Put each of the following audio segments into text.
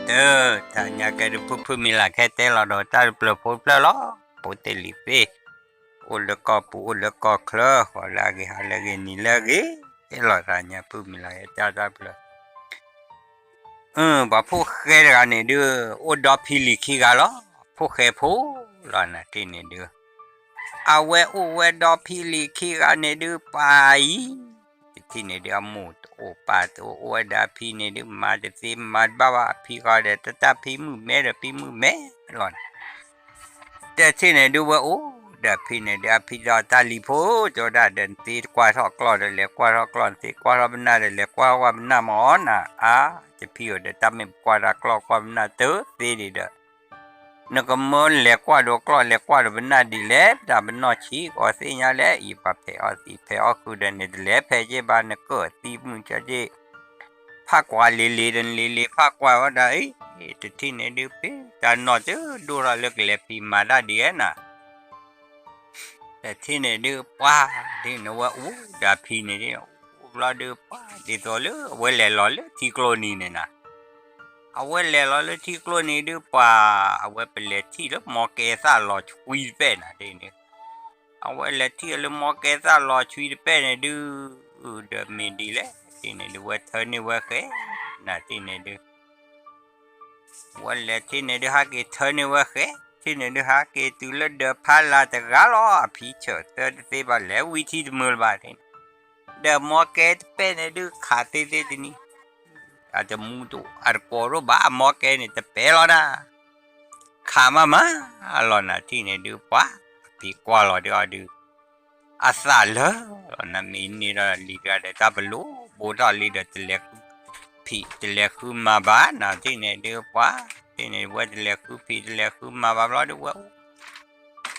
တၢ်ညါကဲဒုး ဖုဖုမံၤလၢ်ခဲတဲလီၤဒီးတၢ်တဖျၢၣ်ဖိတဖျၢၣ်လီၤ. ဖိသ့ၣ်လံၤသ့ၣ်, အိၣ်လၢကီၢ်ပူၤအိၣ်လၢကီၢ်ချၢ, ဃီလၢအဂ့ၤဟါလၢအဂ့ၤနံၤလၢအဂ့ၤ, တဲလီၤသးညါဖုမံၤလၢ်ခဲတၢ်တၢ်တဖျၢၣ် ပှၤဖိၣ်ဃဲတဂၤန့ၣ်ဒုး အိၣ်ဒီဖံလံၤခံဂၤလီၤ. ဖိၣ်ဃဲဖိလီၤနၤတထံၣ်န့ၣ်ဒုး, အဝဲအိၣ်ဝဲဒီဖံလံၤခံဂၤန့ၣ်ဒုး ပှၤအံၤ, တထံၣ်န့ၣ်ဒုး အမိၢ်တအိၣ်ပၢ်တအိၣ် အိၣ်ဝဲဒီးအဖံန့ၣ်ဒုး မၤတသ့မၤတဘၣ်ဘၣ် အဖံဃီဒီး တၢ်တၢ်ဖံမုၣ်မဲဒီးဖံမုၣ်မဲလီၤနၤ တထံၣ်န့ၣ်ဒုး ဝဲအိၣ်ဒီးအဖံန့ၣ်ဒုး အဖံဒီးတၢ်လံၤဖိ တဲဝဲဒၣ်ဒီး နသ့တကွၢ်ထီၣ်ကျီၢ်ဒီး လဲၤကွၢ်ထီၣ်ကျီၢ်, နသ့ကွၢ်ထီၣ်ပနၢ်ဒီး လဲၤကွၢ်ထီၣ်ပနၢ်မၢ်နၤ, အါ, ယဖံဧၢဒီး တၢ်မ့ၢ်ပကွၢ်တၢ်ကျီၢ်ကွၢ်ပနၢ်တသ့ဒံးဒီး နကမၢလဲၤကွၢ်ဒီးကျီၢ် လဲၤကွၢ်ဒီးပနၢ်ဒ်လဲၣ်, တၢ်ပနီၢ်ဆံးကီးသ့ၣ်ညါလဲၣ်, အံၤပှၤဖဲးအီၣ်သံးဖဲးအီၣ်ဃုာ်ဒီးန့ၣ် တလဲၤဖဲးက့ဘၣ် နကၢၢ်သံမုၢ်ကၠီက့ ဖးကွၢ်လံၤလံၤဒီး လံၤလံၤဖးကွၢ်ဝဲဒၣ်အံၤ, တထံၣ်န့ၣ်ဒုး ဖဲတၢ်နီၢ်တဒိၣ်ထီၣ်လၢကလဲၤဖံးမၤတၢ်ဒ်လဲၣ်နၤ တထံၣ်န့ၣ်ဒုး ပှၤဒ်န့ၣ်ဝဲအိၣ်ဒီးအဖံန့ၣ်ဒုး အိၣ်ဘျီဒုး ပှၤဒ်သိးလၢအဝဲလဲၤလီၤလၢထံကျိနံၤန့ၣ်နၤ, အဝဲလဲၤလီၤလၢထံကျိနံၤဒုး ပှၤ အဝဲပလဲၤထံၣ်လၢမီကဲသၣ်လီၤဆွံတပဲၣ်နၤဒ်န့ၣ်, အဝဲလဲၤထံၣ်လၢမီကဲသၣ်လီၤဆွံတပဲၣ်န့ၣ်ဒုး ဒီးမ့ၢ်ဒ်လဲၣ် တထံၣ်န့ၣ်ဒုး ဝဲထၢန့ၢ်ဝဲဃဲ နၤတထံၣ်န့ၣ်ဒုး ဝဲလဲၤထံၣ်န့ၣ်ဒုး ဟးက့ၤထၢန့ၢ်ဝဲဃဲ, ထံၣ်န့ၣ်ဒုး ဟးက့ၤတုၤလၢဒၢးဖးလၢ်တဂၤလီၤ, အဖံဆၢၣ်သၢတသ့ဘၣ် လဲၤဝံထံတမုာ်လၢၤဘၣ်န့ၣ်, ဒီးမီကဲတပဲၣ်န့ၣ်ဒုး ခးသ့သ့တနံၤ, အတမူတအိၣ် အတကိးဒိၣ်ဘၣ် အမီကဲန့ၣ် တပဲၣ်လီၤနၤ, ခးမးမးလီၤနၤ တထံၣ်န့ၣ်ဒုး ပှၤ အဖံကွၢ်လီၤဒုးအီၤဒုး အသးလၢာ်လီၤနၤ မ့ၢ်န့ၢ်ဒီးလံၤတဂၤဒီး တၢ်ပလိၤဘိထီၣ်လံဒီး တလဲၤဃုဖံး တလဲၤဃုမၤဘၣ်နၤ တထံၣ်န့ၣ်ဒုး ပှၤ တထံၣ်န့ၣ် ဝဲတလဲၤဃုဖံး တလဲၤဃုမၤဘၣ်ဘျီဒုး ဝဲ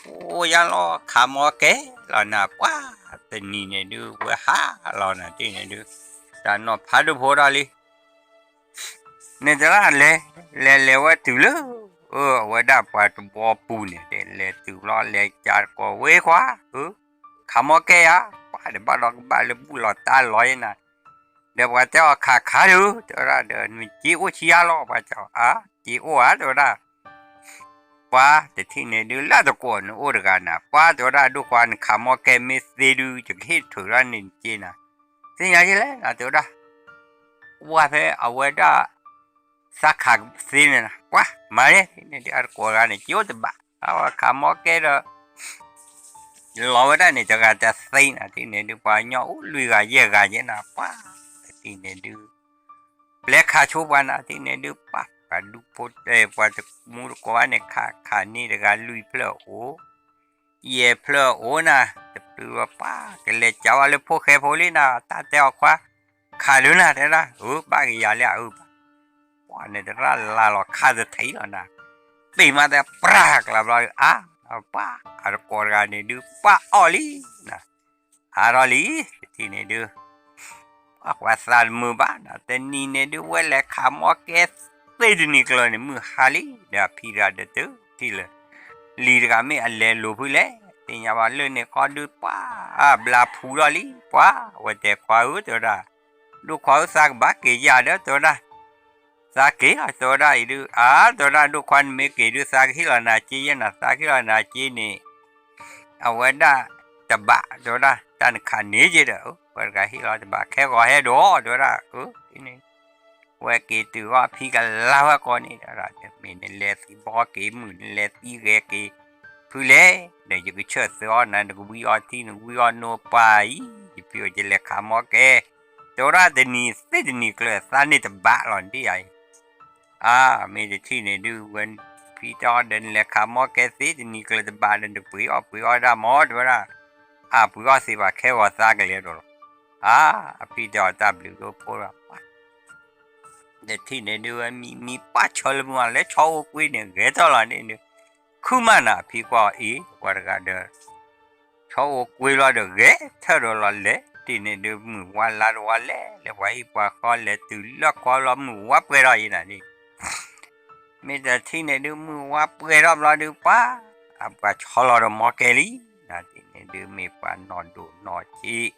အိၣ် အိၣ်ယါလီၤ ခးမီကဲလီၤနၤ ပှၤ တနံၤန့ၣ်ဒုး ဝဲဟးလီၤနၤ တထံၣ်န့ၣ်ဒုး တၢ်နီၢ်ဖးဒိၣ်ဖိထီၣ်လံ န့ၣ်သရၣ်လဲၤ လဲၤလဲၤဝဲတုၤလၢ အဝဲဒၣ်ပှၤတဘီပူၤန့ၣ် လဲၤတုၤဘျီ လဲၤကးတကိးဝဲခွါ ခးမီကဲဧါ ပှၤဒီးဘၣ်ဒီးကဘၣ်လၢဘူၣ်လီၤတၢ်လီၤယဲနၤ ဒီးပှၤတဲအီၤခးခးဒုး တဲဝဲဒၣ်ဒီး နက့အိၣ်ဆံးယါလီၤ ပှၤတဲအီၤ အါ က့အိၣ်ဧါ တဲဝဲဒၣ် ပှၤတထံၣ်န့ၣ်ဒုး လၢတကိးနအိၣ်တဂၤနၤ ပှၤတဲဝဲဒၣ် ဒိၣ်ခွါ နခးမီကဲမ့ၢ်သ့ဒုး ယကဟ့ၣ်ထုးထီၣ်န့ၢ်နက့နၤ သ့ၣ်ညါယဲလဲၣ်နၤ တဲဝဲဒၣ် ဝဲဖဲအဝဲဒၣ် သးခးသ့န့ၣ်နၤ ပှၤ မၤန့ၣ် တထံၣ်န့ၣ်ဒုး အတကိးတဂၤန့ၣ် က့အိၣ်တဘး ခးမီကဲဒီး လီၤဝဲဒၣ်န့ၣ် တဂၤတသ့နၤ တထံၣ်န့ၣ်ဒုး ပှၤကညီအိၣ်လွံၢ်ဂၤယဲၢ်ဂၤယဲနၤ ပှၤ တထံၣ်န့ၣ်ဒုး ပျဲခးဆိပှၤနၤ တထံၣ်န့ၣ်ဒုး ပှၤ ပှၤဒူဖိတဲ ပှၤတမူတကိးဘၣ်န့ၣ် ခးခးန့ၢ်တဂၤလွံၢ်ဖျၢၣ်အိၣ် ယဲၢ်ဖျၢၣ်အိၣ်နၤ တပျုၤဝဲပှၤ ကလဲၤကးဝဲလၢဖိၣ်ဃဲဖိလံနၤ တၢ်တဲအီၤခွါ ခးဒုးနၤ တဲဒၣ် အၢ ဘၣ်က့ၤယၤလၢအအၢဘၣ် ပှၤန့ၣ်တရၣ်လါလီၤခါတထံၣ်လီၤနၤ ပ့ၢ်မးတဲ ပြၢ်ကျးဘျီ အါ ပှၤ အတကိးတဂၤန့ၣ်ဒုး ပှၤအီၣ်လံနၤ ဟးထီၣ်လံ တထံၣ်န့ၣ်ဒုး ပှၤသးတမုာ်ဘၣ်နၤ တနံၤန့ၣ်ဒုး ဝဲလဲၤခးမီကဲသ့တနံၤကျၢၤန့ၣ် မုၢ်ဟါလံ ဒီးအဖံတဂၤဒီးတုၤထံၣ်လၢ လံၤတဂၤမ့ၢ်အလဲၤလိာ်ဖုလဲၣ် သ့ၣ်ညါဘၣ်လၢန့ၣ်ခီဒုး ပှၤ ဘျါဖူထီၣ်လံ ပှၤ ဝဲတဲခွါဧၢ တဲဝဲဒၣ် ဒိၣ်ခွါဧၢ သးကဘၣ်က့ၤယၤဒီး တဲဝဲဒၣ် သးက့ၤလီၤ တဲဝဲဒၣ်အံၤဒုး အါ တဲဝဲဒၣ် ဒိၣ်ခွါနမ့ၢ်က့ၤဒုး သးကဟ့ၣ်လီၤနၤစ့ယဲနၤ သးကဟ့ၣ်လီၤနၤစ့န့ၣ် အဝဲဒၣ်တဘး တဲဝဲဒၣ် တၢ်နခးန့ၢ်က့ဒီး ဝဲတဂၤဟ့ၣ်လီၤတဘး ခဲဂီၤဟဲဒိး တဲဝဲဒၣ် အၢ န့ၣ် ဝဲက့ၤတုၤအီၤဖံကလါဝဲကိးန့ၣ် တဲဝဲဒၣ် မ့ၢ်နလဲၤသံဘီက့ၤမုၢ် နလဲၤသံဂဲၤက့ၤဖုလဲၣ် ဒီးယကဆၢၣ်သၢအီၤနၤ နကဝံအီထံ နကဝံအီနိပၢ်အံၤ ယဖံအိၣ်ယလဲၤခးမီကဲ တဲဝဲဒၣ်တနံၤသ့တနံၤကျၢၤ သးန့ၢ်တဘးလီၤဒ်အံၤ အါ မ့ၢ်တထံၣ်န့ၣ်ဒုး ဝဲဖံတဲအီၤဒီး နလဲၤခးမီကဲသ့တနံၤကျၢၤတဘးဒီး နပှ့ၤအီၣ်ပှ့ၤအီၣ်ဒၣ်မး တဲဝဲဒၣ် အါ ပှ့ၤအီၣ်သ့ဘၣ် ခဲဂီၤသးကလဲၤဒီးလီၤ အါ အဖံတဲအီၤတၢ်ဘျုးဒိၣ်ဖိလီၤ တထံၣ်န့ၣ်ဒုး ဝဲမံမံပၢ်ဆီလၢမုၢ်ဝါ လဲၤဆီအိၣ်ကွ့န့ၣ် ဂဲၤထီၣ်လီၤန့ၣ်ဒုး ခုမးနၤ အဖံကွၢ်အီၤအံၤ ပှၤတဂၤဒီး ဆီအိၣ်ကွ့လီၤဒီး ဂဲၤထၢၣ်ဒီးလီၤလဲၤ တထံၣ်န့ၣ်ဒုး မုၢ်ဝါလါတဝါလဲၤ လဲၤပှၤဟံၣ်ပှၤဃီလဲၤတုၤလၢခီလီၤ မုၢ်ဝါပှဲၤထီၣ်အံၤနၤန့ၣ် မ့ၢ်တထံၣ်န့ၣ်ဒုး မုၢ်ဝါပှဲၤထီၣ်ဘျီဒုး ပှၤ အပှၤဆီလီၤဒီးမီကဲလံ နၤတထံၣ်န့ၣ်ဒုး မ့ၢ်ပှၤနီၢ်ဒိၣ်နီၢ်ဆံး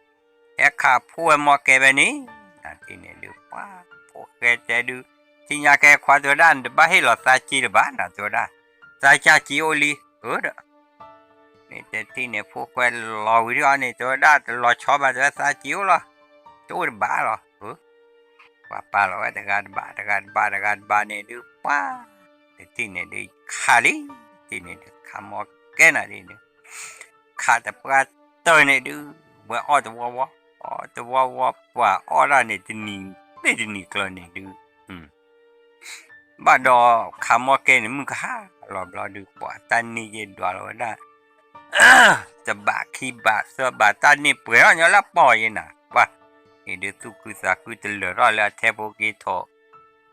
ဟဲခးဖိဝဲမီကဲဖဲန့ၣ် နၤတထံၣ်န့ၣ်ဒုး ပှၤ ဖိၣ်ဃဲတဲဒုး ထံၣ်ညါကဲခွါ တဲဝဲဒၣ် နတဘၣ်ဟ့ၣ်လီၤသးစ့တဘၣ်နီၤ တဲဝဲဒၣ်, သးစၢ်စ့အိၣ်လံဧၢဒီး မ့ၢ်တထံၣ်န့ၣ် ဖိၣ်ဃဲလီၤဝံၤဒ်အံၤန့ၣ် တဲဝဲဒၣ် တလီၤဆီဘၣ် တဲဝဲ သးစ့အိၣ်လီၤ, တအိၣ်တဘၣ်လီၤဧၢ, ပှၤပာ်လီၤဝဲတဂၤတဘၣ် တဂၤတဘၣ် တဂၤတဘၣ်န့ၣ်ဒုး ပှၤ တထံၣ်န့ၣ်ဒုး ခးလံ, တထံၣ်န့ၣ်ဒုး ခးမီကဲနၤဒ်န့ၣ် ခးတပှၢ်တၢၢ်န့ၣ်ဒုး ဝဲအီၣ်တဝီဝီ, အီၣ်တဝီဝီ ပှၤအီၣ်ဒၣ်န့ၣ် တနံၤသ့ၣ်တနံၤကျၢၤန့ၣ်ဒုး ဘၣ်ဒီးခးမီကဲန့ၣ် မုၢ်ကဟါလီၤဘျီဒုး ပှၤတၢ်န့ၢ်ယဲၢ်ဒွးလီၤဝဲဒၣ် တဘးခံဘးသၢဘး တၢ်န့ၢ်ပှဲၤထီၣ်ညီလၢအပီၢ်ယဲနၤ ပှၤ အံၤဒုးသူၣ်ခုသးခုတလၢာ်ထီၣ်လၢအထဲဖိက့ၤထီၣ်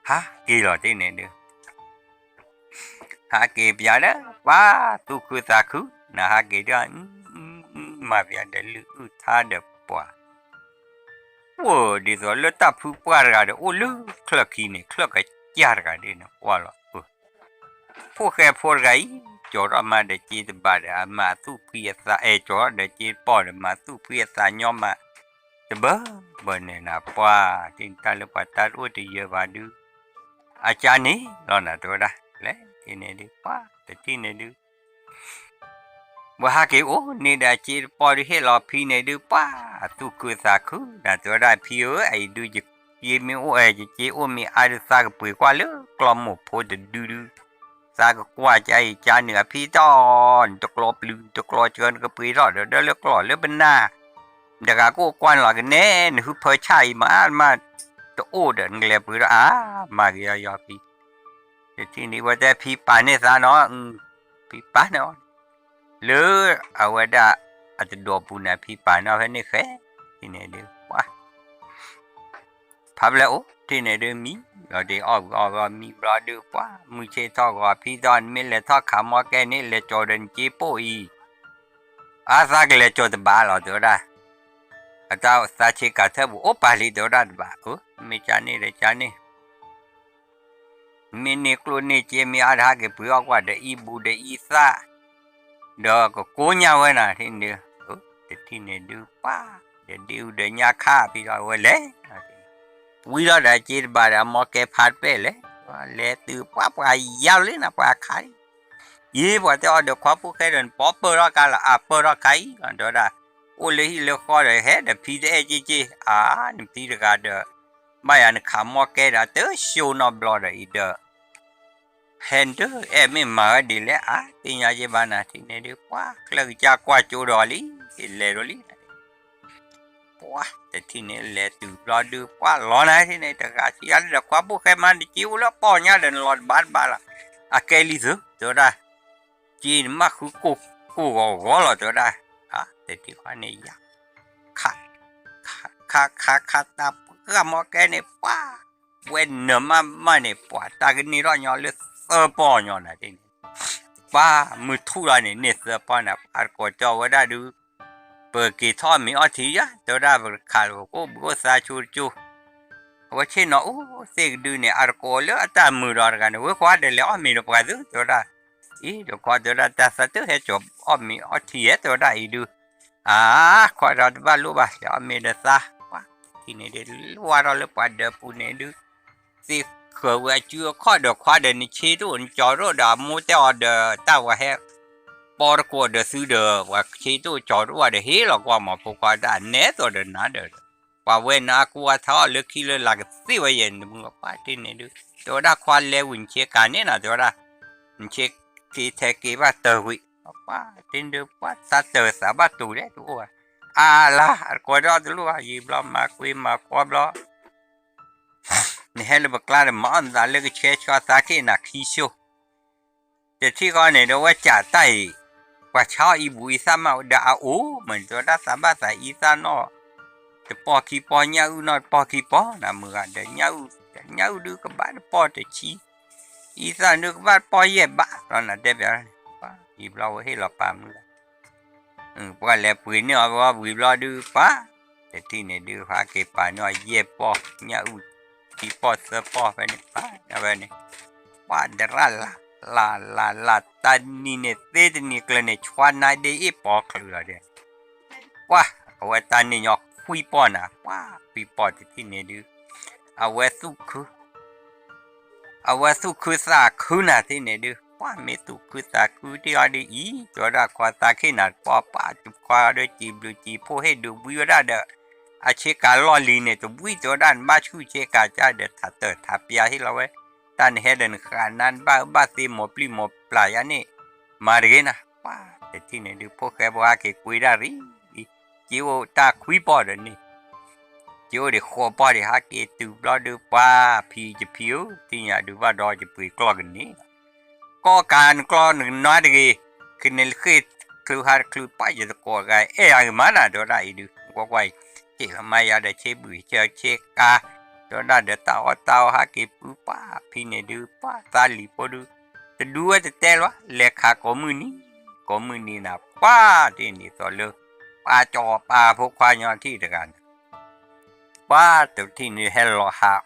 ဟးက့ၤလီၤတ့ၢ်န့ၣ်ဒုး ဟးက့ၤပၠးဒီး ပှၤသူၣ်ခုသးခု နဟးက့ၤဒီး မၤပၠးဒီးလုၢ်အုၣ်ထါဒီးပှၤ အိၣ်ဒ်သိးလၢတၢ်ဖုပှၢ်တဂၤဒီး အိၣ်လၢချၢၣ်ခံန့ၣ် ချၢၣ်ကစၢ်တဂၤဒ်န့ၣ် ကွၢ်လီၤ ဖိၣ်ဃဲဖိတဂၤအံၤ ကၠီၤထီၣ်မၤဒီးစ့တဘးဒီး အမၤသူၣ်ဖှံအသး အဲၣ်ကၠီၤထီၣ်ဒီးစ့တပီၢ်ဒီး မၤသူၣ်ဖှံအသးညီမး တဘၢဘၢန့ၣ်နၤ ပှၤတ့ၢ်န့ၣ် တၢ်လၢပှၤတၢ်တအိၣ်တယၢၤဘၣ်ဒုး အကၢန့ၣ်လီၤနၤ တဲဝဲဒၣ် လဲၤတ့ၢ်န့ၣ်ဒုး ပှၤတထံၣ်န့ၣ်ဒုး ဝဲဟးက့ၤအိၣ်န့ၣ်ဒီး စ့တပီၢ်ဒုးဟ့ၣ်လီၤဖံန့ၣ်ဒုး ပှၤသူၣ်ခုသးခု နၤတဲဝဲဒၣ် ဖံဧၢ အအံၤဒုး ယစ့မ့ၢ်အိၣ်အဲ ယစ့အိၣ်မ့ၢ်အါဒုး သးကပှ့ၤကွၢ်လၢကျီမိၢ်ဖိတဒုဒုး သးကကွၢ်ကါအံၤကါန့ၣ် အဖံတၢ်အီၤ နတကျီပျုၤ နတကျီစၢၤ နကပှ့ၤထီၣ်ဒီး ဒၢလၢကျီၢ်လၢပနၢ် တဂၤကအိၣ်ကွၢ်န့ၣ်လီၤကနဲ နဟုဖၢဆၣ်အံၤမး မး တအိၣ်ဒီး နကလဲၤပှ့ၤထီၣ်အါ မၤက့ၤယီယီဖံ တထံၣ်န့ၣ် ဝဲတဲဖံပာ်န့ၢ်သးနီၤ ဖံပာ်န့ၢ်အီၤ လၢအဝဲဒၣ်အတဒိးပူၤန့ၣ် ဖံပာ်န့ၢ်အီၤဖဲန့ၣ်ဃဲ ထံၣ်န့ၣ်ဒုး ပှၤ ဖးဖျဲၣ်အိၣ် ထံၣ်န့ၣ်ဒုး မံလီၤဒုး အီၣ်ဂီၤအီၣ်ဂီၤ မံဘျီဒုး ပှၤ မုၢ်ဆ့ၣ်ထီၣ်ဂီၤ ဖံသီၣ် နမ့ၢ်လဲၤထီၣ်ခးမီကဲန့ၣ် လဲၤကၠီၤဒီးနစ့ပိၢ်အံၤ အါသးကလဲၤကၠီၤတဘၣ်လီၤ တဲဝဲဒၣ် အတၢ်သးဆ့ကၤထၢၣ်ပူၤ အိၣ်ပာ်လံ တဲဝဲဒၣ်တဘၣ် မ့ၢ်ကၢန့ၣ်ဒီးကၢန့ၣ် မ့ၢ်န့ၢ်ကျိၣ်န့ၢ်စ့ မ့ၢ်အါတဟးက့ၤပှ့ၤအီၣ်ကွၢ်ဒီးအံၣ်ဘူးဒီးအံၣ်သၣ် ဒီးကကိးညါဝဲနၤ ထံၣ်န့ၣ်ဒုး တထံၣ်န့ၣ်ဒုး ပှၤ ဒီးဒ့အူဒီးညါခါ ဖံဒီးဝဲလဲၤ ဝံၤထီၣ်ဒီးစ့တဘးဒီးအမီကဲဖးတပဲၢ်လဲၣ် လဲၤတုၤ ပှၤပှၤယါလံနၤ ပှၤခးလံ ယ့ၢ်ပှၤတဲအီၤဒီး ခွါဖိၣ်ဃဲဒီး နပီပၢၢ်ထီၣ်ကါလီၤ အပၢၢ်ထီၣ်ခါအံၤ တဲဝဲဒၣ် အိၣ်လၢဟံၣ်လၢဃီဒီး ဟဲဒီးဖံတအဲၣ်က့ၤက့ၤ အါ နဖံတဂၤဒီး ဘၣ်ယၤနခးမီကဲဒီး တၢ်ဆိနီတဘျီဒီးအံၤဒီး ဟဲဒၢအဲၣ်မ့ၢ်မၤဝဲဒ်လဲၣ် အါ သ့ၣ်ညါယဲၢ်ဘၣ်နၤ ထံၣ်န့ၣ်ဒုး ပှၤ ချၢၣ်ကစၢ်ကွၢ်ကၠိဒီးလံ လဲၤဒိးလံ ပှၤ တထံၣ်န့ၣ် လဲၤတုၤဘျီဒုး ပှၤလီၤနၤ ထံၣ်န့ၣ် တဂၤဆံးယါလၢဒီး ခွါဖိၣ်ဃဲမး နစ့အိၣ်လၢပီၢ်ညါဒီး နလီၤတဘၣ်တဘၣ်လီၤ အကဲလံသု တဲဝဲဒၣ် စ့နမၣ်ဃုကိၢ်ကိၢ်ဂီၤဂီၤလီၤ တဲဝဲဒၣ် တထံၣ်ဃီန့ၣ်ယါ ခး ခးခးခးခးတၢ်ပှၢ်မီကဲန့ၣ် ပှၤ ဝဲနၢၤမးမးန့ၣ် ပှၤတၢ်ကန့ၢ်ထီၣ်ညီလၢသၢပီၢ်ညီနၤ ထံၣ်န့ၣ် ပှၤမုၢ်ထူၣ်လီၤန့ၣ် န့ၢ်သၢပီၢ်န့ၣ် အတကိးတဲဝဲဒၣ်ဒုး ပက့ၤထီၣ်မ့ၤအီထံယါ တဲဝဲဒၣ် ပကခးလၢပကိၣ်ဘုးအိၣ်သါဆိတကၠိ အဝဲဆ့ၣ်နီၤအိၣ်သ့ၣ်ကဒုန့ၣ် အတကိးလၢအတၢ်မုာ်ဒီးတဂၤန့ၣ် ဝဲခွါဒီးလဲၤအီၣ်မ့ၤဒီးပှၤသု တဲဝဲဒၣ် အံၤဒီးခွါတဲဝဲဒၣ် တၢ်သးတဟဲကၠီၤအီၣ်မ့ၤအီထံယဲ တဲဝဲဒၣ်အံၤဒုး အါ ခွါဒီးတဘၣ်လိၣ်ဘၣ် လဲၤအီၣ်မ့ၤဒီးသး ပှၤတထံၣ်န့ၣ်ဒုး ဝါထီၣ်လၢပှၤဒၢးပူၤန့ၣ်ဒုး သ့ၣ်ဃၢၤဝဲအစုအခီၣ်ဒီးခွါဒီး နဆ့တအိၣ် နကၠီၤတအိၣ်ဒီး အမိၢ်တဲအီၤဒီး တၢ်ဝဲဟဲ ပီတကိးဒီးသုဒီး ပှၤဆ့တအိၣ်ကၠီၤတအိၣ်ဒီး ဟ့ၣ်လီၤကွၢ်မီၤဖိခွါတၢ်နဲသိးဒီးနၤဒီး ပှၤဝဲနၤအကူအထီၣ်လၢခံလၢလာ်ကသ့ဝဲယဲၢ် နမုၢ်ပှၤတထံၣ်န့ၣ်ဒုး တဲဝဲဒၣ်ခွါလဲၤဝံၤ နဆ့ကၤန့ၣ်နၤ တဲဝဲဒၣ် နဆ့က့ၤထဲက့ၤဘၣ်တၢၢ်ဝံၤ ပှၤတထံၣ်န့ၣ်ဒုး ပှၤသးတၢၢ်သးဘၣ်တူၤလဲၣ်တအိၣ်ဘၣ် အါလါ အတကိးဒီးတလိၣ်ဘၣ် ယံာ်ဘျီမၤကွ့မၤကွီဘျီ နဟဲလၢပကျါဒီး မၤအီၣ်နသးလၢကဆှဲဆှီသးခ့နၤခံဆိ တထံၣ်ဃီန့ၣ်ဒီးဝဲကးတၢ်အံၤ ပှၤဆါအီၣ်အံၣ်ဘူးအံသၣ်မးဒီးအအိၣ် မ့ၢ်တဲဝဲဒၣ်သးဘၣ်သးအံသၣ်နီၣ် တပီၢ်ခံပီၢ် ညၣ်အုၣ်နီၣ်တပီၢ်ခံပီၢ် နမုၢ်ဂၤဒီး ညၣ်အုၣ် ညၣ်အုၣ်ဒုးကဘၣ်တပီၢ်တဆံ အံသၣ်ဒုးကဘၣ်တပီၢ်ယဲၢ်ဘး လီၤနၤတဲပျး ယံာ်ဘျီဝဲဟ့ၣ်လီၤပာ်မုၢ်လီၤ ပှၤလဲၤပှ့ၤန့ၢ်အီၤဝံၤဘျီဒုးပှၤ တထံၣ်န့ၣ်ဒုးဟးက့ၤပာ်န့ၢ်အီၤယဲၢ်ပီၢ် ညၣ်အုၣ်ခံပီၢ်သၢပီၢ်ဖဲန့ၣ်ပှၤ ဖဲန့ၣ် ပှၤဒရၣ်လၢ် လၢ်လၢ်လၢ် တၢ်နံၤန့ၣ်သ့တနံၤကျၢၤန့ၣ် ဆွါနါဒ့အ့ၣ်ပီၤချုးလီၤဒဲး ပှၤ အဝဲတၢ်န့ၢ်ညီခွံပီၢ်နၤ ပှၤခွံပီၢ်တထံၣ်န့ၣ်ဒုး အဝဲသူၣ်ခု အဝဲသူၣ်ခုသးခုနၤတထံၣ်န့ၣ်ဒုး, ပှၢ်မ့ၢ်သူၣ်ခုသးခုတ့ၢ်အီၤဒုးအံၤ, တဲဝဲဒၣ်ခွါသးခ့နၤတပီၢ်ပၢ်, ခွါဒီးစံးဘျုးစံးဖှိၣ်ဟ့ၣ်ဒုးဝံဝဲဒၣ်ဒီး အဆ့ကၤလီၢ်လံၤန့ၣ် တဝံၣ်တဲဝဲဒၣ် နဘၣ်ဆူၣ်ဆ့ကၤကၢ်ဒီး ထးတၢၢ်ထးပျၢ်ဟ့ၣ်လီၤဝဲ, တၢ်နဟဲဒီးနဃးနါ နဘၣ်အၢဘၣ်သီ မိၢ်ပျံၤမိၢ်ပျၢ်ယါန့ၣ် မၤတဂ့ၤနၤ, ပှၢ်တထံၣ်န့ၣ်ဒုး ဖိၣ်ဃဲဖိဟဲက့ၤကွံဒၣ်ရံၣ်, စ့အိၣ်တၢ်ခွံပီၢ်ဒီးန့ၣ် စ့အိၣ်ဒံးဃိးပီၢ်ဒံး ဟဲက့ၤတုၤဘျီဒုး ပှၢ်ဖံယဖံဧၢ, သ့ၣ်ညါဒုးဘၣ်ဒီးယပှ့ၤကျီၢ်ကန့ၢ်လီၤ, ကီၢ်ကးနကျီၢ်နကနါတဂ့ၤ, ခဲန့ၣ်လၢဃ့ၢ်ချုးဟးတချုး ပှၢ်ယသကိးဂၤအဲၣ်ယၤဂ့ၤမးနၤ တဲဝဲဒၣ်အံၤဒုး, ကွၢ်ကွၢ်အံၤ, ဆ့ၣ်လီၤမါယၤဒီးဆ့ဘုၣ်ဆ့ဆ့ကၤ, တဲဝဲဒၣ်ဒီးတၢ်အီၣ်တၢ်အီဟဲက့ၤပုၢ် ပှၢ်ဖံန့ၣ်ဒုး ပှၢ်သးလံၤဖိဒုး, တဒူဝဲတတဲလီၤ, လဲၤခးကိးမုၢ်နံၤ, ကိးမုၢ်နံၤနၤ ပှၢ်တထံၣ်န့ၣ်သိးလၢ ပှၢ်စီၤပၤဖိခွါညီထံၣ်တဂၤန့ၣ် ပှၢ်တထံၣ်န့ၣ်ဟဲလီၤဟး,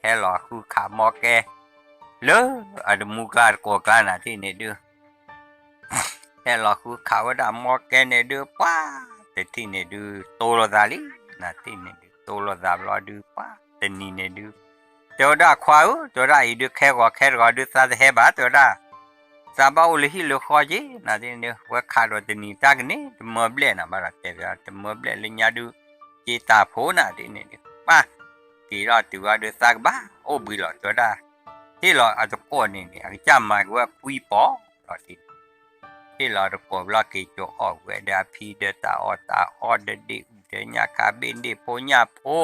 ဟဲလီၤဃုခးမီကဲ, လၢအတမူကျါတကိးကျါနၤတထံၣ်န့ၣ်ဒုး, ဟဲလီၤဃုခးဝဲဒၣ်မီကဲန့ၣ်ဒုး ပှၢ်တထံၣ်န့ၣ်ဒုး တိၢ်လိာ်သးလံ, နၤတထံၣ်န့ၣ်ဒုး တိၢ်လိာ်သးဘျီဒုး ပှၢ်တနံၤန့ၣ်ဒုး, တဲဝဲဒၣ်ခွါဧၢ, တဲဝဲဒၣ်အံၤဒုး ခဲဂီၤခဲတဂီၤဒုး သးတဟဲဘၣ် တဲဝဲဒၣ် သးဘၣ်အိၣ်လၢဟံၣ်လၢဃီက့ၤ နၤတထံၣ်န့ၣ်ဒုး ဝဲခးဒီးတနံၤတၢ်ကန့ၢ် တမၢဘျဲၣ်နၤဘၣ်ဒီး တဲဝဲဒၣ် တမၢဘျဲၣ်လၢညါဒုး က့ၤတၢ်ဖိနၤတထံၣ်န့ၣ်ဒုး ပှၢ်က့ၤဒီးတုၤဝဲဒုး သးကဘၣ်အိၣ်ဘှံးလီၤ တဲဝဲဒၣ်, ဟ့ၣ်လီၤအတကိးန့ၣ်န့ၣ် အကစၢ်မၤက့ၤဝဲကွံပီၢ်လီၤတထံၣ် ဟ့ၣ်လီၤတကိးဘျီက့ၤကၠီၤအီၣ်ဝဲဒီးအဖံဒီးတၢ်အီၣ်တၢ်အီဒီးဒ့ၣ်အူဒီး ညၣ်ခါဘ့ၣ်န့ၣ်ဖိညၣ်ဖိ,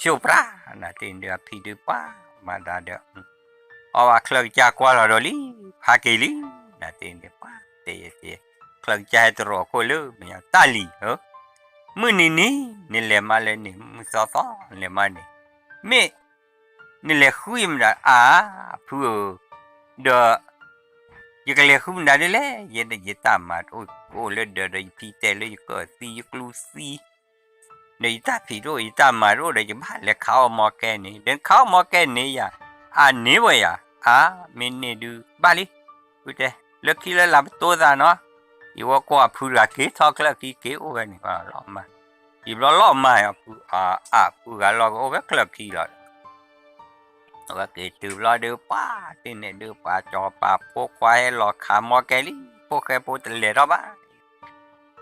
ဆိပြၢ်, နၤတထံၣ်န့ၣ်ဒုး အဖံဒုးပှၢ်မၤဒါဒီး အီၣ်ဘၣ်ချၢကစၢ်ကွၢ်လီၤဒီးလံ, ဖးက့ၤလံ, နၤတထံၣ်န့ၣ် ပှၢ်တဲယဲတဲ, ချၢကစၢ်ဟဲတရီၣ်ခိၣ်လၢ မ့ၢ်တၢ်လံၤဧၢ, မုၢ်နံၤန့ၣ် နလဲၤမးလၢန့ၣ် မုၢ်သီသီ နလဲၤမးန့ၣ်, မ့ၢ် နလဲၤဃုယမတၤအါ, ဖုဧၢ, ဒီး ယကလဲၤဃုမတၤဒ်လဲၣ်, ယဲဒၣ်ယတၢ်မၤတအိၣ် ကအိၣ်လၢဒၢးဒီးယဖံတဲလၢယကၢၢ်သံယကျူသံ ဒီးယတၢ်ဖံးတအိၣ် ယတၢ်မၤတအိၣ်ဒီး ယဘၣ်လဲၤခးအီၣ်မီကဲန့ၣ် ဒီးခးအီၣ်မီကဲန့ၣ်ယၤ, အါန့ၢ်ဝဲယၤ, အါ မ့ၢ်န့ၢ်ဒုး ဘၣ်လံ, ဖုတဲ, လၢခံလၢလၢပတိသးနီၤ, ယဝဲကွၢ်ဖုတဂၤက့ၤထီၣ်ချၢၣ်ခံက့ၤအိၣ်ဝဲန့ၣ် လီၤမၢ်, ယဘျီလီၤမၢ် ဖုအါ ဖုဂၤလီၤကအိၣ်ဝဲချၢၣ်ခံလီၤ အဝဲက့ၤတုၤဘျီဒုး ပှၢ်တထံၣ်န့ၣ်ဒုး ပှၤစီၤပၤဖိခွါဟဲလီၤခးမီကဲလံ, ဖိၣ်ဃဲဖိတလဲၤထီၣ်ဘၣ်,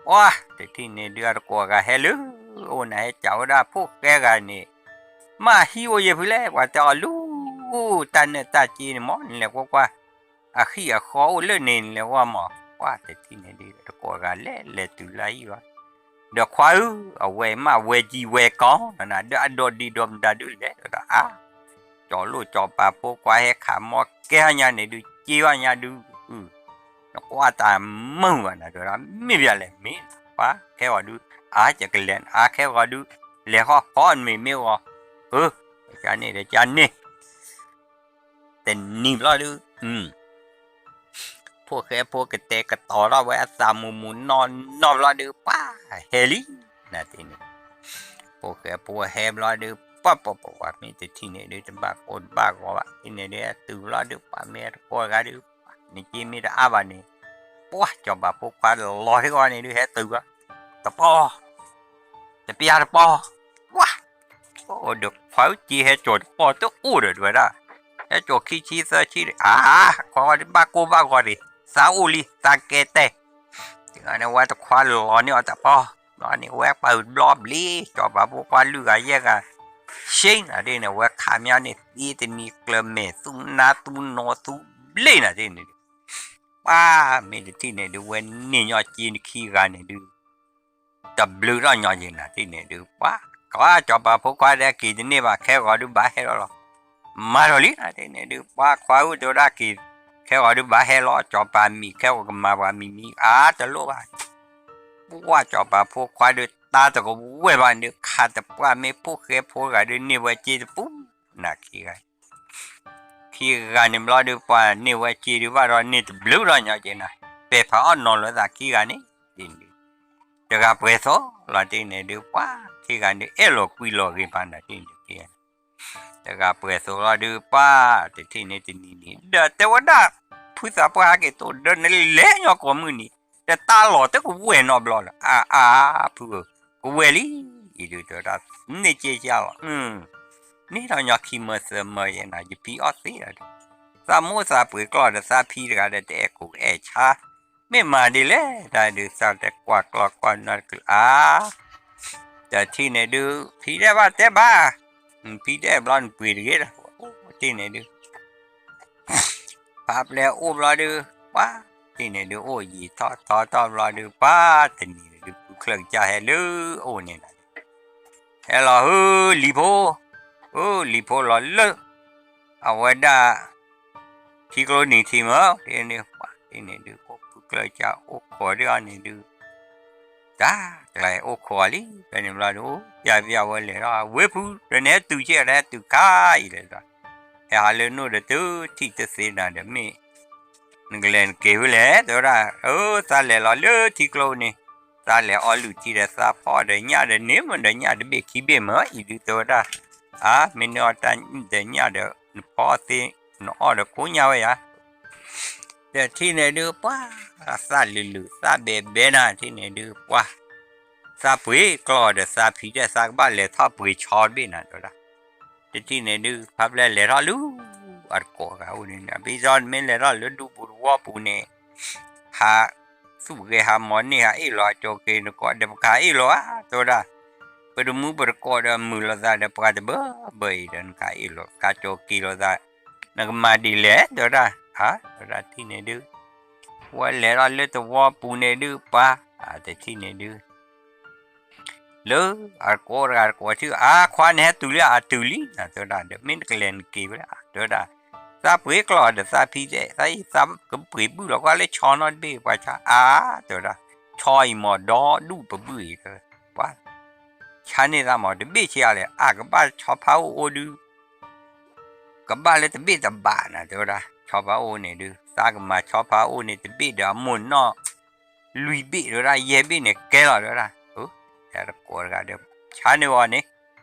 ပှၢ်တထံၣ်န့ၣ်ဒုး အတကိးဂၤဟဲလၢ အိၣ်နၤဟဲစံးဝဲဒၣ် ဖိၣ်ဃဲဂၤန့ၣ် မ့ၢ်ဟံၣ်အိၣ်ယဲၢ်ဖုလဲၣ်, ပှၤတဲအီၤလူၤ တၢ်နၢၣ်တၢ်စ့န့ၣ်မး နလဲၤကွၢ်ကွၢ်, အဟံၣ်အဃီအိၣ်လၢန့ၣ် နလဲၤကွၢ်မး, ပှၢ်တထံၣ်န့ၣ်ဒုး အတကိးဂၤလဲၤလဲၤတုၤလၢဟံၣ်ဘၣ် ဒီးခွါဧၢ, အဝဲမ့ၢ်ဝဲကံဝဲကီၢ်နၤ ဒီးအဒိးဒံးဒီးမတၤဒုးလဲၣ်ဒီး အါ, ကၠီၤလိၣ်ကၠီၤပၤဖိခွါဟဲခးမီကဲညါန့ၣ်ဒုး က့ၤဝဲညါဒုး, နကွၢ်တၢ်မုာ်ဘၣ်နၤဒီး မ့ၢ်ဘၣ်လဲၣ်မ့ၢ်, ပှၢ်ခဲဂီၤဒုး အါ ယကလဲၤ အါခဲဂီၤဒုး လဲၤဃီဃီမ့ၢ်မ့ၢ်ဂီၤ, အၢ ကန့ၣ်ဒီးကန့ၣ် တနံၤဘျီဒုး ဖိၣ်ဃဲဖိကတဲာ်ကတီၤထီၣ်ဝဲအသးမုာ်မုာ်နီၢ်နီၢ်ဘျီဒုး ပှၢ်ဟဲလံ, နၤတထံၣ်န့ၣ်, ဖိၣ်ဃဲဖိဟဲဘျီဒုး ပှၢ်ပှၢ်ပှၢ်ပှၢ် မ့ၢ်တထံၣ်န့ၣ်ဒုး တဘၣ်ကိၢ်တဘၣ်ဂီၤဘၣ် တထံၣ်န့ၣ်ဒုး ဟဲတုၤဘျီဒုး ပှၢ်မ့ၢ်တကိးဂၤဒုး နက့မ့ၢ်တအါဘၣ်န့ၣ်, ပှၢ်စီၤပၤဖိခွါလီၤဟ့ၣ်ဂီၤန့ၣ်ဒုး ဟဲတုၤဘၣ်, တပီၢ် တပျၢ်တပီၢ်, ပှၢ် အိၣ်ဒီးခွါဧၢ က့ဟဲကၠီၤတပီၢ်တအိၣ်ဒီး တဲဝဲဒၣ်, ဟဲကၠီၤခံဆံသၢဆံဒီး အါ ခွါဝဲဒုးဘၣ်ကိၢ်ဘၣ်ဂီၤဒံး သးအိၣ်လံ သးကဲတဲာ်, န့ၣ်ဝဲတခွါလီၤန့ၢ်အီၤတပီၢ်, န့ၣ်ဝဲပာ်ဘျီဘျ့ စီၤပၤဖိခွါလွံၢ်ဂၤယဲၢ်ဂၤ ဆ့နၤဒ်န့ၣ် ဝဲခးမ့ၢ်န့ၣ် သံတနံၤကျၢၤမဲာ်သူနါသူနီၤသူဘျ့နၤဒ်န့ၣ်ဒုး, ပှၢ်မ့ၢ်တထံၣ်န့ၣ်ဒုး ဝဲန့ၢ်ညီက့ခံဂၤန့ၣ်ဒုး တဘျုးထီၣ်ညီယဲၢ်နၤတထံၣ်န့ၣ်ဒုး ပှၢ် ကီၢ်စီၤပၤဖိခွါဒဲးက့ၤတန့ၢ်ဘၣ် ခဲဂီၤဒုးဘၣ်ဟဲလီၤလီၤ, မၤထီၣ်လံနၤတထံၣ်န့ၣ်ဒုး ပှၢ်ခွါဧၢ တဲဝဲဒၣ်က့ၤ ခဲဂီၤဒုးဘၣ်ဟဲလီၤ စီၤပၤမံၤခဲဂီၤကမၤပှၤမံၤမံၤ အါတလိၣ်ဘၣ်, ပှၢ်စီၤပၤဖိခွါဒုး တၢ်တကဝဲၢ်ဘၣ်န့ၣ် ခးတပှၢ်မ့ၢ်ဖိၣ်ဃဲဖိတဂၤဒုး န့ၢ်ဝဲစ့တပူၤ နၤခံဂၤ ခံဂၤန့ၣ်ဘျီဒုး ပှၢ်န့ၢ်ဝဲစ့ဒုးဘၣ်ဒီး န့ၢ်တဘျုးထီၣ်ညီက့နၤ, ပဲာ်ဖးအီၣ်နီၤလၢသးခံဂၤန့ၣ်, တဂၤပှဲၤသိးလီၤတထံၣ်န့ၣ်ဒုး ပှၢ် ခံဂၤန့ၣ် အဲၣ်လီၤကွံလီၤဂ့ၤဖးနၤတထံၣ်န့ၣ် တဂၤပှဲၤသိးလီၤဒုး ပှၢ်တထံၣ်န့ၣ်တနံၤန့ၣ် ဒီးတဲဝဲဒၣ် ဖုသးပှၢ်ဟဲက့ၤသိး ဒီးနလဲၤညီကိးမုၢ်နံၤ တတၢ်လီၤတကဝဲၢ်နီတဘျီလၢၤ အါအါ ဖုဧၢ ကဝဲၢ်လံ အံၤဒုးတဲဝဲဒၣ် န့ၢ်စ့ကလီၤ အၢ န့ၣ်ဒီးညီခံမၢသၢမၢယဲနၤ ယဖံအီၣ်သ့လီၤဒီး, သးမိၢ်သးပှ့ၤကျီၢ်ဒီးသးဖံတဂၤဒီး တအဲၣ်ကိးအဲၣ်ဆါ, မ့ၢ်မၤဒ်လဲၣ်တၢ်ဒုး သးတဲကွၢ်ကျီၢ်ကွၢ်နီတကလုာ်အါ, တထံၣ်န့ၣ်ဒုး ဖံတဲဘၣ်တဲဘၣ်, ဖံတဲဘျီနပှ့ၤတဂ့ၤဒီး, အိၣ်တထံၣ်န့ၣ်ဒုး ဖါပျဲၢ်အိၣ်ဘျီဒုး, ပှၤတထံၣ်န့ၣ်ဒုး အိၣ်ယံာ်ထီၣ်ထီထီၣ်ဘျီဒုး ပှၤတနံၤဒုး ဖုချၢၣ်ကစၢ်ဟဲလၢအအိၣ်န့ၣ်လီၤ. ဟဲလီၤဧၢလံၤဖိ, ဧၢလံၤဖိလီၤလၢ အဝဲဒၣ် ထံကျိနံၤထံမၢ, တထံၣ်န့ၣ်ဒုး အိၣ်ဖုချၢၣ်ကစၢ်အိၣ်ခိးဒုးအီၤန့ၣ်ဒုး တၢ်ကျဲအိၣ်ခိးအီၤလံ ဖဲန့ၣ်ဘျီဒုး ပျၢ်ပျၢ်ဝဲလဲၤထီၣ် ဝ့ၢ်ဖု တနဟဲတုၤကဲဒီးဟဲတုၤခါအံၤလဲၣ်ဒီး, ဟဲဟးလၢနိၣ်ဒီးတုၤထံၣ်တသ့နၤဒီးမ့ၢ် နကလဲၤနက့ၤဝဲလဲၣ် တဲဝဲဒၣ်, အၢ သးလဲၤလီၤလၢထံကျိန့ၣ်, သးလဲၤအီလုၣ်ထံဒီးသးဖီအီၣ်ဒီးညၣ်ဒီးန့ၢ်မးဒီးညၣ်တဘ့ၣ်ခံဘ့ၣ်မၢအံၤဒုး တဲဝဲဒၣ်, အါ မ့ၢ်နအီၣ်တၢ်ဒီးညၣ်ဒီး နဖီအီၣ်သ့ နအီၣ်ဒီးကိးညါဝဲယါ တထံၣ်န့ၣ်ဒုး ပှၤသးလုာ်လုာ်သးဘဲဘဲနၤ တထံၣ်န့ၣ်ဒုး ပှၤသးပှ့ၤကျီၢ်ဒီးသးဖံးတဲသးကဘၣ်လဲၤထီၣ်ပှ့ၤဆီတဘ့ၣ်နၤ တဲဝဲဒၣ်, တထံၣ်န့ၣ်ဒုး ဖါပျဲၢ်လဲၤထီၣ်လၢ အတကိးဂၤအိၣ်န့ၣ် ဖဲစီမ့ၢ်လဲၤထီၣ်လၢဒူပူၤသဝီပူၤန့ၣ် ဟးသူၣ်ဂဲၤဟးမီၤန့ၢ်ဟးအ့ၣ်လိာ်အကၠီၤက့ၤနကိးဒီးပကဟးအ့ၣ်လိာ်ဧါ တဲဝဲဒၣ်, ပတမူပတကိးဒီးမုာ်လိာ်သးဒီး ပှၤတဘၢဘၢအံၤဒီး နကအ့ၣ်လိာ်ကၠီၤက့ၤလိာ်သး နကမၤဒ်လဲၣ် တဲဝဲဒၣ်, တဲဝဲဒၣ်တထံၣ်န့ၣ်ဒုး ဝဲလဲၤထီၣ်လၢသဝီပူၤန့ၣ်ဒုး ပှၤ တထံၣ်န့ၣ်ဒုး လၢအကိးတဂၤတကိးထံၣ် အါ ခွါနဟဲတုၤလံ အတုၤလံ တဲဝဲဒၣ်ဒီး မ့ၢ်နကလဲၤနက့ၤဝဲလၢ တဲဝဲဒၣ်, သးပှ့ၤကျီၢ်ဒီးသးဖံးတဲ သးအံၤသးကပှ့ၤဘုၣ်လီၤကွၢ်လၢဆီနီတဘ့ၣ် ပှၤဆါ အါ တဲဝဲဒၣ်, ဆီအံၤမီၤဒီဒူၣ်ပဘုၣ်အံၤ ပှၤ ဆါန့ၢ်သးမီၤတဘ့ၣ်ဆံးအါလဲၣ် အကဘၣ်ဆီဖါအိၣ်အိၣ်ဒုး ကဘၣ်လၢတဘ့ၣ်တဘၣ်နၤ တဲဝဲဒၣ်, ဆီဖါအိၣ်န့ၣ်ဒုး သးကမၤဆီဖါအိၣ်န့ၣ်တဘ့ၣ်ဒီးအမိၢ်နီၢ် လွံၢ်ဘ့ၣ် တဲဝဲဒၣ်, ယဲၢ်ဘ့ၣ်န့ၣ် ကဲလီၤ တဲဝဲဒၣ်, တကိးတဂၤဒီး ဆါန့ၢ်အီၤန့ၣ်,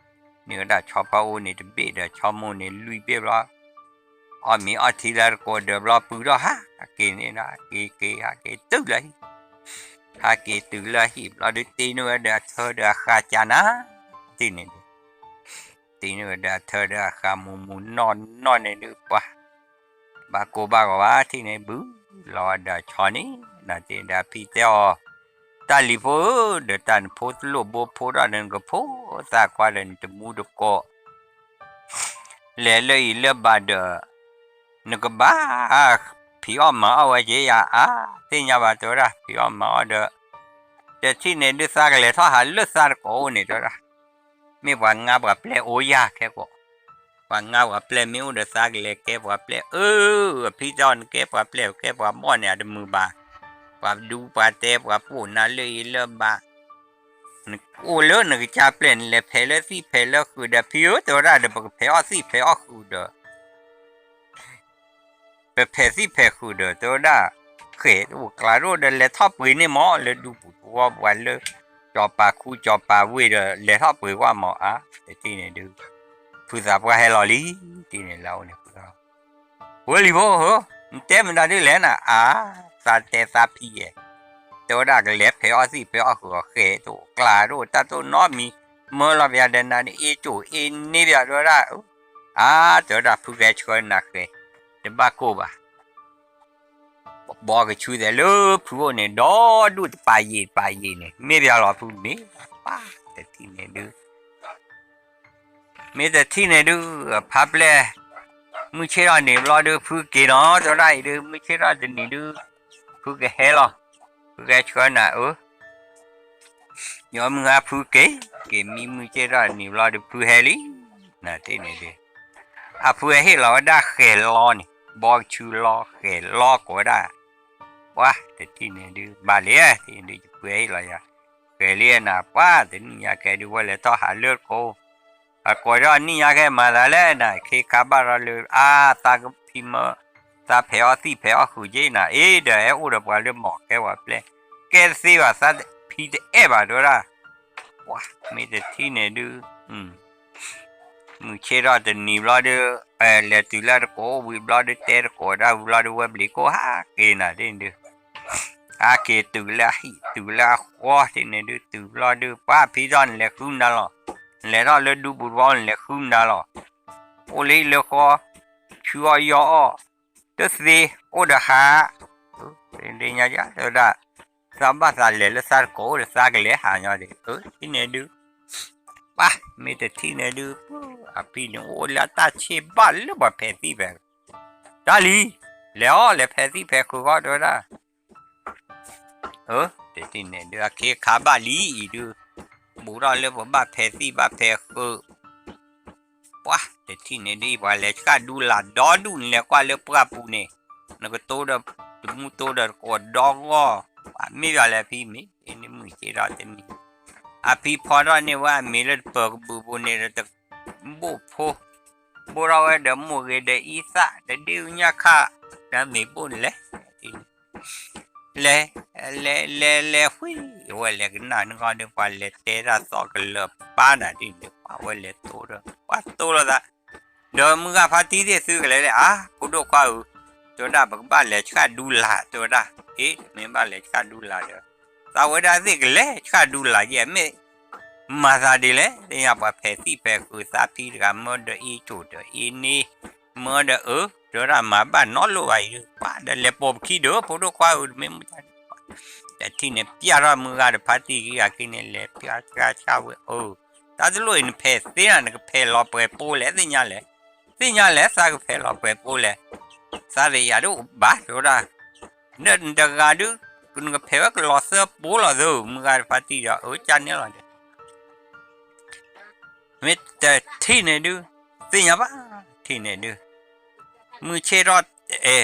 န့ၣ်ဝဲဒၣ်ဆီဖါအိၣ်န့ၣ်တဘ့ၣ်ဒီး ဆီမိၢ်န့ၣ်လွံၢ်ဘ့ၣ်ဘျီ အီၣ်မ့ၤအီထံလၢတကိးဒီးဘျီပုၢ်ထီၣ်ဟးက့ၤန့ၣ်ဒီး က့ၤက့ၤဟးက့ၤတုၤလၢဟံၣ်, ဟးက့ၤတုၤလၢဟံၣ်ဘျီဒုး တ့န့ၢ်ဝဲဒီးအထၢဒီးအဃာ်ကၢ်နၤ, တထံၣ်န့ၣ်ဒုး တ့န့ၢ်ဝဲဒီးအထၢဒီးအဃာ်မူၤမူၤနီၢ်နီၢ်န့ၣ်ဒုး ပှၤ ဘၣ်ကိၢ်ဘၣ်ဂီၤဘၣ် တထံၣ်န့ၣ် ဘုလီၤဝဲဒီးဆီန့ၣ်, နတ့ဒီးအဖံတဲအီၤ, တၢ်လံၤဖိဧၢ ဒီးတၢ်နဖိတလိၣ်ဘိဖိဒီးနကဖိသၣ်ခွါဒီးနတမူတကိး လဲၤလၢအံၤလၢဘၣ်ဒီး နကဘၣ် ဖံးအီၣ်မၤအီၣ်ဝဲက့ၤယၤအါ, သ့ၣ်ညါဘၣ် တဲဝဲဒၣ်, ဖံးအီၣ်မၤအီၣ်ဒီး တထံၣ်န့ၣ်ဒုး သးကလဲၤထီၣ်ဟးလၢသးတကိးအိၣ်န့ၣ် တဲဝဲဒၣ်, မ့ၢ်ပှၤငါပှၤပျဲၢ်အိၣ်ယၤခဲကိး, ပှၤငါပှၤပျဲၢ်မ့ၢ်အိၣ်ဒီးသးကလဲၤကဲပှၤပျဲၢ်, အၢ အဖံတဲအီၤ နကဲပှၤပျဲၢ်ကဲပှၤဘီၣ်န့ၣ် အတမုာ်ဘၣ်, ပှၤဒူပှၤတဲပှၤပိာ်နၤလၢအံၤလၢဘၣ် နအိၣ်လၢနကစၢ်ပျဲၢ် နလဲၤဖဲးလၢသံၣ်ဖဲးလၢဃုာ်ဒီး ဖံဧၢ တဲဝဲဒၣ်ဒီး ပကဖဲးအီၣ်သံၣ်ဖဲးအီၣ်ဃုာ်ဒီး ပဖဲးသံၣ်ဖဲးဃုာ်ဒီး တဲဝဲဒၣ်, ဃဲးတအိၣ်ကျါတအိၣ်ဒီး လဲၤထီၣ်ပှ့ၤန့ၢ်မး လၢဒူပူၤသဝီပှၤလၢ ကၠီၤပၤခူကၠီၤပၤဝ့ၢ်ဒီး လဲၤထီၣ်ပှ့ၤကွၢ်မးအါ, တထံၣ်န့ၣ်ဒုး ဖုသးပှၢ်ဟဲလီၤလံ, တထံၣ်န့ၣ်လၢအအိၣ်န့ၣ် ဖုသး ဝဲလံၤဖိဧၢ, နတဲမတၤဒ်လဲၣ်နၤ, အါ, သးတဲသးဖံယဲၢ်, တဲဝဲဒၣ်ကလဲၤဖဲးအီၣ်သံၣ်ဖဲးအီၣ်ဃုာ်အီၤ ဃဲးတအိၣ်ကျါတအိၣ် တၢ်တအိၣ်နီတမံၤ, မၢလီၤပယၤဒီးနၤန့ၣ် အ့ၣ်ကိၣ်အ့ၣ်န့ၢ်ပယၤ တဲဝဲဒၣ်, အါ, တဲဝဲဒၣ် ဖုကဟဲဆှၢနၤဃဲး, တဘၣ်ကိၢ်ဘၣ် ဘီကဆူသဲးလၢဖုအိၣ်န့ၣ် ဒီဒူၣ်တပာ်ယံာ်တပာ်ယံာ်န့ၣ် မ့ၢ်ပယီၤလီၤဖုမ့ၢ်, ပၢ်တထံၣ်န့ၣ်ဒုး, မ့ၢ်တထံၣ်န့ၣ်ဒုး, ဖါပျဲၢ်, မုၢ်ဆ့ၣ်ထီၣ်နံၤဘျီဒုး ဖုက့ၤနီၤ တဲဝဲဒၣ်အံၤဒုး မုၢ်ဆ့ၣ်ထီၣ်တနံၤဒုး, ဖုကဟဲလီၤ, ဖုကဟဲဆှၢနၤအၢ ယမုၢ်ဟါဖုက့ၤ, က့ၤမံမုၢ်ဆ့ၣ်ထီၣ်တနံၤဘျီဒုး ဖုဟဲလံ, နတထံၣ်န့ၣ်ဒုး, အဖုဟဲဟ့ၣ်လီၤဝဲဒၣ်ဃဲးလီန့ၣ်, ဘီကဆူလီ ဃဲးလီကိးဝဲဒၣ်, ပှၤတထံၣ်န့ၣ်ဒုး ဘၣ်လံ, တထံၣ်န့ၣ်ဒုး ယဖုဟဲဟ့ၣ်လီၤယၤ, ဃဲးလံနၤ ပှၤတနံၣ်ညါကဲဒုး ဝဲလဲၤထီၣ်ဟးလၢတကိး, အကိးဒီးနံၣ်ညါကဲမၤသးလဲၣ်နၤ ခ့ခါဘၣ်ဒီးလၢ အါ သးကဖံးမၢ သးဖဲးအီၣ်သံၣ်ဖဲးအီၣ်ဃုာ်က့နၤ အ့ဒီးဟဲအိၣ်ဒီးပှၤလၢမီၢ်ကဲပှၤပျဲၢ်, ကဲတသ့ဘၣ် သးဖံးတအဲၣ်ဘၣ် တဲဝဲဒၣ်, ပှၤမ့ၢ်တထံၣ်န့ၣ်ဒုး, မုၢ်ဆ့ၣ်ထီၣ်တနံၤဘျီဒုး, လဲၤတုၤလၢတကိးဝံၤဘျီဒုး တဲတကိးဒၣ်ဝံၤဘျီဒုး ဝဲဘျံးကိၣ်ဟးက့ၤနၤတထံၣ်န့ၣ်ဒုး, ဟးက့ၤတုၤလၢအဟံၣ် တုၤလၢအဃီတထံၣ်န့ၣ်ဒုး တုၤဘျီဒုး ပှၤဖံးထီၣ်နလဲၤဃုမနၤလီၤ, နလဲၤထီၣ်လၢဒူပူၤတဝီ နလဲၤဃုမနၤလီၤ အိၣ်လၢဟံၣ်လၢဃီ, ဆူအီၣ်ယီအီၣ်, တသ့အိၣ်ဒီးဟး, ဒ်ညါတဲဝဲဒၣ်, သးဘၣ်သးလဲၤလၢသးတကိးအိၣ်ဒီးသးကလဲၤဟးညီဒီး ထံၣ်န့ၣ်ဒုး, ပၢ်မ့ၢ်တထံၣ်န့ၣ်ဒုး, အဖံန့ၣ်အိၣ်လၢအတၢ်ဆ့ၣ်ဘၣ်လၢပှၤဖဲးသံၣ်ဖဲး, တၢ်လံ, လဲၤအီၣ်လဲၤဖဲးသံၣ်ဖဲးဃုာ်ဃီတဲဝဲဒၣ် တထံၣ်န့ၣ်ဒုး အခ့ခါဘၣ်လံအံၤဒုး, ဘူးထီၣ်လၢပဘၣ်ဖဲးသံၣ်ဘၣ်ဖဲးဃုာ်, ပှၢ်တထံၣ်န့ၣ်ဒုး ပှၤလဲၤဆှၣ်ဒူလၢ်ဒီဒူၣ် နလဲၤကွၢ်လၢပှၢ်ပူၤန့ၣ်, နကတိၤဒီး, တမူတိၤဒီးတကိးဒီဂီၢ်, ပှၢ်မ့ၢ်ဘၣ်လဲၤဖံမ့ၢ်, မုၢ်က့ဒီးတမံၤ, အဖံဖီထီၣ်န့ၢ်ဝဲအမ့ၤလၢတပၢၤကဘုးပူၤန့ၣ်ဒီးတ, ဘိၣ်ဖိ, ဘိၣ်ထီၣ်ဝဲဒီးမိၢ်ဂ့ၤဒီးအံသၣ် တဒ့ညၣ်ခၣ်, တၢ်မ့ၤဘိၣ်န့ၣ်လဲၣ် လဲၤ, လဲၤလဲၤလဲၤဃုဝဲလဲၤကနၣ်န့ၣ်ဃီဒီး ပှၤလဲၤတဲတၢ်သီၣ်ကလၢၤပၢ်နၤဒ်န့ၣ် ပှၤဝဲလဲၤတိၤဒီး ပှၤတိၤလိာ်သး, ဒီးမုၢ်ဂၤဖါတံၢ်သ့ၣ်သုကလဲၤလဲၣ် အါ ဖိဒိၣ်ခွါဧၢ, တဲဝဲဒၣ် ပကဘၣ်လဲၤဆှၣ်ဒူလၢ် တဲဝဲဒၣ်, အ့ မ့ၢ်ဘၣ်လဲၤဆှၣ်ဒူလၢ်ဒီး, သးဝဲဒၣ်သ့ၣ်ကလဲၤဆှၣ်ဒူလၢ်ယဲၢ်မ့ၢ် မၤသးဒ်လဲၣ် သ့ၣ်ညါပှၤဖဲးသံၣ်ဖဲးဃုာ်သးဖံတဂၤ မၢဒီးအ့ၣ်ဆိၣ်ဒီးအ့ၣ်န့ၣ်, မၢဒီးအၢ, တဲဝဲဒၣ်မၤဘၣ်နီတလိၣ်ဘၣ်အံၤဒုး ပှၤဒီးလဲၤပိာ်ပခံဒီး ဖိဒိၣ်ခွါဧၢ တမ့ၢ်မုၢ်တၢ်ဒုး, တထံၣ်န့ၣ် ပျၢ်ထီၣ်မုၢ်ဂၤတဖါတံၢ်ခံဂၤခံန့ၣ် လဲၤပျၢ်ဆှၣ်ဆှၣ်ဝဲအၢ, တၢ်တလိၣ်အံၤနဖဲးသ့နၤ နကဖဲးလီၤပှဲၤပိလဲၣ် သ့ၣ်ညါလဲၣ်, သ့ၣ်ညါလဲၣ် သးကဖဲးလီၤပှဲၤပိလဲၣ်, သးတယာ်ဒိၣ်ဘၣ် တဲဝဲဒၣ် ဒီးနတဂၤဒုး, နကဖဲးဝဲကလီၤသၢပိလီၤသၢ မုၢ်ဂၤတဖါတံၢ်ဒီး အၢ ကန့ၣ်လီၤဒီး, မ့ၢ်တထံၣ်န့ၣ်ဒုး, သ့ၣ်ညါဘၣ်, ထံၣ်န့ၣ်ဒုး, မုၢ်ဆ့ၣ်ထီၣ်, အဲ,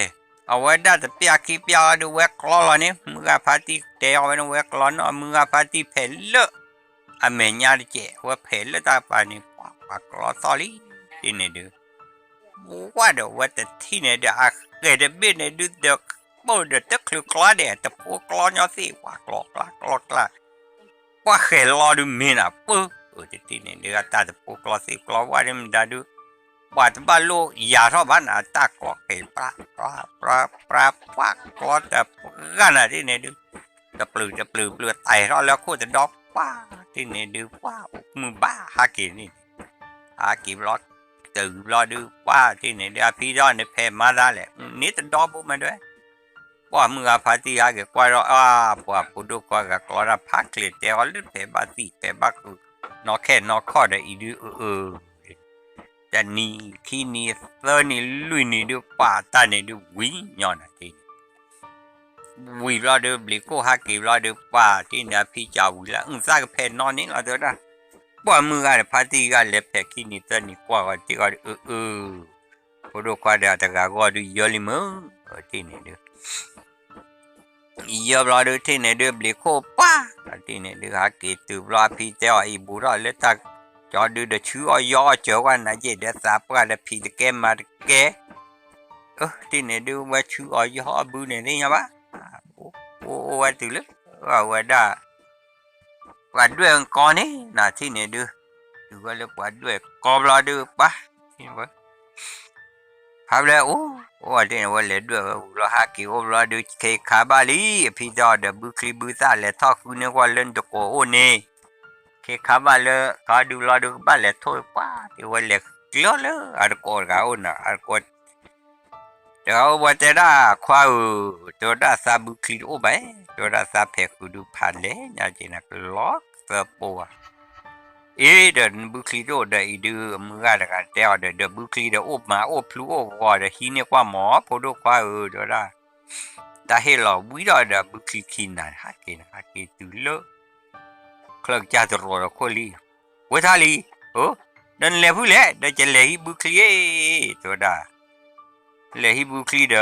အဝဲဒၣ်တပျၢ်ခံပျၢ်အီၤဒုး ဝဲကျီလီၤန့ၣ် မုၢ်ဂၤဖါတံၢ်တဲအီၤဝဲန့ၣ် ဝဲကျီနီၢ် မုၢ်ဂၤဖါတံၢ်ဖဲးလၢ အမဲာ်ညါတကဲး ဝဲဖဲးလၢတၢ်ပာ်န့ၣ် ပှၤကျီသီၣ်လံ, ထံၣ်န့ၣ်ဒုး ဝဲဒီးဝဲတထံၣ်န့ၣ်ဒီး အဃဲၤတဘ့ၣ်န့ၣ်ဒုး ဒီးပိၢ်ဒီးတချုးကျီဒဲး တဖိကျီညီသ့ၣ် ပှၤကျီကျါကျီကျါ, ပှၤဃဲၤလီၤဒုးမ့ၢ်နၤပၢ, အတထံၣ်န့ၣ်ဒုး အတၢ်တဖိကျီသ့ၣ်ကျီဝဲဒၣ်မတၤဒုး, ပှၤတဘၣ်လိၣ်ယၤထီၣ်ဘၣ်နၤ အတၢ်ကျီဃဲၤ ပြၢ ပြၢ ပြၢ ပှၤကျီတဂၤနၤထံၣ်န့ၣ်ဒုး, တပျုာ်တပျုာ်ပျုာ် တဲထီၣ်လၢခိၣ်တဒီ ပှၤထံၣ်န့ၣ်ဒုး ပှၤအိၣ်မုာ်ဘၣ်ဟးက့ၤန့ၣ်, ဟးက့ၤဘျီ, တုၤဘျီဒုး ပှၤထံၣ်န့ၣ်ဒုး အဖံထီၣ်န့ၣ် ဖဲးမၤသးလဲၣ် န့ၣ်တဒီဘိမးဒွဲ, ပှၤမုၢ်ဂၤဖါတံၢ်ဟးက့ၤကွၢ်ဒီး အါ ပှၤဖိဒိၣ်ခွါဂၤကျီတၢ်ဖးချ့း တဲအီၤလၢဖဲးဘၣ်သံၣ်ဖဲးဘၣ်ဃုာ် နီၢ်ခဲနီၢ်ခီၣ်ဒီးအံၤဒုး အၢ အၢ တနံၤခံနံၤသၢနံၤလွံၢ်နံၤဒုး ပှၤတၢ်န့ၣ်ဒုးဝံၤညီနၤထံၣ်န့ၣ်, ဝံၤဘျီဒုး ဘျံးခိၣ်ဟးက့ၤဘျီဒုး ပှၤထံၣ်န့ၣ် အဖံကဝံၤလၢ အုၣ်သၣ်ကဖဲးနီၢ်န့ၣ်လီၤ တဲဝဲဒၣ်, ပှၤမုၢ်ဂၤတဖါတံၢ်ဂၤလဲၤဖဲးခံနံၤသၢနံၤ ကွၢ်ဂီၤတ့ၢ်ဂီၤဒုး အၢ အၢ ဖိဒိၣ်ခွါဒီးတဂၤဂီၢ်ဒုးယၢလံမုၢ်, ထံၣ်န့ၣ်ဒုး ယၢဘျီဒုးထံၣ်န့ၣ်ဒုး ဘျံးခိၣ်ပှၢ်, ထံၣ်န့ၣ်ဒုး ဟးက့ၤတုၤဘျီ အဖံတဲအီၤအံၤ ဘူးထီၣ်လၢတၢ်ကၠီဒုးဒီး ဆူအီၣ်ယီအီၣ်စၢၤဝဲနၤယဲၢ်ဒီး သးပှၢ်ဒီးဖံးတကဲမၤတကဲ, အၢ ထံၣ်န့ၣ်ဒုးဝဲဆူအီၣ်ယီအီၣ်ဘုန့ၣ်သ့ၣ်ညါဘၣ်, အိၣ်ဝဲတုၤလၢ အဝဲဒၣ် ပှၤဒွဲၣ်ကီန့ၣ် နၤထံၣ်န့ၣ်ဒုး, တုၤဝဲလၢပှၤဒွဲၣ်ကီဘျီဒုး ပှၤ ထံၣ်န့ၣ်ဝဲ ဖးဘျဲၣ်အိၣ်, အိၣ်ဝဲတန့ၣ် ဝဲလဲၤဒွဲၣ်ဝဲဝံၤလီၤ ဟးက့ၤအိၣ်ဘျီဒုး ခဲခါဘၣ်လံ အဖံတဲအီၤဒီး ဘုချံဘုသၣ်လဲၤထီၣ်ဃုန့ၢ်ကွၢ်လၢနတကိးအိၣ်န့ၣ်, ခဲခါဘၣ်လၢ ကီဒုးဘျီဒုး ကဘၣ်လဲၤထိၣ်ပှၢ် တဲဝဲလဲၤကျီလၢအတကိးတဂၤအိၣ်နၤ အတကိး တဂၤအိၣ်ဝဲတဲဒၣ် ခွါဧၢ, တဲဝဲဒၣ်သးဘုချံတအိၣ်ဘၣ်, တဲဝဲဒၣ်သးဖဲးဃုာ်ဒုးဖးလဲၢ်ညါက့ၤနၤ ကလီသၢပိဝဲ အ့ ဒီးနဘုချံတအိၣ်ဒီးအံၤဒုး မုၢ်ဂၤတဂၤတဲအီၤဒီး ဒီးဘုချံဒီးအိၣ်မၤအိၣ်ဖျူအိၣ်ဂီၤဒီးဟံးန့ၢ်ကွၢ်မီၤ ဖိဒိၣ်ခွါဧၢ တဲဝဲဒၣ်, တၢ်ဟ့ၣ်လီၤဝံၤဒီးဒီးဘုချံခံနၤ ဟးက့ၤနၤ ဟးက့ၤတုၤလၢ ချၢကစၢ်တရီးဒီးခိၣ်လံ, ဝဲထါလံ, အိ, ဒီးနလဲၤဖုလဲၣ် ဒီးကလဲၤဟံးဘုချံအ့, တဲဝဲဒၣ်, လဲၤဟံးဘုချံဒီးန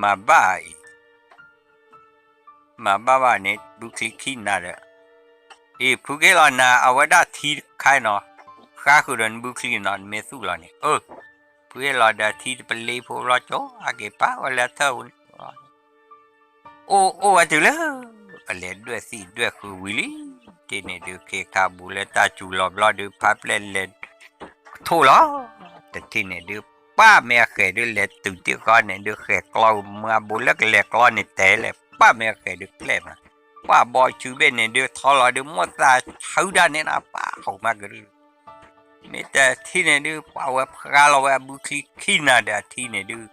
မၤဘၣ်အံၤ မၤဘၣ်ဘၣ်န့ၣ် ဘုချံခံနၤဒီး, အ့ ဖုက့ၤလီၤနၤ အဝဲဒၣ်ထံတခါနီၤ, ဃါဃုာ်ဒီးနဘုချံနီၤ နမ့ၢ်သူၣ်လီၤန့ၣ်, အၢ, ဖုဟ့ၣ်လီၤဒီးထံတပလ့ဖိဘျီကၠီ ဟဲက့ၤပာ်ဝဲလၢထၢၣ်ဝံၤန့ၣ် အိၣ်အိၣ်ဝဲတုၤလၢ အလဲၤဒွဲၣ်သံၣ်ဒွဲၣ်ဃုာ်ဝံၤလံ, တထံၣ်န့ၣ်ဒုး ခ့ခါဘူးလၢတၢ်စူၤလီၤဘျီဒုး ဖးပျဲၢ်လဲၤ ထိၣ်လီၤ, တထံၣ်န့ၣ်ဒုး ပၢ်မ့ၢ်အဃဲၤဒုးလဲၤတုၤတ့ၢ်ဃီန့ၣ်ဒုး ဃဲၤကျီမ့ၢ်အဘူးလၢကလဲၤကျီန့ၣ်တဲလဲၣ် ပၢ်မ့ၢ်အဃဲၤဒုးကျဲမး, ပၢ်ဘီဆူဘ့ၣ်န့ၣ်ဒုး ထီလီၤဒုး မိၢ်သးဟုဒၣ်န့ၣ်နပၢ်ဟိးမးကရၢ မ့ၢ်တထံၣ်န့ၣ်ဒုး ပှၤဝဲဖျါလီၤဝဲအဘုချံခံနၤဒီးအထံၣ်န့ၣ်ဒုး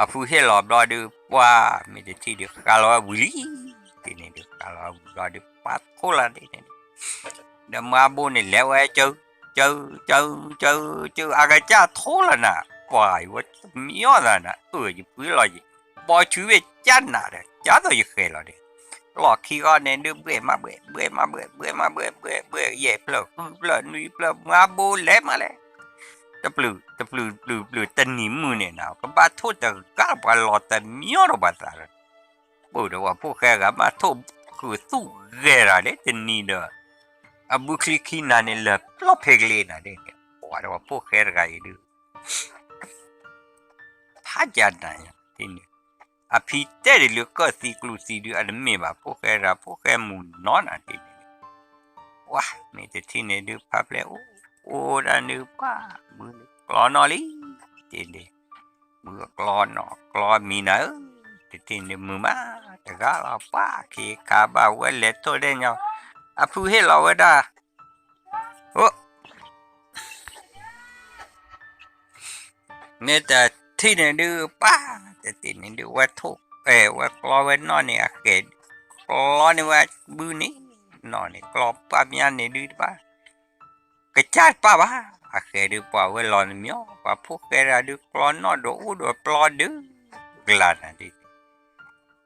အဖုဟ့ၣ်လီၤဘျီဒုး ပှၤမ့ၢ်တထံၣ်ဒုးဃါလီၤဝဲဝံၤလံ, တထံၣ်န့ၣ်ဒုးဃါလီၤဝဲဝံၤဘျီဒုး ပှၤထိၣ်လီၤတထံၣ်န့ၣ်ဒုး ဒီးမါဘိန့ၣ်လဲၤဝဲကၢ ကၢ ကၢ ကၢ ကၢ အကစၢ်ထိၣ်လီၤနၤ, ပှၤအံၤဝဲတမံၤအီၣ်သးနၤ အၢၣ်ယပှ့ၤလီၤယံၤ, ဘီဆူဝဲကၢ်နၤဒီး ကၢ်သိးယဃဲၤလီၤဒီး လီၢ်ခံဂီၢ်န့ၣ်ဒုး ဘှဲၣ်မးဘှဲၣ် ဘှဲၣ်မးဘှဲၣ် ဘှဲၣ်မးဘှဲၣ် ဘှဲၣ်ဘှဲၣ် ယဲၢ်ဖျၢၣ် ဃုဖျၢၣ်နွံဖျၢၣ် မါဘိလဲၤမးလဲၣ်, တပျုာ် တပျုာ်ပျုာ်ပျုာ်တနံၤမုၢ်န့ၣ်နၤ ကဘၣ်ထိၣ်တဂၤလၢပှၤလီၤတမံၤအီၣ်ဒီးပှၤသးလီၤ, ပၢၢ်ဒီးပှၤဖိၣ်ဃဲတဂၤဘၣ်ထိၣ်ဃုာ်သူၣ်ဂဲၤတၢ်လၢတနံၤဒီး အဘုချံခံနၤန့ၣ် လၢာ်ပျီၢ်ဖဲကလ့နၤဒ်န့ၣ် ပှၤဒီးပှၤဖိၣ်ဃဲတဂၤအံၤဒုး ဖးကၢ်နၤယၤတထံၣ်န့ၣ်, အဖံတဲဒ်လၢကၢၢ်သံကျူသံဒုး အတမ့ၢ်ဘၣ် ဖိၣ်ဃဲတဂၤ ဖိၣ်ဃဲမုၢ်နီၢ်နၤတထံၣ်န့ၣ်, ပှၤမ့ၢ်တထံၣ်န့ၣ်ဒုး ဖးဖျဲၣ်အိၣ် အိၣ်ဒၣ်ဒုး ပှၤမုၢ်ကျီနီၢ်လံ, တထံၣ်န့ၣ်, မုၢ်ကျီနီၢ်ကျီမံၤနၤဧၢ, တထံၣ်န့ၣ်မုာ်မးတဂၤလီၤ ပှၤခ့ခါဘၣ်ဝဲလဲၤထိၣ်ဒဲၣ်ညီ, အဖုဟ့ၣ်လီၤဝဲဒၣ် အိၣ် မ့ၢ်တထံၣ်န့ၣ်ဒုး ပှၤတထံၣ်န့ၣ်ဒုး ဝဲထိၣ် အဲ ဝဲကျီဝဲနီၢ်န့ၣ် အဃဲၤ ကျီန့ၢ်ဝဲဘုန့ၣ်, နီၢ်န့ၣ် ကျီပှၢ်ပညါန့ၣ်ဒုးတဘၣ်, ကစၢ်တပၢ်ဘၣ်, အဃဲၤဒုးပှၤဝဲလီၤနမံၤ ပှၤဖိၣ်ဃဲတဂၤဒုး ကျီနီၢ်ဒီးအိၣ်ဒီးပျီဒုး ကလၤနၤဒ်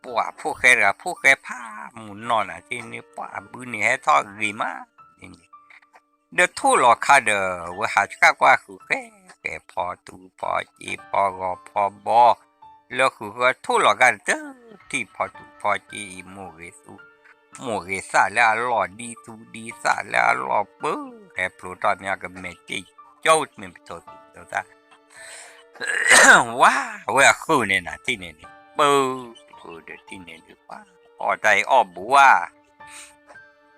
ပှၤဖိၣ်ဃဲတဂၤဖိၣ်ဃဲဖးမုၢ်နီၢ်နၤဒ်န့ၣ် ပှၤအဘုန့ၣ်ဟဲထီၣ်ဂ့ၤမးန့ၣ်, ဒီးထိၣ်လီၤခါဒီး ဝဲဟးဆှၣ်ကွၢ်ဃုာ်ဃဲ ကဲဖီတူၤဖီစ့ဖီဂီၤဖီဘီ လၢဃုာ်ဃဲထိၣ်လီၤခါဒီး တထံၣ်ဖီတူၤဖီစ့အံၤ မိၢ်ဂ့ၤသူ မိၢ်ဂ့ၤသၣ်လၢအလီၢ်ဒ်သူဒ်သၣ်လၢအလီၢ်ပၢ ဟဲဖျိးထီၣ်မ့ၢ်ကမဲာ်တ့ၢ်ကၠိမ့ၢ်ပထိးသူပထိးသၣ် ဝါ အဝဲအဃုာ်န့ၣ်နၤထံၣ်န့ၣ်န့ၣ် ပၢဃုာ်ဒီးထံၣ်န့ၣ်ဒုး ပှၤ အီၣ်တၢ်အံၤအီၣ်ဘူးဧါ,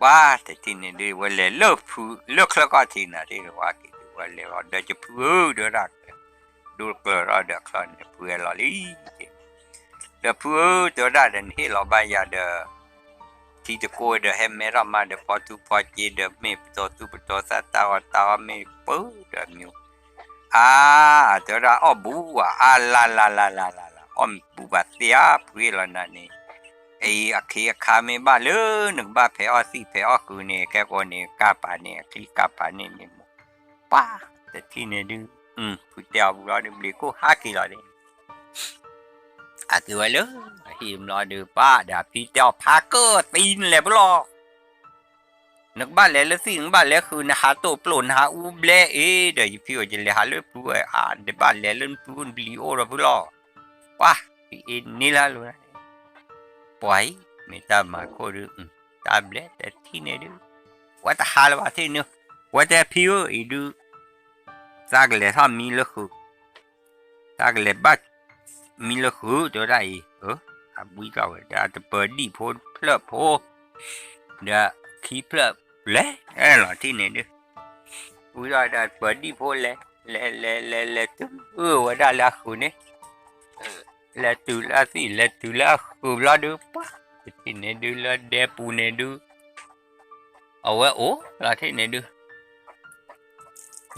ပှၤတထံၣ်န့ၣ်ဒုး ဝဲလဲၤလၢဖု လၢချၢကီၢ်ထံးနၤထံၣ်န့ၣ် ဝဲက့ၤဒုး ဝဲလဲၤလီၤဒီးယဖုဧၢ တဲဝဲဒၣ် ဒိတကျၢၤထီၣ်ဒီးချၢန့ၣ် ဖုဟဲလီၤလံ ဒီးဖုဧၢ တဲဝဲဒၣ်ဒီး နဟ့ၣ်လီၤဘၣ်ယၤဒီး ထံတကိးဒီး ဟဲမဲထီၣ်မးဒီး ဖီထူဖီစ့ဒီး မ့ၢ်ပတီၢ်သူပတီၢ်သၣ်တၢ်ဂီၤတၢ်ဂီၤမ့ၢ်ပၢဒီးမ့ၢ် အါ တဲဝဲဒၣ်အီၣ်ဘူးဧါ အါ လၢ်လၢ်လၢ်လၢ်လၢ်လၢ် အီၣ်မ့ၢ်ဘူးဘၣ်သ့ဧါ ဖုဟ့ၣ်လီၤနၤန့ၣ် အံၤအခ့အခါမ့ၢ်ဘၣ်လၢ နကဘၣ်ဖဲးအီၣ်သံၣ်ဖဲးအီၣ်ဃုာ်န့ၣ် ကဲကိးန့ၣ် ကၢ်ပာ်န့ၣ် အချံကၢ်ပာ်န့ၣ်မ့ၢ်မိၢ် ပၢ် တထံၣ်န့ၣ်ဒုး ဖုတဲအီၤဘူးလီၤဒီး ဘျံးခိၣ်ဟးက့ၤလီၤန့ၣ် အက့ၤဝဲလၢ အဟံၣ်ဘျီဒုး ပၢ်ဒီးအဖံတဲအီၤ ဖးကၢၣ်သံနလဲၤဖုလီၤ နကဘၣ်လဲၤလၢသံၣ် နကဘၣ်လဲၤဃုာ် နဟးတိာ်ပျိာ် နဟးအူဘျဲအ့ၣ် ဒီးယဖံအိၣ်ယလဲၤဟးလၢဖုဝဲ အါ နဘၣ်လဲၤလၢဖု နဘျံးအိၣ်ဒီးဖုလီၤ ပှၤ ဖံအ့ၣ်န့ၢ်လၢလိၤ ပှၤအံၤ မ့ၢ်တၢ်မၤခိၣ်ဒုး တၢ်ဘျဲတထံၣ်န့ၣ်ဒုး ဝဲတဟးလၢၤဘၣ်ထံၣ်န့ၣ် ဝဲတဲဖံဧၢ အံၤဒုး သးကလဲၤထီၣ်မံလၢဃုာ် တၢ်ကလဲၤဘၣ်မံလၢဃုာ် တဲဝဲဒၣ်အံၤ အဘှံးထီၣ်ဝဲ ဒီးအတပၢၤဒံၣ်ဖိဖျၢၣ်ဖိ ဒီးခံဖျၢၣ်လဲၤလီၤထံၣ်န့ၣ်ဒုး ဝံၤဒီးဒီးပၢၤဒံၣ်ဖိလဲၤ လဲၤလဲၤလဲၤလဲၤတုၤဝဲဒၣ်လၢအဃုာ်န့ၣ် လဲၤတုၤလၢအသံၣ် လဲၤတုၤလၢအဃုာ်ဘျီဒုး ပှၤ တထံၣ်န့ၣ်ဒုးလၢဒဲပူၤန့ၣ်ဒုး အဝဲအိၣ်လီၤထံၣ်န့ၣ်ဒုး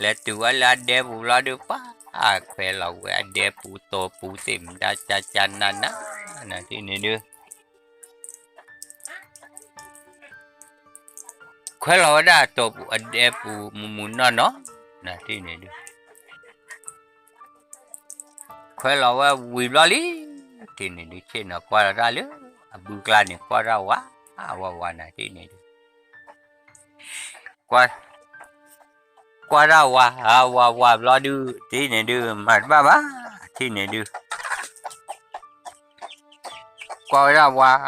လဲၤတုၤဝဲလၢအဒဲပူၤဘျီဒုး ပှၤ ခွဲးလီၤဝဲအဒဲပူၤတိာ်ပူၤသ့ၣ်မတၤကၢ်ကၢ်နးနး နၤထံၣ်န့ၣ်ဒုး ခွဲးလီၤဝဲဒၣ်အတိာ်ပူၤအဒဲပူၤ မုၢ်မုၢ်နီၢ်နီၢ် နၤထံၣ်န့ၣ်ဒုး ခွဲးလီၤဝဲဝံၤဘျီလံ ထံၣ်န့ၣ်ဒုး ဆ့ၣ်နီၤကွၢ်လီၤတၢ်လၢ အဘုကျါန့ၣ် ကွၢ်တၢ်ဝး ဝးဝး နၤထံၣ်န့ၣ်ဒုး ကွၢ် ကွၢ်တၢ်ဝး ဝးဝးဘျီဒုး ထံၣ်န့ၣ်ဒုး မၤတဘၣ်ဘၣ် ထံၣ်န့ၣ်ဒုး ကွၢ်ဝဲဒၣ်ဝး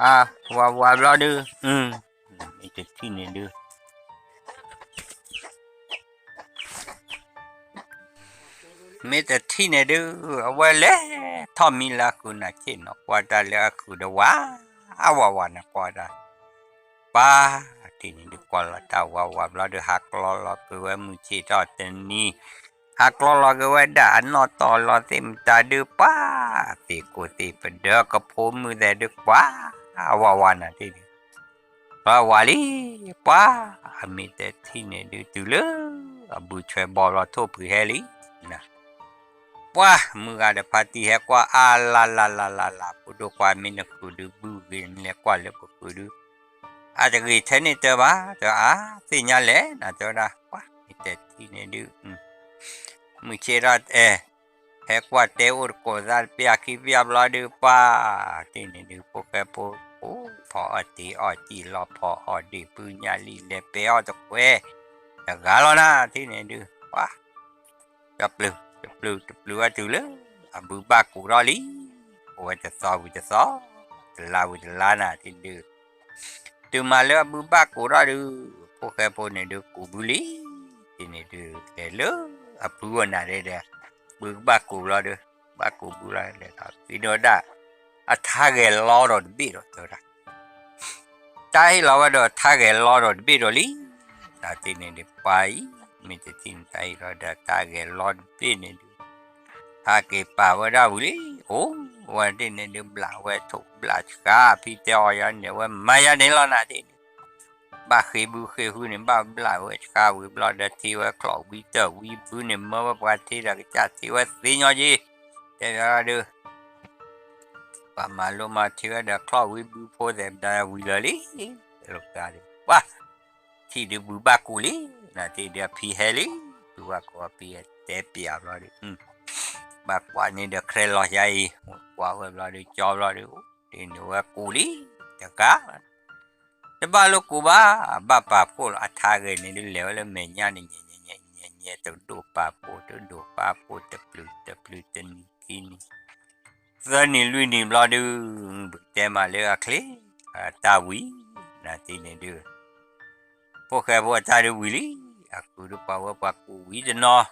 ဝးဝးဘျီဒုး မ့ၢ်တထံၣ်န့ၣ်ဒုး မ့ၢ်တထံၣ်န့ၣ်ဒုး အဝဲလဲၤထီၣ်မံလၢအဃုာ် နၤဆ့ၣ်နီၤကွၢ်တၢ်လၢအဃုာ်ဒီးဝး အဝးဝး နၤကွၢ်တၢ် ပၢ် ထံၣ်န့ၣ်ဒုး ကွၢ်လီၤတၢ်ဝးဝးဘျီဒုး ဟးကျီလီၤက့ၤဝဲမုၢ်ဆ့ၣ်ထီၣ်တနံၤ ဟးကျီလီၤက့ၤဝဲဒၣ်အနီၢ်တီၢ်လီၤသ့ၣ်မတၤဒုး ပၢ် သ့ၣ်ကိၢ်သ့ၣ်ပဒၢကဖိမုၣ်သဲးဒုး ကွၢ် အဝးဝး နၤထံၣ်န့ၣ် ပၢ်ဝးလံ ပၢ် အမ့ၢ်တထံၣ်န့ၣ်ဒုး တုၤလၢ အဘုဆွဲဘီဘျီထိၣ်ဖုဟဲလံ, ပှၢ်မုၢ်ဂၤဒီးဖါတံၢ်ဟဲကွၢ်အါလါလါလါလါလါ ဖိဒိၣ်ခွါမ့ၢ်နဃုာ်ဒုးဘုဂ့ၤ မ့ၢ်လဲၤကွၢ်လၢပဃုာ်ဒုး အတဂ့ၤထဲန့ၣ်တၢ်ဘၣ် တဲအါသ့ၣ်ညါလဲၣ် နတဲဝဲဒၣ် ပှၢ်မ့ၢ်တဲထံၣ်န့ၣ်ဒုး မုၢ်ဆ့ၣ်ထီၣ်အဲ ဟဲကွၢ်တဲအိၣ်တကိးသၣ်တပျၢ်ခံပျၢ်ဘျီဒုး ပှၢ်တထံၣ်န့ၣ်ဒုး ဖိၣ်ဃဲဖိ အိၣ်ဖီအီၣ်တ့ၤအီၣ်စံၣ်လီၤဖီအီၣ်ဒ့ၣ်ဖုညၣ်လံၣ်လဲၤပဲအီၣ်တကွဲ တဂၤလီၤနၤ ထံၣ်န့ၣ်ဒုး ပှၢ် တပျုာ် တပျုာ် တပျုာ်ဝဲတုၤလၢ အဘုဘၣ်ကူးထီၣ်လံ, အိၣ်ဝဲတသီဝံၤတသီ, တလါဝံၤတလါနၤ ထံၣ်န့ၣ်ဒုး တုၤမၤလၢအဘုဘၣ်ကူးထီၣ်ဒုး ဖိၣ်ဃဲဖိန့ၣ်ဒုးကူးဘုလံ, ထံၣ်န့ၣ်ဒုး လဲၤလၢအဖုအီၤနၤဒဲဒီး ဘုကဘၣ်ကူးဘျီဒုး ဘၣ်ကူးဘုလီၤလဲၤဒီး ဖံဒိၣ်ဒၣ် အထါဂဲၤလီဒီးတဘ့ၣ်ဒီးတဲဝဲဒၣ် တၢ်ဟ့ၣ်လီၤဝဲဒီးထါဂဲၤလီဒီးတဘ့ၣ်ဒီးလံ, နၤ ထံၣ်န့ၣ်ဒုး ပှၢ်အံၤ မ့ၢ်တထံၣ်န့ၣ် တၢ်ဟ့ၣ်လီၤဒီးထါဂဲၤလီတဘ့ၣ်န့ၣ်ဒုး ဟးက့ၤပာ်ဝဲဒၣ်ဝံၤလံ, အိၣ်ဝဲဒၣ်န့ၣ်ဒုး ဘျးဝဲထိၣ်ဘျးဆှါ ဖံတဲအီၤယၤန့ၣ် ဝဲမၤယၤန့ၣ်လီၤနၤ ထံၣ်န့ၣ် ဘၣ်ဃ့ဘုဃ့ဟုန့ၣ် ဘၣ်ဘျးဝဲဆှါဝံၤဘျီဒီး ထံၣ်ဝဲချီၣ်ဝံတၢၢ်ဝံဘုန့ၣ် မၢဝဲပှၤထံဒီးကစၢ်ထံၣ်ဝဲသ့ညီက့ၤ, တဲဘၣ်ဒုး ပှၤမၤလိမၤထံၣ်ဝဲဒီးချီၣ်ဝံဘုဖိသဲးဒါဝံၤလၢာ်လံ, လိာ်ကါဒုး ပှၢ် ထံၣ်ဒုးဘုဘၣ်ကူးလံ, နၤထံၣ်ဒုးအဖံဟဲလံ, ဘုဘၣ်ကူးအဖံတဲပျးဘျီဒုး ဘၣ်ကွၢ်န့ၣ်ဒီး ခြဲလီၤယါအံၤ, ကွၢ်ဝဲဘျီဒုး ကၠီဘျီဒုး ထံၣ်န့ၣ်ဝဲကူးလံ, တဂၤ တဘၣ်လိာ်ကူးဘၣ်, ဘၣ်ပာ်ဖှိၣ်လီၤ အထါဂဲၤန့ၣ်ဒုး လဲၤဝဲလၢမဲာ်ညါန့ၣ် ညဲညဲညဲညဲ တဒိၣ်ပာ်ဖှိၣ် တဒိၣ်ပာ်ဖှိၣ် တပျုာ်တပျုာ် တနံၤခံနံၤ သၢနံၤလွံၢ်နံၤဘျီဒုး ပကတဲမးလၢအချ့ အတၢ်ဝံၤ နၤထံၣ်န့ၣ်ဒုး ဖိၣ်ဃဲဖိအတၢ်ဒုးဝံၤလံ, အဃုဒုးပှၤဝဲပှၤကူးဝံၤတနီၤ,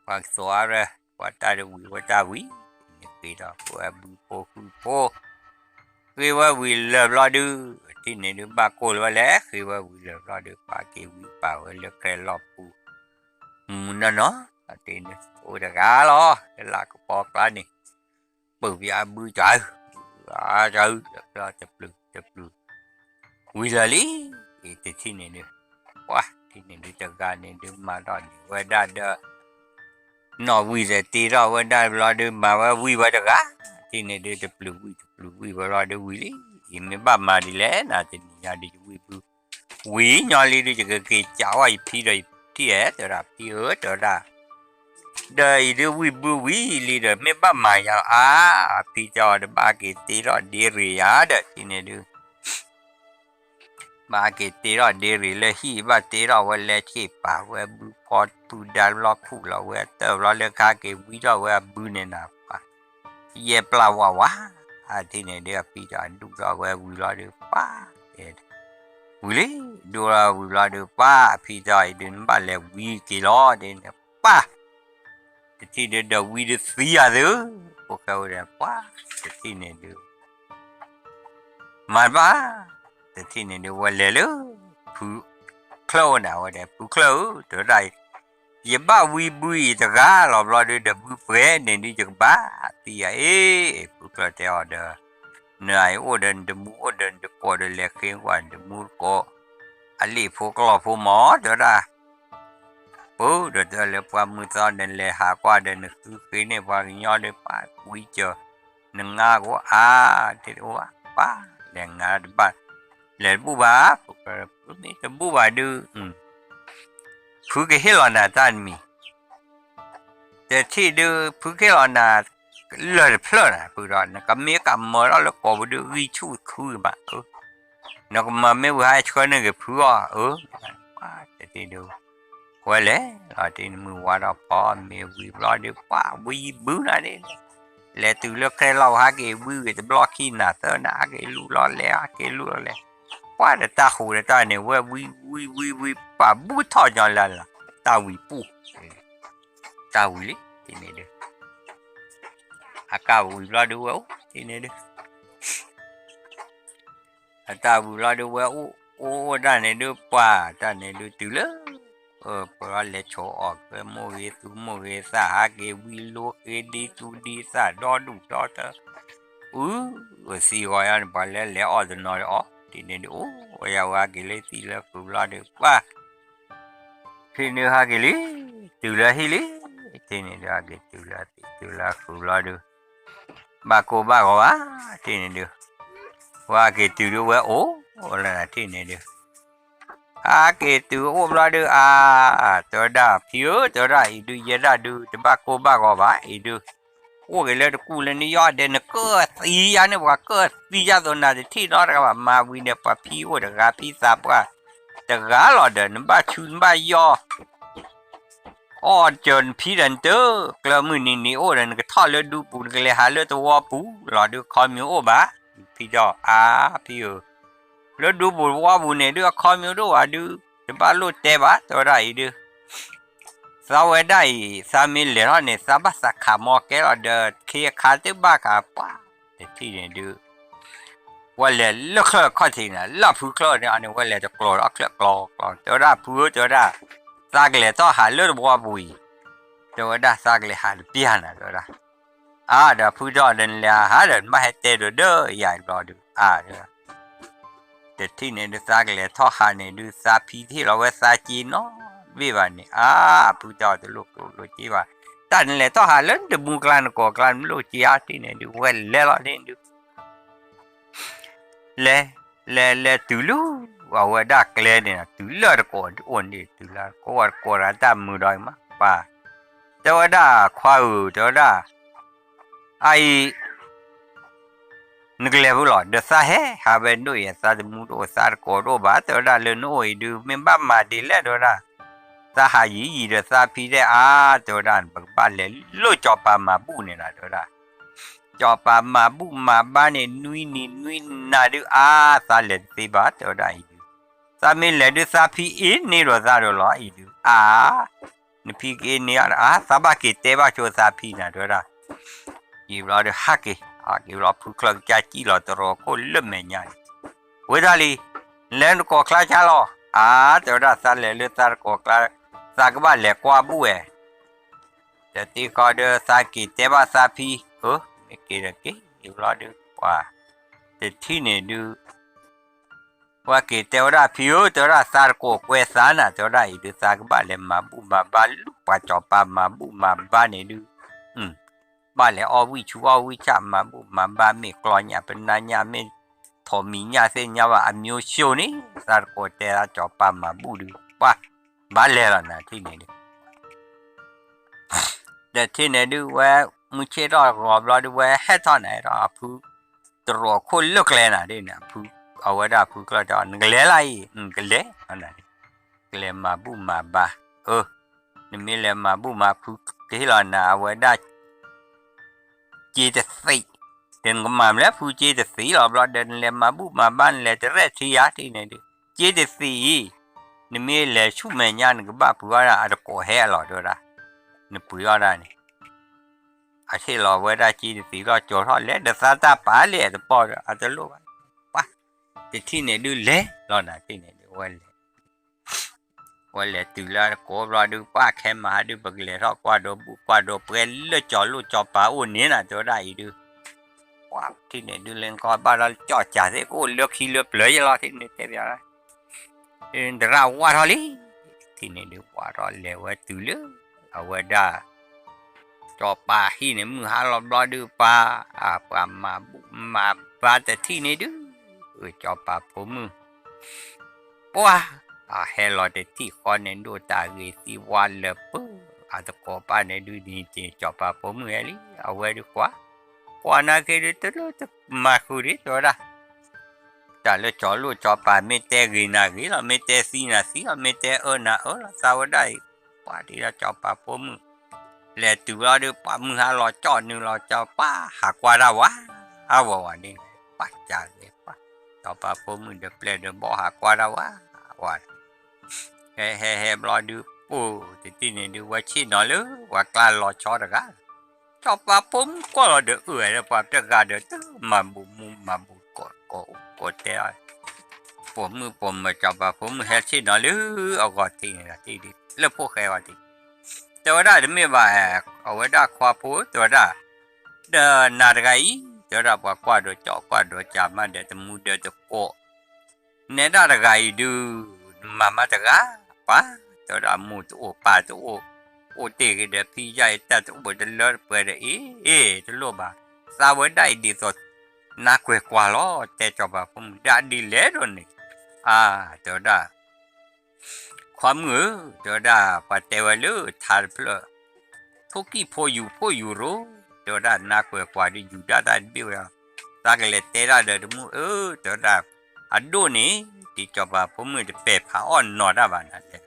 ပှၤကသိးအါရၢ ပှၤတၢ်ဒုးဝံၤဝဲတၢ်ဝံၤ, န့ၣ်ဃ့ဒီးပှၤဘုဖိဃုဖိ ဃ့ဝဲဝံၤလၢာ်ဘျီဒုး ထံၣ်န့ၣ်ဒုး ဘၣ်ကိၢ်လၢၤဝဲလဲၣ်, ဃ့ဝဲဝံၤလၢာ်ဘျီဒုး ပှၤက့ၤဝံပာ်ဝဲလၢကြဲလီၢ်ပူၤ မုၢ်နီၢ်နီၢ် အတ့ၢ်န့ၣ် အိၣ်တဂၤလီၤ လၢလၢကပီၤကျါန့ၣ် ပၢၢ်ပယီၤအဘုတၢ် အတၢ် တပျုာ် တပျုာ် ဝံၤလၢာ်လံ, တထံၣ်န့ၣ်ဒုး ပှၢ် ထံၣ်န့ၣ်ဒုးတဂၤန့ၣ်ဒုး မၤထီၣ်န့ၢ်ဝဲဒၣ်ဒီး နီၣ်ဝံၤသဲးတ့ထီၣ်ဝဲဒၣ်ဘျီဒုး မၤဝဲဝံၤဝဲတဂၤ, ထံၣ်န့ၣ်ဒုး တပျုာ်ဝံၤ တပျုာ်ဝံၤဝဲဘျီဒုးဝံၤလံ, အံၤမ့ၢ်ဘၣ်မၤဒ်လဲၣ် နၤတနံၤညါဒုး ယဝံၣ်ဘု ဝံၤညီလံဒုး ယကက့ၤကးဝဲယဖံဒီးယထံၣ်ဧဲ တဲဝဲဒၣ် ဖံဧၢ တဲဝဲဒၣ် ဒီးအံၤဒုးဝံၣ်ဘုဝံၤလံဒီး မ့ၢ်ဘၣ်မၤယၤလီၤဧါ, အဖံတဲအီၤဒီး ဘၣ်က့ၤတ့ထီၣ်ဒ့ရ့ၣ်ယၤဒီး ထံၣ်န့ၣ်ဒုး ဘၣ်က့ၤတ့ထီၣ်ဒ့ရ့ၣ်လၢဟံၣ် ဘၣ်တ့ထီၣ်ဝဲလၢဆ့ၣ်ပာ်ဝဲဘုဖီဖုဒါဘျီ ခူၣ်လီၤဝဲအတၢၢ်ဘျီ လၢကဟဲက့ၤဝံထီၣ်ဝဲအဘုန့ၣ်နၤ ပှၤ ယဲၢ်ပျၢ်ဝးဝး, အထံၣ်န့ၣ်ဒုး အဖံတဲအီၤ ဒူၣ်ထီၣ်ဝဲဝံၤလီၤဒုး ပှၤ ဝံၤလံ, ဒူၣ်ထီၣ်ဝံၤလီၤဒုး ပှၤ အဖံတဲအီၤအံၤဒုး နဘၣ်လဲၤဝံက့ၤလီၤ ဒ်န့ၣ် ပှၤ တထံၣ်ဒုး ဒီးဝံဒုးသံယၤသု, ဖိၣ်ဃဲအိၣ်ဒီး ပှၤ တထံၣ်န့ၣ်ဒုး မၤတဘၣ်, တထံၣ်န့ၣ်ဒုး ဝဲလဲၤလၢ ဖုချၢၣ်အိၣ်နၤဝဲဒီး ဖုချၢၣ်ဧၢ တဲဝဲဒၣ် ယဘၣ်ဝံဘုအံၤတဂၤလီၤဘျီဒုး ဒီးဘုပှဲၤန့ၣ်ဒုး ယကဘၣ်သံယၤအ့ၣ်, ဖုချၢၣ်တဲအီၤဒီး နအံၤအိၣ်ဒီးနတမူအိၣ်ဒီး နတကိးဒီးလဲၤဃ့ကွၢ်နတမူတကိး အလံာ်ဖိကလီၤဖိမး တဲဝဲဒၣ် ပၢ်ဒီးတဲလၢပှၢ်မုၢ်သီဒီး လဲၤဟးကွၢ်ဒီး နဃုဃ့န့ၢ်ပှၤကညီဒီး ပှၤဝံစၢၤ နငါကအိၣ်အါ တအိၣ်ဘၣ် ပှၤလဲၤငါတဘၣ် လဲၤတဘူၣ်ဘၣ် မ့ၢ်တဘူၣ်ဘၣ်ဒုး ဖုကဟ့ၣ်လီၤနၤတၢ်တမံၤ တထံၣ်ဒုး ဖုကဟ့ၣ်လီၤနၤ လၢာ်တဖျၢၣ်နၤ ဖုဒီး နကမ့ၢ်ကမၢထီၣ်လၢကိာ်ပူၤဒုး ဂံၢ်ဆူၣ်ခုဘၣ် နကမၤမ့ၢ်ဝံၤဟးဆှၢန့ၢ်က့ၤဖုအီၤ အၢ တထံၣ်ဒုး ဝဲလဲၤလီၤတ့ၢ်နမုၢ်ဝါထီၣ်ဖီမ့ၤဝံၤဘျီဒုး ပှၤဝံဘုနၤဒ်န့ၣ် လဲၤတုၤလၢကြဲလီၢ်ဟးက့ၤဝံဝံၤတဘျီခံနၤသၢနၤ ဟးက့ၤလူလီၤလဲၤ ဟးက့ၤလူလီၤလဲၤ ပှၤဒီးတၢ်ဟူးဒီးတၢ်န့ၣ် ဝဲဝံဝံဝံဝံ ပှၤဘုထီၣ်ညီလၢ်လၢ် တၢ်ဝံပူၤ တၢ်ဝံၤလံ တန့ၣ်ဒုး အကါဝံၤဘျီဒုးဝဲအိၣ် တန့ၣ်ဒုး အတၢ်ဝံၤဘျီဒုးဝဲအိၣ် အိၣ်အိၣ်တၢ်န့ၣ်ဒုး ပှၤတၢ်န့ၣ်ဒုးတုၤလၢ ပှၤလဲၤဆိးအီၣ်ကဲမိၢ်ဂ့ၤသူမိၢ်ဂ့ၤသၣ် ဟးက့ၤဝံလိဃ့ဒ်သူဒ်သၣ် ဒီဒူၣ်ဒီထၢ အု အသံဂီၤယါန့ၣ် ပှၤလၢလဲၤအီၣ်တနီၤဒီးအီၣ် တန့ၣ်ဒုး အိၣ်ဝဲယၤဝဲက့ၤလၢသံလၢဃုာ်ဘျီဒုး ပှၤ ထံၣ်န့ၣ်ဟဲက့ၤလံ, တုၤလၢဟံၣ်လံ, ထံၣ်န့ၣ်ဒုး ဟဲက့ၤတုၤလၢသံး တုၤလၢဃုာ်ဘျီဒုး, ဘၣ်ကိၢ်ဘၣ်ဂီၤဘၣ်, ထံၣ်န့ၣ်ဒုး, ဝဲက့ၤတုၤဒုးဝဲအိၣ်လၢနၤ ထံၣ်န့ၣ်ဒုး, ဟဲက့ၤတုၤအိၣ်ဘျီဒုး အါ, တဲဝဲဒၣ် ဖံဧၢ, တဲဝဲဒၣ်အံၤဒုး ယဲဒၣ်ဒုး တဘၣ်ကိၢ်ဘၣ်ဂီၤဘၣ်, အံၤဒုး အိၣ်က့ၤလၢတကူၣ်လၢနယီၢ်ဒဲး နကၢၣ်သံယါန့ၣ် ပှၤကၢၣ်သံယါသိးနၤ တထံၣ်နီတဂၤဘၣ်, မၤဝံၤန့ၣ် ပှၤဖံအိၣ်တဂၤ ဖံသးပှၢ်တဂၤလီၤဒီး နဘၣ်ဆူနဘၣ်ယီၢ် အီၣ်စၢၤနဖံဒီးနတၢ် ကျၢၢ်မုၢ်နံၤနံၤအိၣ်ဒီး နကထီၣ်လၢဒူပူၤ နကလဲၤဟးလၢသဝီပူၤလီၤဒုး ခီမ့ၢ်အိၣ်ဘၣ်, ဖံဒီး အါ ဖံဧၢ, လၢဒူပူၤသဝီပူၤန့ၣ်ဒုး အခီမ့ၢ်ဒိၣ်ဘၣ်ဒုး တဘၣ်လိၣ်တဲဘၣ် တဲဝဲဒၣ်အံၤဒုး သးဝဲဒၣ်အံၤ သးမ့ၢ်လဲၤထီၣ်န့ၣ် သးဘၣ်သးခးမီကဲလီၤဒီး ခ့အခါတဘၣ်ခးပှၢ်, တထံၣ်န့ၣ်ဒုး ဝဲလဲၤလၢချၢၣ်ခီၣ်ထံးန့ၣ် လၢဖုချၢၣ်န့ၣ် အန့ၣ် ဝဲလဲၤတကျိၤဒီးချၢၣ်ကျီကျီ တဲဝဲဒၣ် ဖုဧၢ တဲဝဲဒၣ် သးကလဲၤထီၣ်ဟးလၢသဝီပူၤအံၤ, တဲဝဲဒၣ် သးကလဲၤဟးတပျၢ်နၤ တဲဝဲဒၣ်, အါ ဒီးဖုထီၣ်ဒီးနလဲၤဟးဒီး နဘၣ်ဟဲတဲဒိးဒီးယၤအံၤဘျီဒုး အါ တထံၣ်န့ၣ်ဒုး သးကလဲၤထီၣ်ဟးန့ၣ်ဒုး သးဖံတဟ့ၣ်လီၤဝဲသးစ့နီတဘ့ၣ်ဘၣ်န့ၣ် အါ ဖုထီၣ်တလိၣ်ကျိၣ်လိၣ်စ့ဘၣ်, တၢ်နလဲၤထီၣ်ဟးလၢနတမူကျါနကိးကျါ နလိၣ်စ့အါ တထံၣ်န့ၣ်ဒုး ဝဲလဲၤလီၤန့ၣ်ဒုး လဲၤ လဲၤ လဲၤတုၤလၢ အဝဲဒၣ်ကျဲန့ၣ် တုၤလၢတကိးအိၣ်န့ၣ် တုၤလၢကိးဝဲတကိးတဂၤတၢ်မုာ်ဒီးအံၤမး ပှၤ တဲဝဲဒၣ် ခွါဧၢ တဲဝဲဒၣ် အအံၤ နကလဲၤဖုလီၤ ဒီးသးဟဲဟးဝဲဒိၣ်အံၤ သးတမူတအိၣ် သးတကိးတအိၣ်ဘၣ် တဲဝဲဒၣ် လၢနအိၣ်အံၤဒုး မ့ၢ်ဘၣ်မၤဒ်လဲၣ် တဲဝဲဒၣ် သးဟးယံၤယံၤဒီးသးဖံတဲအါ တဲဝဲဒၣ် ပကဘၣ်လဲၤလၢစီၤပၤမၤဘူၣ်န့ၣ်လီၤ တဲဝဲဒၣ် စီၤပၤမၤဘူၣ်မၤဘါန့ၣ် နွံနံၤနွံနၤဒုး အါ သးလဲၤတသ့ဘၣ် တဲဝဲဒၣ်အံၤဒုး သးမ့ၢ်လဲၤဒုး သးဖံအ့န့ၢ်ဒီးသးဒီးလီၤအံၤဒုး အါ နဖံကအ့န့ၢ်အါ သးဘၣ်က့ၤတဲဘၣ်ဆိသးဖံနၤ တဲဝဲဒၣ် ယံာ်ဘျီဒီး ဟးက့ၤ ဟးက့ၤဘျီ ဖုချၢၣ်ကစၢ်စံၣ်လီၤ တရီးခိၣ်လၢမဲာ်ညါန့ၣ် ဝဲဒၣ်လံ လဲၤနကိးကျါကၢ်လီၤ အါ တဲဝဲဒၣ် သးလဲၤလၢသးတကိးကျါ သးကဘၣ်လဲၤကွၢ်ဘူၣ်ဝဲ တသ့ခီဒီး သးက့ၤတဲဘၣ်သးဖံ အၢ မ့ၢ်က့ၤဒီးက့ၤ ယံာ်ဘျီဒုး ပှၤ တထံၣ်န့ၣ်ဒုး ပှၤက့ၤတဲဝဲဒၣ် ဖံဧၢ တဲဝဲဒၣ် သးတကိးကွဲသးနၤ တဲဝဲဒၣ်အံၤဒုး သးကဘၣ်လဲၤမၤဘူၣ်မၤဘါလၢပှၤစီၤပၤမၤဘူၣ်မၤဘါန့ၣ်ဒုး ဘၣ်လဲၤအီၣ်ဝံၣ်ဆူအီၣ်ဝံၣ်ဆၣ် မၤဘူၣ်မၤဘါ မ့ၢ်ကျီညၣ်ပနါညၣ် မ့ၢ်ထိးမံၤညၣ်သ့ၣ်ညါဘၣ် အမျိုးမျိုးန့ၣ် သးတကိးတဲသးစီၤပၤမၤဘူၣ်ဒုး ပှၤ ဘၣ်လဲၤလီၤနၤ ထံၣ်န့ၣ်ဒုး ဒီးထံၣ်န့ၣ်ဒုး ဝဲမုၢ်ဆ့ၣ်ထီၣ်ဂီၤဘျီဒုး ဝဲဟဲထီၣ်န့ၣ်ဒီး အဖု တရီးခိၣ်လၢကျဲနၤဒ်န့ၣ် အဖု အဝဲဒၣ်ဖုကျၢၢ်တဲ နကလဲၤလၢအံၤ ကလဲၤ ကလဲၤမၤဘူၣ်မၤဘါ အၢ နမ့ၢ်လဲၤမၤဘူၣ်မၤ ဖုကဟ့ၣ်လီၤနၤ အဝဲဒၣ် စ့တသံး ဒီးနကမၤမလဲၣ် ဖုစ့တသံးလီၤ ဘျီဒီး နလဲၤမၤဘူၣ်မၤဘါ နလဲၤတရဲၣ်ထံယါ ထံၣ်န့ၣ်ဒုး စ့တသံးအံၤ နမ့ၢ်လဲၤဆူမဲာ်ညါ နကဘၣ်ပှ့ၤအီၣ်ဒၣ် အတကိးဟဲအလီၤ တဲဝဲဒၣ် နပှ့ၤအီၣ်ဒၣ်န့ၣ် အထံၣ်လီၤဝဲဒၣ်စ့တသံးလီၤ ကၠီၤထီၣ်လဲၤ ဒီးသးတၢ်ပာ်လဲၣ်တပီၢ်ဒီး အတလိၣ်ဘၣ် ပှၤ တထံၣ်န့ၣ်ဒုးလဲၤလီၤနၤ ထံၣ်န့ၣ်ဒုးဝဲလဲၤ ဝဲလဲၤတုၤလၢတကိးဘျီဒုး ပှၤခဲမၤဟါဒုး ပကလဲၤထီၣ်ကွၢ်ဒီးဘူၣ်ကွၢ်ဒီးပှဲၤလၢကၠီၤလိၣ်ကၠီၤပၤအိၣ်န့ၣ်နၤ တဲဝဲဒၣ်အံၤဒုး ပှၤထံၣ်န့ၣ်ဒုး လၢနကီၢ်ဘၣ်ဒီးကၠီၣ်ကၠၢ်သ့ၣ် ကအိၣ်လၢခံလၢပျၢၤယဲလီၤ ထံၣ်န့ၣ်တဲပျး သရၣ်ဝၢ်ထီၣ်လံ ထံၣ်န့ၣ်ဒုး ဝၢ်ထီၣ်လဲၤဝဲတုၤလၢ အဝဲဒၣ် စီၤပၤဟံၣ်န့ၣ် မုၢ်ဟါလီၤဘျီဒုးပၢ် အပှၤမၤဘူၣ်မၤဘါတထံၣ်န့ၣ်ဒုး စီၤပၤဖိမုၣ် ပှၤ အဟဲလီၤတထံၣ်ဃီန့ၣ် ဒိၣ်တၢ်ဂ့ၤသံဝါလၢာ်ပၢၢ် အတကိးပၢ်န့ၣ်ဒုး ဒ်စီၤပၤဖိမုၣ်ဟဲလံ အဝဲဒုးကွၢ် ကွၢ်နာ်က့ဒုး တလိၣ်တမၤဃုာ်ဒံး တဲဝဲဒၣ် တၢ်လၢကၠီၤလိၣ်ကၠီၤပၤ မ့ၢ်တဲဂ့ၤနၤဂ့ၤလီၤ မ့ၢ်တဲသံနၤသံလီၤ မ့ၢ်တဲအၢနၤအၢလီၤ သးဝဲဒၣ်အံၤ ပှၤဒ်လီၤစီၤပၤဖိမုၣ် လဲၤတုၤဘျီဒုး ပှၤမုၢ်ဟါလီၤကၠီၣ်နုာ်လီၤကၠီၤ ပှၤဟးကွၢ်တၢ်ဝဲ အဝဲဝဲန့ၣ် ပှၤကၢ်ဂ့ၤပှၤ စီၤပၤဖိမုၣ်ဒီးပျဲၢ်ဒီးဘီၣ်ဟးကွၢ်တၢ်ဝဲ ဝဲ ဟဲဟဲဘျီဒုး ပိၢ်တထံၣ်န့ၣ်ဒုး ဝဲဆ့ၣ်နီၤလၢ ပှၤကျါလီၤဆီတဂၤ စီၤပၤဖိမုၣ်ကွၢ်လီၤဒီးအၢၣ်ဝဲဒီး ပှၤတဂၤဒီးတမၤဘူၣ်မူမၤဘူၣ်ကိးကိး ကိးတဲ ပိာ်မုၣ်ပိာ်မၢၤ စီၤပၤဖိမုၣ်ဟဲဆ့ၣ်နီၤလၢအဂီၢ်ထံးန့ၣ်ဒီး ထံၣ်ဒုး လၢဖိၣ်ဃဲဝဲထံး တဲဝဲဒၣ်တမ့ၢ်ဘၣ် အဝဲဒၣ်ခွါဖိ တဲဝဲဒၣ် ဒီးနၤတဂၤအံၤ တဲဝဲဒၣ် ပှၤကွၢ်ဒီးကၠီၣ်ကွၢ်ဒီးကၠၢ်မးဒီး တမူဒီးတကိး နဲဒၣ်တဂၤအံၤဒုး နမၤမးတဂၤ ပှၤ တဲ တဲဝဲဒၣ်မိၢ်တအိၣ်ပၢ်တအိၣ်, အိၣ်တ့ၢ်က့ၤဒီးဖံယါအံၤ တၢ်တအိၣ်တလၢတပှဲၤဒီးအံၤ, အ့ တလိၣ်ဘၣ်, သးဝဲဒၣ်အံၤဒ်သိး နါကွဲၤကွၢ်လီၤ, တဲစီၤပၤဖိမုၣ် ဒ်လဲၣ်ဒိးန့ၣ်, အါ တဲဝဲဒၣ် ခွါမုၣ်ဧၢ, တဲဝဲဒၣ် ပှၤတဲဝဲလၢထါတဖျၢၣ်, ထိၣ်ကံၣ်ဖိယူၤဖိယူၤရိ, တဲဝဲဒၣ် နါကွဲၤကွၢ်ဒီးယူၤဒၣ်တၢ်တဘ့ၣ်ဝဲ, သးကလဲၤတဲဒၣ်ဒီးတမုၢ်ဧၢ, တဲဝဲဒၣ် အဒိၣ်န့ၣ် ဒ်စီၤပၤဖိမုၣ်တပဲာ်ဖးအီၣ်နီၤတၢ်ဘၣ်နၤလဲၣ်,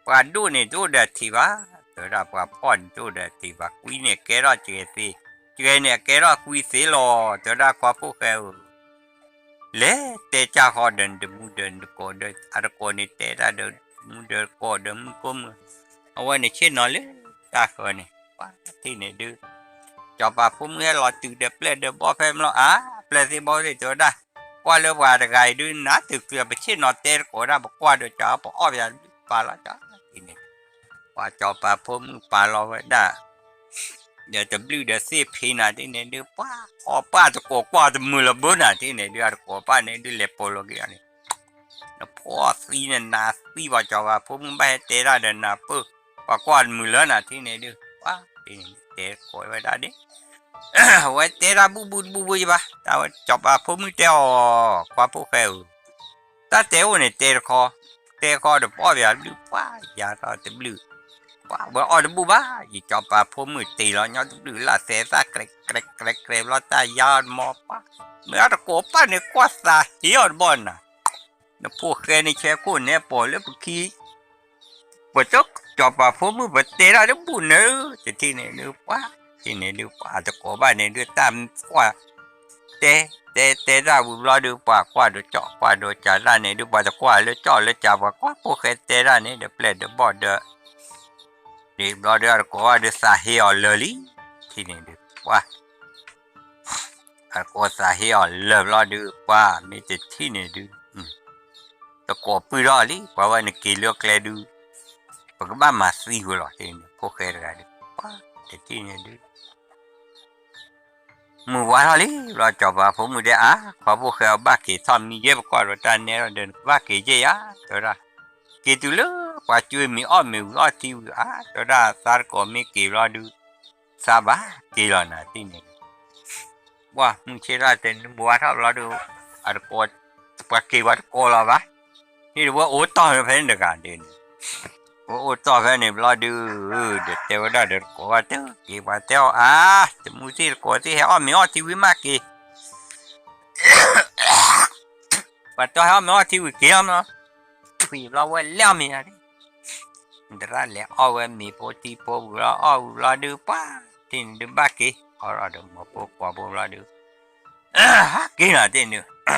ပှၤဒိၣ်န့ၣ်တအိၣ်ဒီးအထံးဘၣ်, တဲဝဲဒၣ် ပှၤဖှီၣ်န့ၣ်တအိၣ်ဒီးအထံးဘၣ်, ကွံန့ၣ်အကဲထီၣ်စှဲၤသ့, စှဲၤန့ၣ်အကဲထီၣ်ကွံသ့လီၤ, တဲဝဲဒၣ် ခွါဖိၣ်ဃဲဧၢ လဲၤတဲကၢ်ဃီဒီးနတမူဒီးနတကိးဒီး အတကိးန့ၣ်တဲတၢ်ဒီးမူဒီးကိးဒီးမုၢ်ကိးမုၢ်, အဝဲန့ၣ်ဆ့ၣ်နီၤလၢတၢ်ဃၢၤန့ၣ်, ပှၤထံၣ်န့ၣ်ဒုး, စီၤပၤဖိမုၣ်ဟဲလီၤတုၤဒီးပျဲၢ်ဒီးဘီၣ်ဖဲမလီၤ, အါ ပျဲၢ်သ့ၣ်ဘီၣ်သ့ၣ်တဲဝဲဒၣ်, ကွၢ်လၢပှၤတဂၤအံၤဒုး နါတုၤကျၢၤ ပဆ့ၣ်နီၤတဲတကိးဒၣ် ပကွၢ်ဒီးကၢ် ပအီၣ်ပယၤတဘျုးပာ်လီၤကၢ်န့ၣ်, ပှၤစီၤပၤဖိမုၣ်ပာ်လီၤဝဲဒၣ် ဒီးတဘျုးဒီးသ့ၣ်ဖံးနၤထံၣ်န့ၣ်ဒုး ပှၤအီၣ်ပၢ်တကိးကွၢ်တမုာ်လၢၤဘၣ်နၤထံၣ်န့ၣ်ဒုး အတကိးဘၣ်န့ၣ်ဒုး လဲၤပိာ်လီၤက့ၤအီၤန့ၣ်, နဖှီၣ်သံနနါသံ ပှၤစီၤပၤဖိမုၣ်ဘၣ်ဟဲတဲတၢ်ဒီးနၤပၢၢ်, ပှၤကွၢ်တမုာ်လၢၤနၤထံၣ်န့ၣ်ဒုး ပှၤ တဲကိးဝဲဒၣ်ဒ် အဝဲတဲတၢ်ဘူၣ်ဘူၣ်တဘူၣ်ဘူၣ်ယဘၣ်, တၢ်ဝဲစီၤပၤဖိမုၣ်တဲအီၤ ခွါဖိၣ်ဃဲဧၢ တၢ်တဲအိၣ်န့ၣ်တဲတခီ, တဲတခီဒီးပအီၣ်ပယၤတဘျုး ပှၤယၤထီၣ်တဘျုး, ပှၤဝဲအီၣ်တဘူၣ်ဘၣ်, ယစီၤပၤဖိမုၣ်တ့ၢ်လီၤညီတဘျုး လၢသဲသၣ် ကြဲးကြဲးကြဲးကြဲးဘျီ တၢ်ယါအီၤတမီၤ ပှၤ မ့ၢ်အတကိးပၢ်န့ၣ်ကွၢ်သးဟ့အီၤတဘျီနၤ, နဖိၣ်ဃဲန့ၣ်ဆဲးခိၣ်နဲပိာ်လၢပခံ ပစီၤပၤဖိမုၣ်ပတဲတၢ်တဘူၣ်န့ၣ်, တထံၣ်န့ၣ်ဒုး ပှၤ ထံၣ်န့ၣ်ဒုး ပှၤတကိးဘၣ်န့ၣ်ဒုး တၢ်ကွၢ် တဲ တဲ တဲတၢ်ဝံၤဘျီဒုး ပှၤကွၢ်ဒီးကၠီၣ် ကွၢ်ဒီးကၠီၣ်တၢ်န့ၣ်ဒုး ပှၤတကွၢ်လၢကၠီၣ်လၢကၠီၣ် ပှၤကွၢ်ဖိၣ်ဃဲတဲတၢ်န့ၣ်ဒီး ပျဲၢ်ဒီးဘီၣ်ဒီး ဒ်ဘျီဒုး အတကိးဘၣ်ဒုးသးဟ့အီၤလၢာ်လံ, ထံၣ်န့ၣ်ဒုး ပှၤ အတကိးသးဟ့အီၤလၢာ်ဘျီဒုး ပှၤမ့ၢ်တထံၣ်န့ၣ်ဒုး တကိးပုၢ်ထီၣ်လံ ပှၤဝဲနက့ၤလၢကျဲဒုး ပကဘၣ်မၤသံဝဲလီၤ ထံၣ်န့ၣ် ဖိၣ်ဃဲတဂၤဒုး ပှၤတထံၣ်န့ၣ်ဒုး မုၢ်ဝါထီၣ်လံ ဘျီစီၤပၤဖိမုၣ်တဲအါ ခွါဖိၣ်ဃဲအီၤဘၣ်က့ၤထီၣ်မံယဲၢ် ပကွၢ်ဒီးတၢ်နဲဒီး နကဘၣ်က့ၤယဲၢ်ယါ တဲဝဲဒၣ် က့ၤတုၤလၢပှၤကွံမ့ၤအီၣ်မ့ၤဝံၤအီထံဝံၤအါ တဲဝဲဒၣ် သးတကိးမ့ၢ်က့ၤဘျီဒုး သးဘၣ်က့ၤလီၤနၤထံၣ်န့ၣ် ပှၤမုၢ်ဆ့ၣ်ထီၣ်တဲမုၢ်ဝါထီၣ်ဘျီဒုး အတကိး ပှၤက့ၤပှၤတကိးလီၤဘၣ် ဟ့ၣ်တဝဲအိၣ်တီၢ်ဖဲန့ၣ်တဂၤဒ်န့ၣ် ဝဲအိၣ်တီၢ်ဖဲန့ၣ်ဘျီဒုး ဒီးတဲဝဲဒၣ်ဒီးတကိးဘၣ်တက့ၤ ပှၤတဲအီၤအါ တမူသ့ၣ်တကိးသ့ၣ်ဟဲအီၣ်မ့ၤအီထံဝံၤမးက့ၤ ပှၤတီၢ်ဟဲအီၣ်မ့ၤအီထံဝံၤက့ၤအီၤမး ထွံၣ်ဘျီဝဲလဲၤအီၣ်မ့ၤယါန့ၣ် သရၣ်လဲၤအီၣ်ဝဲမ့ၤဖိထံဖိဝံၤဘျီ အီၣ်ဝံၤဘျီဒုး ပှၤထံၣ်န့ၣ်ဒုးဘၣ်က့ၤ အီၣ်ဒီးမိၢ်ဖိကွၢ်ဖိဘျီဒုး ဟးက့ၤနၤတ့ၢ်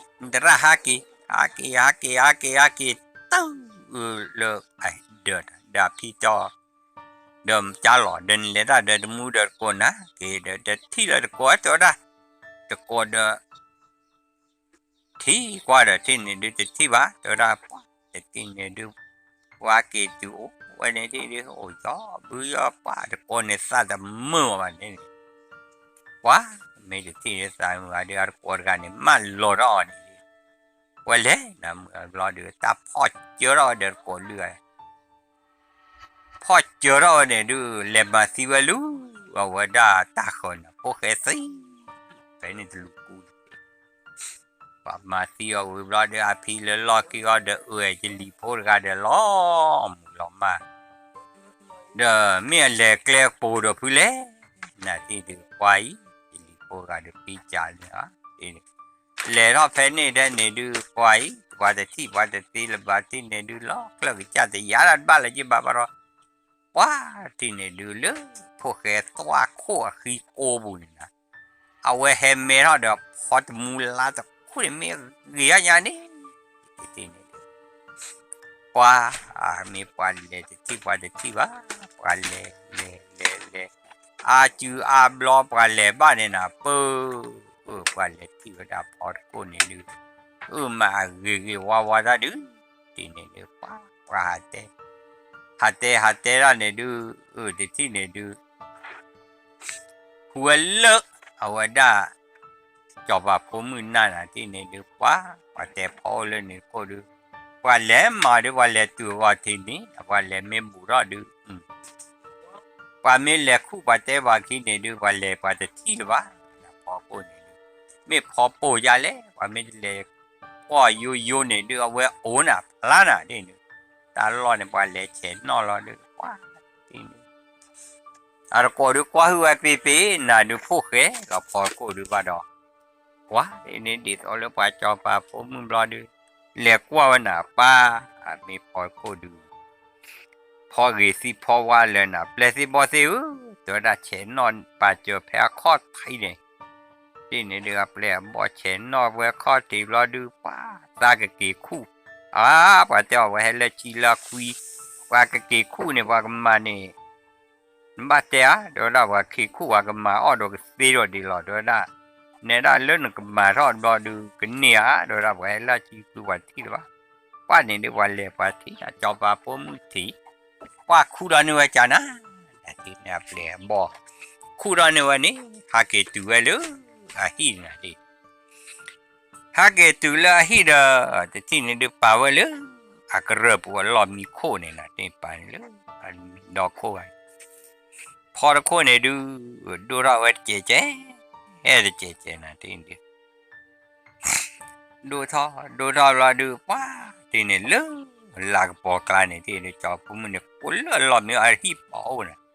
နုာ် သရၣ်ဟးက့ၤ ဟးက့ၤ ဟးက့ၤ ဟးက့ၤ ဟးက့ၤ တုၤလၢ ဒီး ဒီးဖံတီ ဒီးကၢ်လီၤ ဒီးနလဲၤတၢ်ဒီးတမူဒီးတကိးနၤက့ၤဒီး တထံၣ်လၢတကိး တဲဝဲဒၣ် တကိးဒီး ထံၣ်ကွၢ်ဒီးထံၣ်န့ၣ်ဒုးတထံၣ်ဘၣ် တဲဝဲဒၣ် တထံၣ်န့ၣ်ဒုး ပှၤက့ၤတုၤအိၣ်ဝဲန့ၣ်ဒုး အိၣ်ယီၤဘုယီၤပှၤတကိးန့ၣ်သးတမုာ်ဘၣ်န့ၣ် ပှၤ မ့ၢ်တထံၣ်န့ၣ်သးမုာ်ဘၣ်ဒုး အတကိးတဂၤန့ၣ် မၢလီၤထီၣ်အီၤန့ၣ် ဝဲလဲၤနၤမုာ်ဘျီဒုး တၢ်ဖီၣ်စၢထီၣ်ဝဲဒီးတကိးဒုး ဖီၣ်စၢထီၣ်ဝဲန့ၣ်ဒုး လဲၤမၤသံဝဲလူၤ အဝဲဒၣ်တၢ်ဃၢၤန့ၣ် ဖိၣ်ဃဲသံ ဖဲန့ၣ်တလူၤကူ ပှၤမၤသံအီၤဝံၤဘျီဒုး အဖံလၢလီၢ်ခံအီၤဒီး အၢၣ်ယလံၤဖိတဂၤဒီးလီၤမုၢ်လီၤမၢ် ဒီးမ့ၢ်အလဲၤကျဲပိာ်ဒီးဖုလဲၣ် နၤတ့ၢ်ဒုး ပှၤအံၤ ယလံၤဖိတဂၤဒီး ပံကၢ်န့ၣ် လဲၤထီၣ်ဖဲန့ၣ်ဒဲးန့ၣ်ဒုး ပှၤအံၤ ပှၤတထံၣ်ပှၤတသ့လၢၤဘၣ် ထံၣ်န့ၣ်ဒုး လီၤကျၢၢ်ကစၢ်တယါတၢ်တဘၣ်လၢၤက့ၤဘၣ်ဘၣ်ဒီး ပှၤထံၣ်န့ၣ်ဒုး လၢဖိၣ်ဃဲသွၣ်ခိၣ်အဃံကိပူၤန့ၣ်နၤ အဝဲဟဲမဲထီၣ်ဒီး ဖီတမူလါတခိၣ်န့ၣ် မ့ၢ်ဂ့ၤအီၣ်ညါန့ၣ် တထံၣ်န့ၣ်ဒုး ပှၤ မ့ၢ်ပှၤလဲၤတထံၣ်ပှၤတထံၣ်ဘၣ် ပှၤလဲၤလဲၤလဲၤလဲၤ အစုအါဘျီပှၤလဲၤဘၣ်န့ၣ်နၤ ပၢ ပှၤလဲၤထံၣ်ဝဲဒၣ်ဖီတခိၣ်န့ၣ်ဒုး အၢ မၤအဂ့ၤဂ့ၤဝါဝါတၢ်ဒုး တထံၣ်န့ၣ်ဒုး ပှၤ ပှၤဟးတဲ ဟးတဲဟးတဲဒၣ်န့ၣ်ဒုး အၢ တထံၣ်န့ၣ်ဒုး ဟူဝဲလၢ အဝဲဒၣ် စီၤပၤဖိမုၣ်နၢ်နၤတထံၣ်န့ၣ်ဒုး ပှၤ ပှၤတဲဖီအိၣ်လၢန့ၣ်ခိၣ်ဒုး ပှၤလဲၤမၤဒုး ပှၤလဲၤတုၤအဂီၢ်ထံးန့ၣ် ပှၤလဲၤမ့ၢ်ဘူးထီၣ်ဒုး ပှၤမ့ၢ်လဲၤခူၣ်ပှၤတဲဘၣ်ခံန့ၣ်ဒုး ပှၤလဲၤပှၤတထံၣ်လၢၤဘၣ်, ဖီခိၣ်န့ၣ်ဒုး မ့ၢ်ဖီပိၢ်ယါလဲၣ် ပှၤမ့ၢ်တလဲၤ ကွီၢ်ယိယိန့ၣ်ဒုး အဝဲအိၣ်နၤဖျါနၤဒ်န့ၣ်, တၢ်လီၢ်န့ၣ် ပှၤလဲၤဆဲးနီၣ်လီၤဒုး ပှၤဒ်န့ၣ် အတကိးဒုးကွၢ်ဟုၣ်ဝဲပ့ၤပ့ၤ နၤဒုးဖိၣ်ဃဲလီၤဖီခိၣ်ဒုးဘၣ်ဒီး, ကွၢ်ဒ်န့ၣ်ဒ်သိးလၢပှၤစီၤပၤဖိမုၣ်ဘျီဒုး, လဲၤကွၢ်ဝဲနၤပၢ်, အမ့ၢ်ဖီခိၣ်ဒုး, ဖီဂ့ၤသံဖီဝါလၢနၤ ပျဲၢ်သ့ၣ်ဘီၣ်သ့ၣ်ဧၢ, တဲဝဲဒၣ်ဆဲးနီၣ်ပာ်စၢၤဖဲအခီၣ်ထံးန့ၣ်, ဒ်န့ၣ်ဒုးအပျဲၢ်အဘီၣ်ဆဲးနီၣ်ဝဲခီၣ်ထံးဘျီဒုး ပှၤသးကက့ၤခူၣ်, အါ ပှၤတဲအီၤဝဲဟဲလၢဆံလၢခွံ, ပှၤကက့ၤခူၣ်န့ၣ် ပှၤကမၤန့ၣ် နဘၣ်တဲဧါ, တဲဝဲဒၣ်ပှၤက့ၤခူၣ်ပှၤကမၤအီၣ်ဒီးကသ့ဒီးဒ်လီၤ တဲဝဲဒၣ်, နဲဒၣ်လၢနကမၤထီၣ်ဘျီဒုး ကန့ၢ်ဧါ, တဲဝဲဒၣ်ပှၤဟဲလၢဆံခွံပှၤထံၣ်လၢၤဘၣ်, ပှၤန့ၣ်ဒုးပှၤလဲၤပှၤထံၣ် စီၤပၤဖိမုၣ်ထံၣ်, ပှၤခူၣ်ထီၣ်န့ၢ်ဝဲကနၤ, နၤထံၣ်န့ၣ်အပျဲၢ်အဘီၣ်, ခူၣ်ထီၣ်န့ၢ်ဝဲန့ၣ် ဟးက့ၤတုၤဝဲလၢ အဟံၣ်နၤထံၣ် ဟဲက့ၤတုၤလၢအဟံၣ်ဒီး တထံၣ်န့ၣ်ဒုးပာ်ဝဲလၢ အကရၢၢ်ပူၤအလီၢ်မံခိၣ်န့ၣ် နၤထံၣ်ပာ်န့ၣ်လၢ ဒီခိၣ်ဂၤ, ဖီတခိၣ်န့ၣ်ဒုး ဒိၣ်ထီၣ်ဝဲတကဲးကဲး, ဟဲတကဲးကဲးနၤထံၣ်န့ၣ်ဒုး ဒိၣ်ထီၣ် ဒိၣ်ထီၣ်ဘျီဒုး ပှၤထံၣ်န့ၣ်လၢ လၤကပီၤကျါန့ၣ် ထံၣ်န့ၣ် စီၤဖိမုၣ်န့ၣ် ကိးလၢအလီၢ်မံအဟံၣ်ဖီအိၣ်န့ၣ်,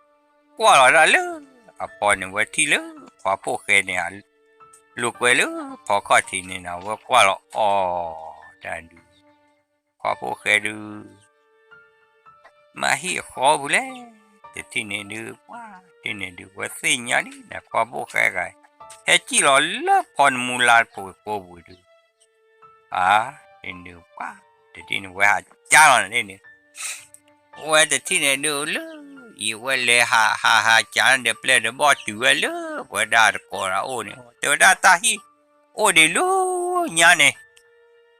ကွၢ်လီၤဒၣ်လၢ အဖီန့ၣ် ဝဲထံၣ်လၢ ဖီဖိၣ်ဃဲန့ၣ် လိာ်ကွဲလၢ ဖီခီၣ်ထံးန့ၣ်နၤ ဝဲကွၢ်လီၤအီၤ တၢ်ဒုး ဖီဖိၣ်ဃဲဒုး မ့ၢ်ဟံၣ်အဃီပူၤလဲၣ်, တထံၣ်န့ၣ်ဒုး ပှၤထံၣ်န့ၣ်ဒုး ဝဲသ့ၣ်ညါန့ၣ် နဖီဖိၣ်ဃဲဂၤ ဟဲစံၣ်လီၤလၢဖီနမူလါတဖိးကိပူၤဒုး, အါ န့ၣ်ဒုး ပှၤ တထံၣ်န့ၣ် ဝဲဟးကၢ်လီၤန့ၣ်န့ၣ် ဝဲတထံၣ်န့ၣ်ဒုးလၢ အံၤဝဲလဲၤဟးဟးဟးကၢ်ဒီးပျဲၢ်ဒီးဘီၣ်တုၤဝဲလၢ ပဝဲဒၣ်တကိးဒီးအိၣ်န့ၣ် တဲဝဲဒၣ်တၢ်ဟံၣ် အိၣ်ဒံးလၢညါန့ၣ်,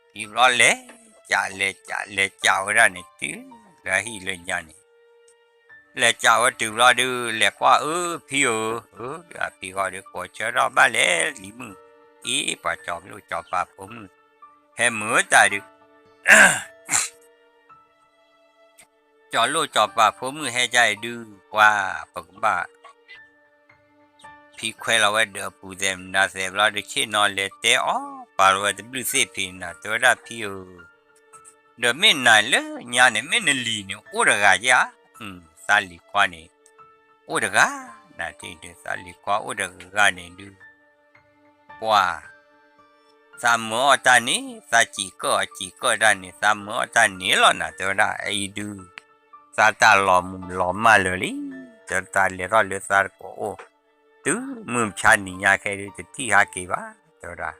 အံၤဘျီလဲၤကၢ်လဲၤကၢ်လဲၤကၢ်ဝဲဒၣ်န့ၣ် တုၤလၢဟံၣ်လၢညါန့ၣ်, လဲၤကၢ်ဝဲတုၤဘျီဒုး လဲၤကွၢ်အၢဖံဧၢ, အဖံဂီၢ်ဒုး ကိးဆၢထီၣ်ဘၣ်လဲၤလံၤမုၣ်, အံၤပှၤစီၤလိၣ်စီၤပၤဖိမုၣ် ဟဲမုာ်တၢ်ဒုး စီၤလိၣ်စီၤပၤဖိမုၣ်ဟဲကၢ်အံၤဒုး ပှၤပကဘၣ် ဖံခွဲးလီၤဝဲဒီးအပူၤသဲးမနုၤသဲးဘျီဒုး ဆ့ၣ်နီၤလဲၤတဲအီၤ ပာ်လီၤဝဲတဘျုးသ့ၣ်ဖံးနၤ တဲဝဲဒၣ်ဖံဧၢ, ဒီးမ့ၢ်နၤလၢညါန့ၣ် မ့ၢ်နလံၤန့ၣ် အိၣ်တဂၤဧါ, သးလံၤခွါန့ၣ် အိၣ်တဂၤ, နၤထံၣ်ဒုး သးလံၤခွါအိၣ်တဂၤန့ၣ်ဒုး ပှၤ သးမၢအီၣ်တၢ်န့ၣ် သးစံးကၢၣ်အီၤစံးကၢၣ်တၢ်န့ၣ် သးမၢအီၣ်တၢ်န့ၣ်လီၤနၤ တဲဝဲဒၣ် အအံၤဒုး သးတၢ်လီၤမုၢ်လီၤမၢ်လၢာ်လံ, တဲသးလဲၤထီၣ်လၢသးတကိးအိၣ် တုၤမုၢ်မဆါနံၤညါခဲဒုး တထံၣ်ဟးက့ၤဘၣ် တဲဝဲဒၣ်,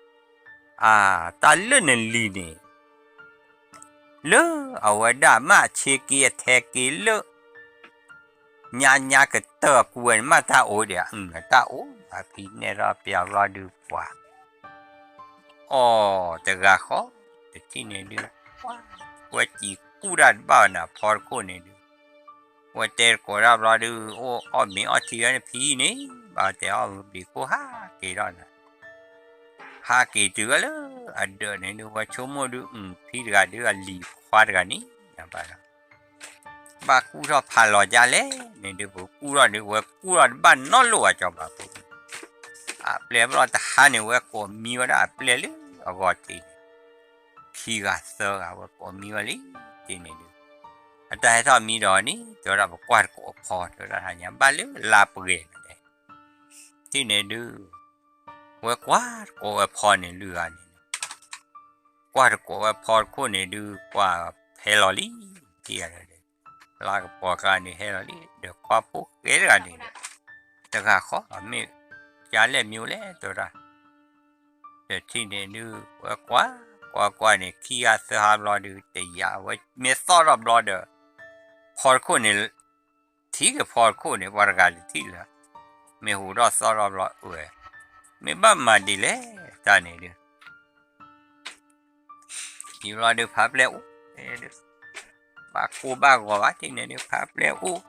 အါ တၢ်လၢနလံၤန့ၣ် လၢအဝဲဒၣ်မ့ၢ်ဆ့က့ၤအထဲက့ၤလၢ ညါညါကတၢၢ်အပူၤဝဲန့ၣ် မ့ၢ်တၢ်အိၣ်ဒံးဧါ, အတၢ်အိၣ် အဖံနဲၣ်ထီၣ်ပျးဘျီဒုးပှၤ အီၣ်တဂၤဃီ တထံၣ်န့ၣ်ဒုး ပှၤ ဝဲစံးကူၣ်တၢ်တဘၣ်ဘၣ်နၤ ဖီတခိၣ်န့ၣ်ဒုး ဝဲတဲတကိးတၢ်ဘျီဒုး အိၣ်အီၣ်မ့ၤအီထံဝဲန့ၣ်ဖံန့ၣ် ဘၣ်တဲအီၣ်ဘျံးခိၣ်ဟးက့ၤထီၣ်နၤ ဟးက့ၤတုၤဝဲလၢအဒၢးန့ၣ်ဒုး ဝဲဆိကမိၣ်ဒုး အဖံတဂၤဒုး အလံၤခွါတဂၤန့ၣ် ဘၣ် ဘၣ်ကူၣ်ထီၣ်ဖးလီၤဒ်လဲၣ်န့ၣ်ဒုး ပကူၣ်ထီၣ်ဒုး ဝဲကူၣ်ထီၣ်တဘၣ်နီတလိၣ်ဘၣ် စီၤပၤဖိမုၣ်, အပျဲၢ်ဘျီတဟါန့ၣ် ဝဲကိးမံဝဲဒၣ်အပျဲၢ်လၢအဂီၢ်ထံးန့ၣ် ခံဂၤသၢဂၤ ဝဲကိးမံဝဲလံ တထံၣ်န့ၣ်ဒုး အတၢ်ဟဲထီၣ်မံဒီးန့ၣ် တဲဝဲဒၣ်ပကွၢ်တကိးအဖီ တဲဝဲဒၣ်ဟါညါ ဘၣ်လၢလါပှဲၤန့ၣ် တထံၣ်န့ၣ်ဒုး ဝဲကွၢ်တကိးဝဲဖီန့ၣ် လွံၢ်ဂၤန့ၣ် ကွၢ်တကိးဝဲဖီတခိၣ်န့ၣ်ဒုး ကွၢ်ဖဲလီၤလံ တထံၣ်ဂၤဒီး လါကပီၤကျါန့ၣ်ဟဲလီၤလံ ဒီးခွါဖိၣ်ဃဲတဂၤန့ၣ်ဒီး တဂၤဃီ မ့ၢ်ကလဲၣ်မံၤလဲၣ် တဲဝဲဒၣ် တထံၣ်န့ၣ်ဒုး ဝဲကွၢ် ကွၢ်ကွၢ်န့ၣ် ခံဂၤသၢဂၤဘျီဒုး တယာ်ဝဲမ့ၢ်သီၣ်ထီၣ်ဘျီဒီး ဖီတခိၣ်န့ၣ် ထံၣ်က့ၤဖီတခိၣ်န့ၣ် ပှၤတဂၤတထံၣ်လၢၤ မ့ၢ်ဟူးထီၣ်သီၣ်ထီၣ်ဘျီအၢ မ့ၢ်ဘၣ်မၤဒ်လဲၣ် တၢ်န့ၣ်ဒုး ယံၤဘျီဒုး ဖးပျဲၢ်အိၣ် ဘၣ်ကိၢ်ဘၣ်ဂီၤဘၣ် တထံၣ်န့ၣ်ဒုး ဖးပျဲၢ်အိၣ်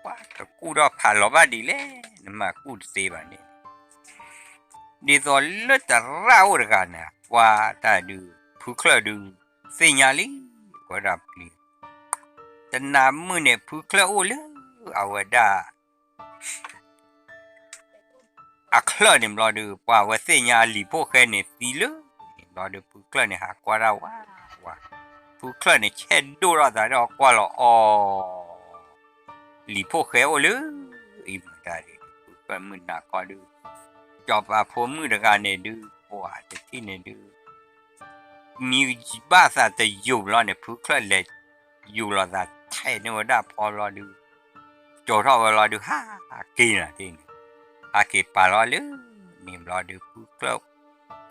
ပှၤတကူၣ်ထီၣ်ဖးလီၤဘၣ်ဒ်လဲၣ် နမၤကူၣ်တသ့ဘၣ်န့ၣ် ဒ်သိးလၢတရၣ်အိၣ်တဂၤန့ၣ် ပှၤတၢ်ဒုး ဖုချၢၣ်ဒုး သ့ၣ်ညါလံ, ဝဲဒၣ်ပျံၤ, တနၤမုၢ်န့ၣ် ဖုချၢၣ်အိၣ်လၢ အဝဲဒၣ် အချၢၣ်န့ၣ်ဘျီဒီး ပှၤဝဲသ့ၣ်ညါအလံၤဖိၣ်ဃဲန့ၣ်သံလၢန့ၣ်ဘျီဒီး ဖုချၢၣ်န့ၣ်ဟးကွၢ်တၢ်ဝးဝး, ဖုချၢၣ်န့ၣ် ဆဲးဒိၣ်ထီၣ်သးဒီးကွၢ်လီၤအီၤ လံၤဖိၣ်ဃဲအိၣ်လၢအံၤမတၤဒ် ဖုချၢၣ်မုၢ်နၤခီဒုး, စီၤပၤဖိမုၣ်တဂၤန့ၣ်ဒုး ပှၤတထံၣ်န့ၣ်ဒုး မံဘၣ်သးတယိာ်လီၤန့ၣ် ဖုချၢၣ်လဲၤယူၤလီၤသးထဲးန့ၢ်ဝဲဒၣ်ဖီလီၤဒုး, ကၠီၤထီၣ်ဝဲလီၤဒုး ဟးက့ၤနၤတ့ၢ်န့ၣ်, ဟးက့ၤပာ်လီၤလၢ န့ၣ်ဘျီဒုး ဖုချၢၣ်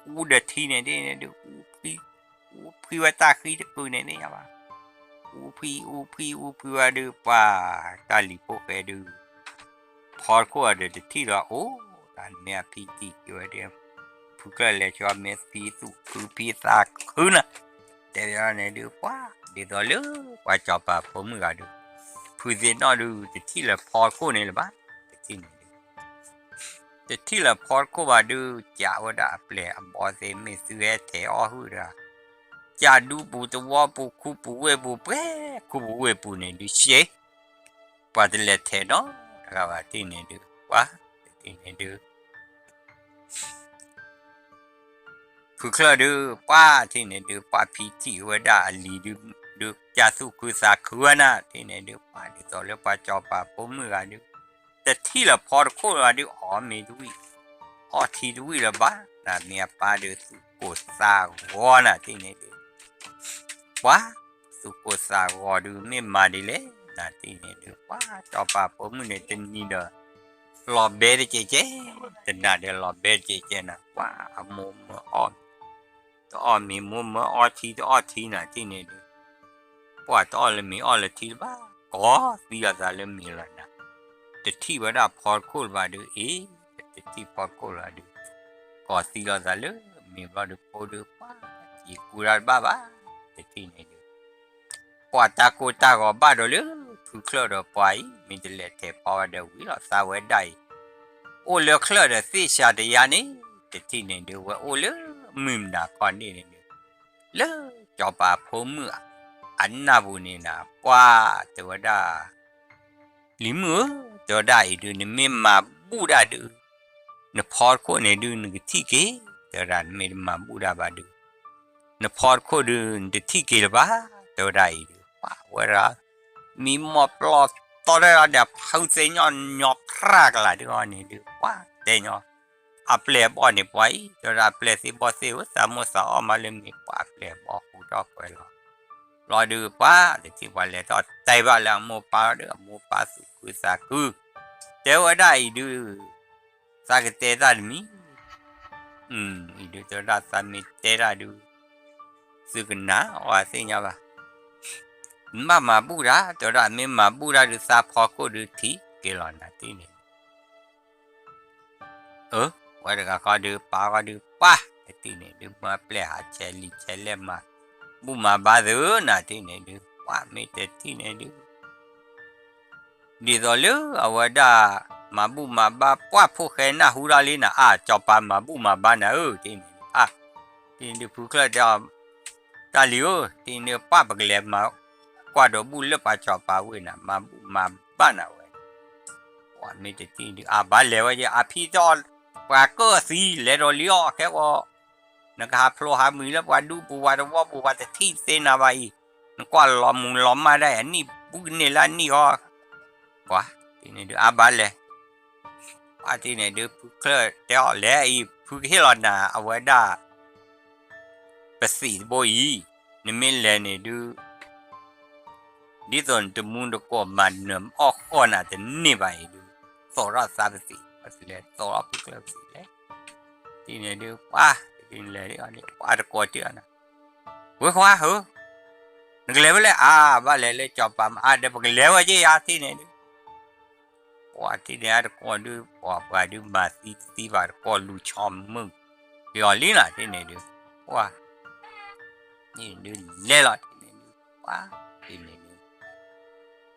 အူဒီးထံန့ၣ်တ့ၢ်န့ၣ်ဒုး အူဖှံဝဲတၢ်ဃံတကုာ်န့ၣ်သ့ၣ်ညါဘၣ်, အူဖှံ အူဖှံ အူဖှံဝဲဒုး ပှၤတၢ်လံၤဖိၣ်ဃဲဒုး ဖီတခိၣ်အဒီးတထံၣ်လီၤအိၣ်, တၢ်မ့ၢ်အဖံတံၢ်က့ၤဝဲဒၣ်, ဖုချၢၣ်လဲၤကၠီမ့ၢ်ဖံသူၣ်ခုဖံသးခုနၤ, တဲဝဲန့ၣ်ဒုး ပှၤဒ်သိးလၢ ပှၤစီၤပၤဖိမုၣ်ဂၤဒုး, ဖုသ့ၣ်နီၣ်ဒုး တထံၣ်လၢဖီတခိၣ်န့ၣ်လၢၤဘၣ်, တထံၣ်န့ၣ်ဒုး တထံၣ်လၢဖီတခိၣ်ဘၣ်ဒုး ကးဝဲဒၣ်အပျဲၢ်အဘီၣ်သ့ၣ်မ့ၢ်သုဟဲထဲးအီၣ်ဟုၣ်တဂၤ, ကးဒူပူၤတဝီပူၤခူပူၤဝ့ၢ်ပူၤ ပှဲၤခူပူၤဝ့ၢ်ပူၤန့ၣ်ဒုးရှဲ, ပှၤတလဲၤထဲးနီတဂၤဘၣ်တ့ၢ်န့ၣ်ဒုး ပှၤတထံၣ်န့ၣ်ဒုး ဖုချၢၣ်ဒုး ပှၤထံၣ်န့ၣ်ဒုး ပှၤဖံထံၣ်ဝဲဒၣ်အလံၤဒုး ဒုးကၢ်သူၣ်ခုသးခုဝဲနၤ ထံၣ်န့ၣ်ဒုး ပှၤဒ်သိးလၢပှၤစီၤပၤဖိမုၣ်ဂၤဒုး တထံၣ်လၢဖီတခိၣ်လၢၤဘၣ်ဒုး အီၣ်မ့ၤတဝံၣ် အီၣ်ထံတဝံၣ်လၢၤဘၣ် နမ့ၢ်အပၢ်ဒုး သူၣ်ကိၢ်သးဂီၤနၤ ထံၣ်န့ၣ်ဒုး ပှၤ သူၣ်ကိၢ်သးဂီၤဒုး မ့ၢ်မၤဒ်လဲၣ် နၤ ထံၣ်န့ၣ်ဒုး ပှၤစီၤပၤဖိမုၣ်န့ၣ် တနံၤဒီး လီၤဘဲတကဲးကဲး, တနၤဒီးလီၤဘဲတကဲးကဲးနၤ ပှၤအမိၢ်မၢအီၣ် တအီၣ်မ့ၤမိၢ်မၢအီထံ တအီၣ်ထံနၤ ထံၣ်န့ၣ်ဒုး ပှၤတအီၣ်လၢမ့ၤအီၣ်လၢထံလၢၤဘၣ် ကီၤသံလီၤသးလၢမ့ၤလီၤနၤ တထံၣ်ဝဲဒၣ်ဖီတခိၣ်လၢၤဘၣ်ဒုး အ့ တထံၣ်ဖီတခိၣ်လၢၤဘၣ်ဒုး ကီၤသံလီၤသးလၢမ့ၤဘျီဒုး ဖိဒုးပှၤ ယံာ်ကူတၢ်တဘၣ်ဘၣ် တထံၣ်န့ၣ်ဒုး ပှၤတၢ်ကိၢ်တၢ်ဂီၤဘၣ်ဒီးလၢ ဖုချၢၣ်ဒီးပှၤအံၤ မ့ၢ်တလဲၤထဲးဖီဝဲဒီးဝံၤလီၤသးဝဲဒၣ်အံၤ အိၣ်လၢချၢၣ်ဒီးသ့ၣ်စှၤတယါန့ၣ် တထံၣ်န့ၣ်ဒုး ဝဲအိၣ်လၢမုၢ်မနၤခီန့ၣ်န့ၣ်ဒုး လၢစီၤပၤဖိမုၣ်အနၢ်ပူၤန့ၣ်နၤ ပှၤတဲဝဲဒၣ် လံၤမုၣ်ဧၢ တဲဝဲဒၣ်အံၤဒုး နမ့ၢ်မၤဘူၣ်ဒၣ်ဒုး နဖီတခိၣ်န့ၣ်ဒုး နကထံၣ်က့ၤ တဲဝဲဒၣ် နမ့ၢ်တမၤဘူၣ်ဒၣ်ဘၣ်ဒုး နဖီတခိၣ်ဒုး နတထံၣ်က့ၤလၢၤဘၣ် တဲဝဲဒၣ်အံၤဒုး ပှၤဝဲဒၣ် မံမီၢ်ပျီၢ်တီတၢ်ဒီး ဖုသ့ၣ်ညီညီဖြၣ်ကလာ်ဒုးအီၤန့ၣ်ဒုး ပှၤတဲညီ အပျဲၢ်အဘီၣ်န့ၣ်ပှၤအံၤ တဲဝဲဒၣ် အပျဲၢ်သ့ၣ်ဘီၣ်သ့ၣ်ဧၢ သးမိၢ်သးအီၣ်မးလၢမ့ၤ ပှၤအပျဲၢ်အဘီၣ်ဃူထီၣ်ကွဲးလီၤ လီၤဒုးပှၤ တထံၣ်ပှၤလဲၤထီၣ်တဲဘၣ်လၢအမိၢ်ပၢ်ဒီး အမိၢ်ပၢ်သူၣ်ခုသးခု တဲဝဲဒၣ်အံၤဒုး သးကတဲတၢ်တမံၤ အံၤဒုးတဲဝဲဒၣ် သးမ့ၢ်တဲတၢ်ဒုး သုကနၣ်အီၤသ့ၣ်ညါဘၣ် နဘၣ်မၤဘူၣ်တၢ် တဲဝဲဒၣ် မ့ၢ်မၤဘူၣ်တၢ်ဒုး သးဖီခိၣ်ဒုးထံၣ်က့ၤလီၤနၤ ထံၣ်န့ၣ် အၢ ဝဲတဂၤဃီဒုး ပၢ်ဃီဒုး ပၢ် တထံၣ်န့ၣ်ဒုး မၢပျဲၢ်ဟးဆဲးလံာ်ဆဲးလဲၢ်မၤ ဘူၣ်မၤဘါသုနၤ ထံၣ်န့ၣ်ဒုး ပှၤမ့ၢ်တထံၣ်န့ၣ်ဒုး ဒ်သိးလၢအဝဲဒၣ် မၤဘူၣ်မၤဘါ ပှၤဖိၣ်ဃဲနၢ်ဟူထီၣ်လံနၤ အါ စီၤပၤမၤဘူၣ်မၤဘါနၤဧၢ ထံၣ်န့ၣ်ဒုး အါ ထံၣ်န့ၣ်ဒုး ဖုချၢၣ်တဲအီၤ တၢ်လံၤဧၢ ထံၣ်န့ၣ်ဒုး ပှၤပကလဲၤမၤ ကွၢ်ဒီးဘူၣ်လၢပှၤစီၤပၤဝ့ၢ်နၤ မၤဘူၣ်မၤဘါနၤဝဲ ပှၤမ့ၢ်တထံၣ်ဒုး အါ ဘၣ်လဲၤဝဲယဲ အဖံတအီၣ် ပှၤကၢၣ်သံ လဲၤဒီးလံအီၣ်ခဲအံၤ နကဟးဖျိဟးမုာ်လၢပှၤဒူပူၤ ပှၤတဝီပူၤ ပှၤတထံၣ်သ့နၤဘၣ်အံၤ နကွၢ်လီၤမုၢ်လီၤမၢ်ဒၣ်အံၤ အနံၣ်ဘူးကန့ၢ်လၢအနံၣ်ဃီ ပှၤထံၣ်န့ၣ်ဒုး အါ ဘၣ်လဲၤ ပှၤထံၣ်န့ၣ်ဒုး ဖုချၢၣ်တဲအီၤလဲၤအံၤ ဖုကဟ့ၣ်လီၤနၤ အဝဲဒၣ် ပသံးတဘိအံၤ နမ့ၢ်လဲၤန့ၣ်ဒုး ဒ်သိးနတမူတကိးမၤနၢၤအီၣ်ဃီနၤတန့ၢ်ဘၣ်အံၤဒုး သိးထီၣ်သးပသံး ပသံးလဲၤသိးထီၣ်ဖုချၢၣ်ပသံးလဲၤ ထံၣ်န့ၣ်ဒုး ပှၤ လဲၤဒ်အီၤန့ၣ် ပှၤတကိးတ့ၢ်အီၤနၤ ဝဲခွါဧၢ နကလဲၤဖဲလဲၣ် အါ ဘၣ်လဲၤလၢစီၤပၤမၤအါဒီး ပကလဲၤဝဲက့ၤယါ ထံၣ်န့ၣ်ဒုး ပှၤထံၣ်န့ၣ်အတကိးဒုး ပှၤပှၤဒုးမၤသံတသံဘၣ် တကိးလူၤဆီမုၢ် က့ၤအီၤလံနၤ ထံၣ်န့ၣ်ဒုး ပှၤ န့ၣ်ဒုးလဲၤလီၤ ထံၣ်န့ၣ်ဒုး ပှၤ ထံၣ်န့ၣ်ဒုး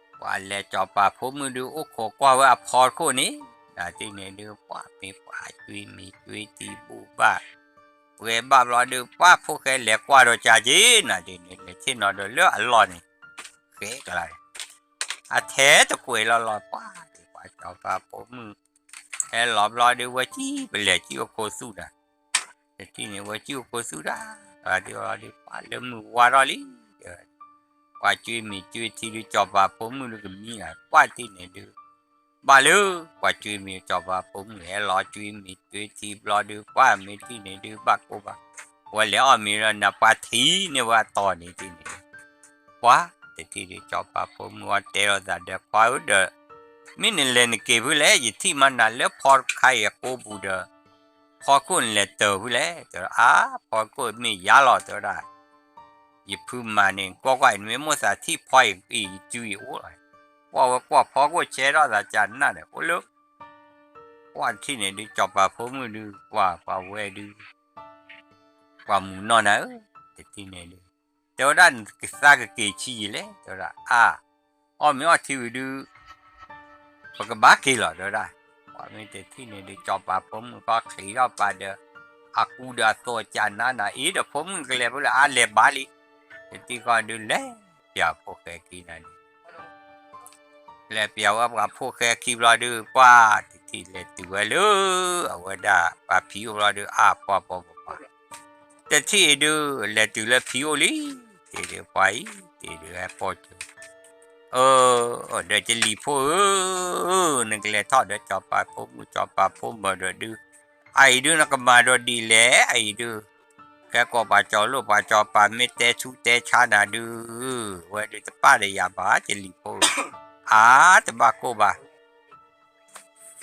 ပှၤလဲၤစီၤပၤဖိမုၣ်ဒုး အိၣ်ခိးကွၢ်ဝဲအဖီခိၣ်န့ၣ် နၤ ထံၣ်န့ၣ်ဒုး ပှၤမ့ၢ်ပှၤကွံမ့ၢ်ကွံတံဘူဘၣ် ပှဲၤဘၣ်ဘျီဒုး ပှၢ်ဖိၣ်ဃဲလဲၤကွၢ်ဒီးကၢ်က့ၤနၤဒ်န့ၣ် လဲၤဆ့ၣ်နီၤဒီးလၢအလီၢ်န့ၣ် ဃဲကလါ အထဲတကွဲးလီၤလီၤ ပှၢ်ဒ်ပှၤ စီၤပၤဖိမုၣ် ဟဲလီၤဘျီဒုး ဝဲကံၣ်ပလဲၤကံၣ်အိၣ်ခိးသူၣ်တၢ် တထံၣ်န့ၣ် ဝဲကံၣ်အိၣ်ခိးသူၣ်တၢ် ပှၤဒုးလီၤဒုး ပှၢ်လၢမုၢ်ဝါထီၣ်လံ ပှၤကွ့မ့ၤကွ့ထံဒုး စီၤပၤဖိမုၣ်ဒုးကမံလၢ် ပှၢ်တထံၣ်န့ၣ်ဒုး ဘၣ်လၢ ပှၤကွ့မ့ၤ စီၤပၤဖိမုၣ်ဟဲလီၤကွ့မ့ၤကွ့ထံဘျီဒုး ပှၢ်မ့ၢ်ထံၣ်န့ၣ်ဒုး ဘၣ်ကိၢ်ဘၣ် ဝဲလဲၤအီၣ်မ့ၤဒီးနၤ ပှၤထံၣ်န့ၢ်ဝဲအတီၤန့ၣ်တထံၣ်န့ၣ်ဒုး ပှၢ်တထံၣ်ဒုး စီၤပၤဖိမုၣ်အီၤတဲလိာ်သးဒီး ပှၤဧၢဒီး မ့ၢ်နလဲၤနက့ၤဖုလဲၣ် ယထံၣ်မးနၤလၢဖီတခါအံၤအကိပူၤဒီး ဖီခိၣ်နလဲၤတၢၤဖုလဲၣ် တဲဝဲဒၣ် အါ ဖီခိၣ်မ့ၢ်ယါလီၤ တဲဝဲဒၣ် ယဖုမၤန့ၣ် ကွၢ်ကွၢ် နမ့ၢ်မိၣ်သးထံၣ်ဖီအံၤ ယစုအံၤအိၣ်လီၤ ကွၢ်ဝဲကွၢ်ဖီခိၣ်ဆဲထီၣ်သးကနၣ်ဒီး အိၣ်လၢ ပှၢ်တထံၣ်န့ၣ်ဒုး စီၤပၤဖိမုၣ်ဒုး ပှၢ်ပှၤဝဲဒုး ပှၤမုၢ်နီၢ်နၤဧၢ တထံၣ်န့ၣ်ဒုး တဲဝဲဒၣ် နကသးကက့ၤဆံးယံာ်လဲၣ် တဲဝဲဒၣ် အါ အီၣ်မ့ၤအီထံဝံၤဒုး ပကဘၣ်က့ၤလီၤ တဲဝဲဒၣ် ပှၢ်မ့ၢ်တထံၣ်န့ၣ်ဒုး စီၤပၤဖိမုၣ်ဃီချံးထီၣ်ပာ်ဒီး အကူဒီးအသိးကနၣ်နၤ အံၤဒီးဖိမုၣ်ကလဲၤဖဲလဲၣ် အါလဲၤဘၣ်လံ တထံၣ်ဃီဒုးလဲၤပျးဖိၣ်ဃဲခံနၤန့ၣ် လဲၤပျးဝဲပှၤဖိၣ်ဃဲခံဘျီဒုး ပှၢ်တထံၣ်လဲၤတုၤဝဲလၢ အဝဲဒၣ်ပှၤဖံးအိၣ်ဘျီဒုး အါပှၢ်ပှၢ်ပှၢ်ပှၢ် တထံၣ်အံၤဒုး လဲၤတုၤလၢဖံးအိၣ်လံ တ့ၢ်ဒုးပှၢ်အံၤ တ့ၢ်ဒုးဟဲပိာ်ကၢၤ အၢ ဒီးကလံၤဖိဧၢ နကလဲၤထီၣ်ဒီးစီၤပၤဖိမုၣ်စီၤပၤဖိမၢၤဒီးဒုး အအံၤဒုးနကမၤဒီးဒ်လဲၣ် အအံၤဒုး ကဲကိးပှၤကၠီၤလိၣ်ပှၤကၠီၤပၤမ့ၢ်တဲဆူတဲဆါနၤဒုး ဝဲဒုးတပာ်ဒီးယၤဘၣ် ကလံၤဖိဧၢ အါ တဘၣ်ကိၢ်ဘၣ်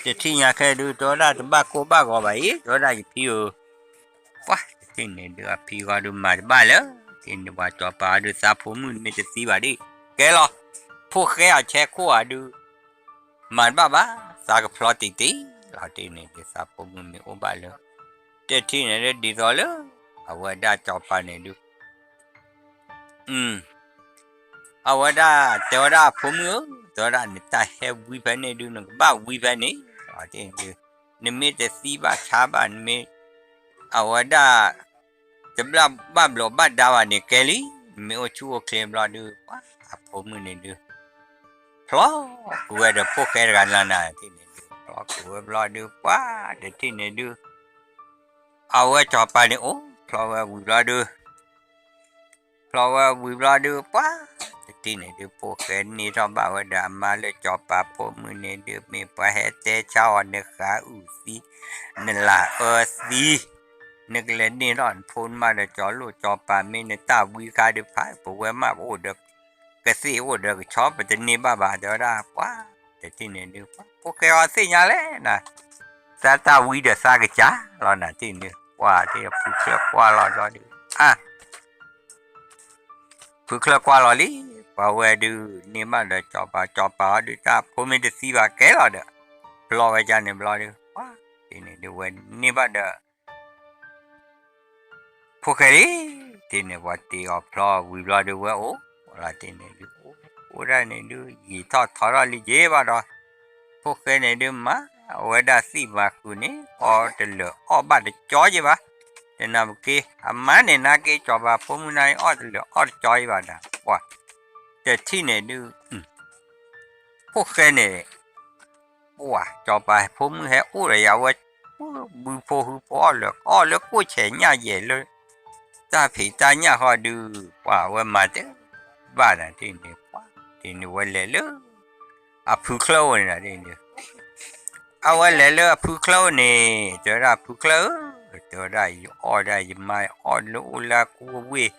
တထံၣ်ညါခဲဒုး တဲဝဲဒၣ်တဘၣ်ကိၢ်ဘၣ်ဂီၤဘၣ်အံၤ တဲဝဲဒၣ်ယဖံဧၢ ပှၢ်တထံၣ်န့ၣ်ဒုး အဖံဂီၤဒုးမၤတဘၣ်လၢ တ့ၢ်န့ၣ်ပှၤစီၤပၤဒုး သးဖိမုၣ်မ့ၢ်တသံဘၣ်ဒ် ကဲလီၤ ဖိၣ်ဃဲအဆဲခိၣ်ဧါဒုး မၤတဘၣ်ဘၣ် သးကဖျီတံၢ်တံၢ်လီၤ တ့ၢ်န့ၣ်ဒုး သးဖိမုၣ်မ့ၢ်အိၣ်ဘၣ်လၢ တထံၣ်န့ၣ်ဒုး ဒ်သိးလၢ အဝဲဒၣ်စီၤပၤန့ၣ်ဒုး အဝဲဒၣ်တဲဝဲဒၣ်အဖိမုၣ်ဧၢ တဲဝဲဒၣ်နတၢ်ဟဲဝံဖဲန့ၣ်ဒုး နကဘၣ်ဝံဖဲန့ၣ် ဒုး နမ့ၢ်တသံဘၣ်ဆါဘၣ် နမ့ၢ် အဝဲဒၣ် တဘၣ်ဘၣ်ဘျီးဘၣ်ဒါဘၣ်န့ၣ်ကဲလံ နမ့ၢ်အိၣ်ဆူၣ်အိၣ်ချ့ဘျီဒုး ပှၢ်အဖိမုၣ်န့ၣ်ဒုး ဖျီကွံာ်ဝဲဒီးဖိၣ်ဃဲတဂၤလၢ်နၤ တ့ၢ်န့ၣ်ဒုး ဖျီကွံာ်ဝဲဘျီဒုး ပှၢ်တထံၣ်န့ၣ်ဒုး အဝဲစီၤပၤန့ၣ်အိၣ်ဖျီဝဲဝံၤဘျီဒုး ဖျီဝဲဝံၤဘျီဒုး ပှၢ်တထံၣ်န့ၣ်ဒုး ဖိၣ်ဃဲန့ၢ်ထီၣ်ဘၣ်ဝဲဒီးအမါလၢစီၤပၤဖိမုၣ်န့ၣ်ဒုး မ့ၢ်ပှၤဟဲတဲဆါအီၤ နဃးအုၣ်သံ နလၢအၢသံ နကလဲၤန့ၢ်ထီၣ်နဖိနမါဒီးကၠီၤလိၣ်ကၠီၤပၤ မ့ၢ်နတၢ်ဝံခါဒုးဖး ပဝဲမးပအိၣ်ဒီး ကသ့ၣ်အိၣ်ဒီးကဆီ ပတန့ၢ်ဘၣ်ဘၣ် တဲဝဲဒၣ် ပှၢ်တထံၣ်န့ၣ်ဒုး ဖိၣ်ဃဲအီၤသ့ၣ်ညါလဲၣ်နၤ သးတၢ်ဝံဒီးသးကစၢ်လီၤနၤ တ့ၢ်န့ၣ် ပှၢ်တ့ၢ်ဖုချၢကွၢ်လီၤဒီးဒုး အါ ဖုချၢကွၢ်လီၤလံ ပှၤဝဲဒုး န့ၢ်ဘၣ်ဒီးစီၤပၤ စီၤပၤအီၤဒုး တၢ်ဖိမ့ၢ်တသံဘၣ်ကဲလီၤဒီး ဖျီဝဲဒၣ်န့ၣ်ဘျီဒုး ပှၢ်တထံၣ်န့ၣ်ဒုး ဝဲန့ၢ်ဘၣ်ဒီး ဖိၣ်ဃဲလံ တ့ၢ်န့ၣ် ပှၤတ့အီၤဖျီဝံၤဘျီဒုး ဝဲအိၣ်လီၤ တ့ၢ်န့ၣ်ဒုး အိၣ်ဒၣ်န့ၣ်ဒုး ယံာ်ထီၣ်ထီထီၣ်လံက့ၤဘၣ်ဒီး ဖိၣ်ဃဲန့ၣ်ဒုး မၤအဝဲဒၣ်သ့ၣ်မၤဃုာ်န့ၣ် အီၣ်တလၢာ်အီၣ်ဘၣ်တကၠီက့ၤဘၣ် တနၤပက့ အမါန့ၣ်နာ်က့ စီၤပၤဖိမုၣ်နာ်က့ အီၣ်တလၢာ်အီၣ်တကၠီက့ၤဘၣ်ဒီး ပှၢ် တထံၣ်န့ၣ်ဒုး ဖိၣ်ဃဲန့ၣ် ပှၢ် စီၤပၤဖိမုၣ်ဟဲအိၣ်ဒီးယၤဝဲ ဘုဖိဟုဖိအီၣ်လၢအီၣ်လၢကိၣ်ဆဲးညၣ်ယဲၢ်လၢ တၢ်ဖံးတၢ်ညၣ်ဃီဒုး ပှၢ်ဝဲမၤတဘၣ်နၤ တ့ၢ်န့ၣ် ပှၢ်တ့ၢ်န့ၣ် ဝဲလဲၤလၢ အဖုချၢအိၣ်န့ၣ်နၤ တ့ၢ်န့ၣ် အဝဲလဲၤလၢအဖုချၢအိၣ်န့ၣ် တဲဝဲဒၣ်ဖုချၢဧၢ တဲဝဲဒၣ် ယအီၣ်ဒၣ်ယမါအီၣ်လၢအိၣ်လၢအကူအဝ့ၢ်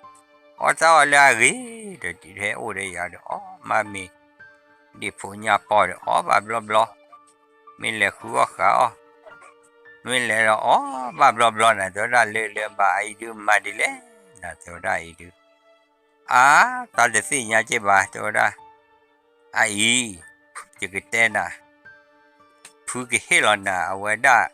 အီၣ်တၢ်အီၣ်လၢအဂ့ၤ ဒီးဒ်ဟဲအိၣ်ဒီးယၤဒီးအီၣ်မးမ့ၢ် ဒ်ဖိညၣ်ပီၢ်ဒီးအီၣ်ဘၣ်ဘျီဘျီ မ့ၢ်လဲၤဃုအီၣ်ဃးအီၣ် မ့ၢ်လဲၤဒီးအီၣ်ဘၣ်ဘျီဘျီနၤ တဲဝဲဒၣ်လၢလၢဘၣ်အံၤဒုးမၤဒ်လဲၣ်နၤ တဲဝဲဒၣ်အံၤဒုး အါ တၢ်တသ့ၣ်ညါက့ၤဘၣ် တဲဝဲဒၣ် အအံၤ ယကတဲနၤ ဖုကဟ့ၣ်လီၤနၤ အဝဲဒၣ်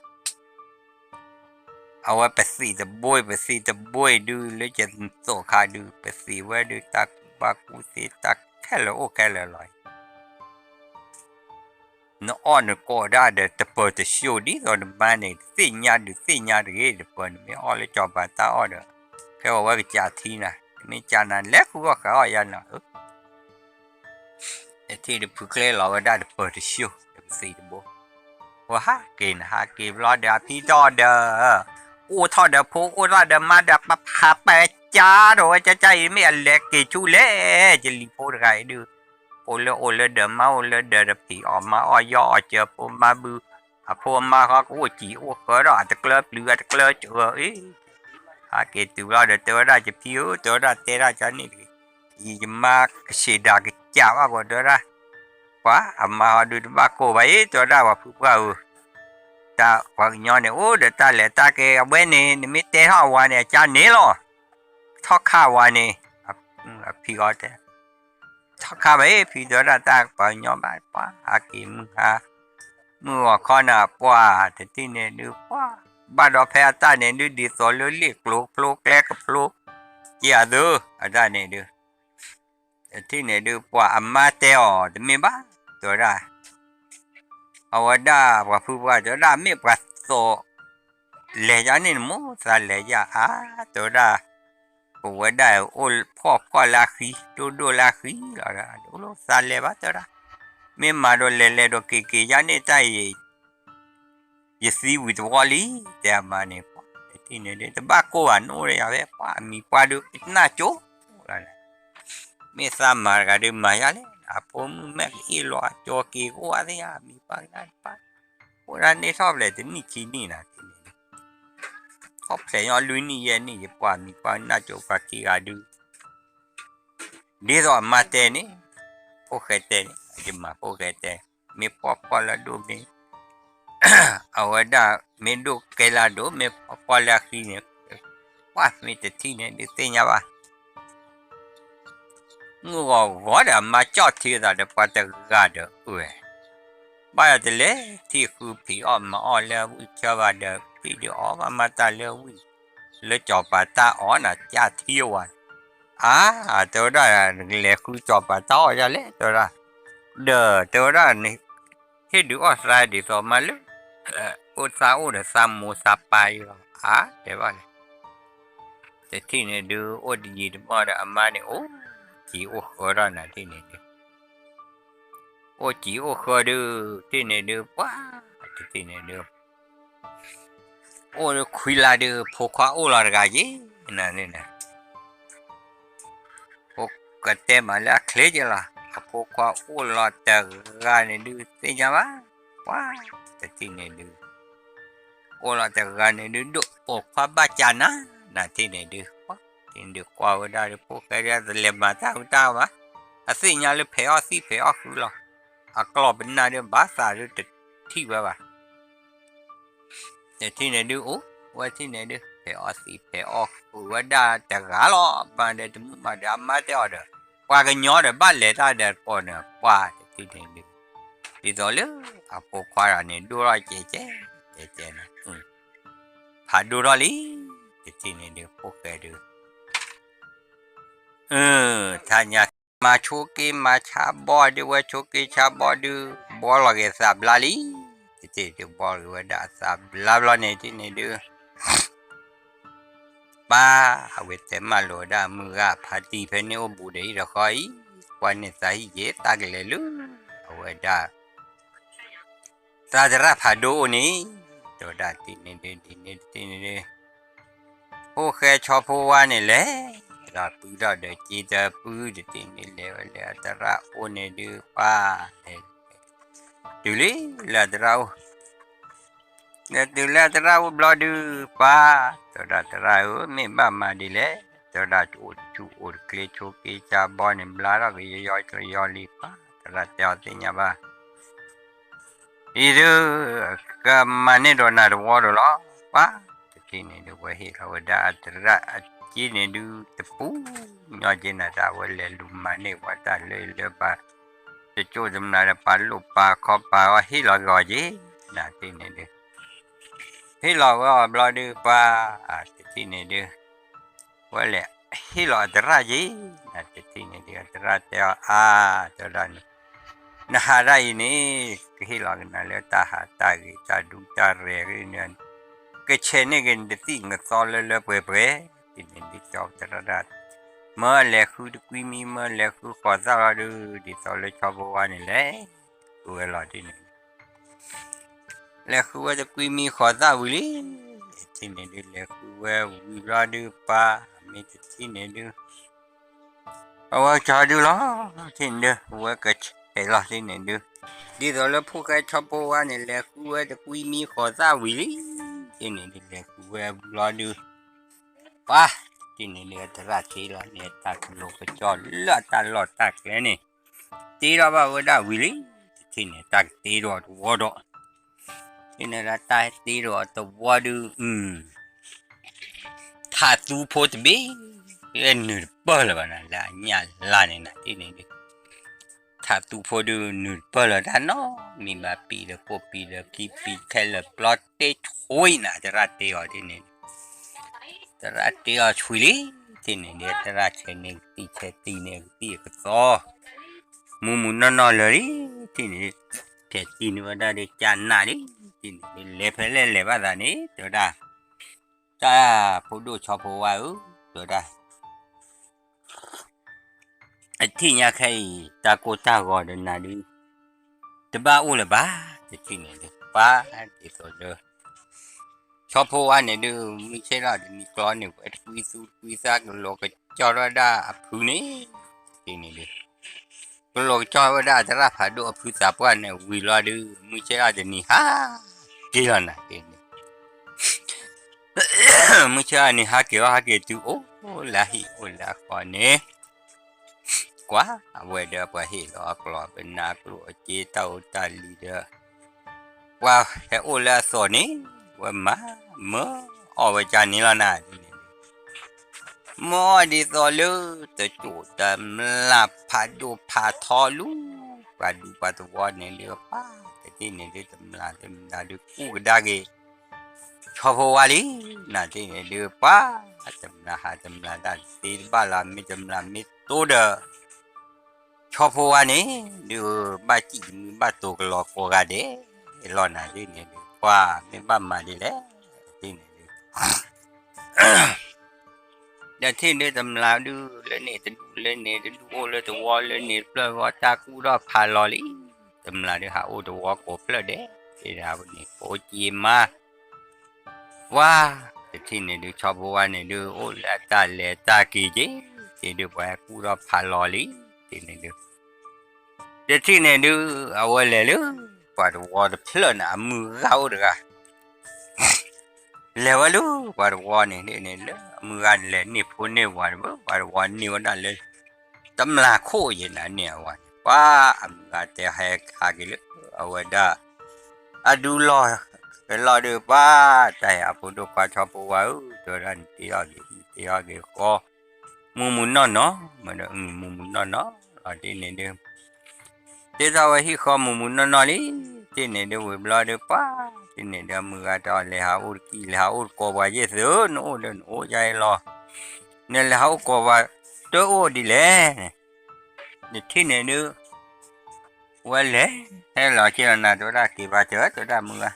အဝဲပသံးတဘိ ပသံးတဘိဒုး လၢယသိးခါဒုး ပသံးဝဲဒုး တၢ်ကူၣ်ဘၣ်ကူၣ်သ့တၢ်ခဲလၢာ်အိၣ်ခဲလၢာ်လီၤ နအီၣ်နကိးဒၣ်ဒီးတပၢၤတဆှိၣ်ဒ်သိးနမါန့ၣ် သ့ၣ်ညါဒုးသ့ၣ်ညါတဂ့ၤ တပၢၤ နမ့ၢ်အီၣ်လၢစီၤပၤတၢ်အီၣ်ဒီး ကဲဝဲကစးထံနၤ နမ့ၢ်ကးနၤလဲၤဃုအီၣ်ဃာ်အီၣ်ယါနၤဧၢ တထံၣ်ဒုးဖုကျဲလီၤဝဲဒၣ်တပၢၤတဆှိၣ် တပသံတဘိ ဝဲဟးက့ၤနဟးက့ၤဘျီဒီးအဖံထီၣ်ဒီး အိၣ်ထီၣ်ဒီးဖိအိၣ်ထီၣ်ဒီးမါဒီးပဖးပကၢ်ဒီးဝဲကၢ်ကၢ်အံၤမ့ၢ်အလဲၤက့ၤဆူလဲၣ် ယလံၤဖိတဂၤအံၤဒုး အိၣ်လၢအိၣ်လၢဒီးမါအိၣ်လၢဒီးတဖံးအီၣ်မါအီၣ်ယီအီၣ်စၢၤဖိမါဘု အဖိအမါဃီကအိၣ်စံာ်အိၣ်ဃၢဒီးအတကျၢပျုၤအတကျၢစၢၤအံၤ ဟးက့ၤတုၤဘျီဒီးတဲဝဲဒၣ်ယဖံဧၢ တဲဝဲဒၣ်တဲဒၣ်ကန့ၣ်တဂ့ၤ ယမါကဆံးဒၣ်ကစၢ်ဘၣ်ကီးတဲဝဲဒၣ် ပှၤအမါဟီဒုးတဘၣ်ကိၢ်ဘၣ်အံၤ တဲဝဲဒၣ်ပှၤဖုပှၢ်ဧၢ တၢ်ပှၤကညီန့ၣ် အိၣ်ဒီးတၢ်လဲၤတၢ်ကဲအဝဲန့ၣ် နမ့ၢ်တဲထီၣ်အဝၤန့ၣ် အကၢ်န့ၣ်လီၤ ထီၣ်ခါဝၤန့ၣ် အဖံအီၤတဲ ထီၣ်ခါဘၣ်အံၤ ဖံတဲဝဲဒၣ်တၢ်ပှၤကညီဘၣ် ပှၤဟးက့ၤမုၢ်ဟါ မုၢ်ဂီၤခီနၤ ပှၤတထံၣ်န့ၣ်ဒုး ပှၤ ဘၣ်ဒီးဖဲအတၢ်န့ၣ်ဒုး ဒ်သိးလၢလ့ၣ်ကျိၤကဖျိကျဲကဖျိ က့ၤအသၢ အတၢ်န့ၣ်ဒုး တထံၣ်န့ၣ်ဒုး ပှၤအမါတဲအီၤ တမ့ၢ်ဘၣ် တဲဝဲဒၣ် အဝဲဒၣ်ပှၤဖုပှၢ်တဲဝဲဒၣ် မ့ၢ်ပှၤသိး လဲၤယါန့ၣ်နမိၢ်သးလဲၤယါအါ တဲဝဲဒၣ် ပဝဲဒၣ်အိၣ်ဖှီၣ်ဖှီၣ်လၢအဃံ ဒိၣ်ဒိၣ်လၢအဃံလီၤ တအိၣ်လၢသးလဲၤဘၣ်တဲဝဲဒၣ် မ့ၢ်မၤဒီးလဲၤလဲၤဒီးက့ၤက့ၤယါန့ၣ်တၢ်အံၤ ယသံဝံၤတဝီလံ တဲအမါန့ၣ် ပှၤတထံၣ်န့ၣ်ဒုး တဘၣ်ကိၢ်ဘၣ် နအိၣ်ဒီးယၤဖဲ ပှၤအမံၤပှၢ်ဒုး ကနၢ်ကၠိလီၤ မ့ၢ်သးမၤတဂၤဒုးမၤယါလဲၣ် အဖိမုၣ်မ့ၢ်ကအ့ၣ်လိာ်အကၠီက့ၤကအိၣ်အါသ့ၣ်ယါ အမံၤပှၢ်ကနၣ်တပၢ် အိၣ်ဒၣ်န့ၢ်ထီၣ်ဖျဲးတနံၣ်ခံနံၣ်နၤ ထီၣ်ဖျဲးညီလွံၢ်နံၣ်ယဲၢ်နံၣ် ယပှၤမံၤပှၢ်ကနၣ်ကၠိပှၤခံဂၤဒုး ဒ်သိးအမါတဲန့ၣ် ဖိၣ်ဃဲတဲန့ၣ် ယမၤဖိၣ်ဃဲတဲ မ့ၢ်ဖှီၣ်ဖှီၣ်လၢအဒိၣ်မ့ၢ် အဝဲဒၣ်မ့ၢ်ဒိၣ်ကဲလၢအဒိၣ် မ့ၢ်ဖှီၣ်ဖှီၣ်လၢအဃံန့ၣ် ပှၤမ့ၢ်တထံၣ်န့ၣ်ဒုးသ့ၣ်ညါဘၣ် မုၢ်ဂီၤဂီၤဒီးအမါကၠီၣ်ထံအသးဒီးပှၤတဂၤဒီးအၢ ဘၣ်ယၤတလဲၤထံၣ်ဃုဖံးအီၣ်မၤအီၣ်လၢအဝံၣ်ဆၢဘၣ်ဒီး ဖံးဒုးအီၣ်ဘၣ်မၤတၢ်လၢဝံၣ် လၢစီၤပၤတၢ်အီၣ်နၤ ကၢ်ထံအဝၤ အါ တဲဝဲဒၣ် နကလဲၤဃုစီၤပၤတၢ်အီၣ်ယါလဲၣ် တဲဝဲဒၣ် ဒီးတဲဝဲဒၣ် ဟ့ၣ်ဒုးအီၣ်သးဒ်သိးမးလၢ အိၣ်သးအိၣ်ဒီးသးမိၢ်သးပၢ်အံၤလီၤ အါ တဲဘၣ်လဲၣ် တထံၣ်န့ၣ်ဒုး အိၣ်တယံာ်တမီၢ်ဒီးအမါန့ၣ် အိၣ်စံာ်အိၣ်ဃၢဒီးနၤထံၣ်န့ၣ်ဒုး အိၣ်စံာ်အိၣ်ဃၢဒုး ထံၣ်န့ၣ်ဒုး ပှၤ တထံၣ်န့ၣ်ဒုး အိၣ်ခွံလါဒုး ဖိခွါအိၣ်လီၤတဂၤက့ၤ နၤန့ၣ် ဖိကတဲမးလၢအချ့က့ၤလီၤ အဖိခွါအိၣ်လီၤတဂၤန့ၣ်ဒုး သ့ၣ်ညါဘၣ် ပှၤ တထံၣ်န့ၣ်ဒုး အိၣ်လီၤတဂၤန့ၣ်ဒုး ဒိၣ်ပိာ်ခွါဘၣ်ကၢ်နၤ နၤထံၣ်န့ၣ်ဒုး ပှၤ ထံၣ်န့ၣ်ဒုးကွၢ်ဝဲဒၣ်ဒုး ဖိၣ်ဃဲဒုး တလဲၤမၤတၢ်ဟူတၢ်ဘၣ် အသ့ၣ်ညါလၢဖဲးအီၣ်သံၣ်ဖဲးအီၣ်ဃုလီၤ အကျီၢ်ပနၢ်ဒုး ဘၣ်သးဒုးတထံၣ်ဝဲဘၣ် တထံၣ်န့ၣ်ဒုးအိၣ် ဝဲထံၣ်န့ၣ်ဒုး ဖဲးအီၣ်သံၣ်ဖဲးအီၣ်ဃုာ်ဝဲဒၣ်တဂၤလီၤ မၤဒီးတမုာ်မၤဒီးအမါတဲအီၤဒီး ပှၤကညီဒီးဘၣ်လဲၤတၢ်ဒီးကိးန့ၣ် ပှၤတထံၣ်န့ၣ်ဒုး ဒ်သိးလၢအဖိခွါတဂၤန့ၣ် ဒိၣ်ထီၣ်ကဲကဲ ကဲကဲန့ၣ် ဖးဒိၣ်ထီၣ်လံ တထံၣ်န့ၣ်ဒုး ဖိၣ်ဃဲဒုး ထါညါ မၤဆိက့မၤဆါဘီဒုး ဝဲဆိက့ဆါဘီဒုး ဘီလီၤက့ၤသးဘျါလံ တထံၣ်ဒုး ဘီလီၤက့ၤဝဲဒၣ်အသးဘျါဘျီန့ၣ် တထံၣ်န့ၣ်ဒုး ပၢ် အဝဲတဲမၢလိာ်ဝဲဒၣ်မုၢ်ဂၤဖါတံၢ်ဖဲန့ၣ်အိၣ်ဘူးဒီးဟံၣ်ဒီးဃီအံၤ ကွၢ်န့ၢ်သးဟံၣ်က့ၤ သးကလဲၤလၢ အဝဲဒၣ် သးသရၣ်ဖးဒိၣ်အိၣ်န့ၣ် တဲဝဲဒၣ်တထံၣ်န့ၣ်ဒုး ဒ်န့ၣ်တထံၣ်န့ၣ်ဒုး ဖိၣ်ဃဲဆီဖိဝါန့ၣ်လဲၣ် ဒီးပုၢ်ထီၣ်ဒီးက့တပူၤတထံၣ်န့ၣ်လဲၤဝဲလၢအသရၣ်အိၣ်န့ၣ်ဒုး ပၢ် လဲၤ တုၤလံလၢအသရၣ်အိၣ် လဲၤတုၤလၢအသရၣ်အိၣ်ဘျီဒုး ပၢ် တဲဝဲဒၣ်သရၣ်ဧၢ မ့ၢ်ဘၣ်မၤဒ်လဲၣ် တဲဝဲဒၣ်အိၣ်တဆူၣ်အိၣ်တချ့ဆိက့ဆါဘီန့ၣ် ဘျါထီၣ်က့ၤယီၤယီၤလံ ပၢ် သရၣ်တဲအီၤသ့ၣ်ညါဘၣ် အံၤဒုး ကမၤန့ၢ်ဒီးနၤတဝီဒိၣ်လီၤ ပၢ် တထံၣ်န့ၣ်ဒုး ဝဲဟ့ၣ်လီၤဝဲဒၣ်အသရၣ်အက့န့ၣ်ဒုး တပူၤညီက့နၤ တၢ်ဝဲလဲၤလူၤမၤန့ၢ်ဝဲတၢ်လၢလၢပၢ် တကၠိၣ်တမျၢ်ဒီးပာ်လိာ်ပာ်ခီပာ်အီၤဟ့ၣ်လီၤက့ၤအီၤက့ၤ နၤတထံၣ်န့ၣ်ဒုး ဟ့ၣ်လီၤဝဲအီၤဘျီဒုး ပၢ် တထံၣ်န့ၣ်ဒုး ဝဲလဲၤဟ့ၣ်လီၤအသရၣ်က့ၤ နၤတထံၣ်န့ၣ်ဒုး အသရၣ်တဲအီၤအါ တဲဝဲဒၣ်န့ၣ် နဟးတၢ်အံၤန့ၣ် ကဟ့ၣ်လီၤက့ၤနၤလၢတၢ်ဟးတၢ်ဂ့ၤ တၢ်ဒူတၢ်ရဲၤဂ့ၤန့ၣ်, ကဆဲးန့ၢ်က့ၤနတသံၣ်နသီလၢလၢပှဲၤပှဲၤ, ဒ်န့ၣ်ဒ်ကၠီသရၣ်တၢ်, မၢလဲၤဃုတကွံမံ မၢလဲၤဃုဃီၤသၣ်လီၤဒုး ဒ်သိးလၢဆီဖိဝါန့ၣ်လဲၤဃုဝဲလီၤဒ်န့ၣ် လဲၤဃုဝဲတကွံမံဃီၤသၣ်ဝံၤလံ, တထံၣ်န့ၣ်ဒုး လဲၤဃုဝဲဝံၤဘျီဒုး ပှၤမ့ၢ်တထံၣ်န့ၣ်ဒုး အဝဲကၠီဒုးလီၤ, တထံၣ်န့ၣ်ဒုး အဝဲကဆဲးလီၤတထံၣ်န့ၣ်ဒုး, ဒ်သိးလၢဖိၣ်ဃဲဆီဖိဝါန့ၣ် လဲၤဃုဝဲတကွံမံဃီၤသၣ်ဝံၤလံ, တထံၣ်န့ၣ်ဒုး လဲၤဃုဝဲဘျီဒုး ပှၤ တထံၣ်န့ၣ်ဒုး အသရၣ်ထံလီၤန့ၣ် တၢ်ကလိၤကကၠီလၢအတၢ်လီၢ်တၢ်ကျဲန့ၣ် တ့ထီၣ်ဘၣ်ဝဲဒၣ်ဝံၤလံ, တထံၣ်န့ၣ် တၢ်ကတ့ထီၣ်တဝီဒီး တ့န့ၣ်ဒၣ်တၢ်တ့ထီၣ်တဝီဒီး ထးသူဖိတဘ့ၣ် နုာ်တပၢၢ်လၢၤဘၣ်နၤ လၢအညၣ်လါန့ၣ်နၤ တထံၣ်န့ၣ်ဒုး ထးသူဖိဒုး နုာ်တပၢၢ်လၢၤတၢ်နီတမံၤဘၣ် ပံၤဒီးကိၣ်ပံၤဒီးခံပံၤခဲလၢာ်ဘျီတ့ဆွံနၤ သရၣ်တ့အီၤတထံၣ်န့ၣ် သရၣ်တ့အီၤဆွံလံ, တထံၣ်န့ၣ်ဒုး သရၣ်ဆဲးန့ၢ်ကသံၣ်ဆဲးတံၢ်န့ၢ်ကသံၣ်အကသီ မုၢ်မုၢ်နီၢ်နီၢ်လၢာ်လံ, တထံၣ်န့ၣ်ဒုး ဆဲးတံၢ်န့ၢ်ဝဲဒၣ်ဒီးကၢ်နးလံ, တထံၣ်န့ၣ်ဒုး လဲၤဖဲလဲၣ်လဲၤဘၣ်သးန့ၣ် တဲဝဲဒၣ် တၢ်ဖိဒိၣ်ဆီဖိဝါဧၢ, တဲဝဲဒၣ် အထံၣ်ညါခဲအံၤ တၢ်ကိၢ်တၢ်ဂီၤဒီးနၤဒုး တဘၣ်အိၣ်လၢၤဘၣ်, တထံၣ်န့ၣ်ဒုး ပှၤဒ်သိးလၢ ဆီဖိဝါန့ၣ်ဒုး မုၢ်ဆ့ၣ်ထီၣ်တနံၤကျီန့ၣ် ဝဲတကွံသူတကွံသၣ်ကလိၤကကၠီၣ်ထီၣ်ဝဲဒၣ်အဖုန့ၣ်, တထံၣ်န့ၣ်ဒုး ကလိၤကကၠီၣ်ဝဲဒၣ်သရၣ်ဖးဒိၣ်အဖုသးပှၢ်န့ၣ်ဝံၤလီၤဒုး မုၢ်ဆ့ၣ်ထီၣ်တနံၤဟးက့ၤလီၤနၤက့ၤန့ၣ် မုၢ်ဆ့ၣ်ထီၣ်တနံၤဟးက့ၤလီၤ ဟးက့ၤတုၤအိၣ်လၢဟံၣ်အိၣ်လၢအဃီန့ၣ် ကွၢ် အဝဲဒီးပှၤဟ့ၣ်လီၤအကျိၣ်အစ့တၢ်အိၣ်တၢ်လံၤဒီး ပှၤဟဲအိၣ်လၢအသိးန့ၣ် ဝဲမၤမၢအီၣ်ဝဲကန့ၣ်လီၤနၤ ဒ်န့ၣ်ဒုး မၢအီၣ်ဒ်သိးလၢ တစိၢ်တမျၢ်ဖးဒိၣ်ဖးထီလူၤ ပှၤဒူပှၤသဝီန့ၣ်ဒုး ပှၤတထံၣ်န့ၣ်ဒုး တမျၢ်တမျၢ်ဒုးကူၣ်ကဒါက့ၤ ဆီဖိဝါလံ, နၤတထံၣ်န့ၣ်ဒုး ပှၤတမျၢ်ဟးတမျၢ်တၢ်တသ့တဘၣ်လၢ မ့ၢ်တမျၢ်မ့ၢ်တိဒီး ဆီဖိဝါန့ၣ် ဒုးဘၣ်စံၣ်တမုာ်ဘၣ်တိၤကလီၤကိးဂၤဒဲးလီၤနၤ ဒ်န့ၣ်ဒုး ပှၤမ့ၢ်ဘၣ်မၤဒ်လဲၣ် တထံၣ်န့ၣ်ဒုး တထံၣ်န့ၣ်ဒုး တမျၢ်ဒုး လၢန့ၣ်တဒူၣ်လၢန့ၣ်တဒူၣ် အိၣ်လၢတဝီလၢန့ၣ်တဖျၢၣ်ဝီ တၢ်ကူၣ်ထီၣ်ဖးလီၤလံ, တမျၢ်ဒုးဟးအိၣ်တဝီကိးဖျၢၣ်ဒဲး ဒ်န့ၣ် ကိးက့ၤမါ ဝါ တထံၣ်န့ၣ်ဒုး ဆီဖိဝါန့ၣ်ဒုး အိၣ်လၢအတၢ်လဲၤတၢ်က့ၤက့ၤ တထံၣ်ဒုး ပှၤဟဲကူၣ်ထီၣ်ဖးလီၤလံ တထံၣ်န့ၣ်ဒုး တထံၣ်န့ၣ်ဒုး အဝဲလဲၤလၢ ပှၤတဝီတဖျၢၣ်န့ၣ် အမုၢ်ဂၤအိၣ်တဂၤ လဲၤဝဲလၢ ပှၤတဝီန့ၣ် ဒ်န့ၣ်လၢ အမုၢ်ဂၤလဲၤန့ၢ်ဖိန့ၢ်ဝၤတဘၣ် ပှၤတဝီန့ၢ်ဝဲဒၣ်လၢ တမျၢ်ခိၣ်ယဲၢ်နၤန့ၢ်အဝၤန့ၣ် ပှၤအမုၢ်ဂၤတဲဟဲဟးက့ၤလၢ အဝဲဒၣ် အဒူလီၢ် ကလီၢ်ဒုး ပှၤတၢ်ဟဲအဖိဒိၣ်ခွါဆီဖိဝါဧၢ တဲဝဲဒၣ်န့ၣ် တ့အီၣ်က့ၤဟံၣ် တ့အီၣ်က့ၤဃီ မုၢ်မုၢ်နီၢ်နီၢ် မ့ၢ်ဒီး မုၢ်မုၢ်နီၢ်နီၢ်လီၤ ဒ်န့ၣ်ဒုး တ့ထီၣ်ဝဲဟံၣ်ဃီမုၢ်မုၢ်နီၢ်နီၢ်လံ တထံၣ်န့ၣ်ဒုး ဝံၤဘျီဒုး ပှၤ တထံၣ်န့ၣ်ဒုး အမုၢ်ဂၤတဲအီၤ လဲၤဟးအိၣ်တကံၢ် လဲၤဟးအိၣ်တကိးပှၤယဲၢ်သု နအိၣ်ဒီးနအိၣ်ယါအံၤလီၤ နလဲၤဟးအိၣ်ကိးပှၤ တအိၣ်ဒ်လဲၣ် တထံၣ်န့ၣ်ဒုး ဝဲလဲၤ ဟဲလီၤက့ၤလီၤနၤ တဲဝဲဒၣ်က့ၤဘၣ်စၢၤ တဲဝဲဒၣ်မုၢ်ဂၤ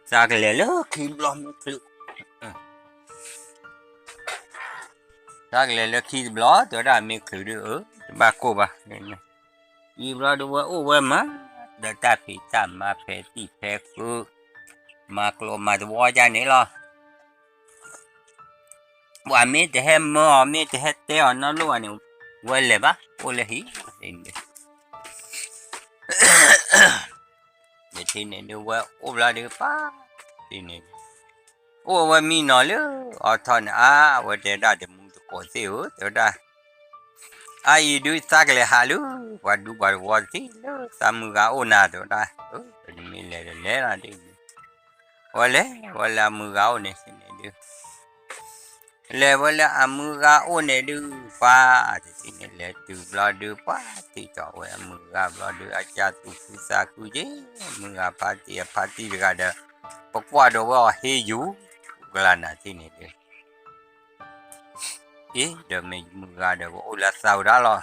သးကလဲၤလၢခံတဘျီမ့ၢ်ချုး သးကလဲၤလၢခံတဘျီ တဲဝဲဒၣ်မ့ၢ်ချုးဒုး အၢ တဘၣ်ကိၢ်ဘၣ် ဝံၤဘျီဒုးဝဲအိၣ်ဝဲမၤ ဒီးတၢ်ဖံးတၢ်မၤဖဲးတံၢ်ဖဲးဃု မၤကျိၤမၤသဝီဒ်န့ၣ်လီၤ ပှၤမ့ၢ်တဟဲမၢအီၤ မ့ၢ်တဟဲတဲအီၤနီတဘျီဘၣ်န့ၣ် ဝဲလဲၤဘၣ် အိၣ်လၢဟံၣ် တထံၣ်န့ၣ်ဒုး ဝဲအိၣ်ဘျီဒုး ပှၤ တထံၣ်န့ၣ် အိၣ်ဝဲမံနီၤလၢ အီထီၣ်န့ၣ် အါ အဝဲတဲဒၣ်တမူတကိးသ့ၣ်ဧၢ တဲဝဲဒၣ် အအံၤဒုးသးကလဲၤဟးလၢ ပှၤဒူပှၤတဝီတထံၣ်လၢ သးမုၢ်ဂၤအိၣ်နၤ တဲဝဲဒၣ် နမ့ၢ်လဲၤဒီးလဲၤလီၤ တထံၣ်န့ၣ် ဝဲလဲၤ ဝဲလၢအမုၢ်ဂၤအိၣ်န့ၣ် တထံၣ်န့ၣ်ဒုး လဲၤဝဲလၢအမုၢ်ဂၤအိၣ်န့ၣ်ဒုး ပှၤ တထံၣ်န့ၣ် လဲၤတုၤဘျီဒုး ပှၤ ထံၣ်ထီၣ်ဝဲအမုၢ်ဂၤဘျီဒုး အစၢ်သူၣ်ခုသးခုက့ၤ မုၢ်ဂၤဖါတံၢ်အဖါတံၢ်တဂၤဒီး ပကွၢ်ဒီးဝဲအီၤဟ့ယူၤ ကလါနၤ တထံၣ်န့ၣ်ဒုး အ့ ဒီးမ့ၢ်မုၢ်ဂၤဒီး ပအိၣ်လၢသးဝဲဒၣ်လီၤ.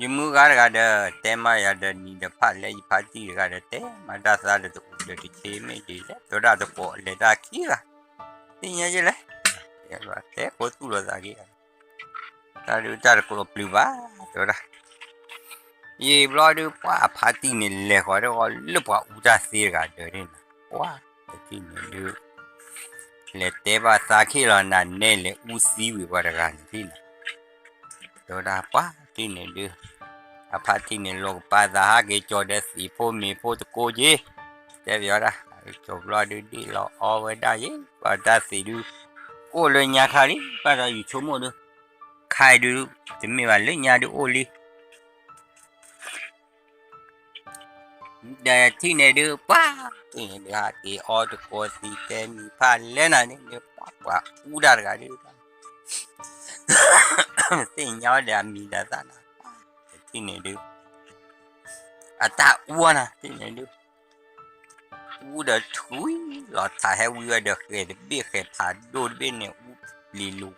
ယမုၢ်ဂၤတဂၤဒီး တဲမးယၤဒီးနံၤဒီးဖးလဲၣ် ယဖါတံၢ်တဂၤဒီး တဲမးတၢ်သးဒီးတအူဒီးတဆ့မ့ၢ်ဒ်လဲၣ် တဲဝဲဒၣ်တကိးလဲၤတၢ်ခံဂၤ, သ့ၣ်ညါယဲလဲၣ်, တဲဖိသူၣ်လိာ်သးက့ၤ, တၢ်ဒုးတၢ်တကျိးပျုၤဘၣ်, တဲဝဲဒၣ် ယံာ်ဘျီဒုး ပှၤအဖါတံၢ်န့ၣ် လဲၤဃီၤတဂီၤလၢပှၤအူတၢ်သ့တဂၤဒၢးန့ၣ်နၤ, ပှၤတထံၣ်န့ၣ်ဒုး လဲၤတဲဘၣ်သးခံလီၤနၤ နဲလဲၤအူသံဝံၤပှၤတဂၤန့ၣ်သ့ၣ်နၤ, တဲဝဲဒၣ်ပှၤတထံၣ်န့ၣ်ဒုး အဖါတံၢ်န့ၣ် လိာ်ကပၤသးဟးက့ၤကၠီၤဒီးသံးဖိမ့ၤဖိတကိးက့ၤ, တဲပယီၤဒၣ်, ကၠီၤဘျီဒုးဒ့ၣ်လီၤအီဝဲဒၣ်ယဲ, ပှၤတၢ်သံးဒုး ကအိၣ်လၢညါခါလံ, ဘၣ်ဒီးယဆိကမိၣ်ဒုး ခါအံၤဒုး တမ့ၢ်ဘၣ်လၢညါဒုးအိၣ်လံ ဒီးထံၣ်န့ၣ်ဒုး ပှၤတထံၣ်န့ၣ်ဒုး ဟးက့ၤအီတကိးသံးတဲမံၤဖးလဲၢ်နၤန့ၣ်ဒုး ပှၤပှၤအူတၢ်တဂၤဒုး သ့ၣ်ညါဝဲဒီးအမံၤဒီးသၣ်နၤ, တထံၣ်န့ၣ်ဒုး အတၢ်အူနၤ တထံၣ်န့ၣ်ဒုး အူဒီးထွံလီၤထးဟဲဝံဝဲဒီးဃဲၤတဘ့ၣ် ဃဲၤဖးဒိၣ်တဘ့ၣ်န့ၣ် အူလံၤလူၤ,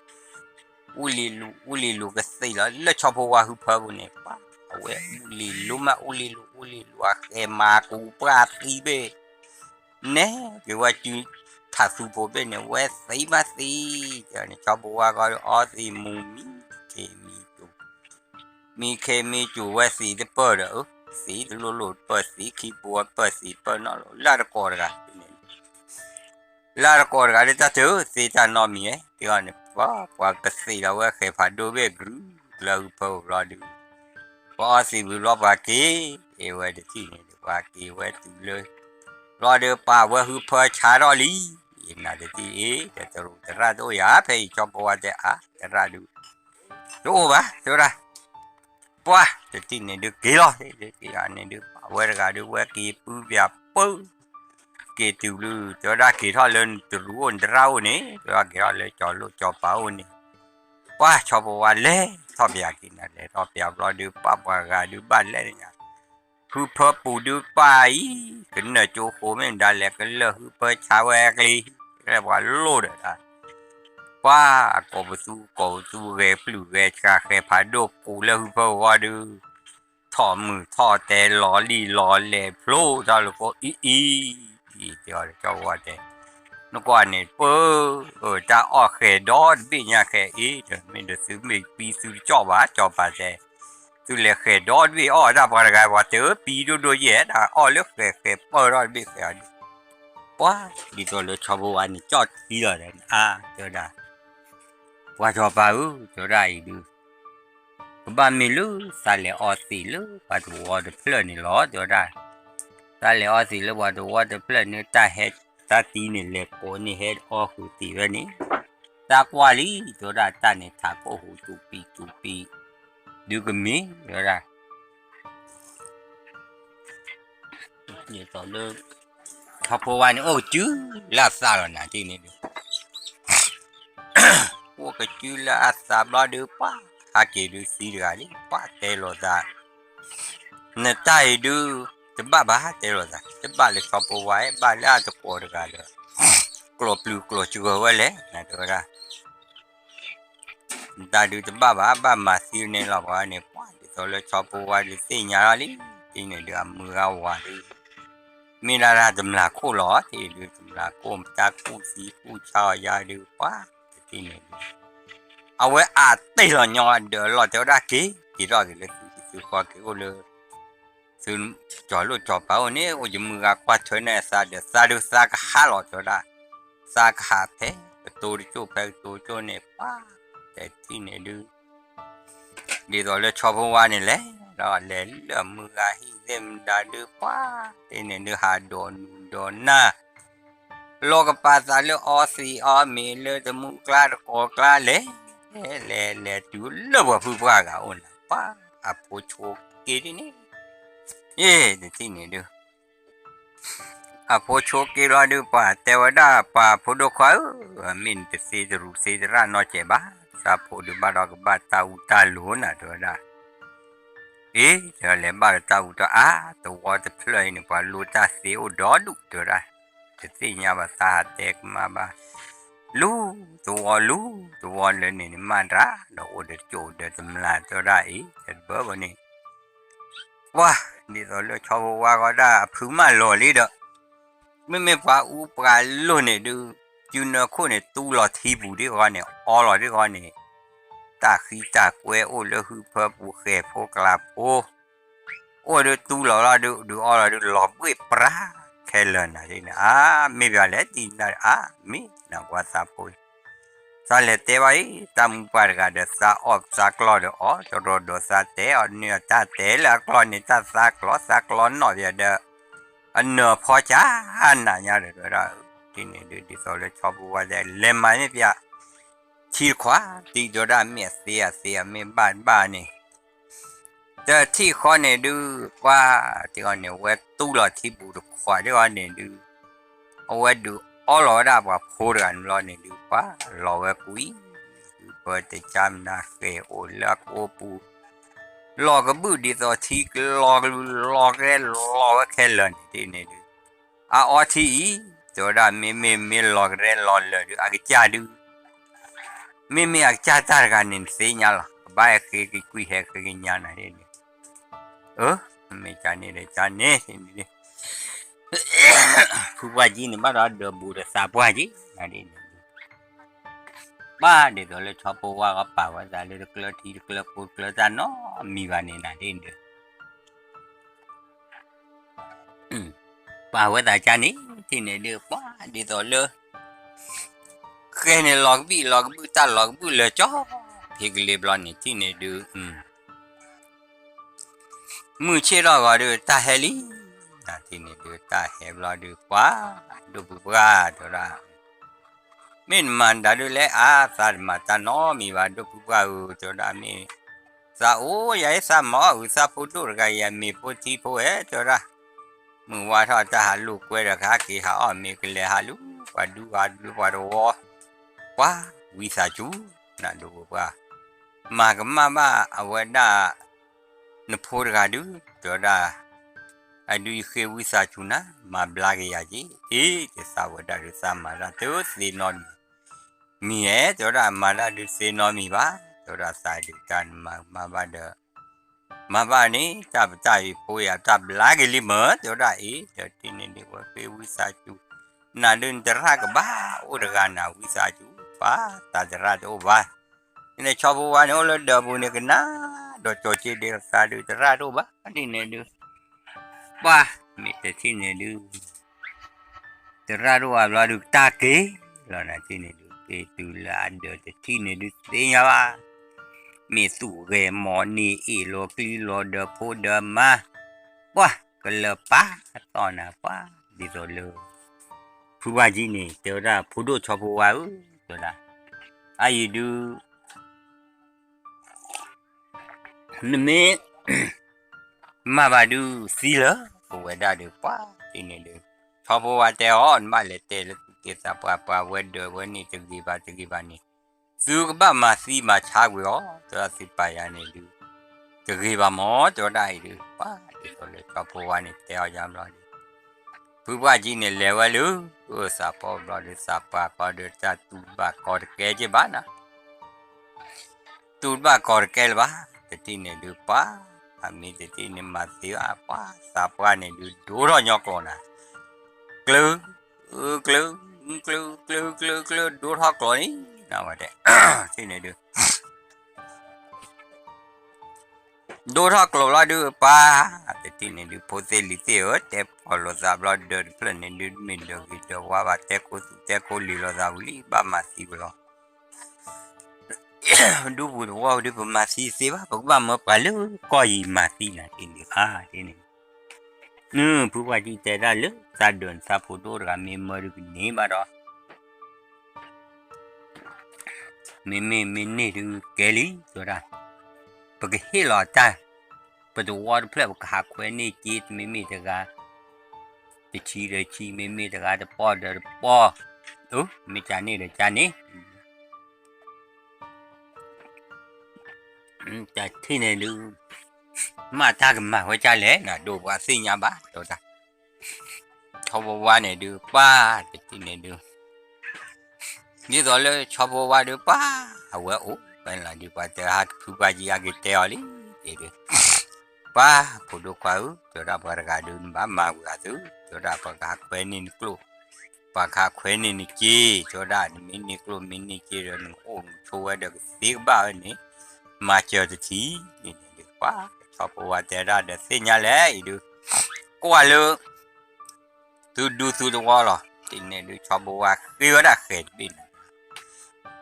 အူလံၤလူၤ အူလံၤလူၤကသံးလီၤလၢဆီဖိဝါဟုဖၢပူၤန့ၣ် ပှၤအဝဲအူလံၤလူၤမး အူလံၤလူၤ အူလံၤလူၤ အဃဲၤမၤကူပှၢ်သံဘ့ၣ် နဲက့ၤဝဲစုထးသူဖိဘ့ၣ်န့ၣ် ဝဲသံမးသံ, န့ၣ် ဆီဖိဝါဃီဒီးအီသံးမူၤ မံခ့မံၤကၠိၤ မံခ့မံၤကၠိၤဝဲသံးတပၢၢ်ဒီး သံးတလိၣ်လိၣ်တပၢၢ် သံးခံဘိတပၢၢ် သံးပၢၢ်နီတလိၣ် လၢတကိးတဂၤန့ၣ် လၢတကိးတဂၤဒ်တၢ်တသ့တၢ်နီတမံၤ တဲအီၤန့ၣ် ပှၤပှၤကသံးလီၤဝဲဃဲၤဖးဒိၣ်ဘ့ၣ် ကရုလၢဟုဖၢပူၤဘျီဒုး ပှၤအီသံးဝံၤဘျီပှၤက့ၤ အဝဲတထံၣ်န့ၣ်ဒုး ပှၤက့ၤဝဲတုၤလၢ ဘျီဒုးပာ်ဝဲဟုဖၢဆါထီၣ်လံ, နတထံၣ်အ့ၣ် ဒီးတရူးသရၣ်တအိၣ်ယၤ ဖဲအံၤဆီဖိဝါတဲအါ သရၣ်ဒုး တအိၣ်ဘၣ် တဲဝဲဒၣ် ပှၤတထံၣ်န့ၣ်ဒုးက့ၤလီၤ က့ၤန့ၣ်ဒုး ပာ်ဝဲတဂၤဒုး ဝဲက့ၤပုၢ်ပၠးပၢၢ် က့ၤတုၤဘျုး တဲဝဲဒၣ်က့ၤထီၣ်လၢတရူးအိၣ်န့ၣ် သရၣ်အိၣ်န့ၣ် တဲဝဲဒၣ်က့ၤထီၣ်လၢကၠီၤလိၣ်ကၠီၤပၤအိၣ်န့ၣ် ပှၤဆီဖိဝါလဲၤထီၣ်ပၠးက့ၤနၤ လဲၤထီၣ်ပၠးဘျီဒုး ပာ်ပှၤဂၤဒုးဘၣ်လဲၣ်ညါ ဟုဖၢပူၤဒုးပာ်အံၤ ကနၢၣ်ကၠိဃိမ့ၢ်ဒၣ်လဲာ်ကလၢာ်ဟုဖၢဆါဝဲအကျ့ လၢပှၤလိၣ်ဒီး ပှၤအကိးပသူကိးပသူဂဲၤပျုၢ်ဂဲၤဆှး ဃဲၤဖးဒိၣ်ကိးလၢဟုဖၢဝီဒုး ထီၣ်မုၢ်ထီၣ်တဲလီၤလံၣ်လီၤလဲၣ်ဖျိတၢ်လၢကိးအံၤအံၤ တဲအီၤဒီးကၠီဝါတဲ နကွၢ်န့ၣ် ပၢ တၢ်အီၣ်ဃဲၤဒီတဘ့ၣ်ညါဃဲၤအံၤ မ့ၢ်ဒီးသုမ့ၢ်ပံသုတကၠီၣ်ဘၣ် ကၠီၤပၤတဲ သုလဲၤဃဲၤဒီတဘ့ၣ်အီၣ်တၢ်ပှၤတဂၤ ပှၤတပံဒိၣ်ဒိၣ်ယဲၢ် တၢ်အီၣ်လၢဃဲၤဃဲၤပၢၢ်ထီၣ်တဘ့ၣ်ဃဲၤအီၤဒုး ပှၤ ဒ်သိးလၢဆီဖိဝါန့ၣ် ကၠီၣ်ထံလီၤဒီး အါ တဲဝဲဒၣ် ပှၤကၠီၤပၤဧၢ တဲဝဲဒၣ်အံၤဒုး ကဘၣ်မ့ၢ်လၢသးလဲၤအီသံးလၢပှၤတဝီတဖျၢၣ်န့ၣ်လီၤ တဲဝဲဒၣ် သးလဲၤအီသံးလၢပှၤတဝီတဖျၢၣ်န့ၣ် တၢ်ဟဲ တၢ်သံန့ၣ်လဲၤကိးန့ၣ် ဟဲအီဃုာ်သံးဝဲန့ၣ် သးကွၢ်လံ တဲဝဲဒၣ် တၢ်န့ၣ်ထးကိၢ်ဟူးတူာ်ပံးတူာ်ပံး ဒုးကမ့ၢ် တဲဝဲဒၣ် ဒ်သိးလၢ ဆီဖိဝါန့ၣ် အိၣ်ကစုလၢအသးလီၤနၤ တထံၣ်န့ၣ်ဒုး အိၣ်ကစုလၢအသးဘျီဒုး ပှၤဟးက့ၤဒုးသံတဂၤလံ ပှၤတဲလိာ်သး နတၢ်အံၤဒုး တဘၣ်ဘၣ်တဲလိာ်သး တဘၣ်လၢဆီဖိဝါ ဘၣ်လၢအတကိးတဂၤဒီး ကျိာ်ပျုၤကျိာ်စှီၤဝဲလဲၣ် နတဲဝဲဒၣ် နတၢ်ဒုးတဘၣ်ဘၣ် ဘၣ်မၤသံန့ၣ်လီၤ ပှၤန့ၣ် ပှၤဒ်သိးလၢဆီဖိဝါဒုးသ့ၣ်ညါလီၤလံ တထံၣ်န့ၣ်ဒုး အမုၢ်ဂၤဝၤဒုး မ့ၢ်ဒၣ်တၢ်တမျာ်ခိၣ်လီၤ တထံၣ်ဒုး တမျာ်ခိၣ် တၢ်ကူၣ်သံကူၣ်ဆါအီၤယၤဒုး ပှၤတထံၣ်န့ၣ်ဒုး အဝဲအါတ့ၢ်လီၤညီအဒၢးလီၤ တဲဝဲဒၣ်က့ၤ က့ၤထီၣ်က့ၤလၢသုစုသုဃီ က့ၤအိၣ်လၢ သုကၠီၤလိၣ်ကၠီၤပၤအိၣ်န့ၣ် အိၣ်ယမုၢ်ဂၤကွၢ်ထွဲန့ၢ်သးဒီး သးဒုးသးကဟးလီၤ တဲဝဲဒၣ် သးကဟးဖဲ ကတိၤတကၠိၣ်ဖဲကတိၤကၠိၣ်န့ၣ် ပှၤတထံၣ်န့ၣ်ဒုး ဒ်သိးလၢဆီဖိဝါန့ၣ်လဲၤ ဒီးလဲၤလၢမုၢ်ဂၤဟံၣ်သ့ၣ်မတၤဒုး ပှၤတထံၣ်န့ၣ်ဒုး ဟးဒိးနူၤဒိးနၢ် လီၤကပာ်သးလၢအီသံးအီမ့ၤလၢတမူကျါတကိးကျါလဲၣ်, လဲၤလဲၤတုၤလၢပှၤဖုပှၢ်ဂၤအိၣ်နၤ ပှၤအဖိဆိက့ဒ်န့ၣ်, ယ့ၣ်တထံၣ်န့ၣ်ဒုး အဖိဆိက့လီၤဒုး ပှၤတဲဝဲဒၣ် ပှၤဖိဒိၣ်ခွါဧၢ, မ့ၢ်နတသ့တရူးသ့တရၣ်နီတစဲးဘၣ်, သးဖိဒုးဘၣ်ဒီးကဘၣ်တၢ်အူတၢ်လိၤနၤ တဲဝဲဒၣ် အ့ တဲဝဲလဲၤဘၣ်ဒီးတၢ်အူတၢ်အါ, သဝီတဖျၢၣ်အံၤန့ၣ် ပှၤလူတၢ်သ့အိၣ်ဒီဒူၣ် တဲဝဲဒၣ်, တသ့ၣ်ညါဘၣ်သးဟးတဲကမၣ်ဘၣ်, လူသဝီလူသဝီလၢန့ၣ်န့ၣ် မၤတၢ်ဒီးအိၣ်ဒီးကၠိၣ်ဒီးတမျာ် တဲဝဲဒၣ်အံၤ တဘၢဘၣ်န့ၣ်, ပှၤ ဒ်သိးလၢဆီဖိဝါဂီၤဒၣ်အဖုမၢလီၤလံဒီး, မ့မ့ၢ်ပှၤအူပှၤလိၢ်န့ၣ်ဒုး, စုနၢခိၣ်န့ၣ် တူလီၤထံပူၤဒ်ဂီၤန့ၣ် အီလီၤဒ်ဂီၤန့ၣ်, တၢ်ဃံတၢ်ကွဲအိၣ်လၢဟုဖၢပူၤဃဲၤဖိကျါဖိ, အိၣ်ဒုးတူလီၤလီၤဒုး ဒုးအီလီၤဒုး လီၤဘှ့ၣ်ပြါခဲလၢာ်နၤဒ်န့ၣ်, အါ မ့ၢ်ပှၤလဲၣ်တံနၤ အါ မ့ၢ်နၤပှၤသးဖိ သးလဲၤတဲဘၣ်အံၤ တၢ်မူပှၢ်တဂၤဒီး သးအီၣ်သးကျီဒီးအီၣ်တရီဒီး သးတဲအီၣ်နုာ်အတၢ်တဲလၢအကျီန့ၣ် တၢ်သးကျီသးကျီနီၣ်ပၠးဒီး အနၢၤဖီကၢ်နၤညါဒီး ဒ်န့ၣ်ဒုး ဒ်သိးလၢဆီဖိဝါတဲ လဲၤမၤန့ၢ်ပၠး ထံတခွး တံၤဒီးဒၣ်မ့ၢ်အသ့အသ့အမ့ၢ်ဘၣ်ဘၣ်န့ၣ် တထံၣ်ဃီန့ၣ်ဒုး ပှၤတဂီၤန့ၣ် အဝဲတူလီၤထံပူၤတခွးတဂီၤန့ၣ်ဒုး အဝဲဒုးအီလီၤဝဲဒၣ်ပှၤဖိတဂၤန့ၣ်လီၤန့ၣ်ဒုး ပှၤလီၤဝဲကွံာ် ဟုဖၢတကၢမနၤဃဲၤအိၣ်လၢအကအိပူၤ လီၤကဘုၣ်ဒ်သိးထံကလီၤကလူးလီၤကရဲလီၤဝဲခဲလၢာ်န့ၣ်ဒ်န့ၣ်ဒုး အအီထံအံၤ တဲဝဲဒၣ် မ့မ့ၢ်မ့ၢ်လီၤကရဲလီၤလၢာ်ဒုး အကစၢ်ဒုး မ့မ့ၢ်အကစၢ်တၢ်တဂၤန့ၣ် နသ့ၣ်ညါလီၤ ကဘၣ်ဟဲဃ့ကကွံာ်ဟဲဃ့ကညါနၤဒ်န့ၣ် အၢ မ့ၢ်ကန့ၣ်ဒီးကန့ၣ် ဖုပှၢ်ကံန့ၣ် ဘၣ်ဒီးဒၢးဘူးဒီးသးပှၢ်ကံနၤဒ်န့ၣ် ဘၣ်ဒ်သိးလၢဆီဖိဝါဂီၤပာ်ဝဲသးလၢတကျၢထံတကျၢဖိတကျၢတၢ်နီတမံၤဘၣ်န့ၣ်နၤဒ်န့ၣ် ပာ်ဝဲသးကါန့ၣ် ထံၣ်န့ၣ်ဒုး ပှၤဒ်သိးလၢ ဃဲန့ၣ်လီၤကဘံၣ်လီၤကဘုၣ် တၢ်လီၤကဘုၣ်လၢာ်ကၠီ ဖံကလ့ဘျီန့ၣ် ထံၣ်န့ၣ်ဒုး မုၢ်ဆ့ၣ်ထီၣ်ဂီၤဒုး တၢ်ဟဲလံ နၤထံၣ်န့ၣ်ဒုး တၢ်ဟဲဘျီဒုး ပှၤ ဒိၣ်ဖုပှၢ် တဲဝဲဒၣ် မ့ၢ်နမၤတၢ်ဒုးလဲၣ် အါ သးတမၤတၢ်နီတမံၤဘၣ် ဒိၣ်ဖုပှၢ်ဧၢ တဲဝဲဒၣ် မ့ၢ် သးအိၣ်ယၤအံၤ သးမၤအီၣ်အုးသးဖိဒိၣ်တဂၤ ယမ့ၢ်ဖိထံဖိဧဲ တဲဝဲဒၣ် မုၢ်ဝါထီၣ်တၢ်ဟးလိာ်ကွဲဒီး ကဟဲက့ၤဟးအီၣ်မ့ၤကလဲၤဟးလူၤ ပှၤဒူဂၤဒုးပှၤတဝီ ပှၤဝံသးစူၤ နၤဒိၣ်ဖုပှၢ် မၤကမၣ်ဘၣ်အဝဲဒၣ် နဖိတဂၤဒုး တဲဝဲဒၣ် အဒုးယဃ့ဝံသးစူၤနၤ မၤဘျါက့ၤယၤက့ၤ အ့ တသးဝဲဒၣ်ဒုးသးမၤတၢ်တသ့နီတမံၤ မံၤဧဲ တဲဝဲဒၣ် မၤတၢ်ဒုးသ့နီတမံၤဘၣ် တဲဝဲဒၣ် သးဒုးတၢ်နမၤကမၣ်ဘၣ်ဒီး မၤဘၣ်န့ၣ် တၢ်ပတၢ်အံၤဖိယၤတၢ်ဘျါက့ၤလံမၢ် တဲဝဲဒၣ်အ့ ဒီးထံၣ်န့ၣ်ဒုး ဝဲဃ့ဝံသးစူၤ နၤဒုးနသရၣ်ကဘၣ်အိၣ်တဂၤနၤ ဝံသးစူၤ ပှၤသးသရၣ်တအိၣ်ဘၣ် န့ၣ်ဆီဖိဝါန့ၣ် အိၣ်လၢဒၢးပူၤန့ၣ် ကနၣ်ဒီးကၠီၤက့ဒဲးသးဒုး သရၣ်တအိၣ်ဘၣ် ဒ်န့ၣ်ဒုး ပှၤ မ့ၢ်တထံၣ်န့ၣ်ဒုး သရၣ်တအိၣ်ဘၣ်ဘျီဒုး တၢ်က့ၤလီၤနၤ ထံၣ်န့ၣ်ဒုး က့ၤတုၤလၢအဒၢးတထံၣ်န့ၣ်ဒုး သ့ၣ်ညါဘၣ် မ့ၢ်သူၣ်ဂဲၤမီၤန့ၢ်အ့ၣ်လီၤကျံလီၤ ဒီးဖိဒီးမါ ပှၤ ကလၢပၢ်တီၢ်နၤ ပှၤ ဒ်သိးလၢ ဖုပှၢ်ကံန့ၣ် တဲဝဲဒၣ် ဖိဒိၣ်ဆီဖိဝါဧၢ တဲဝဲဒၣ် အအံၤဒုး နမ့ၢ် မၤဘၣ်ဒုးသံလၢာ် ပဝဲဒၣ်ဒုး ပှၤ ဒ်န့ၣ်ဒုး ဆီဖိဝါတဲအီၤ နဘၣ်လဲၤတဲလၢသူၣ်က့သးပှၢ် ပှၤဝဲဒၢးဝဲန့ၣ် တဂ့ၤဘၣ်တဂ့ၤဘၣ်န့ၣ် သုကဘၣ်မၤသံမၤဆါကွံာ်အီၤ တဲဝဲဒၣ် သုပာ်ယၤန့ၣ်ဒုး တဂ့ၤဘၣ်မၢ် တဲဝဲဒၣ်အံၤဒုး ပှၤ ဒ်သိးလၢဆီဖိဝါန့ၣ် တဲအီၤယါဘျီဒုး ဖုပှၢ်ကံန့ၣ် လဲၤဝဲလၢ သးပှၢ်ဘျီဒုး သးပှၢ်ဘျီဒုး တၢ်တူၢ်ဘၣ်ကီတကဲက့ဘၣ်နၤ တူၢ်ဘၣ်ကီတကဲလၢၤဘၣ် တထံၣ်န့ၣ်ဒုး ပှၤ အမ့ၢ်တထံၣ်န့ၣ်မၤသံဘၣ် ပှၤ သးပှၢ်န့ၣ်ဒုး ဒိထီၣ်ညီကျိာ်နၤ ကျၢ ကျၢ ကျၢ ကျၢ ကျၢ ကျၢ ဒိထီၣ်ကျိာ်န့ၣ် နဝဲတဲ ထံၣ်န့ၣ်ဒုး ဒိထီၣ်ကျိာ်ဘျီဒုး ပှၤ တထံၣ်န့ၣ်ဒုး ဖိသ့ၣ်လံၤသ့ၣ်ဧၢ တဲဖီၣ်လိာ်သးဘျီ ဒၢးတဖျၢၣ်န့ၣ်ဒုး မ့ၢ်ဒၢးဂ့ၤဒၢးဝါဘၣ် တဲခိသူၣ်တဲခိလံၤလိာ်သးဝံၤလံ ဘၣ်မၤသံဝဲလီၤ ဒူပူၤတဝီဒုး ပမၤသံသ့ဘၣ် ပကဘၣ်မၢပှၤလၢကီၢ်ယံၤမၤသံနၤ ထံၣ်န့ၣ် အါ ထံၣ်န့ၣ် နဖုပှၢ်ကံတဲဒၣ်လၢ သးဒၢးနသးဖိဒိၣ်တဂၤ မ့ၢ်မၢဒုးကန့ၢ်ဘၣ်ဒီး မ့မ့ၢ်မ့ၢ်န့ၢ်ဒုးကဲလံ တဲဝဲဒၣ် ပကဟ့ၣ်လီၤတၢ် ပတဝီတဖျၢၣ် ပကဟးခွဲးန့ၢ်က့ မ့မ့ၢ်တဂၤ တဆံဒီးဆံ မ့မ့ၢ်တဂၤတပီၢ်ဒီးတပီၢ် အၢ မ့ၢ်ကန့ၣ်ဒီးကန့ၣ် တထံၣ်န့ၣ်ဒုး မ့ၢ်တၢ်ကမၤဝဲဒ်လဲၣ် နဒိးပှၤသ့ၣ်ညါဘၣ် တဲဝဲဒၣ် ဆီဖိဝါန့ၣ်ဒုး ပှၤ တထံၣ်န့ၣ်ဒုး ဒ်သိးလၢဆီဖိဝါဒုး ပှၤ အဝဲအိၣ်ဖဲလီၤဒုး ပှၤတဲဟးဖုပှၢ်ကံအက့ၤတဲအီၤလံ ဒ်ဒုး ပှၤဖိဒိၣ်ခွါဧၢ, တဲဝဲဒၣ်ပှၤတဂၤဒုး နဘၣ်မၤဝံၤအီၤသု, တဲဝဲဒၣ်ပှၤကဟးခွဲန့ၢ်နကျိၣ်, ပှၤကဟးခွဲန့ၢ်နစ့, တဲဝဲဒၣ်နမ့ၢ်န့ၢ်ကျိၣ်မ့ၢ်န့ၢ်စ့ဒီး နကအိၣ်နဆိးဝဲဒီးကသ့ကဘၣ်ဝဲန့ၣ်, မၤစၢၤတထံၣ်န့ၣ်န့ၣ်ဒုး ပှၤဆီဖိဝါတဲဒၣ်ဒီးသ့ၣ်ညါလဲၣ်အံၤဒုး, ကွၢ်လၢ သုဒူသုသဝီလီၤ, တထံၣ်န့ၣ်ဒုး ဆီဖိဝါဃ့ဝဲဒၣ်ဃဲၤတဘ့ၣ်န့ၣ်,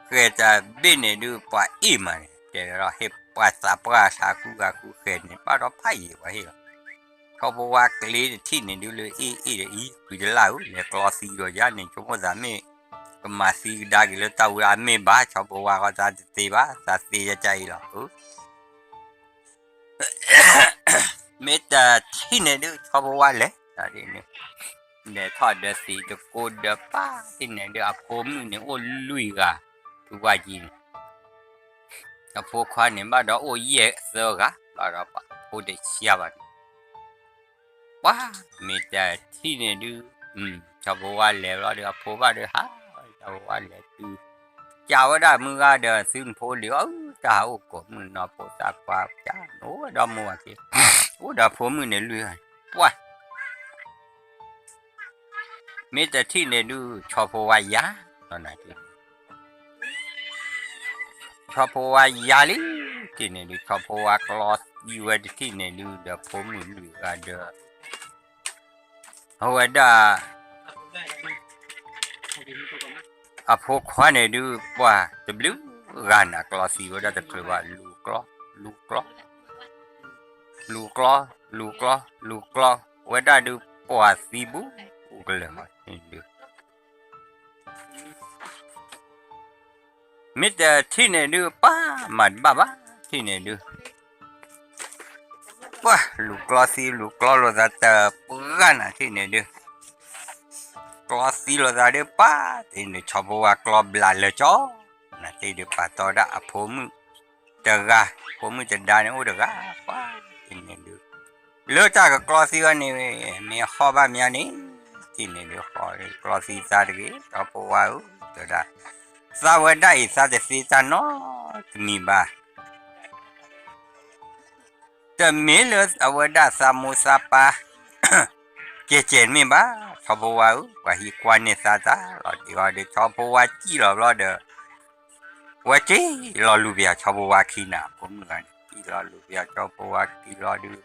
ဃဲၤတဘ့ၣ်န့ၣ်ဒုး ပှၤအ့ၣ်မးန့ၣ် တဲလီၤဟ့ၣ်ပှၤသးပှၢ်သးဃုဂၤဃု ဃဲၤန့ၣ် ဘၣ်ဒီးဖးယံၤပှၤဟ့ၣ်လီၤ, ဆီဖိဝါကျ့တထံၣ်န့ၣ်ဒုးလၢအ့ၣ်အ့ၣ်ဒီးအံၤ ကွံတလၢ်ဧၢ လဲၤကျီသံဒီးယၤန့ၣ် ဆိကမိၣ်သးမ့ၢ် ကမၤသံကဒါက့ၤလၢတၢ်ဝံၤအမ့ၢ်ဘၣ် ဆီဖိဝါဃီသးတသ့ဘၣ် သးသ့ယၤကအံၤလီၤ မ့ၢ်တထံၣ်န့ၣ်ဒုး ဆီဖိဝါလဲၤ, လဲၤထီၣ်ဒီးသံးတကိးဒီးပၢ်တထံၣ်န့ၣ်ဒုး အဖိမုၣ်န့ၣ်အိၣ်လွံၢ်ဂၤ, ဖုဝါကံန့ၣ်, အဖိခွါန့ၣ်ဘၣ်ဒီးအိၣ်ယဲၢ်သၢဂၤ, ဘၣ်ဒီးပှၤဖိတဆံးဘၣ်န့ၣ်, ပှၤမ့ၢ်တထံၣ်န့ၣ်ဒုး, ဆီဖိဝါလဲၤဘျီဒီး အဖိဘၣ်ဒီးဟး, ဆီဖိဝါလဲၤတုၤ ကးဝဲဒၣ်မုၢ်ဂၤဒီး သုနဖိလံၤအီၤ တၢ်ဟးအိၣ်ကိးမုၢ်နီၤ ဖိသၣ်ခွါကး အိၣ်ဝဲဒီးမိၢ်ဝၤက့ၤ, အိၣ်ဒီးဖိမုၣ်န့ၣ်လွံၢ်ဂၤ, ပှၤ မ့ၢ်တထံၣ်န့ၣ်ဒုး ဆီဖိဝါယၤ, ဆီဖိဝါယၤလံ, တထံၣ်န့ၣ်ဒုး ဆီဖိဝါကျီသံဝဲတထံၣ်န့ၣ်ဒုး ဒီးဖိမုၣ်လွံၢ်ဂၤဒီး အဝဲဒၣ် အဖိခွါန့ၣ်ဒုး ပှၤတဘျုးဂၤန့ၣ် ကျီသံဝဲဒၣ်တချုးဘၣ် လူၤကျီ, လူၤကျီ, လူၤကျီ, လူၤကျီ, လူၤကျီ, ဝဲဒၣ်ဒုး ပှၤသံဘူးကလၢာ်မးန့ၣ်ဒုး မ့ၢ်တထံၣ်န့ၣ်ဒုး ပှၤမၤတဘၣ်ဘၣ် ထံၣ်န့ၣ်ဒုး ပှၤလူၤကျီသံ လူၤကျီလိာ်သးတပှၢ်နၤထံၣ်န့ၣ်ဒုး ကျီသံလိာ်သးဒုး ပှၤတထံၣ်န့ၣ် ဆီဖိဝါကျီဘျးလၢာ်ကၠီ နၤတထံၣ်ဒုး ပာ်တီဒၣ်အဖိမုၣ်တဂၤ ဖိမုၣ်တဒါန့ၣ်အိၣ်တဂၤ ပှၤတထံၣ်န့ၣ်ဒုး လၢတၢ်ကကျီသံဝဲန့ၣ် မ့ၢ်ဟီၣ်ဘၣ်မးန့ၣ် ထံၣ်န့ၣ်ဒုး ဟီၣ်ကျီသံသးတဂ့ၤ ဆီဖိဝါဧၢ တဲဝဲဒၣ် သးဝဲဒၣ်အံၤ သးတသ့တၢ်နီတမံၤဘၣ် တမ့ၢ်လၢအဝဲဒၣ်သးမိၢ်သးပၢ် ကဲကဲမ့ၢ်ဘၣ် ဆီဖိဝါဧၢ ပှၤဟံးကွၢ်န့ၢ်သးတၢ်လီၤတံၢ်အီၤဒီး ဆီဖိဝါစံၣ်လီၤဘျီဒီး ဝဲစံၣ်လီၤလူၤပယီၤဆီဖိဝါခံနၤ ဖိမုၣ်ဂၤန့ၣ် စံၣ်လီၤလူၤပယီၤဆီဖိဝါခံလီၤဒုး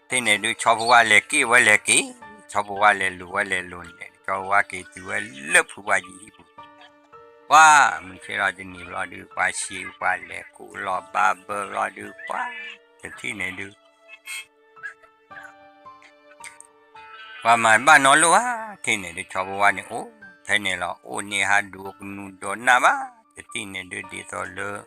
ထံၣ်န့ၣ်ဒုး ဆီဖိဝါလဲၤက့ၣ်ဝဲလဲၤက့ၤ ဆီဖိဝါလဲၤလူၤဝဲလဲၤလူၤန့ၣ် ဆီဖိဝါက့ၤတုၤဝဲလၢဖုဝါယံၤဟံၣ်ပူၤ ပှၤမုၢ်ဆ့ၣ်လီၤတနံၤဘျီဒုး ပှၤဆံးပှၤလဲၤကူၣ်လီၤဘၣ်ဘၢဘျီဒုး ပှၤတထံၣ်န့ၣ်ဒုး ပှၤမၤဘၣ်နီတလိၣ်ဧါ ထံၣ်န့ၣ်ဒုး ဆီဖိဝါန့ၣ်အိၣ်ဖဲန့ၣ်လီၤ အိၣ်န့ၢ်ဟးဒိးကနူၤဒိးနၢ်ဘၣ် တထံၣ်န့ၣ်ဒုး ဒ်သိးလၢ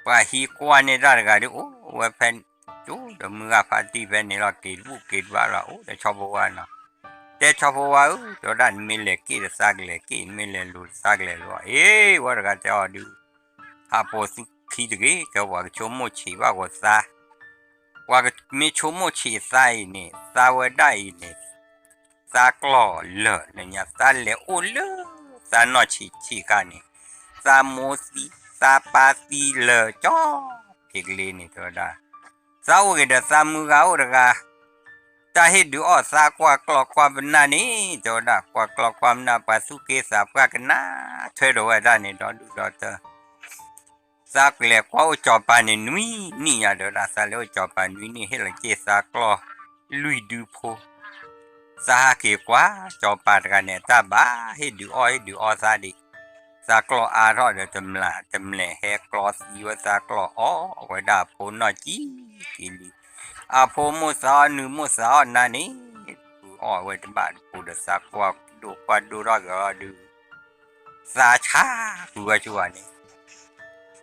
ပှၤဟံးကွၢ်န့ၢ်တၢ်တဂၤဒုး အိၣ်ဝဲဖဲ ကၠိဒီးမုၢ်ဂၤဖါတံၢ်ဖဲန့ၣ်လီၤ က့ၤတဘူၣ်က့ၤတဘၣ်လီၤ အိၣ်ဒီးဆီဖိဝါနီၤ တဲဆီဖိဝါဧၢ တဲဝဲဒၣ် နမ့ၢ်လဲၤက့ၣ်ဒီးသးကလဲၤက့ၣ် နမ့ၢ်လဲၤလူၤသးကလဲၤလူၤ အ့ ဝဲတဂၤတဲအီၤဒုး ဟးပိာ်သုခံတဂ့ၤ တဲပှၤကဆိကမိၣ်ဆံးဘၣ်ဂီၤသး ပှၤမ့ၢ်ဆိကမိၣ်ဆံးသးအံၤန့ၣ် သးဝဲဒၣ်အံၤန့ၣ် သးကျီၢ်လၢာ်လၢညါ သးလဲၤအိၣ်လၢ သးနီၢ်ဆံးဆံးခါန့ၣ် သးမိၢ်သံ သးပၢ်သံလၢာ်ကၠီ ဖံးကလ့န့ၣ် တဲဝဲဒၣ် သးအိၣ်က့ၤဒီးသးမုၢ်ဂၤအိၣ်တဂၤ တၢ်ဟ့ၣ်ဒုးအီၣ်သးကွၢ်ကျီၢ်ကွၢ်ပနၢ်န့ၣ် တဲဝဲဒၣ် ကွၢ်ကျီၢ်ကွၢ်ပနၢ် ပှၤသူၣ်က့သးပှၢ်ကနၣ်ထွဲဒီးဝဲဒၣ်န့ၣ် ဒီဒူၣ်ဒီတၢ သးကလဲၤကွၢ်အိၣ်ကၠီၤပၤန့ၣ် နွံနံၣ်ညါ တဲဝဲဒၣ် သးလဲၤအိၣ်ကၠီၤပၤနွံနံၣ် ဟ့ၣ်လီၤက့ၤသးကျီၢ်လွံၢ်ဒုဖိ သးဟးက့ၤကွၢ် ကၠီၤပၤတဂၤန့ၣ် တၢ်ဘၣ်ဟ့ၣ်ဒုးအီၣ်ဟ့ၣ်ဒုးအီသးဒံး သးကျီၢ်အါထီၣ်ဒီးတမျၢ်တမျၢ်ဟဲကျီသံဝဲသးကျီၢ်အီၣ်ဝဲဒၣ်အဖိနီၢ်ကံက့ၤလံ အဖိမိၢ်သးအီၣ်နုာ်မိၢ်သးအီၣ်နါန့ၣ် အီၣ်ဝဲတဘၣ်တပူၤဒီးသးကွၢ်ဒိၣ်ကွၢ်ဒိၣ်ထီၣ်က့ၤလီၤဒုး သးဆါဃုာ်ဝဲဆိဝဲန့ၣ်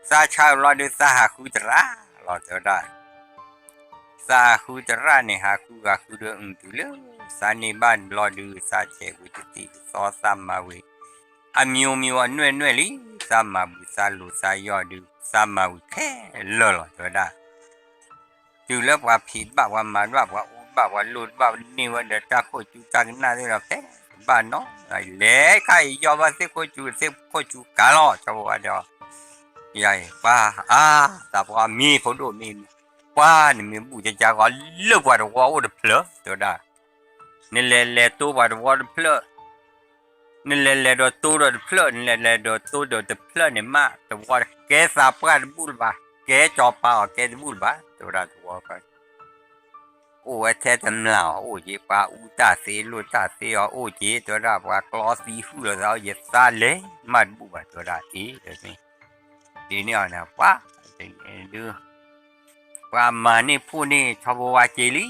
သးဆါဘျီဒုး သးဟးဃုတရၣ်လီၤ တဲဝဲဒၣ် သးဟးဃုတရၣ်န့ၣ် ဟးဃုဂၤဃုဒီး အုၣ်တုၤလၢ သးန့ၢ်ဘၣ်ဘျီဒုး သးဆဲးကွံာ်တသံၣ်တသီ သးမၤဝံၤ အမျိုးမျိုးအနွဲၣ်နွဲၣ်လံ သးမၤဘှံးသးလိာ်သးယီၢ်ဒုး သးမၤဝံၤခဲလၢာ်လီၤ တဲဝဲဒၣ် တုၤလၢပှၤဖံးဘၣ်ပှၤမၤဘၣ်ပှၤအူဘၣ်ပှၤလိၣ်ဘၣ် န့ၢ်ဝဲဒီးတၢ်ခိၣ်စူတၢ်ကနၣ်သ့ၣ်ဒီး ဖဲဘၣ်နီၤ လဲၤခါအံၤယီၢ်ဘၣ်သ့ၣ်ခိၣ်စူသ့ၣ်ခိၣ်စူကၤလီၤ ကၠီၤဖိဝါဒီး ယၤအံၤ ပှၤအါ သးပှၢ်မ့ၢ်ဖိဒိၣ်မ့ၢ် ပှၤနမ့ၢ်ဘူၣ်ကကါဂီၤလၢပှၤတဝီအိၣ်တဖျၢၣ် တဲဝဲဒၣ်, နလဲၤလဲၤတိပှၤတဝီတဖျၢၣ်, နလဲၤလဲၤဒီးတိဒီးတဖျၢၣ်, နလဲၤလဲၤဒီးတိဒီးတဖျၢၣ်န့ၣ်မး တဝီကဲသးပှၢ်တဘူၣ်လၢၤဘၣ်, ကဲစီၤပၤအီၤကဲတဘူၣ်လၢၤဘၣ် တဲဝဲဒၣ်တဝီဃီ အိၣ်ဝဲထဲတမျၢ်အီၤအိၣ်က့ၤ ပှၤအူတၢ်သ့လိၣ်တၢ်သ့အီၤအိၣ်က့ၤ တဲဝဲဒၣ် ပှၤကျီသံဟုၣ်လိာ်သးအိၣ်က့ၤ သးလဲၤမးတဘူၣ်ဘၣ် တဲဝဲဒၣ်အံၤ ဒ်န့ၣ်အီၤန့ၣ် ပှၤ ဒုး ပှၤမၤန့ၢ်ဖှိၣ်န့ၢ်ဆီဖိဝါက့ၤလံ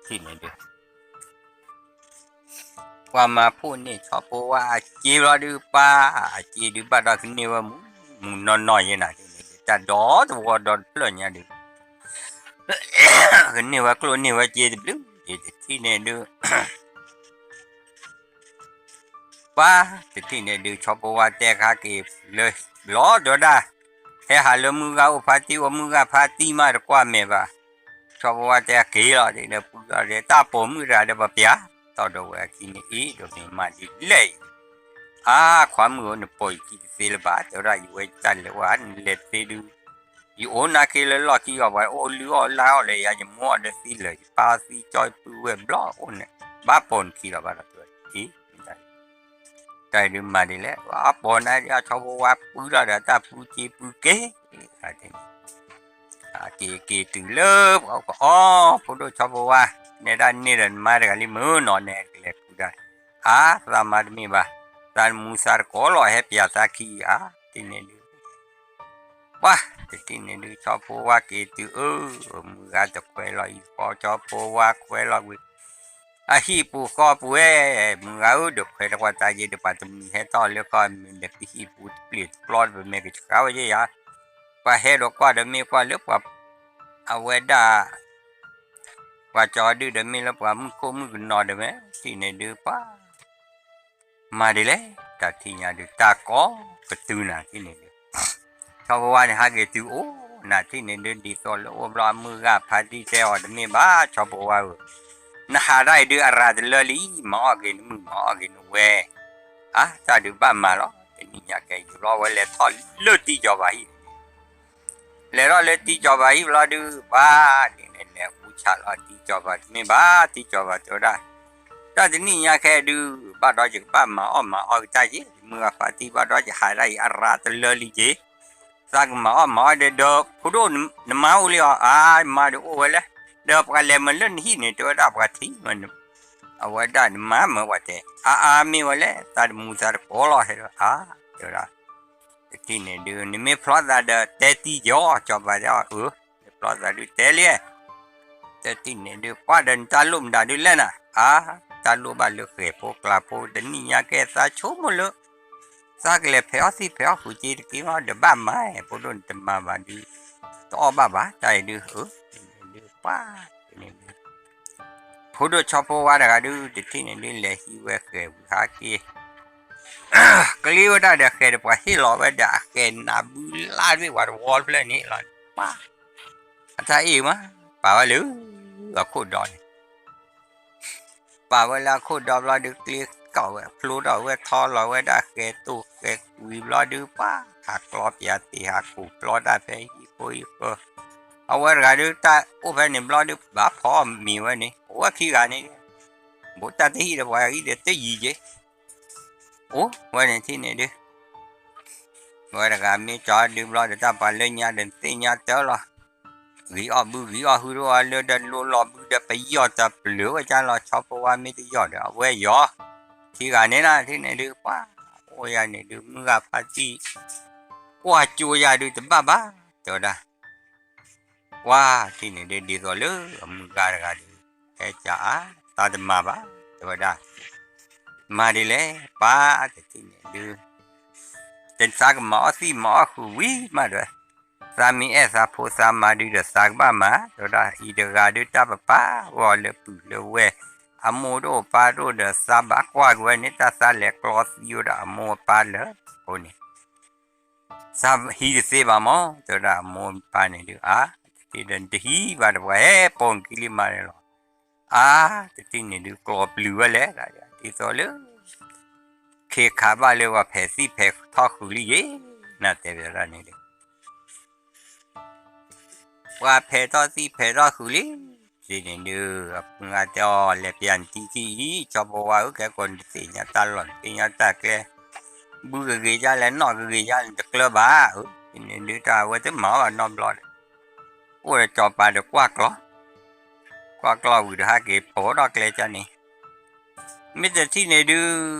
ထံၣ်န့ၣ်ဒုး ပှၤမၤဖှိၣ်န့ၢ်ဆီဖိဝါအက့ၤဘျီဒုး ပှၤအက့ၤဒုး ဘၣ်ဒီးကန့ၢ်ဝဲမူ မူနီၢ်နီၢ်ယဲနၤ တၢ်ဒီတဝီဒီတဖျၢၣ်ညါဒုး ကန့ၢ်ဝဲကျိၣ်န့ၢ်ဝဲစ့တဘျုး ယတထံၣ်န့ၣ်ဒုး ပှၤတထံၣ်န့ၣ်ဒုး ဆီဖိဝါတဲခါက့ၤလၢ ဘျီတဲဝဲဒၣ် ဟဲဟးလၢမုၢ်ဂၤအိၣ်ဖါတံၢ်အိၣ် မုၢ်ဂၤဖါတံၢ်မးတကွၢ်မဲာ်ဘၣ် ဆီဖိဝါတဲက့ၤလီၤ ဒ်န့ၣ်ပှၤဒီးတၢ်ပိာ်မုၣ်တဂၤဒီးပပျၢ် တီၢ်ဒီးဝဲအခံန့ၣ်အံၤ ဒိးန့ၢ်မးဒ်လဲၣ်အံၤ အါ ခွါမုၣ်ဧၢ နပိာ်ယခံတသ့လၢၤဘၣ် တဲဝဲဒၣ် ယဝဲယတၢ်လဲၤဝဲ နလဲၤတသ့ဒုး ယအိၣ်နာ်က့လၢလီၢ်ခံအီၤ ပှၤအိၣ်လုၢ်အီၣ်လၢအီၣ်လၢယၤ ယမိၢ်အီၤဒီးသံလၢာ် ယပၢ်အီၤသံကၠီယပုၢ်ဝဲၢ်ဘျီအိၣ်န့ၣ် ဘၣ်ပိာ်နခံလီၤဘၣ်ဒီး တဲဝဲအံၤ တၢ်အံၤဒုးမၤဒ်လဲၣ် အပိာ်နၤဒ်အဆီဖိဝါပှၤလီၤဒီးတၢ်ပူၤက့ၤပူၤက့ၤ က့ၤက့ၤတုၤလၢပှၤအိၣ်ကအီ ဖိဒိၣ်ဆီဖိဝါ နဲဒၣ်န့ၢ်ဒီးနမါတဂၤလံမုၢ်နီၤ နဲကလဲၤဃုဒၣ် အါ သးမါတမ့ၢ်ဘၣ် သးတမူသးတကိးလီၤ ဟဲပၠးသးခံဂၤ တထံၣ်န့ၣ်ဒုး ပှၤ တထံၣ်န့ၣ်ဒုး ဆီဖိဝါက့ၤတုၤအၢ မုၢ်ဂၤတခွဲးလီၤအံၤဃီ ဆီဖိဝါခွဲးလီၤကွံာ် အဟံၣ်ပူၤဃီပူၤဝဲ မုၢ်ဂၤဧၢ ဒီးခွဲးတကွၢ်တၢ်ယ့ၣ်ဒီး ပှၤတမံၤဟဲထီၣ်လၢဃီ မ့ၢ်ဒီးကဟံၣ်ပူၤတပျ့ၤတပျီတပမဲာ်ကဆှါဝဲယဲယၤ ပှၤဟဲဒီးကွၢ်ဒီးမ့ၢ်ကွၢ်လၢပှၤ အဝဲဒၣ် ပှၤကၠီဒုၣ်ဒီးမ့ၢ်လၢပှၤမုၣ်ခိၣ်မုၣ်ကနီၤဒီးဝဲ ထံၣ်န့ၣ်ဒုးပှၤ မၤဒ်လဲၣ် တၢ်ထံၣ်ညါဒုး တၢ်ကီကတုၤနၤထံၣ်န့ၣ်ဒုး ဆီဖိဝါန့ၣ်ဟးက့ၤတုၤအိၣ် နၤထံၣ်န့ၣ်ဒုး ဒ်သိးလၢအိၣ်ဘျီအမုၢ်ဂၤဖါတံၢ်တဲအီၤတမ့ၢ်ဘၣ် ဆီဖိဝါဧၢ နဟးတၢ်အံၤဒုး အရၤတလၢလံ မၤအီၣ်က့ၤနမုၣ် မၤအီၣ်က့ၤနဝဲ အါ တၢ်ဒုးဘၣ်မၤလီၤ တနံၤညါကဲယံာ်ဘျီဝဲလဲၤထီၣ်လၢတံၢ်ကီၤဘၣ်ဟံၣ် လဲၤထီၣ်လၢတံၢ်ကီၤဘၣ်ဟံၣ်ဘျီဒုး ပှၤ ဒ်န့ၣ်လဲၤအူဆးလီၤတံၢ်ကီၤဘၣ် တမ့ၢ်ဘၣ် တံၢ်ကီၤဘၣ်တဲဝဲဒၣ် တၢ်တနံၤညါခဲဒုး ဘၣ်ဒီးယကဘၣ်မၤအီၣ်မၤအီကတၢ်ယ့ၣ် မုၢ်ဂၤဖါတံၢ်ဘၣ်ဒီးယဟးဒၣ်အံၤ အရၤတလၢလံယ့ၣ် သးကမၤအီၣ်မၤအီၣ်ဒီး ဒီးဖိဒိၣ်နမါအိၣ်လံအီၤ အါ မါဒီးအိၣ်ဝဲလဲၣ် ဒီးပှၤလဲၤမၤလၢနဟံၣ်န့ၣ် တဲဝဲဒၣ်ပှၤထံၣ်မး အဝဲဒၣ်နမါမၢပှၤတဲ အါအါမ့ၢ်ဝဲလဲၣ် သးတမူသးတကိးလီၤဟဲဒီး အါ တဲဝဲဒၣ် တထံၣ်န့ၣ်ဒုး နမ့ၢ်ဖျီသးဒီးတဲတံၢ်ကီၤ ကၠီၤပၤတဲအီၤ အၢ နဖျီသးဒုးတဲလံ တထံၣ်န့ၣ်ဒုး ပှၤဒီးနတၢ်လိၣ်မတၤဒုးလဲၣ်နၤ အါ တၢ်လိၣ်ဘၣ်လၢဃဲၤဖိကျါဖိ တနံၤညါကဲသးဆိကမိၣ်လၢ သးကလဲၤဖဲးအီၣ်သံၣ်ဖဲးအီၣ်ဃုာ်က့ၤတက့ၢ်မး ဒီးဘၣ်မၤ ဖိဒိၣ်နတမၤဘၣ်ဒုး တအီၣ်ဘၣ်ဘၣ် တၢ်အံၤဒုး အၢ ဒုးပှၤ ဖိဒိၣ်ဆီဖိဝါတဂၤဒုး တထံၣ်န့ၣ်ဒုး လဲၤဟံးဝဲဃဲၤဝံၤဟးက့ၤ ကျ့ဝဲဒၣ်ဒီးဃဲၤဒီးပှၤဟ့ၣ်လီၤဝဲဒီးအဃဲၤနးဘုလါတဘ့ၣ်ပှၤတဝီတဖျၢၣ်န့ၣ်လီၤ ပှၤ အတၢ်အ့ၣ်မး ပာ်ဝဲလၢ အခိၣ်ဒီန့ၣ် ပာ်ဝဲလၢအခိၣ်ဒီဘျီဒုး ကျ့ကီၣ်ဝဲ ဖျိထီၣ်ဝဲထီလီၤဝဲဒၣ်ဃဲၤတိၢ်ဃဲၤကွံာ်ဘျီဒုး ပှၤ ဟးကျီပၠးသ့ၣ် ဟးကူၣ်ပျီတၢ်ဖဲဟံၣ်ဖိဟံၣ်ဃၢၤ အဝဲတဂၤဒုး တၢ်အိၣ်ဖဲန့ၣ်ဘျီဒုး ဘၣ်ဖီအီၣ်မ့ၤဝဲန့ၣ် အဝဲခံဂၤန့ၣ် ဘူးတၢ်တဟံၣ်ဒီးပှၤဂံၢ်ဒီးတယံၤက့ၤ အိၣ်ဝဲန့ၣ်ထံၣ်န့ၣ်ဒုး ဝဲတဂၤမ့ၢ်ကၠီဒုးဘျီဒီး တၢ်ပှၤလၢညါဒီးသ့ၣ်ညါတၢ်လီၤ ဂံၢ်အီၣ်ဘုဂံၢ်အီၣ်ဟုတအိၣ်လၢဒီး လိလီၤဘုဒီးပယီၢ်တပျၢၤဝဲကၢ်လီၤ ဆီဖိဝါမ့ၢ်တယီၢ်ဒီး အဝဲယီၤ ခံဂၤန့ၣ်လီၤ ထံၣ်န့ၣ်ဒုး ပှၤ အိၣ်ယၤန့ၣ်ဒုး မုၢ်ဂၤဖါတံၢ် ကွၢ်ကၠိယၤဒုး တဘၣ်ဘၣ် တဲဝဲဒၣ် ကွၢ်ထံၣ်န့ၣ်ဒုး ဒ်သိးလၢအမုၢ်ဂၤတဂၤဒုး ဟဲကၢ်အါ သးတမၤဘၣ် တဲဝဲဒၣ် မၤဒ်လဲၣ် ပၢ်တထံၣ်န့ၣ်ဒုး တသးကမၤအီၣ်သံၣ်မၤအီၣ်ဃုာ်ဝံၤမးဒီး သးမ့ၢ်အဲၣ်သးဖိသးမါဒုးဒီး သးကဘၣ်မၤ တဲဝဲဒၣ် အံၤတဂၤဒုး တၢ်ပပာ်ဝဲအီၤလၢပုၢ်လၢဝဲၢ် အမိၢ်တအိၣ်ပၢ်တအိၣ်ဒီး သးဘၣ်ကွၢ်က့ၤဝဲန့ၣ် တၢ်သးလဲၤကျီသံဝဲဒီးအမိၢ်အပၢ်လၢအဃိန့ၣ် သးဟံးတသ့ဘၣ်မး တဲဝဲဒၣ်အမိၢ်အပၢ်န့ၣ်ဒုး အါ တထံၣ်ဒီးနတဟံးဘၣ်ဒီး ပှၤဟဲပိာ်နခံလံမးန့ၣ်လီၤ အါ တထံၣ်န့ၣ်ဒုး ကျီၢ်ပျုၤဝဲလဲၣ် ဒ်သိးလၢ ခ့ခးဘၣ်လၢပှၤဖဲးသံၣ်ဖဲးထီၣ်ဃုာ်လံယ့ၣ် နတဲဝဲဒၣ်န့ၣ်ဒုး ပှၤဖဲးထီၣ်သံၣ်ဖဲးထီၣ်ဃုာ်လံ, တထံၣ်န့ၣ်ဒုး အပုၢ်ဂၤတဲအီၤ လဲၤပျးနတံထံၣ်အံၤ ဆီဖိဝါဧၢ ခဲကိးနတသ့ၣ်ညါတၢ်လီၢ် နသ့ၣ်ညါတၢ်ကျဲ ဘုကဂ့ၤဒ်လဲၣ် နီၣ်ကဂ့ၤဒ်လဲၣ် နတကျၢၤဘၣ်ဧၢ, တထံၣ်န့ၣ်ဒုး တၢ်အဝဲတမၤဘၣ်နီတဘျီဒီး အိၣ်ဒီးစီၤပၤဒီးကွၢ်ကျီ ကွၢ်ကျီဝံၤဒီးဟဲက့ၤပိာ်ထီၣ်ကျဲကန့ၣ် မ့ၢ်တထံၣ်န့ၣ်ဒုး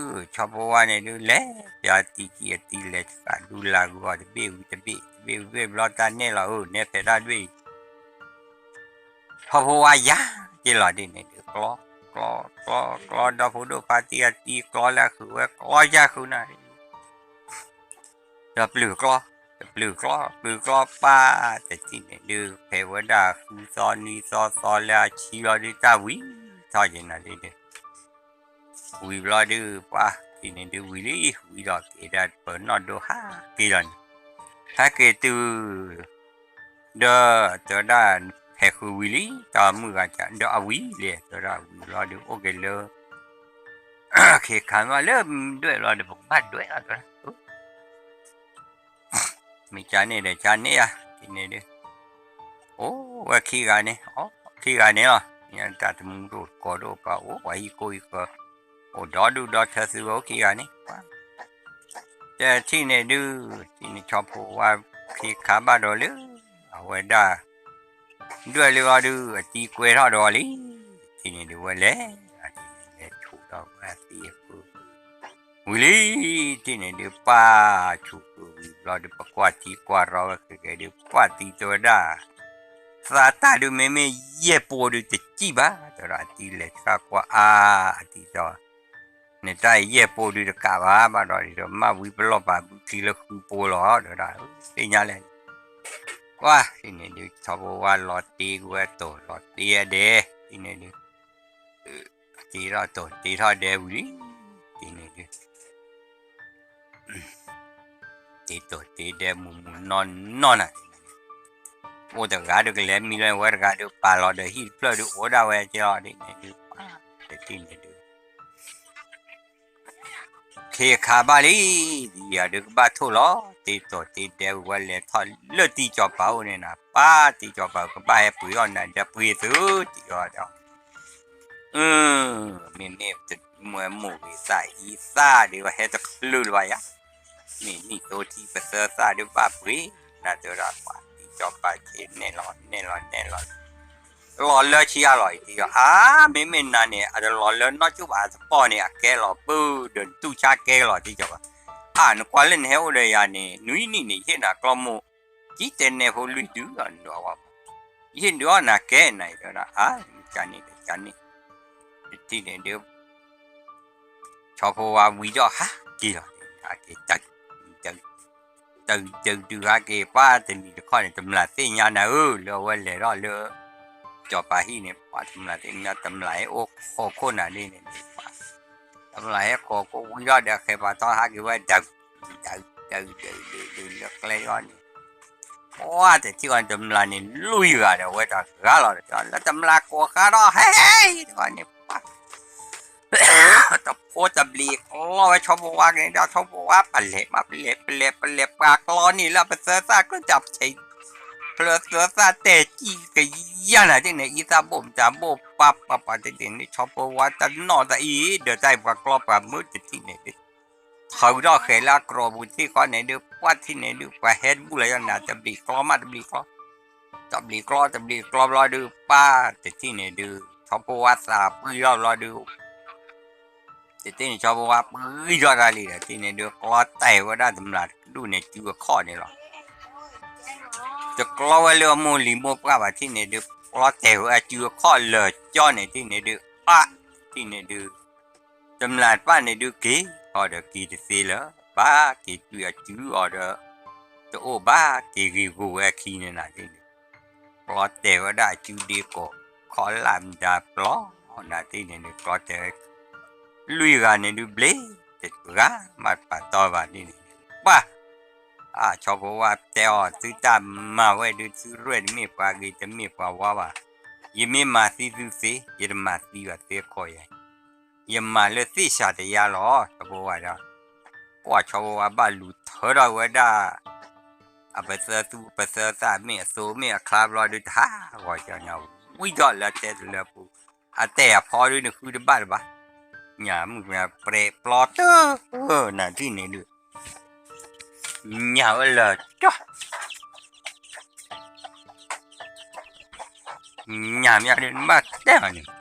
ဆီဖိဝါန့ၣ်ဒုး လဲၤပျးတံထံၣ်အတံၤလဲၤတဃာ်ဒူလၢ်ဂုာ်အီၤတဘ့ၣ်ဝံၤတဘ့ၣ် တဘ့ၣ်ဝံၤတဘ့ၣ်ဘျီ တၢ်နဲၣ်လီၤဧၢ နဲဖဲးတၢ်တဘ့ၣ်အံၤ ဆီဖိဝါယၤက့ၤလီၤဒ်န့ၣ်ဒုး ကျီ ကျီ ကျီ ကျီ ဒီဖိဒိၣ်ဖါတံၢ်အတံၤကျီလၢအဃုာ်ဝဲ ကျီယၤဃုာ်နၤ ဒီးပျုၢ်ကျီ တပျုၢ်ကျီ ပျုၢ်ကျီပၢ် တထံၣ်န့ၣ်ဒုး ဖဲးဝဲဒၣ်ဃုသီနွံသီသီလၢအဆံလီၤဒုး တၢ်ဝံၤထီၣ်က့ၤနၤဒ်န့ၣ် ဝံၤဘျီဒုး ပှၢ်ထံၣ်န့ၣ်ဒုး ဝံၤလံ ဝံၤဒီးက့ၤဒၣ်ပၢၤနီၣ်ဒိဟးက့ၤလီၤန့ၣ် ဟဲက့ၤတုၤ ဒီးတဲဝဲဒၣ် ဖဲးဃုာ်ဝံၤလံ တၢ်မုၢ်ဂၤက ဒီးအဝံၤလဲၣ် တဲဝဲဒၣ်ဝံၤဘျီဒုး အိၣ်က့ၤလၢ ခ့ခါမးလၢဒွဲၣ်ဘျီဒီး ပကဘၣ်ဒွဲၣ်လီၤတဲဝဲ မ့ၢ်ကန့ၣ်ဒီးကန့ၣ်ဧါ ထံၣ်န့ၣ်ဒုး အိၣ်ဝဲခံဂၤန့ၣ် အိၣ်ခံဂၤန့ၣ်လီၤ တၢ်တမူတအိၣ်တကိးတအိၣ် ပှၤအိၣ်ပှၤဟံၣ်ကိၢ်ဟံၣ်ဃၢၤ အိၣ်ဒီဒူၣ်ဒီထၢသုဝဲအိၣ်ခံဂၤန့ၣ် တထံၣ်န့ၣ်ဒုး ထံၣ်န့ၣ်ဆီဖိဝါခံခါဘၣ်ဒီးလၢ အဝဲဒၣ် ဒွဲၣ်လၢအီၤဒုး အတံၤကွဲထီၣ်ဒီးလံ ထံၣ်န့ၣ်ဒုးဝဲလဲၤ လဲၤဆူၣ်ဒီးဝဲအသံအဃုာ် ဝံၤလံ ထံၣ်န့ၣ်ဒုး ပှၢ်ဆူၣ်ဃုာ်ဝံၤဘျီဒုး ပကွၢ်ထံကွၢ်ရီဝဲကဲကဲဒုး ပှၢ်တံၤတဲဝဲဒၣ် သးတၢ်ဒုးမ့မ့ၢ်ယဲၢ်ပိာ်ဒုးတစံၣ်ဘၣ် တဲဝဲဒၣ်အတံၤလဲၤတဃၣ်ကွၢ်အါ အတံၤဒီး နတၢ်ယဲၢ်ပိာ်ဒုးတကးဘၣ် ဘၣ်ဒီးဒ်သိးမ့ၢ်ဝံပလီၢ်ပာ်ဘုချံလၢဃုပိာ်လီၤ တဲဝဲဒၣ် သ့ၣ်ညါလဲၣ် ကွၢ် ထံၣ်န့ၣ်ဒုး ဆီဖိဝါလီၤတ့ဝဲတိၢ် လီၤတ့ဝဲဒဲ ထံၣ်န့ၣ်ဒုး တ့ထီၣ်တိၢ် တ့ထီၣ်ဒဲဝံၤလံ ထံၣ်န့ၣ်ဒုး တ့တိၢ်တ့ဒဲမုၢ်မုၢ်နီၢ်နီၢ်နၤ အိၣ်တဂၤဒုးကလဲၤမံလၢဝဲတဂၤဒုးပာ်လီၤဒီးဟံၣ်တဖျၢၣ်ဒုးအိၣ်ဒၣ်ဝဲက့ၤလီၤ ထံၣ်န့ၣ်ဒုး တထံၣ်န့ၣ်ဒုး ခ့ခါဘၣ်လံ ဒ်ယၤဒုးကဘၣ်ထိၣ်လီၤ တ့တိၢ်တ့ဒဲဝံၤဝဲလဲၤထီၣ်လၢတံၤစီၤပၤအိၣ်န့ၣ်နၤ ပၢ်တံၤစီၤပၤကဘၣ်ဟဲပှ့ၤအီၣ်နၤဒီးပှ့ၤသု တံၤအီၤဒီး မ့မ့ၢ်တမွဲမိၢ်ဂ့ၤသးအံၤသၣ်ဒုးဟဲတချုးလၢၤဘၣ်ယၤ မ့ၢ်နံၣ်သိထံပသၢသၣ်ဒုးဘၣ်ပှ့ၤ နၤတဲဝဲဒၣ်ပှၤတံၤစီၤပၤက့ၤနဲၣ်လီၤနဲၣ်လီၤနဲၣ်လီၤ လီၤလၢဆံးအါလီၤအံၤတံၤအီၤ အါ မ့မ့ၢ်နၤန့ၣ် အတလီၤလၢနီၢ်ကၠိၣ်ဘၣ်အသပီၢ်န့ၣ် အကဲလီၤပၢၢ်ဒီးနတူၢ်ဆါကဲလီၤတံၤစီၤပၤ အါ နကွၢ်လၢနဟဲအိၣ်ဒီးယၤန့ၣ် နွံနံၣ်န့ၣ် ယဟ့ၣ်နၤကျီမိၢ် ကံတဲနဲဖိလွံၢ်ဒုအီၤနဒွးဝဲ ယဟ့ၣ်နဒုးအီၣ်နၤကဲနၤအံၤတဲဝဲဒၣ် အါ ကန့ၣ်ကန့ၣ် တထံၣ်န့ၣ်ဒုး ဆီဖိဝါဝံၤဒီးဟးက့ၤလီၤ ဟးက့ၤ တတုၤတုၤဟးက့ၤ ပှၢ်တနံၤတခီန့ၣ် တမျာ်သ့ၣ်ညါနၤဧၢ လၢအဝဲလဲၤထီၣ်လၢ စီၤပၤဟံၣ်န့ၣ် ပှၢ်တမျာ်သ့ၣ်ညါ တမျာ်ဟဲအိၣ်ခိးခိၣ်နၤဒ်န့ၣ် တမျာ်ဟဲခိးခိၣ်ဝံၤဒီးဒီး ဃဲပှၤထီၣ်ဟးက့ၤဝဲဒၣ် ဒၣ်ဒၣ်ဒၣ်ဒၣ်လၢကျဲအီၤန့ၣ် ပှၢ်တထံၣ်အီၤတမျာ်န့ၣ် လွံၢ်ဂၤဒီးဝဲတဂၤလီၤ လၢတမျာ်ကိးဃါဒီး ဟဲဟဲတဂၤန့ၣ် ပှၢ် တဖိတဘျံးကျီဝဲဆီဖိဝါကန့ၣ်ဒီး ဆီဖိဝါပလဲၤမးပလဲၤပလဲၤပလဲၤပှၤကျီန့ၣ်လၢပသၢသၣ်ကျိတၢ်ဖျဲး ဖျၢသၢသၣ်တဲာ်ကံၣ်ကယၤနၤဒ်န့ၣ် အံသၣ်ဘိၣ်မတၤဘိၣ်ပှၢ်ပှၢ်ပှၢ်တဒ်န့ၣ် ဆီဖိဝါတနီၣ်တၢ်အံၤ ဒီးတၢ်အံၤပှၤကျီပှၤမၢတထံၣ်န့ၣ်ဒုး ထုးထီၣ်ဃဲၤလၢအကြီပူၤတထံၣ်ဃီန့ၣ်ဒုး ပှၢ်ထံၣ်န့ၣ်ဒုး ပှၤဟဲတဘူၣ်လၢယနၤ တဘျံးကျီမးတဘျံးကျီ တဘျံးကျီတဘျံးကျီဘျီဒုး ပှၢ်တထံၣ်န့ၣ်ဒုး ဆီဖိဝါသးပှံထီၣ်ဘျီဒုး တထံၣ်န့ၣ် ဆီဖိဝါပှံထီၣ်တၢ်လံဒီး တထံၣ်န့ၣ်ဒုး ကျီတဲာ်ဝဲဒၣ်တမျာ်တကဒူၣ်န့ၣ် စုအခီၣ်န့ၣ်လီၤ. တကျီဝဲလၢအမိၢ်လံၤမိၢ်ပှၢ်ဘၣ်ထံၣ်န့ၣ်ဒုး ကျီတဲာ်ဝဲအစုအခီၣ်လၢာ်ကၠီန့ၣ် တထံၣ်န့ၣ်ဒုး အါ တထံၣ်န့ၣ်ဒုး တမျာ်တဖၣ်န့ၣ်ဒုးက့ၤ အီၤဒီးက့ၤတသ့လၢၤ ဘၣ်က့ၤတွံၢ်အစုအီၤဒီး တအိၣ်ဘၣ်က့ၤဂ့ၤဂီၤဝဲအခံန့ၣ်နၤဒ်န့ၣ် ကျီတဲာ်ဝဲဒၣ်အစုဒ့ကိး ခီလၢ်မတၤပျီ နၤဒ်န့ၣ်ဒုး ကျီတဲာ် လွံၢ်ဂၤန့ၣ်ဒုးဘျ့ တဂၤမးတပာ်တီဘၣ်ဒ်န့ၣ် ပှၢ် အါ ဆီဖိဝါတဲအီၤ သုတၢ်မၤဝဲဒုး သုရဲၣ်တမ့ၢ်ပှၤဂ့ၤ တမ့ၢ်ပှၤဝါဘၣ်. ယမ့ၢ်မၤသံသုသ့ ယတမၤသံဘၣ်သ့ခီယၤ ယမၤလၢသ့ၣ်စၢ်တယါလီၤ ဆီဖိဝါဒီး ပှၢ်ဆီဖိဝါဘၣ်လူၤထၢထီၣ်ဝဲဒၣ် အပသၢသူပသၢသၣ်မ့ၢ်အသိမ့ၢ်အချါဘျီဒုးတဟးဂီၤကညီ, ဝံထီၣ်လၢတဲတလၢပူၤ, အတဲအဖီဒုးနဃုတဘၣ်တဘၣ်, ညၣ်မုၣ်ပြဲးပျီတၢ်, နၤထံၣ်န့ၣ်ဒုး, ညၣ်ဝဲလၢာ်ကၠီ, ညၣ်မ့ၢ်ဒုးနဘၣ်တဲအီၤန့ၣ်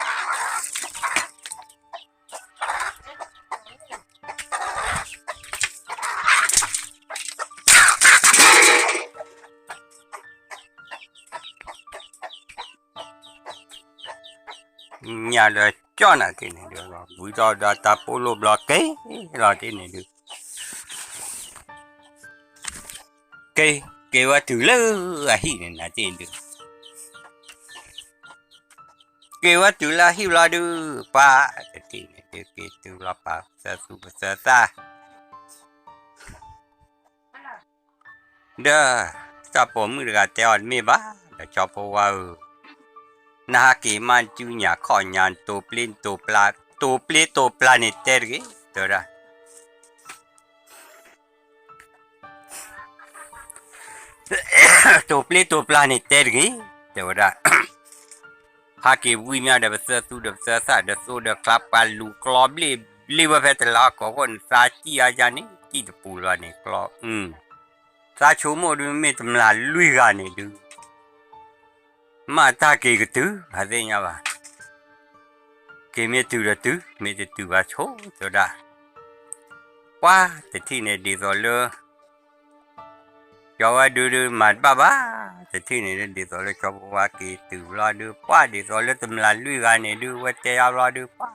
ညၣ်ဒီးကၠီၣ်နၤက့ၤန့ၣ်ဒုး, ဝံၤဒီးဒီးတၢ်ပိလိာ်ဘျီက့ၤလီၤက့ၤန့ၣ်ဒုး, က့ၤ, က့ၤဝဲတုၤလၢအဟံၣ်န့ၣ်နၤက့ၤဒုး, က့ၤဝဲတုၤလၢအဟံၣ်ဘျီဒုး, ပှၤတထံၣ်န့ၣ်ဒုး က့ၤတုၤလီၤပာ်သၢသူပသၢသၣ် ဒီး တၢ်ပိာ်မုၣ်တဂၤတဲအီၤတမ့ၢ်ဘၣ်, ဒီးဆီဖိဝါဧၢ, နဟးက့ၤမးနစုညၣ်ခီၣ်ညၣ် တိာ်ပျ့တိာ်ပျၢ်, တိာ်ပျ့တိာ်ပျၢ်န့ၣ်တဲတဂ့ၤ, တဲဝဲဒၣ် တိာ်ပျ့တိာ်ပျၢ်န့ၣ်တဲတဂ့ၤ, တဲဝဲဒၣ် ဟးက့ၤဝံၤမးဒီး ပသၢသူဒီးပသၢသၣ်ဒီးသိဒီးချါ ပှၤလူၤကျီဘျ့ဘျ့ဝဲဖဲတလးအီၣ်ကိးခိၣ်န့ၣ် သးစံၣ်အါယါန့ၣ် စံၣ်တပူၤလီၤန့ၣ် ကျီ, သးဆိကမိၣ်ဒုး မ့ၢ်တမျၢ်လွံၢ်ဂၤန့ၣ်ဒုး မ့ၢ်တၢ်က့ၤကတုၤ ဟးသ့ၣ်ညါဘၣ်, က့ၤမ့ၢ်တုၤဒီးတုၤ မ့ၢ်တတုၤဘၣ်ဆိ တဲဝဲဒၣ်, ပှၤတထံၣ်န့ၣ်ဒ်သိးလၢ ကၠီဝဲဒုးဒုးမၤတဘၣ်ဘၣ်, တထံၣ်န့ၣ်ဒ်သိးလၢဆီဖိဝါက့ၤတုၤဘျီဒုး ပှၤဒ်သိးလၢတမျၢ်လွံၢ်ဂၤန့ၣ်ဒုး ဝဲတဲယါဘျီဒုး ပှၤ,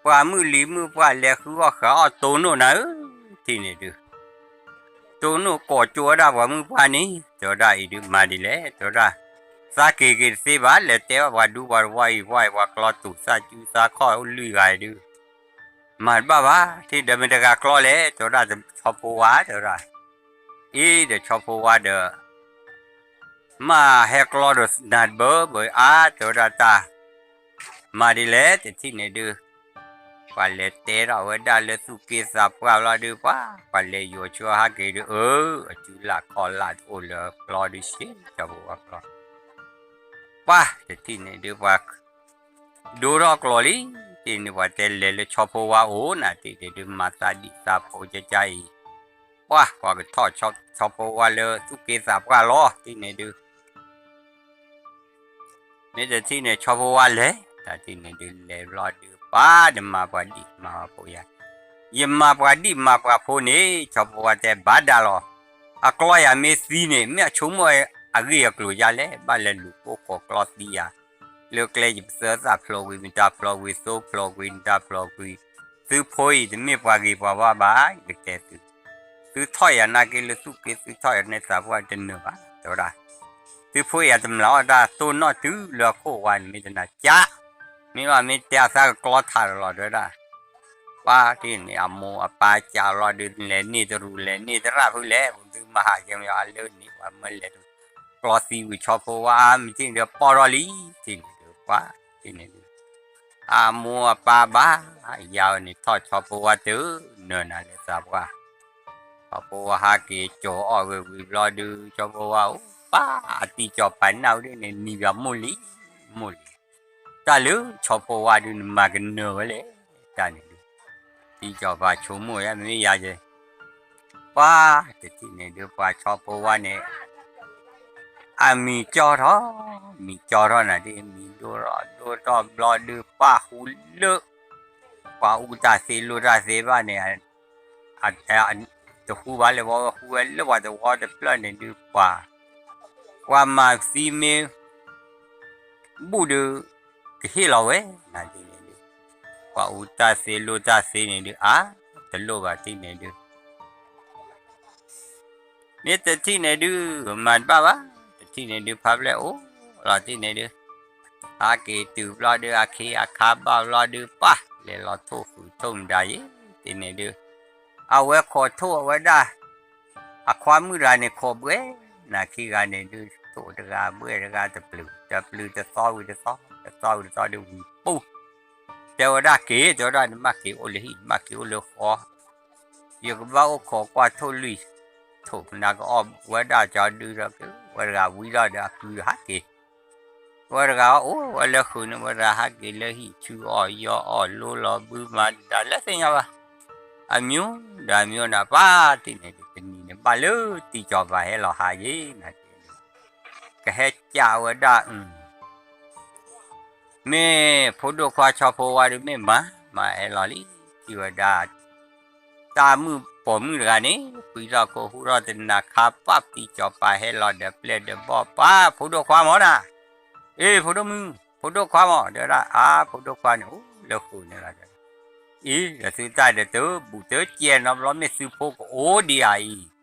ပှၤမုၣ်လံၤမုၣ်ပှၢ်လဲၤဃုအီၣ်ဃုအီၣ်တိၢ်နီၣ်နၤဧၢ, ထံၣ်န့ၣ်ဒုး တိၢ်နီၣ်ကိးကၠိဝဲဒၣ်ပှၤမုၣ်ပှၢ်န့ၣ် တဲဝဲဒၣ်အံၤဒုး မၤဒ်လဲၣ် တဲဝဲဒၣ်, သးက့ၤက့ၤတသ့ဘၣ် လဲၤတဲဘၣ်ပှၤဒူပှၤတဝီအံၤ ပှၤအံၤပှၤကျီတူာ်သးစုသးခီၣ်အိၣ်လွံၢ်ဂၤအံၤဒုး မၤတဘၣ်ဘၣ်, ထံၣ်ဒီးမ့ၢ်တဂၤကျီလဲၣ် တဲဝဲဒၣ် ဆီဖိဝါ တဲဝဲဒၣ်, အ့ဒီးဆီဖိဝါဒီး မ့ၢ်ဟဲကျီဒီးနၤတဘၢဘၢအါ တဲဝဲဒၣ်တၢ်, မၤဒ်လဲၣ် တထံၣ်န့ၣ်ဒုး ပှၤလဲၤတဲထီၣ်ဝဲဒၣ်လၢသူၣ်က့သးပှၢ်ဘျီဒုး ပှၤ, ပှၤလဲၤယိၤဆိဟးက့ၤဒုး အၢ, အစုလၢ်ခီၣ်လၢ်တအိၣ်လၢကျီဒုး ဆ့ဆီဖိဝါကျီ, ပှၤတထံၣ်န့ၣ်ဒုး ပှၤ ဒိထီၣ်ကျီလံ, တထံၣ်န့ၣ်ပှၤတဲလဲၤလၢဆီဖိဝါအိၣ်နၤ တထံၣ်န့ၣ်ဒုး မၤသးဒံးသးဖိကကါအံၤ, ပှၤ, ပှၤကထီၣ်ဆီဖိဝါလၢသူၣ်က့သးပှၢ်လီၤ တထံၣ်န့ၣ်ဒုး မ့ၢ်တထံၣ်န့ၣ် ဆီဖိဝါလဲၤ, တထံၣ်န့ၣ်ဒုး လဲၤဘျီဒုး ပှၤတမၤပှၤဒံးမၤပှၤဖိယၤ, ယမၤပှၤဒံးမၤပှၤဖိန့ၣ် ဆီဖိဝါတဲဘၣ်ဒါလီၤ, အကျီယၤမ့ၢ်သံန့ၣ် မ့ၢ်အဆိကမိၣ်အဂ့ၢ်အကျိၤယါလဲၣ် ဘၣ်လဲၤလူၤပိၢ်ဃီၤကျီသံယၤ, လၢကျဲယပသၢသၣ်ဖျိးကွံာ် မတၤဖျိးကွံာ် သိဖျိးကွံာ် နတၤဖျိးကွံာ်, သုဖိအံၤတမ့ၢ်ပှၤဂ့ၤပှၤဝါဘၣ် ယကတဲသု သုထီၣ်ယၤနာ်က့လၢသူၣ်က့ သုထီၣ်ယၤန့ၣ်သးပှၢ်တနၢၤဘၣ် တဲဝဲဒၣ်, သုဖိအံၤတမျၢ်အီၣ်တၢ်တိၢ်နီၣ်တုၤလၢအခိၣ်ဝါန့ၣ် မ့ၢ်တနၤကၠး, မ့ၢ်ဘၣ်မ့ၢ်တဲအသးကကျီထးလီၤ တဲဝဲဒၣ်, ပှၤတထံၣ်န့ၣ် အမိၢ်အပၢ်ကၠးလီၤဒုး လဲၤန့ၢ်တရူး လဲၤန့ၢ်တရၣ်ဖုလဲၣ် သုမၤဟးကဲမ့ၢ်အလၢန့ၣ် ပှၤမၢလဲၤ ကျီသံဝံၤဆီဖိဝါ မ့ၢ်တထံၣ်န့ၣ်ဒုး ပီၢ်ထီၣ်လံ, တထံၣ်န့ၣ်ဒုး ပှၤ, တထံၣ်န့ၣ်ဒုး အမိၢ်အပၢ်ဘၣ်, ယၤဝဲန့ၣ် ထီၣ်ဆီဖိဝါတုၤ, နၢၤနၤလၢသးပှၢ်, ဆီဖိဝါဟးက့ၤကၠီၤအီၣ်ဂ့ၤဝံၤဘျီဒုး ဆီဖိဝါအိၣ်ပၢ်, အတံၢ်ကၠီၤပာ်နၢ်ဝဲဒၣ်န့ၣ် နံၤဘၣ်မိၢ်လံ, မိၢ်လံ, တၢ်လၢဆီဖိဝါဒုး နမၤကနၢၤဝဲလဲၣ်, တၢ်န့ၣ်ဒုး, တံၢ်ကၠီၤပာ်ဆိကမိၣ်ယါ မ့ၢ်ယၤယဲ ပှၤ, တထံၣ်န့ၣ်ဒုး ပှၤဆီဖိဝါန့ၣ် အမံၤကၠီထီၣ်, မံၤကၠီထီၣ်နၤဒ် မံၤဒိၣ်ထီၣ်ဒိၣ်ထီၣ်ဘျီဒုး ပှၤဟူလၢ ပှၤအူတၢ်သ့လိၣ်တၢ်သ့ဘၣ်န့ၣ်, တဟူဘၣ်လၢပှၤဝဲ ဟူဝဲလၢပှၤသဝီတဖျၢၣ်န့ၣ်ဒုး ပှၤ, ပှၤမၤသံမ့ၢ် ဘူၣ်ဒုး ကဟ့ၣ်လီၤဝဲ နၤဒ်န့ၣ်ဒုး, ပှၤအူတၢ်သ့လိၣ်တၢ်သ့န့ၣ်ဒုး အါ, တလိၣ်ဘၣ်တထံၣ်န့ၣ်ဒုး မ့ၢ်တထံၣ်န့ၣ်ဒုး မၤတဘၣ်ဘၣ်, တထံၣ်န့ၣ်ဒုး ဖးဖျဲၣ်အိၣ်လီၤတထံၣ်န့ၣ်ဒုး, ဟးက့ၤတုၤဘျီဒုး အခ့အခါဘၣ်ဘျီဒုး ပှၤ, လဲၤလီၤထိၣ်ဃုာ်ထိၣ်မတၤယဲ, တထံၣ်န့ၣ်ဒုး, အဝဲခိးထိၣ်အဝဲဒၣ်, အခွါမုၣ်တဂၤန့ၣ် ခိးဘှဲၣ်, နၤခံဂၤန့ၣ်ဒုး ထိၣ်တဂၤဘှဲၣ်တဂၤတပျုာ်, တပျုာ်တသီဝံၤတသီ, တသီဝံၤတသီဒုးဝံၤပူၤ, တဲဝဲဒၣ်က့ၤ, တဲဝဲဒၣ် နဘၣ်က့ၤအိၣ်လၢဟံၣ် နဘၣ်က့ၤအိၣ်လၢဃီ ယကဘၣ်အိၣ်ခိးကွၢ်ထိၣ်လွံၢ်, ထိၣ်မနၤကအီၣ်ဝဲဒၣ်ကၠီဒုဒီး ဝဲတဂၤဝံၤလီၤဒီးအကုၢ်ဟးက့ၤ ဝဲတဂၤအိၣ်ဝဲလၢဃုာ်န့ၣ် ဝဲတဂၤဟးက့ၤလၢဟံၣ်ဆူအီၣ်ယီၤအီၣ်လိလီၤဘုမၤဒၣ်လၢသ့ၣ်ညါဘၣ် အမျိုးဒီးအမျိုးနၤ ပှၤတနံၤန့ၣ် တနံၤန့ၣ် ဘၣ်လၢတံၢ်ကၠီၤပၤဟဲလီၤဟးယ့ၣ်နၤ ကဟဲကးဝဲဒၣ် မ့ၢ်ဖိဒိၣ်ခွါဆီဖိဝါဒုးမ့ၢ်မၤ မၤဟဲလီၤလံ ထံၣ်ဝဲဒၣ် တၢ်မုၣ်ပိာ်မုၣ်တဂၤန့ၣ် ပှံထီၣ်ခိၣ်ဟူထီၣ်တနၤခါ ပၣ်တံၢ်ကၠီၤပၤဟဲလီၤဒီးပျဲၢ်ဒီးဘီၣ် ပှၤဖိဒိၣ်ခွါမၢ်နၤ အ့ၣ် ဖိဒိၣ်မုၣ် ဖိဒိၣ်ခွါမၢ် တဲဝဲဒၣ် အါ ဖိဒိၣ်ခွါန့ၣ် အိၣ်လၢဃုာ်န့ၣ်လီၤ အံၤ ဒီးသုတၢ်ဒီးတဘူၣ်တကဲနီတဘျီ မ့ၢ်သုဖိကအိၣ်ဒံးဧါအံၤ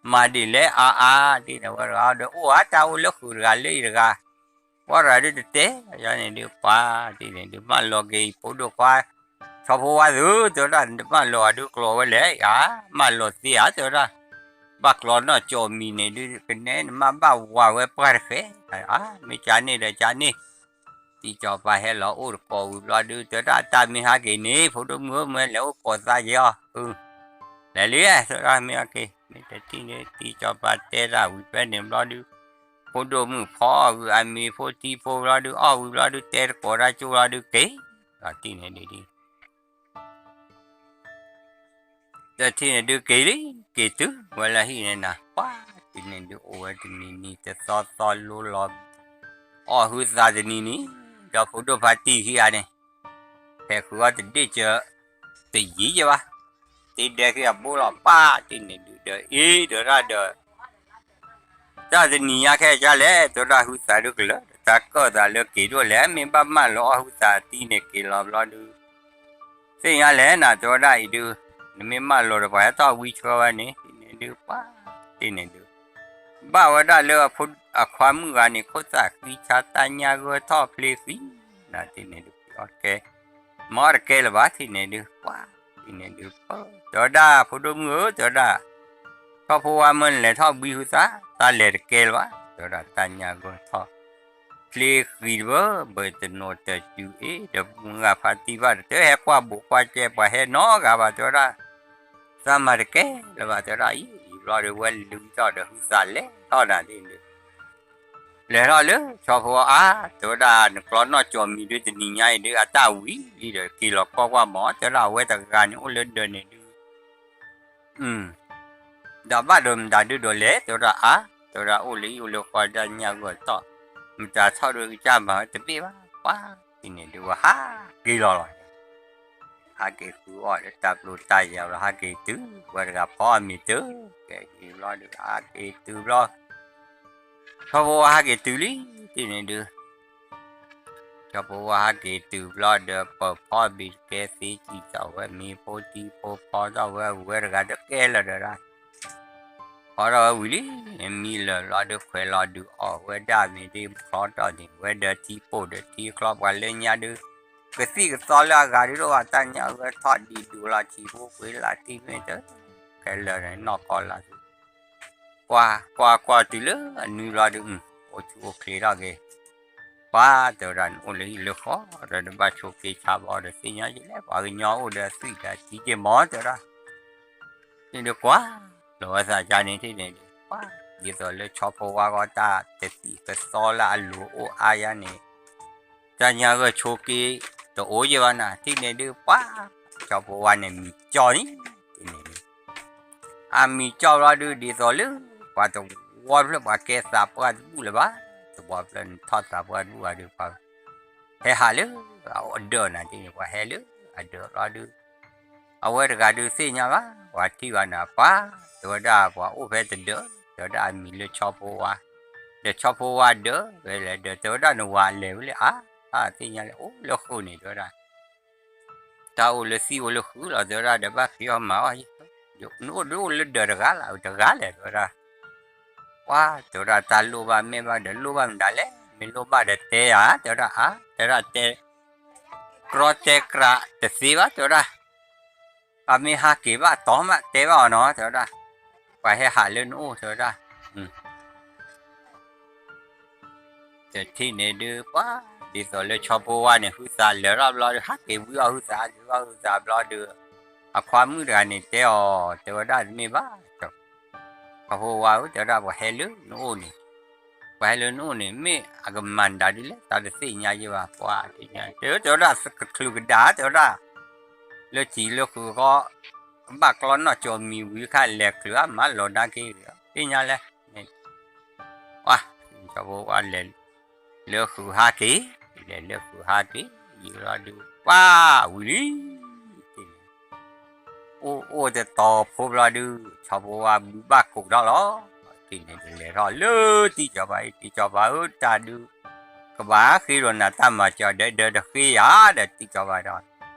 မၤဒ်လဲၣ်အါအါ ဒ်န့ၣ်ဝဲတဂၤဒီး အိၣ်ဧါ တၢ်အိၣ်လၢဃုာ်တဂၤလၢအံၤတဂၤ ပှၤတဂၤဒုးတတဲ ယၤန့ၣ်ဒုး ပှၤဒ်န့ၣ်ဒုး မၢလီၤက့ၤအံၤ ဖိဒိၣ်ခွါ ဆီဖိဝါသု တဲဝဲဒၣ် နတမၢလီၤအီၤဒုးကျိၤဝဲလဲၣ် ယၤ မၢလီၤသ့ဧါ တဲဝဲဒၣ် ဘၣ်ကျီနီၣ်ကၠီၣ်မံၤန့ၣ်ဒုး ကနဲနမ့ၢ်ဘၣ်ဝၤဝဲပှၢ်တဃဲ အါ မ့ၢ်ကန့ၣ်ဒီးကန့ၣ် တံၢ်ကၠီၤပၤဟဲလီၤအိၣ်တကိးဝံၤဘျီဒုး တဲဝဲဒၣ် တၢ်မ့ၢ်ဟးက့ၤန့ၣ် ဖိဒိၣ်မုၣ်ဧၢ မ့ၢ်လဲၤအိၣ်ကိးသးယဲအီၤ အု လဲၤလံ တဲဝဲဒၣ် မ့ၢ်ဟဲက့ၤ မ့ၢ်တထံၣ်န့ၣ် တံၢ်ကၠီၤပၤတဲတၢ်ဝံၤဖဲန့ၣ်ဘျီဒုး ဖိဒိၣ်မုၣ်ဖီအီၣ်ဂုာ်အမံၤဖိထံဖိဘျီဒုး အီၣ်ဝံၤဘျီဒုး တဲတကိးတၢ်ကၠိဘျီဒုးက့ၤ ဒီးတံၢ်န့ၣ်ဒုး တထံၣ်န့ၣ်ဒုးက့ၤလံ က့ၤတုၤဝဲလၢဟံၣ်န့ၣ်နၤ ပှၤတံၢ်န့ၣ်ဒုးအိၣ်ဝဲတနံၤနံၤတသီသီလိလီၤ အီၣ်ဟုသးတနံၤနံၤ ဒီးဖိဒိၣ်ဖါတံၢ်ခံဂၤန့ၣ် ဖဲးဃုာ်အီၣ်တဒ့ၣ်စၢၤ တယံၤယဘၣ် တ့ဒဲက့ၤအဘိလီၤ ပှၤတံၢ်န့ၣ်ဒုးဒီး အ့ ဒီးတၢ်ဒီး တၢ်တနံၤညါခဲအံၤလဲၣ် တဲဝဲဒၣ်ဟုသးဒုးကလၢာ် တၢ်ကၢၣ်သးလၢက့ၤဒိၣ်လဲၣ် မ့ၢ်ဘၣ်မၢလီၤအီၣ်ဟုသးတံၢ်န့ၣ်က့ၤလီၤဘျီဒုး သ့ၣ်ညါလဲၣ်နၤ တဲဝဲဒၣ်အံၤဒုး နမ့ၢ်မၢလီၤဒီးပှၤဟဲထီၣ်ဝံဆှၢဝဲန့ၣ် တံၢ်န့ၣ်ဒုး ပှၤတံၢ်န့ၣ်ဒုး ဘၣ်ဝဲဒၣ်လၢအခွါမုၣ်ဂၤန့ၣ် ခိၣ်သၣ်ဃံဆါတၢ်ညၣ်ဂၢၢ်ထီၣ်ဖျ့ဃံ နၤတံၢ်န့ၣ်ဒုး အီၣ်တကဲ မ့ၢ်အီၣ်တကဲလၢၤဘၣ် တံၢ်န့ၣ်ဒုး ပှၤတံၢ်န့ၣ်ဒုး ပၢ တဲဝဲဒၣ် ဖိဒိၣ်မုၣ်ဧၢ တဲဝဲဒၣ် ဆီဖိဝါမၢနလဲၤထီၣ်ဘှံးဟုသး တၢ်လဲၤတကဲလၢၤဘၣ် တဲဝဲဒၣ် တၢ်ညၣ်ဂၢၢ်ထီၣ် ဖျ့ဃံတဘၢ ဘၢတနိးတတုၤအ့ၣ် ဒီးမုၢ်ဂၤဖါတံၢ်ဘၣ်ဒီး တဟဲကွၢ်ဘိးကွၢ်ကဲပှၤဟဲနီတဂၤဘၣ် တဲဝဲဒၣ် သးမၤတကဲလၢၤဘၣ် တဲဝဲဒၣ် အံၤအံၤဘျီဒီး ဝဲလုၢ်ထီၣ်ဒီးဟုသးလဲၤထီၣ်နၤတံၢ်န့ၣ်ဒုး လဲၤထီၣ်လၢဆီဖိဝါအါ တဲဝဲဒၣ် နကျီနီၣ်ကၠီၣ်မံၤဒုးတနံၤညါအံၤဒုး အတၢ်ဝံၤလံဒီး က့ၤလီၤကွၢ်ကွၢ်မး တဲဝဲဒၣ် အဝဲတဂၤန့ၣ်အိၣ်လၢဒၢးန့ၣ်ဒုး ဒီးဘၣ်ဒိးမတၤဒုးဒိးလဲၤ တဲဝဲဒၣ်အါ တဲဝဲဒၣ်အိၣ်လၢဟံၣ်အိၣ်လၢဃီတၢ်ညၣ်ဂၢၢ်ထီၣ် မတၤထီၣ်ဒုးကစၢ်မၤဝဲတဘ့ၣ်ဘၣ် ပှၤတံၢ်န့ၣ်ဒုးဝဲဟးက့ၤလီၤလီၤ ဟးက့ၤဃုအီၣ်လၢတၢ်ပျိတၢ်ယၢၤလီၤ ဟးက့ၤတုၤ ဝဲတဂၤဖီအီၣ်မ့ၤတုၤ ကဲက့ၤဘျီဒုး ဟးက့ၤတုၤဘျီ ဆီဖိဝါဟးက့ၤတုၤလံ တံၢ်န့ၣ်ဒုး ဆီဖိဝါဟးက့ၤတုၤဘျီဒီး ပၢၤဖီဘံၤကဲသ့စံၣ်ထီၣ်ဝဲမ့ၤဖိထံဖိဖီထီၣ်ဝဲ ဝဲတဂၤတကဲလၢာ်ဒီးဒၣ် ဖီထီၣ်ဝဲဝံၤလံ မံလၢာ်ဘျီဒုး ခွဲးလီၤဒုးအီၣ်ဝဲဒၣ်မ့ၤဒ် ဖီထီၣ်န့ၣ် ဝဲဒီးထံပိၢ်ဒီးထံချီပှၤလၢညါဒုး ကသံၣ်ကသီလၢအဂၤဒုး ဒိၣ်ဘၣ်တၢ်ညၣ်အဂၢၢ်ထီၣ်ဒံးဒူၣ်လီၤ ထံဖိကွံာ်လၢထံမ့ၢ်တ ခဲလၢာ်န့ၣ်နီၢ်ကီၢ်လၢ် ကွၢ်ကွၢ်ကွၢ်တုၤလၢအနွံဘျီဒုး အိၣ်ဆူၣ်အိၣ်ချ့ထီၣ်က့ၤ ပှၤတဲဝဲဒၣ်န့ၣ် အိၣ်လၢဟံၣ်လၢဃီဒီး တဘၣ်ဆိးက့ဆါဘၣ်ဒီး သ့ၣ်ညါယလဲၣ် ပှၤကညီအိၣ်ဒီးသွံၣ်ဒီးထံက့ၤမီၤ တဲဝဲဒၣ် န့ၣ်ဒုးကွၢ်လီၤဝဲသးကါန့ၣ် တံၢ်န့ၣ်ဒုး ပှၤ ဒ်သိးလၢဆီဖိဝါဂီၢ်တၢ်တသံၣ်ကသီလၢအလိၤအိၣ်အါယါန့ၣ် တၢ်ညၣ်ဂၢၢ်ဆိးက့တအိၣ်ယဲၢ်ဘၣ်နၤ တံၢ်န့ၣ်ဒုး ပှၤ ဆီဖိဝါန့ၣ်မံၤကၠီန့ၣ် တံၢ်န့ၣ်ဒုး အမံၤကၠီဘျီဒုး ဒ်သိးလၢ ပှၤတဝီဖျၢၣ်ပှၤကဲသးပှၢ်တဘူၣ်လၢၤဘၣ်, တဝီဖျၢၣ်နထီၣ်သးပှၢ်တဘူၣ်ဘၣ်ဒီး ပှၤဟဲဟးလၢအဒၢးနၤဒ်န့ၣ် ပှၤဟဲလၢအဒၢးဘျီဒုး အဝဲတဂၤဒုးသ့ၣ်ညါဘၣ် ပှၤထံၣ်ဘၣ်နၤပှၤ တဲဝဲဒၣ်ပှၤအိၣ်ဖဲတဒၢး တဲဝဲဒၣ်အမံၤလၢဆီဖိဝါ, ဒီးဆီဖိဝါဒၢး ဖဲလဲၣ်ဒီး တဲဝဲဒၣ်နဝၤလဲၤဝဲလၢအါ, သ့ၣ်ညါလၢအိၣ်လၢဃိန့ၣ် တဲဝဲဒၣ် တၢ်အိၣ်လၢသံၣ်အိၣ်လၢဃုာ်လီၤ တဲဝဲဒၣ်ဒီးဘၣ်ဖံးအီၣ်မၤအီၣ်, နအိၣ်ဒုးအိၣ်လၢဒၢးတဂၤလၢ် တဂၤလဲၣ် တဲဝဲဒၣ်, ပှၤ တဲဝဲဒၣ်တၢ်လိၣ်ဘၣ်မဲာ်ဘၣ်ဒီးလိၣ်ဘၣ်မတၤလဲၣ် မ့ၢ်လိၣ်ဘၣ်ဒီးတဲယၤ တဲဝဲဒၣ်အါ တဲဝဲဒၣ်တဲ ကြီတဲကြးတသ့ဘၣ် တဲဝဲဒၣ်, အမ့ၢ်ဟးက့ၤဘၣ်တီမး တဲဘၣ်အီၤနီၤ တဲဝဲဒၣ်, ပှၤဟဲဟးလၢနအိၣ် တဲဝဲဒၣ် တထံၣ်န့ၣ်ဒုး ပှၤ ဒ်သိးလၢဆီဖိဝါန့ၣ် ဟုသးလၢာ်ထီၣ်ဘျီဒီး ဟးက့ၤဝံအီၣ်ဟုသး ဝံအီၣ်ဟုသးဘျီဒီး အခွါမုၣ်တဂၤန့ၣ်တဲအီၤ တဲဝဲဒၣ်တမ့ၢ်ဘၣ်, ဆီဖိဝါဧၢ တဲဝဲဒၣ် ပှၤဟဲလၢနအိၣ်န့ၣ်, ပှၤဟဲလၢနအိၣ်န့ၣ် မ့ၢ်အကမၤနၤဒ်လဲၣ် တၢ်တသ့ၣ်ညါယဲဘၣ် ပှၤတဲညါ တဲဝဲဒၣ် ကချုးကဒါ တဲဝဲဒၣ် လၢစံာ်လၢဃုာ်ဃီ ကဘၣ်ကျီနီၣ်ကၠီမံၤဝံၤခါ လဲၤချုးအါမးလီၤနာ်က့ သ့ၣ်ညါလဲၣ်, ပှၤ ဆီဖိဝါလဲၤ လၢဃုာ်ဟးက့ၤ, လဲၤလၢဃုာ်ဟးက့ၤ ယံာ်လီၤဒုး ပှၤဝံၤလံ အိၣ်အိၣ်တတီၤဖိဘျီဒုး ဆီဖိဝါဘုဘၣ်ကိးထီၣ်လီၤ, တထံၣ်န့ၣ်ဒုးလဲၤထီၣ်လၢတံၢ်ကၠီၤပၤအံၤ တံၢ်ကၠီၤပၤဧၢ တၢ်ဒုး ကဘၣ်ဃ့ဒီးနၤတၢ်မၤစၢၤဒီး ဒီးတဃ့ယၤဒီးတံၢ်ကၠီၤပၤဒီး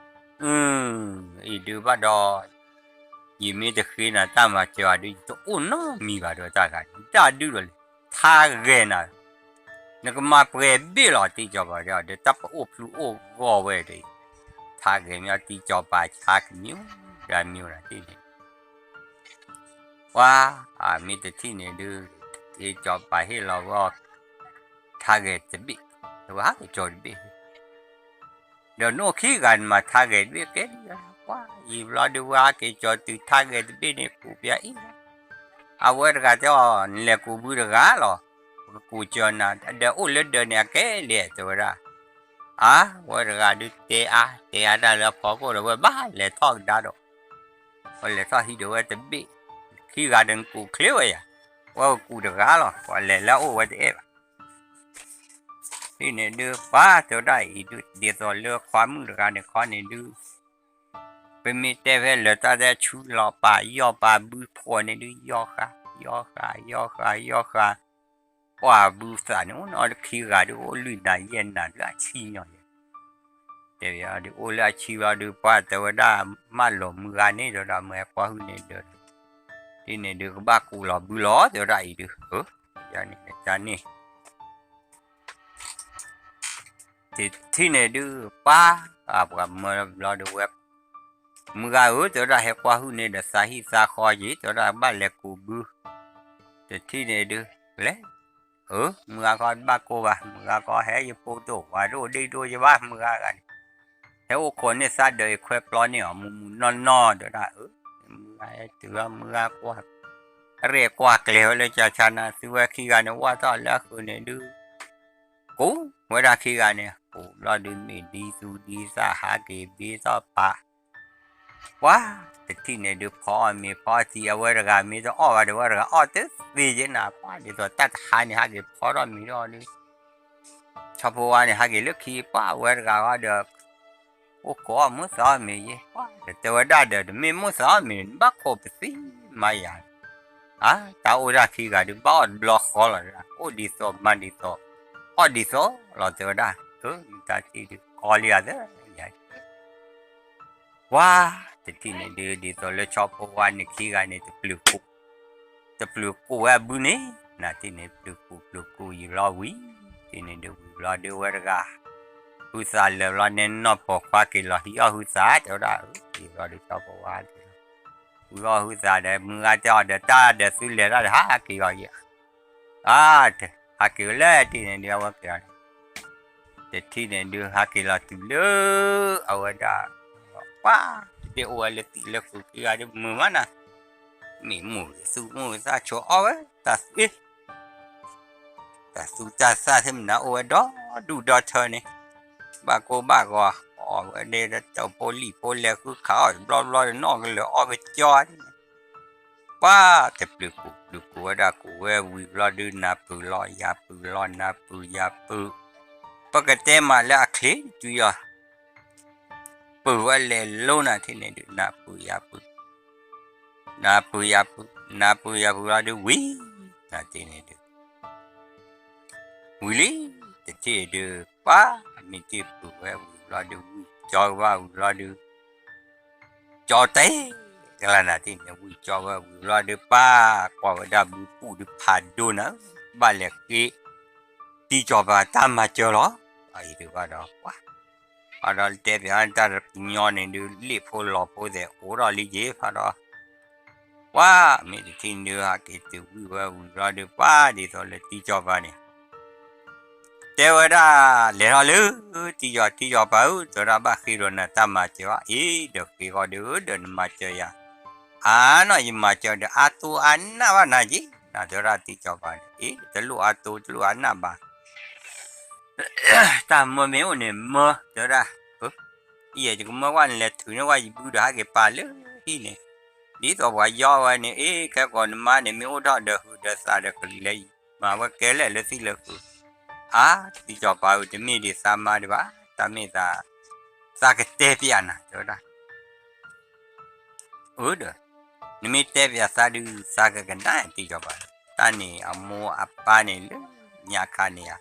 အံၤဒုးဘၣ်ဒီး ယမ့ၢ်တဃ့နၤတၢ်မၤစၢၤအီၤဒုး ယတအိၣ်နီတမံၤဘၣ်ဒီးတၢ်ဂၤ တၢ်ဒုးဒီးလဲၤ ထါဂဲၤနၤ နကမၤပှဲၤဘ့ၣ်လီၤ တံၢ်ကၠီၤပၤဒီး ဒီးတၢ်ပအိၣ်ဖျူအိၣ်ဂီၢ်ဝဲဒီး ထါဂဲၤမ့ၢ်တံၢ်ကၠီၤပၤဆါကမံၤ ဒၣ်မံၤနၤတံၢ်န့ၣ် ပှၤ အမ့ၢ်တထံၣ်န့ၣ်ဒုး တံၢ်ကၠီၤပၤဟ့ၣ်လီၤဝဲအီၤ ထါဂဲၤတဘ့ၣ် ဝဲဟးက့ၤကၠီၤတဘ့ၣ် ဒီးနအိၣ်ခံဂၤနမၤထါဂဲၤတဘ့ၣ်ကဲဒ်လဲၣ် ပှၤယံာ်ဘျီဒုးဝဲဟးက့ၤကၠီၤတုၤထါဂဲၤတဘ့ၣ်န့ၣ် ကူးပျးအံၤ အဝဲတဂၤတဲအီၤ နလဲၤကူးဘုတဂၤလီၤ ပကကူးကၠီၤနၤ ဒီးအိၣ်လၢဒၢးန့ၣ်အကဲလဲၣ် တဲဝဲဒၣ် အါ ဝဲတဂၤဒုးတဲအါ တဲအါတၢ်လၢအဖီခိၣ်ဒီး ဝဲဘၣ်လဲၤထီၣ်ကဒါဒီး ဝဲလဲၤထီၣ်ဟံးဒီးဝဲတဘ့ၣ် ခံဂၤဒီးနကူးချ့ဝဲယၤ ဝဲကူးတဂၤလီၤ ပှၤလဲၤလၢအအိၣ်ဝဲတအဲၣ်ဘၣ် ဒ်န့ၣ်ဒုး ပှၤတဲဝဲဒၣ်အံၤဒုး ဒ်သိးလၢခွါမုၣ်တဂၤန့ၣ်ခီန့ၣ်ဒုး ပမ့ၢ်တဲဖဲလၢတၢ်တဲဆူလီၤပာ်ယီၢ်ပာ်ဘုဖှီၣ်န့ၣ်ဒုး ယီၢ်ဃာ် ယီၢ်ဃာ် ယီၢ်ဃာ် ယီၢ်ဃာ် ပှၤဘုသးန့ၣ် အိၣ်နီတခံဂၤဒုးအိၣ်လွံၢ်နၤယဲၢ်နၤလၢအဆံညါယဲၢ် တဲဝဲဒုးအိၣ်လၢအဆံဘျီဒုး ပှၤတဲဝဲဒၣ် မၢလီၤမုၢ်ဂၤန့ၣ် တဲဝဲဒၣ် မ့ၢ်ဟဲကွၢ်ဟုၣ်န့ၢ်ဒၢး ဒ်န့ၣ်ဒုး ကဘၣ်ကူးလီၤဘုလီၤ တဲဝဲဒၣ်အံၤဒုး ယန့ၣ်တၢ်န့ၣ် တထံၣ်န့ၣ်ဒုး ပှၤ ပှၤမၢဘျီဒုးဝဲ မုၢ်ဂၤဧၢ တဲဝဲဒၣ် ဟဲကွၢ်ဟုၣ်န့ၢ်ဒီးသးဟံၣ်သးဃီယံၤ တဲဝဲဒၣ် ဘၣ်လဲၤကူးဘု တထံၣ်န့ၣ်ဒုး လဲၤ ဧၢ မုၢ်ဂၤခီတဘၣ်ကိၢ်ဘၣ် မုၢ်ဂၤခီဟဲယဖိတအိၣ်ဝၤတအိၣ်ဒ့ၣ်တအိၣ်ယဘၣ် မုၢ်ဂၤဂၤန့ၣ် ဟဲအိၣ်ခိးန့ၢ်သးဒီးအခွဲပျီန့ၢ်အီၤ မုၢ်မုၢ်နီၢ်နီၢ် တဲဝဲဒၣ် ဧၢ မုၢ်ဂၤဟဲတုၤလီၤ မုၢ်ဂၤကွၢ် ရဲၣ်ကွၢ်ကျဲၤဝဲလၢကၢဆါနၤ သုဝဲခံဂၤန့ၣ် ဝၢ်ထီၣ်လၢအဃုာ်န့ၣ်ဒုး ကူးဝဲဒၣ်ခံဂၤန့ၣ် ကူးဘျီဒုး မ့ၢ်ဒ်သူဒ်သၣ်ဟးက့ၤဘ့သီၣ်ပာ် ပှၤ တထံၣ်န့ၣ်ဒုး ဖီအီၣ်မ့ၤဖီအီၣ်ထံ အဝဲတဂၤမ့ၢ်တအီၣ်ဘၣ်ဒီး ဝဲတဂၤအီၣ်တသ့ယဲနၤ ပှၤဒ်သိးတၢ်တဟါန့ၣ် ဟးက့ၤဖီထီၣ်မ့ၤထီၣ်ဒုး ဆီဖိဝါန့ၣ် ဟးက့ၤလၢခံ ပှၤဝဲတဂၤဃီဒီး အိၣ်ခိးအီၣ်မိၣ်သးအီၣ်မ့ၤယဲ ပှၤဒီးတဲဝဲဒၣ်ဒီး တမ့ၢ်မိၣ်သးအီၣ်မ့ၤန့ၣ် နဘၣ်ခိးပသံမၤယၤ အါ တၢ်အိၣ်ဒၣ်ခံဂၤဒုး ဘၣ်အီၣ်တဘျီဃီလီၤ အိၣ်ဒ်သိးမၤဒ်သိး အီၣ်ဒ်သိးလီၤ တဲဝဲဒၣ် မတၤထံၣ်ဒုး ကီလံယၤသၢယၤ ပှၤ တထံၣ်န့ၣ်ဒုး ဒ်သိးလၢဆီဖိဝါန့ၣ်ခံဂၤန့ၣ် တပျုၤကူး တပျုၤကူးဝဲအဘုန့ၣ် နၤတထံၣ်န့ၣ် ပျုၤကူးပျုၤကူးယံာ်လီၤဝံၤ တထံၣ်န့ၣ်ဒုးဝံၤဘျီဒုးဝဲတဂၤ ဟုသးလၢာ်ဘျီန့ၣ် နီၢ်ပိာ်ခွါက့ၤလီၤဟံးအီၣ်ဟုသး တဲဝဲဒၣ် ယံာ်ဘျီဒုးဆီဖိဝါ ဟံးအီၣ်ဟုသးဒီး မုၢ်ဂၤတဲအီၤဒီး တၢ်ဒီးသုလဲၤတၢ်ဒီး ဟးက့ၤအီၤယဲ အါ ဟးက့ၤဝဲလၢတထံၣ်န့ၣ်ဒုး အဝဲက့ၤအီၤ တထံၣ်န့ၣ်ဒုး ဟးက့ၤလီၤတုၤလၢ အဝဲဒၣ် ပှၤ တဘ့ၣ်အိၣ်ဝဲလၢသံးလၢဃုာ်ခံဂၤဒုး မုာ်မးနၤ မ့ၢ်မုာ်ဂ့ၤ သူၣ်မုာ်ဂ့ၤ သးဆိအီၣ်ဝဲ တၢ်သ့ တၢ်သူတၢ်သၣ်သ့ၣ်မနုၤအိၣ်ဝဲဒီဒူၣ်ဒီထၢန့ၣ် ဘၣ်ကိၢ်ဘၣ်ဂီၤ အီၣ်ဝဲဒၣ်တဖိလံာ်ဖိလဲၤဃုခးအီၣ်တဘျီဘျီဒီး နီၢ်ကလၢာ်အီၣ်ကကၠီန့ၣ် ပှၤတပျုၤကူးပျုၤကူးဝဲဒၣ်ကူးဝဲဝံၤဘျီဒုး နၢ်ပုၢ်လီၤယၤပုၢ်လီၤ နၢ်ပုၢ်ယၤပုၢ် ပကတဲမးလၢအချ့တုၤယီၤ ပုၢ်ဝဲလဲၤလိနၤတထံၣ်န့ၣ်ဒုး နၢ်ပုၢ်ယၤပုၢ် နၢ်ပုၢ်ယၤပုၢ် နၢ်ပုၢ်ယၤပုၢ်ဘျီဒုးဝံၤ နၤတထံၣ်န့ၣ်ဒုး ဝံၤလံ တထံၣ်ဒုး ပှၤ မ့ၢ်တ့ၢ်ပုၢ်ဝဲဝံၤဘျီဒုး ဝံၤကၠီကဘၣ်ဝံၤဘျီဒုး ကၠီတဲ ကလၤနၤတထံၣ်န့ၣ် ဝံၤကၠီဝဲဝံၤဘျီဒုး ပှၤ ကွၢ်ဝဲဒၣ်ဘုပူၣ်ဒုးဖးဒိၣ်နၤ ဘၣ်လဲၤဃ့ တံၢ်ကၠီၤပၤတၢ်မၤစၢၤလီၤ အအံၤဒုးဘၣ်ဒီး ပှၤ ဘၣ်ဒီးတဲပၠးတၢ်တပညီန့ၣ်ဒုး လ့ၣ်ဖိလီၤဖိသဲးအိၣ်ထီၣ်လံက့ၤဖးဒီး ပှၤ မ့ၢ်တထံၣ်ဒုး ဟးက့ၤတုၤဝံၤဝဲဝံၤဘျီဒုး ပှၤဒ်သိးလၢတံၢ်ကၠီၤပၤန့ၣ် တဲဝဲဒၣ် လဲၤထီၣ်လၢ တံၢ်ကၠီၤ တံၢ်ကၠီၤပၤဧၢ တဲဝဲဒၣ် ဘၣ်ဃ့ဒီးနၤတၢ်မၤစၢၤအီၤ အ့ ဒီးဃ့ဃီဒုး ဒီးနမၤစၢၤယၤ အါနီၢ်ယမၤစၢၤဒီးအါတိအါနၢ်ဘၣ်နၤက့ၤ, တဲဝဲဒၣ်တံၤစီၤပၤန့ၣ်, အ့ တလိၣ်အါတိတလိၣ်အါနၢ်ဘၣ် တၢ်မၢမ့ၢ်အိၣ်န့ၣ်မၢ, တဲဝဲဒၣ်, အံၤယကမၢကွၢ်နလဲၤထုးန့ၢ်ဝဲယဘုဒီးဟဲက့ၤပာ်လၢဟံၣ်န့ၣ်, ဒ်သိးပှၤယီဝဲန့ၣ် အ့ ခဲကိးနမါန့ၣ် မ့ၢ်အိၣ်ထီၣ်ဒီးဟုးဒီးသးဒီးကလဲၤ မၤဝဲကဲလဲၣ်လၢသံလၢဃုာ်, အါ တံၤစီၤပၤဧၢ တမ့ၢ်ဒံးသးမါဒံးဘၣ်, တၢ်မ့ၢ်သး, သးကတဲပျးနၤ တဲဝဲဒၣ် အၢဒီး, နမ့ၢ်တဲပျးသးဒုး သးကကနၣ်တံၤစီၤပၤ, တၢ်န့ၣ်အမိၢ်အပၢ်န့ၣ်လၢညါခါန့ၣ်ဧါ,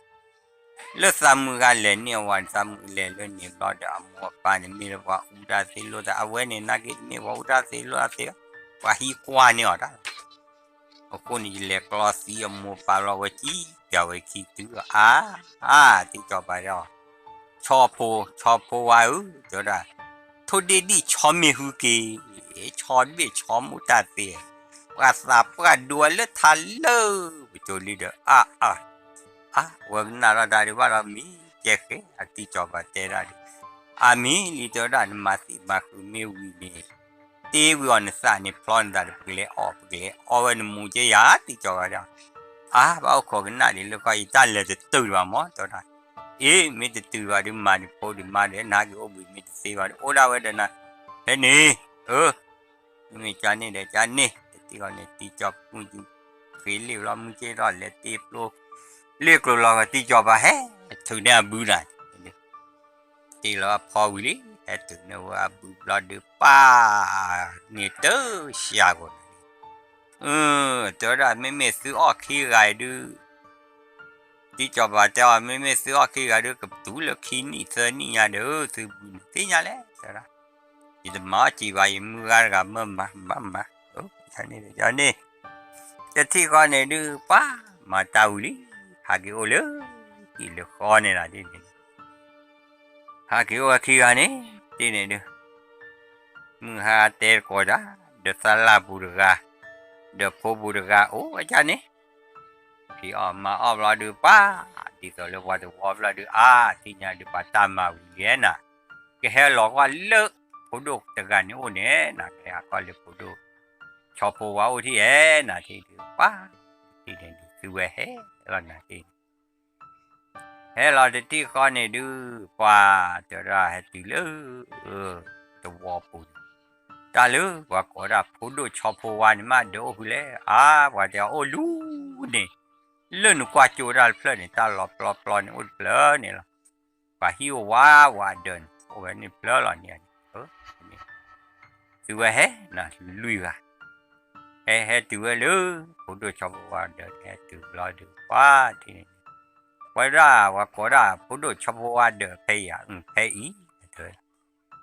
လၢသးမုၢ်ဂၤလဲၤန့ၢ်အဝဲန့ၣ် သးမုၢ်လဲၤလၢန့ၣ်ဘျီဒီး အမိၢ်အပၢ်န့ၣ် မ့ၢ်လၢပှၤအူတၢ်သ့လိာ်တၢ် အဝဲန့ၣ် နာ်က့တမ့ၢ်ပှၤအူတၢ်သ့လိာ်တၢ်သ့, ပှၤဟံးကွၢ်န့ၢ်အီၤတၢ် အဃိန့ၣ် ယလဲၤကျီသံအမိၢ်ပၢ်လီၤဝဲကံ, ပျးဝဲခံတုၤအါ, အါ တံၤစီၤပၤဒီး, ဆီဖိ, ဆီဖိဝါဧၢ တဲဝဲဒၣ်, ထိၣ်ဒ့ၣ်ဒံၣ်ဆီမ့ၢ်ဟူက့ၤ, ဆီတဘ့ၣ်ဆီမူတၢ်သ့, ပှၤသးပှၢ်ဒိဝဲလၢထးလၢပစိၤလံဒီး အါ အါ အါ ဝဲကနၣ်ထီၣ်တၢ်ဒုးဘၣ်ဒီးမံကဲဃဲ အတံၤစီၤပၤတဲဒၣ်ဒုး, အါမ့ၢ်လံ တဲဝဲဒၣ် နမၤသံမၤဃုာ်မ့ၢ်ဝံၤန့ၣ်, တ့ဝံၤအီၤနသးန့ၣ်ဖျီနသးဒီး ပကလဲၤအီၣ် ပကလဲၤအီဝဲနမူကဲယၤ တံၤစီၤပၤဒီး, အါ ဘၣ်အိၣ်ခိးကနၣ်ဒံးလၢကီၢ်အံၤ တၢ်လဲၤတတုာ်ဘၣ်မး တဲဝဲဒၣ်, အ့ မ့ၢ်တတုာ်ဘၣ်ဒုးမၤဒံးဖိဒံးမါဒီး နဟဲက့ၤအိၣ်ဘှံးမ့ၢ်တသ့ဘၣ်ဒီး အိၣ်ဒၣ်ဝဲဒီးနၤ, ဖဲန့ၣ်, အၢ မ့ၢ်ကန့ၣ်ဒီးကန့ၣ် တထံၣ်ဃီန့ၣ် တံၤစီၤပၤမုၢ်ယူၤ ဃ့လ့ၣ်ဘျီမုၢ်က့ထီၣ်လဲၤတ့ပျိ, လ့ၣ်ကျိၤလီၤဂီၤ တံၤစီၤပၤဟဲ, ထုးန့ၢ်အဘုနၤ, တ့လီၤအဖီဝံၤလံ ဟဲထုးန့ၢ်ဝဲအဘုဘျီဒုးပၢ်, န့ၣ်တၢ်ရှၤဂီၤန့ၣ်, တဲဝဲဒၣ် မ့မ့ၢ်သုအီၣ်ခံဂၤအံၤဒုး တံၤစီၤပၤတဲအီၤ မ့မ့ၢ်သုအီၣ်ခံဂၤဒုး ကပတုာ်လၢခံနံၣ်သၢနံၣ်ညါဒီး သုဘုန့ၣ်သ့ၣ်ညါလဲၣ် တဲဝဲဒၣ်, ယတမၤအီၣ်စံးဘၣ် ယမုၢ်ဂၤတဂၤမၢမၤ ဘၣ်မၤ, န့ၣ်, တထံၣ်ဃီန့ၣ်ဒုး ပှၤမၤတၢ်ဝံၤလံ, ဟးက့ၤအိၣ်လၢ ဟံၣ်လၢဃီန့ၣ်လီၤ, ဟးက့ၤအိၣ်ဝဲခံဂၤန့ၣ်, တ့ၢ်န့ၣ်ဒုး မုၢ်ဟါတဲတကိးတၢ်, ဒီးသးလၢ်ပူၤတဂၤ, ဒီးဖိပူၤတဂၤ အိၣ်ဝဲဒၣ်န့ၣ်, ဖံးအီၣ်မၤအီၣ်ဘျီဒုးပှၤ, ဒ်သိးလၢပှၤတဝီဘျီဒုး အါ သ့ၣ်ညါဒုး ပှၤတၢ်မၤဝံၤလံနၤ, ကဟဲလီၤကွၢ်လၢ ဖိဒိၣ်တဂၤန့ၣ်အိၣ်န့ၣ်နၤ, ကဟဲအခီၣ်လၢဖိဒိၣ်, ဆီဖိဝါအိၣ်ထံၣ်ဧဲနၤ ထံၣ်ဒုးပှၤ, တ့ၢ်န့ၣ်ဒုး သုဝဲဟဲလီၤနၤတ့ၢ်န့ၣ် ဟဲလီၤတထံၣ်ဃီန့ၣ်ဒုး ပှၤ, တဲဝဲဒၣ်ဟဲတုၤလၢ သဝီပူၤန့ၣ်, တၢ်လၢပှၤကိးဝဲဒၣ်ဖိဒိၣ်ဆီဖိဝါန့ၣ် မ့ၢ်ဒၢးအိၣ်ဖဲလဲၣ်, အါ ပှၤတဲအီၤအိၣ်လူၤန့ၣ်, လၢနကွၢ်ကၠိဝဲဒၣ်တဖျၢၣ်န့ၣ် တၢ်လီၤပျီပျီန့ၣ် အိၣ်တဖျၢၣ်န့ၣ်လီၤ, ပှၤဟံၣ်အိၣ်ဝါဝးဒၢးန့ၣ် အိၣ်ဝဲန့ၣ်တဖျၢၣ်လီၤန့ၣ်, သုဝဲဟဲနၤ လွံၢ်ဂၤ ဟဲဟဲတုၤဝဲလၢ ဖိဒိၣ်ဆီဖိဝါဒၢး ဟဲတုၤဘျီဒုး ပှၤထံၣ်န့ၣ်, ပှၤဒၣ် ပှၤကိးဒၣ် ဖိဒိၣ်ဆီဖိဝါဒၢးဖဲအံၤဧါ, ဖဲအံၤ, တဲဝဲ,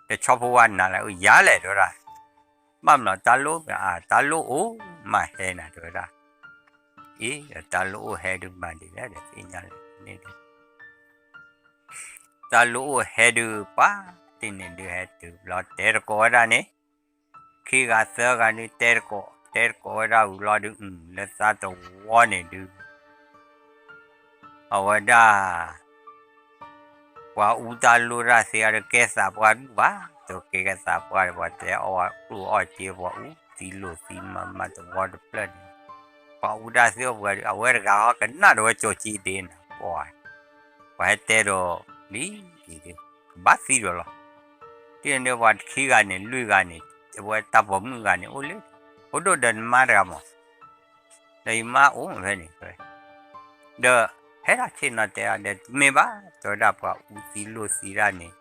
ဒီးဆီဖိဝါနၤလဲၣ်, ယၤလဲၣ် တဲဝဲဒၣ်, ဘၣ်မနုၤတၢ်လိၣ်မ့ၢ်အါ တၢ်လိၣ်အိၣ်မးဟဲနၤ တဲဝဲဒၣ်, အ့ တၢ်လိၣ်အိၣ်ဟဲဒုးမၤဒ်လဲၣ်ဒီးသ့ၣ်ညါလၢန့ၣ်ဒုး တၢ်လိၣ်အိၣ်ဟဲဒုး ပှၤထံၣ်န့ၣ်ဒုး ဟဲတုၤဘျီတဲတကိးဝဲဒၣ်န့ၣ်, ခံဂၤသၢဂၤဒုး တဲတကိး တဲတကိးဝဲဒၣ်ဝံၤလီၤဒုး လၢသးတဝီန့ၣ်ဒုး အဝဲဒၣ် ပှၤအူတၢ်လိၣ်တၢ်သ့အါဒီး ကဲသးပှၢ်ဒူၣ်ဘၣ်, တကဲကဲသးပှၢ်ဒီး ပှၤတဲအီၣ်ကျိၣ်အီၣ်စ့ ပှၤအူသံလိာ်သံမၤမၤတဝီတဖျၢၣ်န့ၣ်, ပှၤအူတၢ်သ့အိၣ်ပှၤဒုး အဝဲတဂၤဟီကနၣ်ဒီးဝဲကၠီၤက့ဒ့နၤ, ပှၤ ပှၤဟဲတဲဒီးလံ, ကဘၣ်သံဒီးလီၤ, တ့ၢ်န့ၣ်ပှၤတခံဂၤန့ၣ် လွံၢ်ဂၤန့ၣ် အဝဲတၢ်ပိာ်မုၣ်ဂၤန့ၣ်အိၣ်လၢ ဖိဒိၣ်ဒီးနမါတဂၤမး ဒီးယမါအိၣ်ဖဲန့ၣ်, ဒီးဟဲဒၣ်ဆ့ၣ်နီၤတဲဒၣ်ဒီး တမ့ၢ်ဘၣ် တဲဝဲဒၣ်ပှၤအူသံလိၣ်သံဒၣ်န့ၣ်,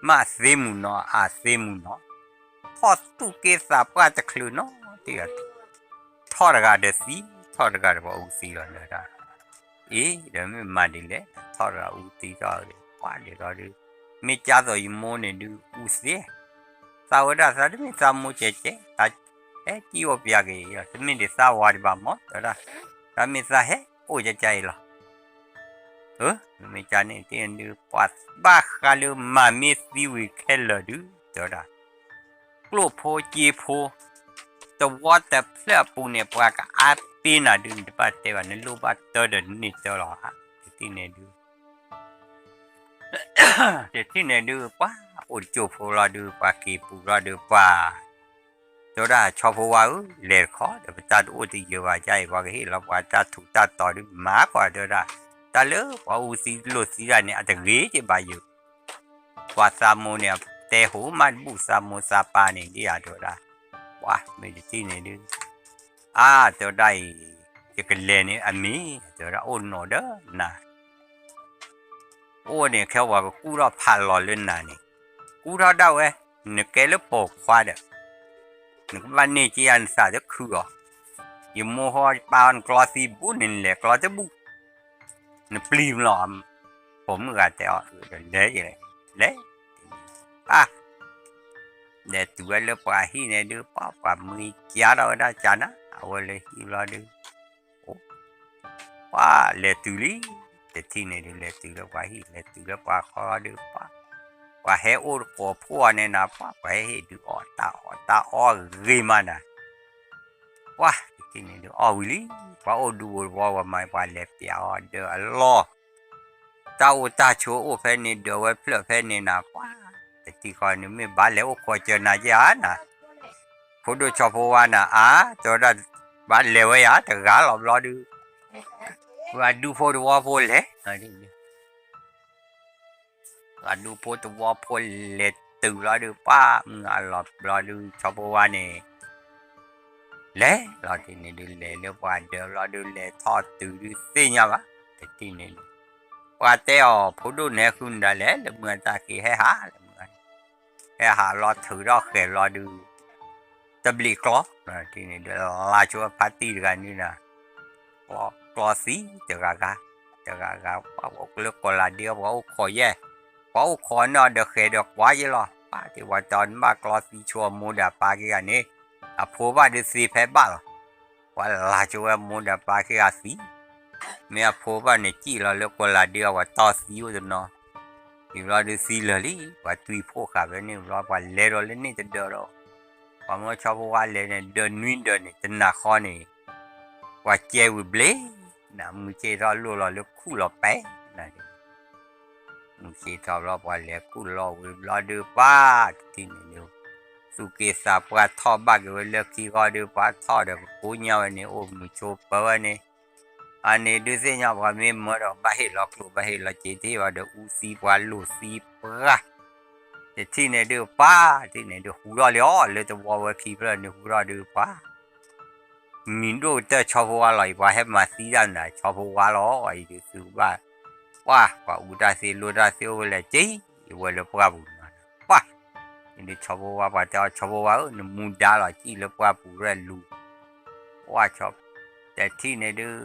မ့ၢ်အသ့မုၢ်နီၤ အသ့မုၢ်နီၤ, ထီၣ်သူၣ်က့သးပှၢ်တချုးနီတဘျီ, ထီၣ်တဂၤဒီးသံ, ထီၣ်တဂၤဒီးပှၤအူသံလီၤနၤဒၣ်, အ့ ဒီးမ့ၢ်မၤဒ်လဲၣ်, ထီၣ်တဂၤအူသံထီၣ်ဒီး ပှၤဒ်လီၤဒုး, မ့ၢ်ကၢ်သိးယမိၢ်န့ၣ်ဒုးအူသ့, သးဝဲဒၣ်သးတမ့ၢ်သးမိၢ်ကဲကဲ, သးဟဲကံၣ်အိၣ်ပျးက့ၤအံၤလီၤ, တမ့ၢ်ဒ်သးဝၤဒံးဘၣ်မး တဲဝဲဒၣ်, သးမ့ၢ်သးဟဲအိၣ်ကဲကဲအံၤလီၤ မ့ၢ်ကန့ၣ်တ့ၢ်ဒုး ပှၤဘၣ်ဃးလၢမၤမ့ၢ်သံဝံၤခဲလၢာ်ဒုး တဲဝဲဒၣ်, ကျိၣ်ဖိစ့ဖိ တဝီတဖျၢၣ်အပူၤန့ၣ် ပှၤကအါပ့ၤနၤဒုး နတဘၣ်တဲဘၣ် နလိၣ်ဘၣ်တၢ်ဒီးန့ၢ်တၢ်လီၤဧါ, တထံၣ်န့ၣ်ဒုး တထံၣ်န့ၣ်ဒုး ပှၤအိၣ်တကၠိၢ်ဖိလီၤဒုး ပှၤက့ၤပူၤလီၤဒုး ပှၤ တဲဝဲဒၣ် ဆီဖိဝါဧၢ, လဲၤတခီဒီး ပတၢ်တအိၣ်တယၢၤဘၣ် ကါအံၤ ပှၤကဟ့ၣ်လီၤပှၤတၢ်ထူးတၢ်တီၤဒုး မၤကွၢ် တဲဝဲဒၣ်, တၢ်လၢပှၤအိၣ်သံလိၣ်သံတၢ်န့ၣ် အတဂ့ၤက့ၤဘၣ်ယၤ, ပှၤသးမိၢ်န့ၣ် တဲဟိးမးတဘူၣ် သးမိၢ်သးပၢ်န့ၣ်ဒ်ယၤ တဲဝဲဒၣ်, ပှၤမ့ၢ်တထံၣ်န့ၣ်ဒုး အါ တဲဝဲဒၣ်အံၤ, ယကလဲၤန့ၣ်အမ့ၢ် တဲဝဲဒၣ် အိၣ်နီၢ်ဒီးနၤ အိၣ်န့ၣ် ခဲပှၤကကူၣ်ထီၣ်ဖးလီၤလၢနၤန့ၣ်, ကူၣ်ထီၣ်ဒၣ်ဝဲ, နကဲလၢပိာ်ခွါဒီး, နကဘၣ်န့ၢ်က့ၤယၤနသးတခုၣ်အီၤ, ယမိၢ်ဟီပာ်အီၤနကျီသံဘူး နလဲၤကျီတဘူၣ်, နပျံၤမလီၤ, ပိာ်မုၣ်ဂၤတဲအီၤ လဲၤလဲၤ, အါ လဲၤတုၤဝဲလၢပှၤဟံၣ်န့ၣ်ဒုး ပှၤမုၢ်ကါထီၣ်ဝဲဒၣ်ကနၤ အဝဲလၢဟံၣ်ဘျီဒုး ပှၤလဲၤတုၤလံ, တထံၣ်န့ၣ်ဒုး လဲၤတုၤလၢပှၤဟံၣ် လဲၤတုၤလၢပှၤဃီဒုး ပှၤ, ပှၤဟဲအိၣ်တကိးဖှိၣ်အီၤန့ၣ်နၤ ပှၤ ပှၤဟဲဟ့ၣ်ဒုးအီၣ်တၢ်အီၣ်တၢ်အီဂ့ၤမးနၤ, ပှၤတထံၣ်န့ၣ်ဒုး အီၣ်ဝံၤလံ, ပှၤအိၣ်ဒူဖိတဝီဝဲမး ပှၤလဲၤပျးအီၤဒီးအလီၢ် တၢ်အိၣ်တၢ်ဆိးအိၣ်ဖဲန့ၣ် ဒၢးဝဲဖျၢၣ်ဖဲန့ၣ်နၤ ပှၤ, တထံၣ်ဃီန့ၣ် မ့ၢ်ဘၣ်လဲၤအိၣ်ခိးစၢၤနၤက့ၤဧါနၤ, ဖိဒိၣ်ဆီဖိဝါနၤ အါ တဲဝဲဒၣ်, ဘၣ်လဲၤဝဲယၤ တဂၤလီၤဘျီဒုး, ပှၤဒူဖိတဝီဖိလဲၤ ပှၤဒူဖိတဝီဖိလဲၤတုၤလီၤဒုး ပှၤမုၢ်အလီၤဘျီဒုး ဆီဖိဝါန့ၣ် လဲၤလီၤတထံၣ်န့ၣ်ဒုး လဲၤလၢပှၤဒၢးဘျီဒုး လဲၤထီၣ်တုၤဒုးသ့ၣ်ညါဘၣ်, တထံၣ်န့ၣ်ဒုး ပှၤတဲအီၤ ဖိဒိၣ်န့ၣ်ဟဲဃုနၤလဲၣ် လၢမုၢ်အတၢ်က့ၤဟဲဟးလၢမုၢ်, ဟဲဟးလီၤထုးထီၣ်ဃဲၤဘျီဒုး တဘျံးကျီ, တထံၣ်န့ၣ်ဒုး လါဆိဝဲဖါတံၢ်တဂၤန့ၣ်နၤ ကျီသံတဂၤဂၤ, တဂၤဂၤ, ပှၤအိၣ်လၢကီၢ်လၤဒ့အီၤ ပှၤအိၣ်ခိးယဲၢ်, ပှၤအိၣ်ခိးန့ၢ်အီၤဒီးဃဲၤဒီးကွၢ်ယဲၢ်လီၤ, ပှၤတ့ၢ်ပှၤတီၤနဘၣ်ကျီသံဆိအမိၢ်ဒီးအပၢ် က့ၤဂၤန့ၣ်, အဖိဘၣ်ဒုးသ့ဖဲဘၣ်လီၤ, ပှၤလါဆိဝဲမိၢ်ဒီးပၢ် က့ၤဂၤသံ, မ့ၢ်အဖိဘၣ်န့ၣ် စံၣ်လီၤလၢကီၢ်လၤဒ့အီၤ ပှၤတီၢ်သံအိၣ်တနီၤ, ယံာ်ဘျီဒုးသံလၢာ်လံ, ပှၤတွံၢ်ဖိၣ်ဃာ်ဖဲန့ၣ်ဘျီ ပှၤလဲၤဒီးလၢန့ၣ်တဒၢးဒီး, ပှၤမၢဆီဖိဝါလဲၤန့ၣ် ဒၢးနွံဒၢးန့ၣ် တနၤဃီန့ၣ် ပှၤကဲဝံၤဘျ့, နမုၢ်ဆ့ၣ်ထီၣ်လိၣ်လီၤလၢခူၣ်လီၤပဲ, မုၢ်ဆ့ၣ်ထီၣ်ဘျီ ပှၤလဲၤခူၣ်လီၤဝံၤဘျီဒုး ပှၤတထံၣ်န့ၣ်ဒုး သူၣ်က့သးပှၢ်ထီၣ်ဘၣ်က့ၤဝဲလၢခံဃီဒုး ပှၤထီၣ်ဒီးကကိညါဝဲန့ၣ် အိၣ်မုာ်ဆိပၢၤဝဲန့ၣ်, အန့ၣ်ဒုးသ့ၣ်ညါပှၤမ့ၢ်မၢဒီး ဘၣ်ဟ့ၣ်လီၤကျိၣ် ဘၣ်ဟ့ၣ်လီၤစ့တ့ၢ်ဘၣ်ဒီး အူသံပှၤလိၣ်သံပှၤ, တထံၣ်န့ၣ်ဒုး ပှၤတထံၣ်န့ၣ်ဒုး ဟူထီၣ်လံအီၤ လၢတဝီဝဲခံဖျၢၣ်န့ၣ် ဟူထီၣ်ဒုး ပှၤ မံၤဒိၣ်ကတၢၢ်ဆီဖိဝါလီၤအံၤ ပှၤဟဲမၤသံတၢ်နၤ ဆီဖိဝါလီၤအံၤဒုး သုကဘၣ်, ပှၤ ပှၤအူတၢ်သ့လိၣ်တၢ်သ့အိၣ်ဝဲလဲၣ် က့ၤဝဲလၢပှၢ်ပူၤန့ၣ်, ပှၤ, န့ၣ်ဒုးဆီဖိဝါ ပှၤတဲအီၤ ဆီဖိဝါဧၢ နမူဒါလီၤ စံၣ်လၢပှၢ်ပူၤရဲၣ်လူၤ, ပှၤ, တထံၣ်န့ၣ်ဒုး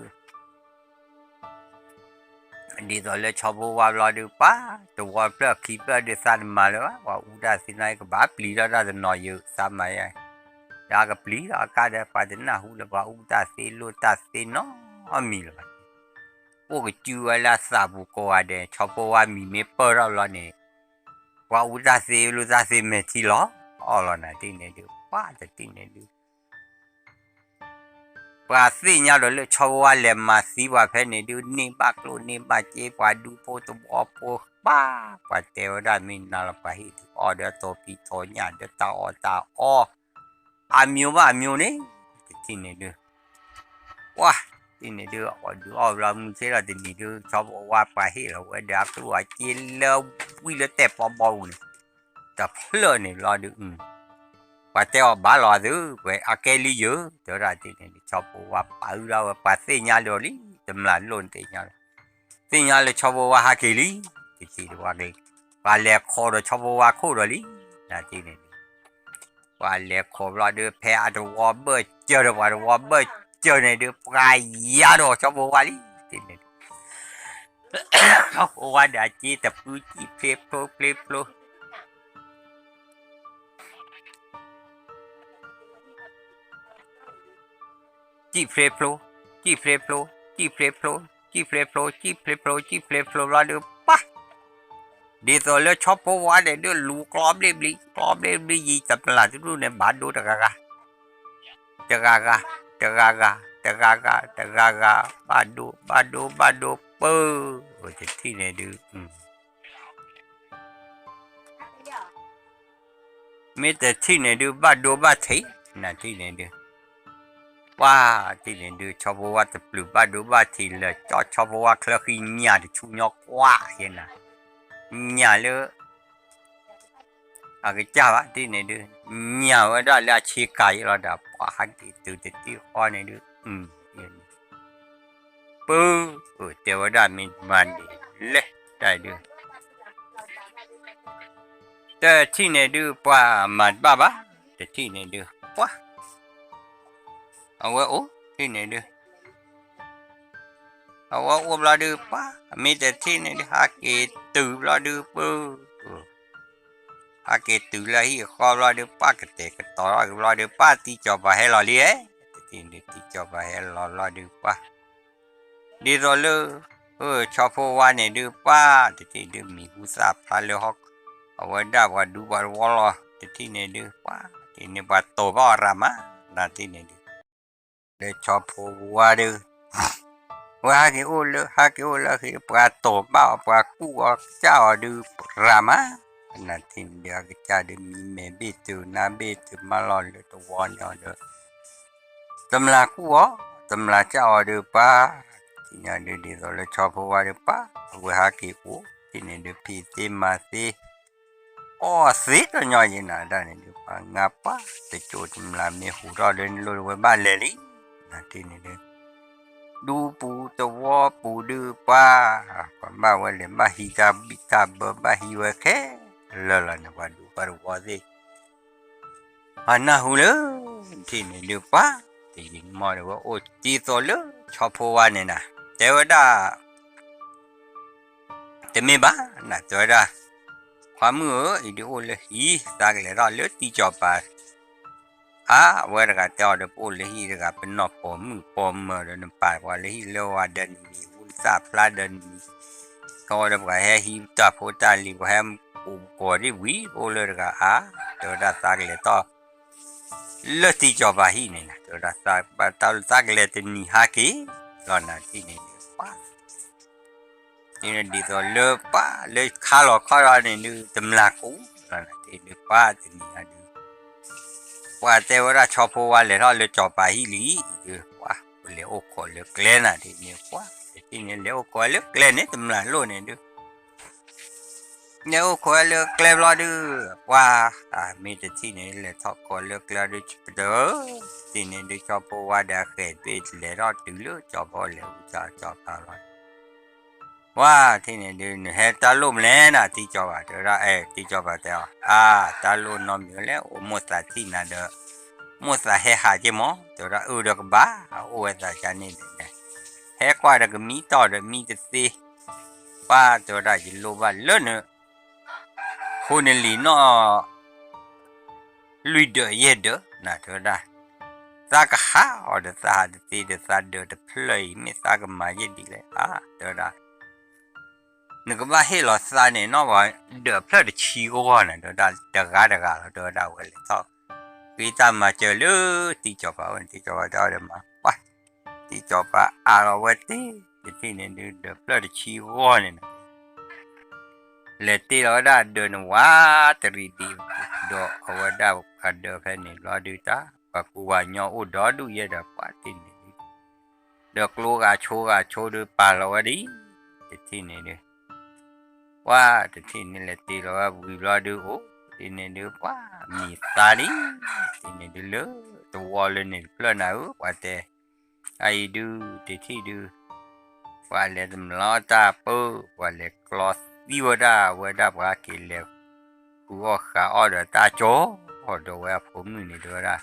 ဒ်သိးလၢဆီဖိဝါဘျီဒုး ပှၤ, တဝီဖျၢၣ်ခံဖျၢၣ်ဒုးသးတမၤလၢၤဘၣ် ပှၤအူတၢ်သ့န့ၣ် ကဘၣ်ပျံၤထီၣ်တၢ်တနီၤယုာ် သးမၤယါ, ဒီးကပျံၤထီၣ်အကါဒီး ပှၤတနၢ်ဟူလၢပှၤအူတၢ်သ့လိၣ်တၢ်သ့နီတမံၤလၢၤဘၣ်, အိၣ်ကစုဝဲလၢအသးပူၤကိးဂၤဒဲး ဆီဖိဝါမံၤမ့ၢ်ပၢၢ်ထီၣ်ဘျီန့ၣ်, ပှၤအူတၢ်သ့လိၣ်တၢ်သ့မဲာ်ထံလီၤ, အီၣ်လီၤနၤတထံၣ်န့ၣ်ဒုး ပှၤတထံၣ်န့ၣ်ဒုး ပှၤသ့ၣ်ညါဒီးလၢဆီဖိဝါလဲၤမၤသံပှၤဖဲန့ၣ်ဒုး န့ၢ်ဘၣ်ကျိၣ်န့ၢ်ဘၣ်စ့ ပှၤဒူဖိတဝီဖိပှၤ, ပှၤတဲဝဲဒၣ်မ့ၢ်နၤလီၤ ပှၤဟ့ၣ်ဒုးအီၣ်ဒီးတီၤဖံးတီၤညၣ်ဒီးတၢ်အီၣ်တၢ်အီ, အမျိုးဘၣ်အမျိုးန့ၣ်, တထံၣ်န့ၣ်ဒုး ပှၤ, တထံၣ်န့ၣ်ဒုး အီၣ်ဒုးအီၣ်ဘျီ မုၢ်ဆ့ၣ်ထီၣ်တနံၤဒုး ဆီဖိဝါပှၤဟ့ၣ်လီၤဝဲဒီးအကျိၣ်အစ့လၢဝံၣ်လၢတဲာ်ပီဘီပူၤန့ၣ်, တဖျၢၣ်န့ၣ်ဘျီဒုး ပှၤတဲအီၤဘၣ်လီၤသု, ပှၤအကဲလံယၤ, တဲဝဲဒၣ်တထံၣ်န့ၣ်ဒုး ဆီဖိဝါပာ်အုၣ်ဒၣ်ဝဲ ပှၤသ့ၣ်ညါလီၤလံ, တမျၢ်လိၣ်န့ၣ်သ့ၣ်ညါလီၤ, သ့ၣ်ညါလၢဆီဖိဝါဟးက့ၤလံ, တထံၣ်န့ၣ် ပှၤလဲၤခိးဒီးဆီဖိဝါခိၣ်ဒီးလံ, နတထံၣ်န့ၣ်ဒုး ပှၤလဲၤခိးဘျီဒုး ဖဲအတဝီဘၢၣ်စၢၤဒီးပှၤတဝီဘၢၣ်စၢၤန့ၣ်ဒုး ပှၤယါဒီးဆီဖိဝါလံ, တထံၣ်န့ၣ်ဒုး ဆီဖိဝါဒီးအစ့တဖု စံၣ်ဖျ့ဖျိဖျ့ဖျိ စံၣ်ဖျ့ဖျိ, စံၣ်ဖျ့ဖျိ, စံၣ်ဖျ့ဖျိ, စံၣ်ဖျ့ဖျိ, စံၣ်ဖျ့ဖျိ, စံၣ်ဖျ့ဖျိ, စံၣ်ဖျ့ဖျိဘျီဒုး ပှၤ, ဒ်သိးလၢဆီဖိဝါန့ၣ်ဒုး လူၤကျီဘျ့ဘျံ ကျီဘျ့ဘျံယံၤ တမျၢ်တဒူၣ်န့ၣ် ဘၣ်ဒိတဂၤဂၤ တဂၤဂၤ, တဂၤဂၤ, တဂၤဂၤ, တဂၤဂၤ, ဘၣ်ဒိ ဘၣ်ဒိ ဘၣ်ဒိပၢ, တထံၣ်န့ၣ်ဒုး မ့ၢ်တထံၣ်န့ၣ်ဒုး ဘၣ်ဒိဘၣ်ထံး နထံၣ်န့ၣ်ဒုး, ပှၢ်ထံၣ်န့ၣ်ဒုး ဆီဖိဝါတပျုာ်ဘၣ်ဒိဘၣ်ထံးလၢာ် ကၠီၣ်ဆီဖိဝါချၢဃံညၣ်တဆူညီကွၢ်ယဲနၤ, ညၣ်လၢ အကစၢ်ဘၣ်ထံၣ်န့ၣ်ဒုး, ညၣ်ဝဲဒၣ်လၢအဆ့ကၤယဲလီၤဒီး ပှၢ်ဟးက့ၤတုၤတထံၣ်ဃီန့ၣ်ဒုး, ပုၢ်, တဲဝဲဒၣ်မ့ၢ်မၤန့ၣ်လဲၣ်တၢ်ဒုး, တထံၣ်န့ၣ်ဒုး ပှၢ်မၤတဘၣ်ဘၣ်, တထံၣ်န့ၣ်ဒုး ပှၢ်, အဝဲအိၣ်ထံၣ်န့ၣ်ဒုး အဝဲအိၣ်ဘျီဒုး ပှၢ်မ့ၢ်တထံၣ်န့ၣ်ဒုး ဟးက့ၤတုၤဘျီဒုး ပုၢ်, ဟးက့ၤတုၤလၢဟံၣ်အဃီဘျီဒုး ပှၢ်ကတဲာ်ကတီၤထီၣ်က့ၤဘျီဒုး ပှၢ်တံၤကၠီၤပၤဟဲလီၤလံ, တထံၣ်န့ၣ်ဒုး တံၤကၠီၤပၤဟဲလီၤဘျီဒုး ပှၢ် ဒ်သိးလၢ ဆီဖိဝါန့ၣ်ဒုး ပှၢ်တထံၣ်ဒုး မံၤဟူသၣ်ဖျါလၢဟီၣ်, အဝဲဒၣ်ပှၤဒူပှၤတဝီလီၤ တထံၣ်န့ၣ်ဒုး ပှၢ်တထံၣ်န့ၣ် ပှၤတိာ်ဘၣ်အီၤရၤမး နထံၣ်န့ၣ်ဒုး လၢဆီဖိဝါဒုး ဝဲဟးက့ၤအိၣ်လၢ ဟးက့ၤအိၣ်လၢဟံၣ် ပှၤတိာ်ဘၣ်အီၤ ပှၤကူၣ်အီၤကစၢ်အီၤဒုး ရၤမး, နထံၣ်န့ၣ်ဒုး အကစၢ်ဒုး မံမဲာ်ဘ့ၣ်တုၤနါဘ့ၣ်တုၤမးလီၤလၢတဝီန့ၣ်အီၤဒီး တမျာ်ကူၣ်အီၤ တမျာ်ကၢ်အီၤဒုး ပှၢ်, ထံၣ်န့ၣ်ဒုး ဒ်သိးလၢဆီဖိဝါဒုး ပှၢ်, အဝဲဟးက့ၤအိၣ် ထံၣ်န့ၣ်ဒုး ဖံးသ့မၤသ့ အီၣ်သ့တညီယဲနၤ ဒၣ်န့ၣ်ဒုး ပှၤငါပှၢ် တကၠိတမျာ်မ့ၢ်ဟူးထီၣ်လၢနလိၣ်ဝဲဘၣ်လဲၤလံ, နထံၣ်န့ၣ်ဒုး ဒူပူၤသဝီပူၤဒုး ပှၢ်, ပှၤဘၣ်ဝဲလဲၤဘၣ်ဟံးတၢ်ဘံၣ်တၢ်ဘၢ ဘၣ်ဟံးဝဲခဲလၢာ်လီၤန့ၣ် ပှၤဒူပှၤသဝီသ့ၣ် ပှၤနၢ်ဟူလၢ ထံၣ်န့ၣ်ဒုး ပှၢ်, တယံာ်မီၢ်ဒုး ဝဲအိၣ်တံၢ်သိးလၢဆီဖိဝါန့ၣ်နၤ တဲဝဲဒၣ် တမ့ၢ်ဘၣ် နတဲဝဲဒၣ်, ခွါမုၣ်ဧၢ, အံၤဒုးအိၣ်လၢဟံၣ် သးကလဲၤထီၣ်လၢတံၤကၠီၤပၤ, အါ အဝဲတဂၤတဲအီၤဒီး ပအိၣ်လၢဟံၣ်တဂၤ ပနီၢ်ပိာ်မုၣ်ပိာ်မၢၤဒီး နပာ်ပှၤလၢဟံၣ်လၢဝၤဒီးနမံၤဟူသၣ်ဖျါဒီးနမံၤ, ကဝဲဒီးပှၤဟဲဟံးတၢ်ဖိတၢ်လံၤ ပှၤဟဲပူၤပကိးဒ်ဝံၤ ပအိၣ်လၢတဂၤအါ, တဲဝဲဒၣ်သးကလဲၤထီၣ် လၢတံၤကၠီၤပၤဟံၣ်န့ၣ်နၤ တဲဝဲဒၣ် သးကလဲၤတနံၤဟးက့ၤလီၤနၤထံၣ်န့ၣ်ဒုး ပှၢ် ဒ်သိးလၢပှၢ်လၢခါလီၤခီဒီးန့ၣ်ဒုး တမျာ်ကူၣ်လီၤနၤထံၣ်ဒုး ပှၢ်တနံၤဟးဒုး ပှၢ်တဲဝဲဒၣ်ဆီဖိဝါလဲၤထီၣ်လၢကၠီၤပၤဟံၣ်လံ, ဒုး ပှၢ် ပလဲၤအိၣ်ခိးလၢကျဲနၤထံၣ်န့ၣ် ပှၢ် တထံၣ်န့ၣ် လဲၤအိၣ်ခိးလၢကျဲန့ၣ် တမျာ်လိၣ်န့ၣ်ဒုး လဲၤအိၣ်ခိးလၢကျဲဘျီဒုး ပှၢ် မ့ၢ်တထံၣ်န့ၣ် လဲၤထီၣ်ခိးလၢကျဲဒုး ပတၢ်ဧၢ, ထံၣ်န့ၣ်ဒုး ဆီဖိဝါဒီးအဃဲၤဘ့ၣ်လဲၤထီၣ်တုၤလၢ ကၠီၤဖိလဲၤဝံၤကၠီၤပၤလီၤ ပှၢ် ထံၣ်န့ၣ်ဒုး နဟဲတၢ်လိၣ်မလဲၣ်နၤ တံၤကၠီၤပၤ တဲဝဲဒၣ် အဲ တံၤကၠီၤပၤတဲအီၤ အါ တၢ်လိၣ်နီတမံၤလၢ အိၣ်မိၢ်သးထံၣ်နၤဒီး မိၢ်သးဟဲဟးက့မး တဲဝဲဒၣ် အၢ ဒီးကဘၣ် အိၣ်ဝဲသးကါန့ၣ်န့ၣ် ဟဲကွၢ်ဒီးကမံတီၢ်ဒီးမံတသ့ ပှၢ် တဲဝဲဒၣ် ယလိၣ်ဘၣ်လၢန ဖိနလံၤနီၣ် လွံၢ်ဒၢးယဲၢ်ဒၢး နတဲဝဲဒၣ် သးကဟးအီၤဒီးသးဟးတသ့ဒီး သးဒၢးတဖျၢၣ်အံၤ မ့ၢ်သးကမၤယဲၢ်ဒ်လဲၣ် အါ တဲဝဲဒၣ် နကဘၣ်ဟ့ၣ်လီၤသးန့ၣ်နီၣ် ပှၤဒၢးဖျၢၣ်တဆံအဂီၢ်န့ၣ် တဲဝဲဒၣ် တဂၤတဂၤလီၤ တဲဝဲဒၣ် ဝဲလဲၤထီၣ် ဃ့တၢ်မၤစၢၤလၢ တံၤကၠီၤပၤဝဲန့ၣ် တံၤကၠီၤပၤတဲအီၤဒီးမၤ ပှၢ် တံၤကၠီၤပၤအးလီၤဝဲတ့ၢ် တထံၣ်န့ၣ်ဒုး ဒၢးဖျၢၣ်တဆံအဂီၢ်န့ၣ် လဲၤတ့ၢ်လီၤဝဲဒၣ်ဒၢးန့ၣ် ဝးတရံးဒံး ဒီးအဝဲဒၣ်အဒၢးဖဲန့ၣ်ဘျီဒုးတၢ် ပှၤကူပှၤညီအိၣ်ဒီဒူၣ်ယဲၢ်ဒီး ပှၢ်ထံၣ်န့ၣ်ဒုး ဒီးကျိဂၤဆိဂၤဆိဒုးပာ်လီၤဝဲဒၣ် တထံၣ်န့ၣ်ဒုး ပှၢ်တထံၣ်န့ၣ်လဲၤတ့ၢ်လီၤဝဲဝံၤဘျီဒုးအိၣ် တထံၣ်န့ၣ်ဒုး ပှၢ်မံၤသါလံ တထံၣ်န့ၣ်ဒုးလၢ တဝီလၢန့ၣ်တဖျၢၣ်နၤဧၢ ပှၤတဲ အအံၤဒုး တထံၣ်ဒုး ပှၤလဲၤတမျီတၢ်ပၢ ပှၤလဲၤကျီသံဝဲဒၣ်ဝဲဒၣ်ပှၤက့ၤလဲၤဃုအီၣ်ဃုအီၣ်ဒီးတၢ်ကၠီ ဒီးဝဲအဖိမုၣ်န့ၣ်တဲဝဲဒၣ်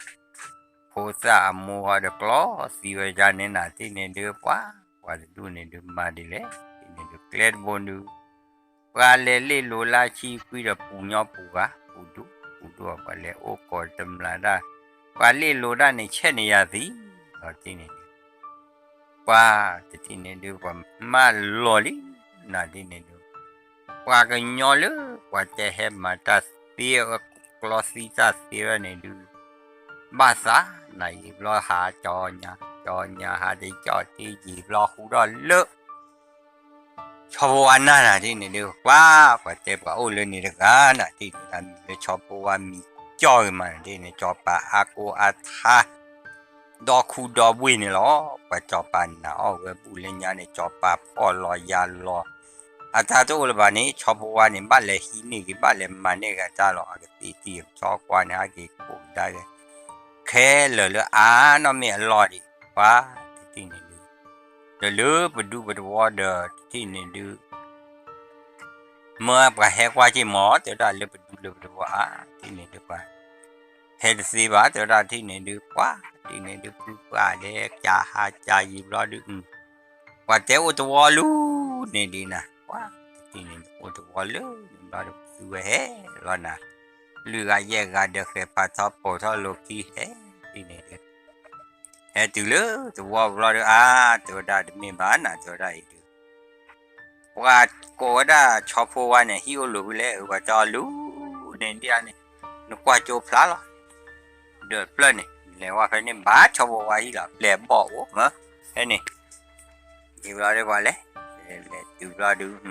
ဖိသၣ်အမိၢ်ဃီဒီးကျီသံဝဲဒၣ်န့ၣ် နၤထံၣ်န့ၣ်ဒုး ပှၢ် ပှၤတဒူၣ်န့ၣ်ဒုးမၤဒ်လဲၣ် ထံၣ်န့ၣ်ဒုးကျဲတဘိဒုး ပှၤလဲၤလ့ၣ်လိၤလၢဆံခွံဒီးပူၤညီပူၤဂၤ ပူၤဒူၣ် ပူၤဒူၣ် ပှၤလဲၤအိၣ်ခိးတမျၢ်တၢ် ပှၤလ့ၣ်လိၤတၢ်န့ၣ် ဆဲးန့ၢ်ယၤသံ ဒီးထံၣ်န့ၣ်ဒုး ပှၢ်တထံၣ်န့ၣ်ဒုး ပှၤမၢလီၤလံ နၤထံၣ်န့ၣ်ဒုး ပှၤကညီလၢ ပှၤတဲဟဲမၤတၢ်သ့ ကျီသံတၢ်သ့ဝဲန့ၣ်ဒုး ဘၣ်သး နၤယံာ်ဘျီဟးကၠီညါ ကၠီညါဟးတကၠီတ့ၢ် ယံာ်ဘျီဃူထီၣ်လၢ ဆီဖိဝါနၢ်နၤထံၣ်န့ၣ်ဒုး ပှၤ ပှၤတဲပှၤအိၣ်လၢန့ၣ်တဂၤ နၤထံၣ်န့ၣ်ဒုး မံၤလၢဆီဖိဝါမံၤ ကၠီၣ်ဂ့ၤမးန့ၣ် စီၤပၤအါကိၢ်အါထါ ဒီခူဒီဘ့ၣ်န့ၣ်လီၤ. ပှၤစီၤပၤနာ်အီၣ်ဝဲဘူၣ်လၢညါန့ၣ် စီၤပၤဖှီၣ်လီၤယာ်လီၤ အတၢ်တအိၣ်လၢၤဘၣ်န့ၣ် ဆီဖိဝါန့ၣ် ဘၣ်လဲၤဟံးန့ၢ်က့ၤ ဘၣ်လဲၤမၤန့ၢ်က့ၤတၢ်လီၤ. အကသံၣ်ထံၣ်ကဆီကွၢ်န့ၣ် ဟဲက့ၤကိးကဒါက့ၤ ခဲလၢာ်လၢအါနီၢ်မ့ၢ်အလီၢ်ဒံး ပှၤတထံၣ်န့ၣ်ဒုး ဒီးလၢပဒူပတဝီဒီးတထံၣ်န့ၣ်ဒုး မၢပှၤဟဲကွၢ်က့ၤမး တဲဝဲဒၣ်လၢပဒူလၢပတဝီအါ တထံၣ်န့ၣ်ဒုးပှၤ ဟဲတသ့ဘၣ် တဲဝဲဒၣ်တထံၣ်န့ၣ်ဒုး ပှၤတထံၣ်န့ၣ်ဒုး ပုၢ်ပှၢ်ဒဲး ကၠးဟးကၠးယံာ်ဘျီဒုး ပှၤတဲအိၣ်တဝီလူၤန့ၣ်ဒံးနၤ ပှၤတထံၣ်န့ၣ်ဒုး အိၣ်တဝီလၢန့ၣ်ဘျီဒုး ပသုဝဲဟဲလီၤနၤ လွံၢ်ဂၤယဲၢ်ဂၤဒီးဃဲၤဖးထီပိာ်ထီၣ်လိာ်ခံဟဲတထံၣ်န့ၣ်ဒုး ဟဲတုၤလၢတဝီဘျီဒုး အါ တဲဝဲဒၣ်တမ့ၢ်ဘၣ်နၤ တဲဝဲဒၣ်အံၤဒုး ပှၤကိးဝဲဒၣ်ဆီဖိဝါန့ၣ် ဟံၣ်အိၣ်လိၤဝံၤလဲၣ် ပှၤတဲအီၤလူၤန့ၣ်ဒံးန့ၣ် နကွၢ်ကၠိဖျါလီၤ ဒီးပျၢၢ်န့ၣ် လဲၤဝဲဖဲန့ၣ် ဘၣ်ဆီဖိဝါဟံၣ်လီၤ ပျဲၢ်ဘီၣ်အိၣ်မး ဖဲန့ၣ် ဒ်ဘျီဒုးပှၤလဲၤ လဲၤတုၤဘျီဒုး ဒီး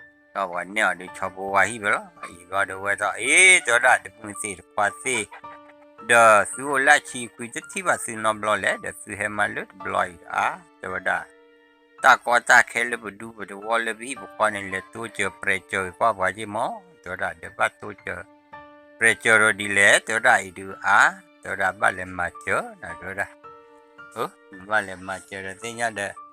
ပှၤနဲၣ်အီၤဒုး ဆီဖိဝါဟံၣ်ဖဲလီၤ အံၤဘျီဒုးဝဲသီၣ် အ့ တဲဝဲဒၣ်တမုၢ်သ့ၣ်တခွါသ့ၣ် ဒီးသုအိၣ်လၢဆံခွံတထံၣ်ဘၣ်သုနီတဘျီလဲၣ် ဒီးသုဟဲမၤလၢတဘျီအံၤ အါ တဲဝဲဒၣ် တၢ်ကီတၢ်ခဲလၢပဒူပတဝီလၢပဟံၣ်ပဃီန့ၣ် လဲၤတိစၢၤပြဲးစၢၤကွၢ်ပှၤက့ၤမး တဲဝဲဒၣ် ဒီးဘၣ်တိစၢၤ ပြဲးစၢၤဒီးဒ်လဲၣ် တဲဝဲဒၣ်အံၤဒုး အါ တဲဝဲဒၣ်ဘၣ်လဲၤမၤစၢၤနၤ တဲဝဲဒၣ် ဘၣ်လဲၤမၤစၢၤဒီးသ့ၣ်ညါဒီး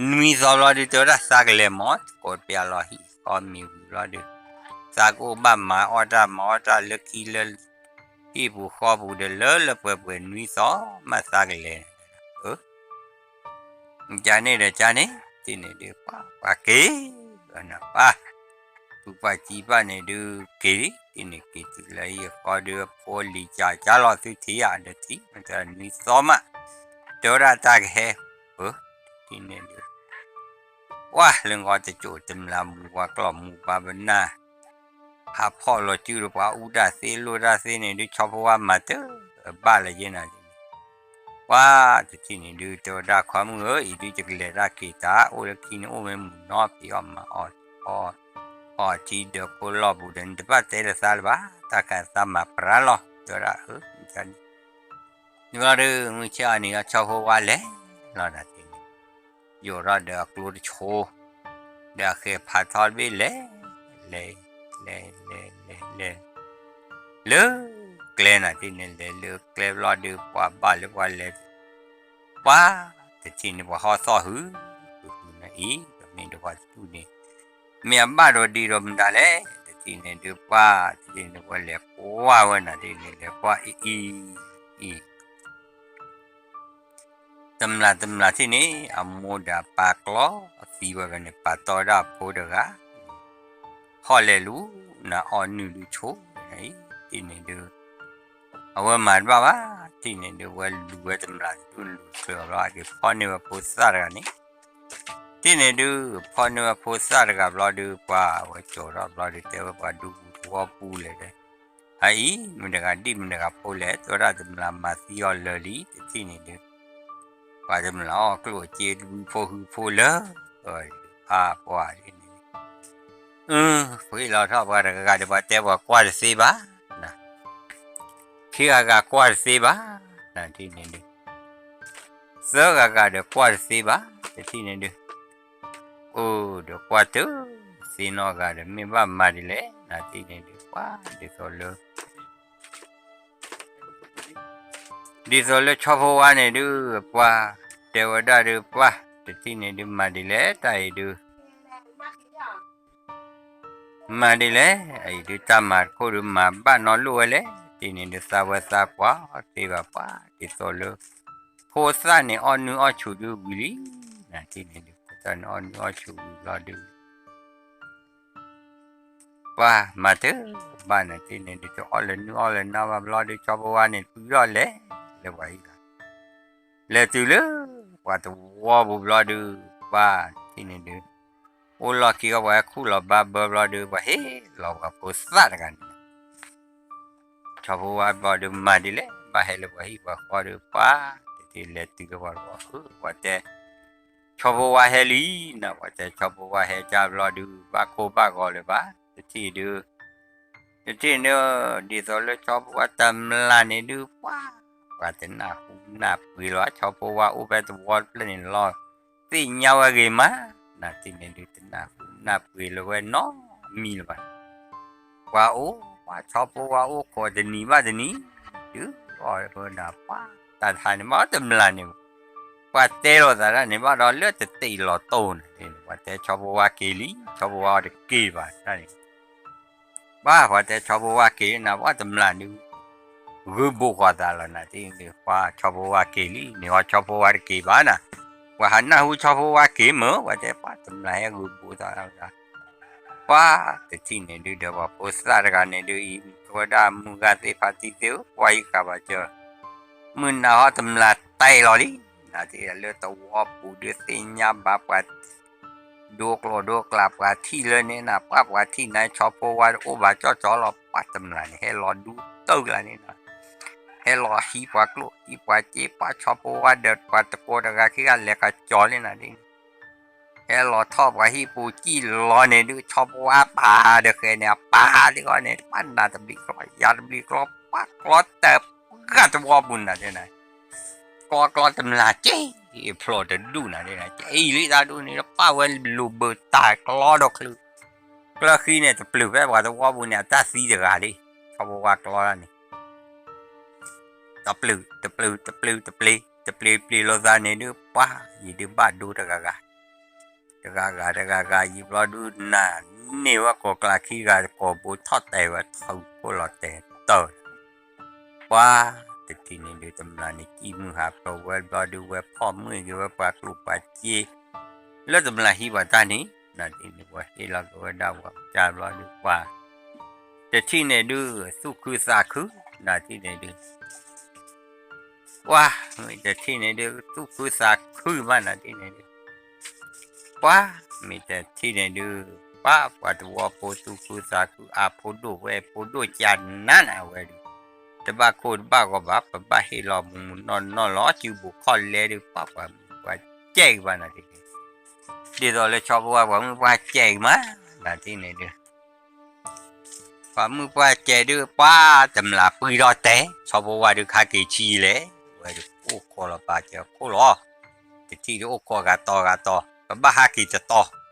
နွံသီဘျီဒုး တဲဝဲဒၣ်သးကလဲၤမး ကိးပျးလီၤဟံၣ်ဃီမ့ၤဝံၤဘျီဒုး သးကအိၣ်ဘၣ်မၤအီၣ်တၢ်မၤအီၣ်တၢ်လၢခံလၢ ဟံၣ်ပူၤဃီပူၤဒီးလၢလၢပှဲၤပှဲၤနွံသီ မၤသးကလဲၤ ကန့ၣ်ဒီးကန့ၣ် တထံၣ်န့ၣ်ဒုး ပှၤက့ၤ ပှၤ ပုၢ်ပှၢ်ကံပၢ်န့ၣ်ဒုး က့ၤ တထံၣ်န့ၣ်က့ၤတုၤလၢဟံၣ်ဃီဒုး ဖိလံၤကၢ်ကၢ်လီၤသုထံၣ်ဧါ ဒီးထံၣ် နွံသီမး တဲဝဲဒၣ်တၢ်ကဟဲ ပ တထံၣ်န့ၣ်ဒုး ပှၤလၢဂီၤတစိၢ်တမျၢ်မူၤပှၤကျီၢ်မူၤပှၤပနၢ် ဟးဖီၣ်လီၤစုဒီးပှၤအူတၢ်သ့လိၣ်တၢ်သ့န့ၣ်ဒုး ဆီဖိဝါမၤတၢ်ဘၣ်လၢယဲနၤ ပှၤတထံၣ်န့ၣ်ဒုး တဲဝဲဒၣ်ခွါမုၣ်ဧၢ အံၤဒုးယကလဲၤတၢ်က့ၤတၢ် အိၣ်လၢခံန့ၣ်အိၣ်မ့ၢ်မုာ်နီၢ်ဖံးအီၣ်မၤအီၣ် အီၣ်ထံဒီးဖိလီၢ်ပူၤဒီး နတဘၣ်တဲလၢသးလၢၤဘၣ် တၢ်ခါသးမၤပြးလီၤ တဲဝဲဒၣ်အၢ န့ၣ်ဘျီဒုး မုၢ်ဆ့ၣ်အီၤန့ၣ် ဆီဖိဝါလဲၤလီၤနၤတထံၣ်န့ၣ် ယိာ်ထီၣ်ဒီးအကျိတဆိ ဒီးအဃဲၤဖးထီတဘ့ၣ်လဲၤ လဲၤ လဲၤ လဲၤ လဲၤ လဲၤ လၢကျဲနၤတထံၣ်န့ၣ် လဲၤလၢကျဲဘျီဒုး ပှၤဘၣ်လၢပှၤလဲၤ ပှၤတထံၣ်န့ၣ် ပှၤဟီၣ်သီၣ်ဟု ဟုဟုနၤအံၤ ပမ့ၢ်ဒိးပှၤတတူၢ်န့ၣ် မ့ၢ်အဘၣ်ဒီးဒံးဒီးမတၤလဲၣ် တထံၣ်န့ၣ်ဒုး ပှၤတထံၣ်န့ၣ် ပှၤလဲၤကွၢ်ဝဲနၤတထံၣ်န့ၣ် လဲၤကွၢ်အံၤ အံၤ အံၤ တမျၢ်တမျၢ်ထံၣ်န့ၣ် အမိၢ်ဒီးအပၢ်ကျီသံဝဲဖဲန့ၣ် ပာ်တီဝဲဒၣ်အဖိတဂၤ ဟီၣ်လဲၤလူၤ နၤအီၣ်နုၢ်ဒုးဆိ နၤအံၤ တထံၣ်န့ၣ်ဒုး အဝဲမၤတဘၣ်ဘၣ် တထံၣ်န့ၣ်ဒုး ဝဲလူၤဝဲတမျၢ်ဒုးလူၤချုးအီၤဘျီ အက့ၤဖီၣ်န့ၢ်ဝဲဖိသၣ်တဂၤန့ၣ် တထံၣ်န့ၣ်ဒုး ဖီၣ်န့ၢ်ဝဲဖိသၣ်တဂၤဘျီဒုး ပှၤဝဲကၠီၤထီၣ်ဘျီဒုး တဲဝဲပှၤဒူပူၤတဝီပူၤလဲၣ်ဒီး အအံၤ မတၤတဂၤဒ်မတၤတဂၤဖိလဲၣ် တဲဝဲဒၣ်တမျၢ်မၤသံအီၤလၢာ်လံ တထံၣ်န့ၣ်ဒုး ပှၤတမျၢ်အီၣ်ကျိၣ်အစ့ ဒုးဖိဟုဖိလၢာ် အါပှၤန့ၣ် အၢ ပှ့ၤလီၤထီၣ်ပှၤတဂၤဂၤဒီး ပှၤတဲပှၤကွၢ်တသ့ဘၣ် ခံဂၤဂၤကွၢ်တသ့ဘၣ် နၤတထံၣ်န့ၣ်ဒုး သၢဂၤဂၤဒီးကွၢ်တသ့ဘၣ် တထံၣ်န့ၣ်ဒုး အိၣ်ဒီးကွၢ်တသ့နီတဂၤဒီး မ့ၢ်ဘၣ်မၤဒ်လဲၣ် နၤတထံၣ်န့ၣ်ဒုး ပှၤဒ်သိးလၢ ဒ်သိးလၢဆီဖိဝါန့ၣ်ဒုး ပှၤတဲဝဲဒၣ်ဒုး ပှၤတထံၣ်န့ၣ်ဒုး မၤဒ်လဲၣ် တၢ်အံၤဒုး မၤဒ်လဲၣ် အအံၤဒုး တၢ်မၤတခိၣ်ဒုး မၤဘၣ်နီတလိၣ်ဝဲလဲၣ် တထံၣ်န့ၣ်ဒုး သးဝဲသးကွၢ်သ့ဘၣ် ပှၤ ဒ်သိးလၢ ဖိသၣ်န့ၣ်အီၣ်နုၢ်အီၣ်ဆူၣ်ဒုးဝံၤလံ နၤတထံၣ်န့ၣ်ဒုး ဖိသၣ်န့ၣ်အီၣ်နုၢ်အီၣ်ဆူၣ်ဝံၤဘျီဒုး ပှၤမၤတဘၣ် နၤတထံၣ်န့ၣ်ဒုး တအီၣ်လၢနုၢ်အီၣ်လၢနၢ်ဘၣ်ဘျီဒုး ဆီဖိဝါန့ၣ် တုၤထီၣ်လဲၤလၢပှၤဟံၣ်လီၤ လဲၤတုၤလၢ ပှၤတဝီပူၤဘျီဒုး ပှၤတထံၣ်န့ၣ်ဒုး အိၣ်လီၢ်ခံအီၤ ပှၤဟဲခူၣ်လီၤဘါဘၢဘျီဒုး ပှၤဟ့ၣ်လီၤပှၤဖိသၣ်တဂၤန့ၣ် ဆီဖိဝါဘျီဒုး မၤဒ်လဲၣ် ဘၣ်ဟဲလၢပှၤဟံၣ်ပှၤဃီဒုး ပှၤတထံၣ်လဲၤတုၤလၢပှၤတဝီ ပှၤတဲ ဆီဖိဝါဟဲလံ နၤ ပှၤတဲ ဆီဖိဝါဟဲကၢ်ဘျီဒုး ဘၣ်ကိၢ်ဘၣ်ဂီၤလၢၤဘၣ် တထံၣ်ဒုး တထံၣ်န့ၣ် ဒ်သိးလၢဆီဖိဝါတမျၢ်န့ၣ်ဒုး ပှၤ ပှၤတနၢ်ဟူနၢ်ပှ့ၤလီၤ ဆီဖိဝါအိၣ်ဖဲသဝီတဖျၢၣ်န့ၣ်လီၤ. သ့ၣ်ညါဝဲဂ့ၤမး, နၤတထံၣ်န့ၣ်ဒုး တနၢ်ဟူနၢ်ပှ့ၤလၢၤဝဲနီတမံၤလၢၤဘၣ်. ပှၤအိၣ် ပှၤဆီဖိဝါအိၣ်ခိးတနံၤဘၣ်တနံၤ, ဒုးအီၣ်ဝဲဒၣ် ပှၤ တၢ်တဟါန့ၣ် ဘၣ်တမျၢ်န့ၣ် ပှၤတဲလိာ်သးဒၣ်န့ၣ် ဘၣ်ဒီးလၢတတ့ၢ်လီၤတိၢ်န့ၣ် ပှၤတဲဆီဖိဝါက့ၤလံ ဆီဖိဝါအီၤတက့ၤဘၣ်န့ၣ် ပှၤ ပှၤတဲဆီဖိဝါက့ၤနၤ ပှၤတမျၢ်ဒုး ဂုာ်ဘိးဃီၤသးလီၤနၤ တထံၣ်န့ၣ်ဒုး ပှၤဆီဖိဝါက့ၤလံ န့ၣ်ဟီဆီဖိဝါတက့ၤဘၣ်နၤ, ပှၤဟးနၢ်ဟူဆီဖိဝါက့ၤမ့ၢ် ပှၤတဲ ပှၤတမျၢ်ဟဲဂုာ်ဘိးသးလီၤ ပှၤ တထံၣ်န့ၣ်ဒုး ဒီးပှၤဖိသၣ်တဂၤန့ၣ်ဒုး အံၤဝဲဒၣ်မုၢ်ဂၤသ့ၣ်ဖးတံၢ်သ့ၣ်ဧၢ ပှၤအံၤဃာ်ဘၣ်စၢၤ မုၢ်နၤဟီတမျၢ်တဲလီၤလံ, နၤတထံၣ်လၢသဝီပူၤဒုးသ့ၣ်ညါဘၣ်ပှၤ ဒိကျိာ်ဒိကျါပှၤထံၣ်လၢန့ၣ်နၤ ပှၤပှၤထံၣ်နၤ ဆီဖိဝါတအိၣ်ဘၣ်ကၠီၣ်ကၠီလီၤ ပှၤတမျၢ်န့ၣ် ဟဲလီၤဒူတၢ်ကျါန့ၣ်နၤ, ဟဲလီၤဟံးပှၤကျိၣ်ဟံးပှၤစ့ ပှၤဆီဖိဝါဒီးပှၤတကိးတဂၤခံဂၤလဲၤကၠီၤန့ၣ်နၤဒ်န့ၣ် ဟဲလီၤထီၣ်ပှၤဟံၣ်ပူၤစံၣ်လီၤန့ၣ်ဒုး ဆီဖိဝါပာ်ဒီးဃဲန့ၣ် အပာ်သ့ၣ်ဃီန့ၣ် ပှၤနၤတဘျံးကျီ ယၤတဘျံးကျီ ပှၤကျီတၢ်ပှၤတဝီပူၤနၤဒ်န့ၣ် ကျီကျီတမျၢ်က့ၤ ဖျိးတဒူၣ်နၤဒ်န့ၣ် ကအံၤလံတၢ်ဒူၣ်န့ၣ် ပာ်ဝဲလိာ်ဘၢတၢ်ကျီဒီးချုး ကျၢၢ်ခံန့ၣ် တပျုာ်ဖဲပှၤတဝီပူၤန့ၣ် အတၢ်သံတဂၤလံ, ဆီဖိဝါကျီဒၣ်န့ၣ် တပျုာ် တပျုာ် တပျုာ် တပျ့ၤ တပျ့ၤပျ့ၤလိာ်သးန့ၣ်ဒုး ပှၤ ယံာ်ဒုးဘၣ်ဒိတဂၤဂၤ တဂၤဂၤတဂၤဂၤ ယံာ်ဘျီဒုး နၤန့ၢ်ဝဲကိးကျါခံဂၤ ကိးဘိထီၣ်တဲာ်ဝဲ ထီၣ်ခိၣ်လီၤတဲာ်တၢ် ပှၤ တထံၣ်န့ၣ်ဒုး တမျၢ်န့ၣ် ကံၣ်မုၢ်ဟးဖျိးဝဲဘျီဒုး ဝဲဖီၣ်မုၢ်က့ၤဝဲပှၤကျိၣ်ပှၤစ့ လၢတမျၢ်ဟံးပှၤတၢ်န့ၣ် နၤဒ်န့ၣ် ဝဲဟ့ၣ်လီၤက့ၤဝဲဒၣ်ဝဲကၢ်ဘျီဒုး ပှၤ တထံၣ်န့ၣ်ဒုး သူၣ်ခုသးခု နၤဒ်န့ၣ်ဒုး ပှၤ မ့ၢ်တထံၣ်န့ၣ်ဒုး သူၣ်ခုသးခုမးနၤဒ်န့ၣ်ဒုး ပှၤ မ့ၢ်တထံၣ်န့ၣ်ဒုး ပှၤ ပှၤတဝီဖိသူၣ်ခုသးခု အါဖိဒိၣ်ဝဲဖိဒိၣ်ကနၤနၤဝဲဒုး တဘၣ်ကိၢ်တဘၣ်ဂီၤဘၣ် ပဘၣ်ဟ့ၣ်လီၤမူးမူးနီၢ်နီၢ်လီၤ စုပူၤခီၣ်လဲဒုး ပှၤ ပှၤမုၢ်ပှၤကဲကဘၣ်နၤဒ်န့ၣ် ဒ်သိးလၢဆီဖိဝါ ပှၤမုၢ်ပှၤကဲကမး နၤဒ်န့ၣ်ဒုး ပှၤမုၢ်ပှၤကဲဒုး ပှၤတမျၢ်ပှံၤထီၣ်တဲာ် ဆီဖိဝါဒုးကဟဲက့ၤဆံးလဲၣ် ဝဲဒုးအိၣ်ခိးလီၤပာ်စၢၤခိၣ်လီၤ တထံၣ်ဒုးအိၣ်ခိးဂၤတီၤဂၤတီၤ ပဘၣ်ဟဲက့ၤတတီၤ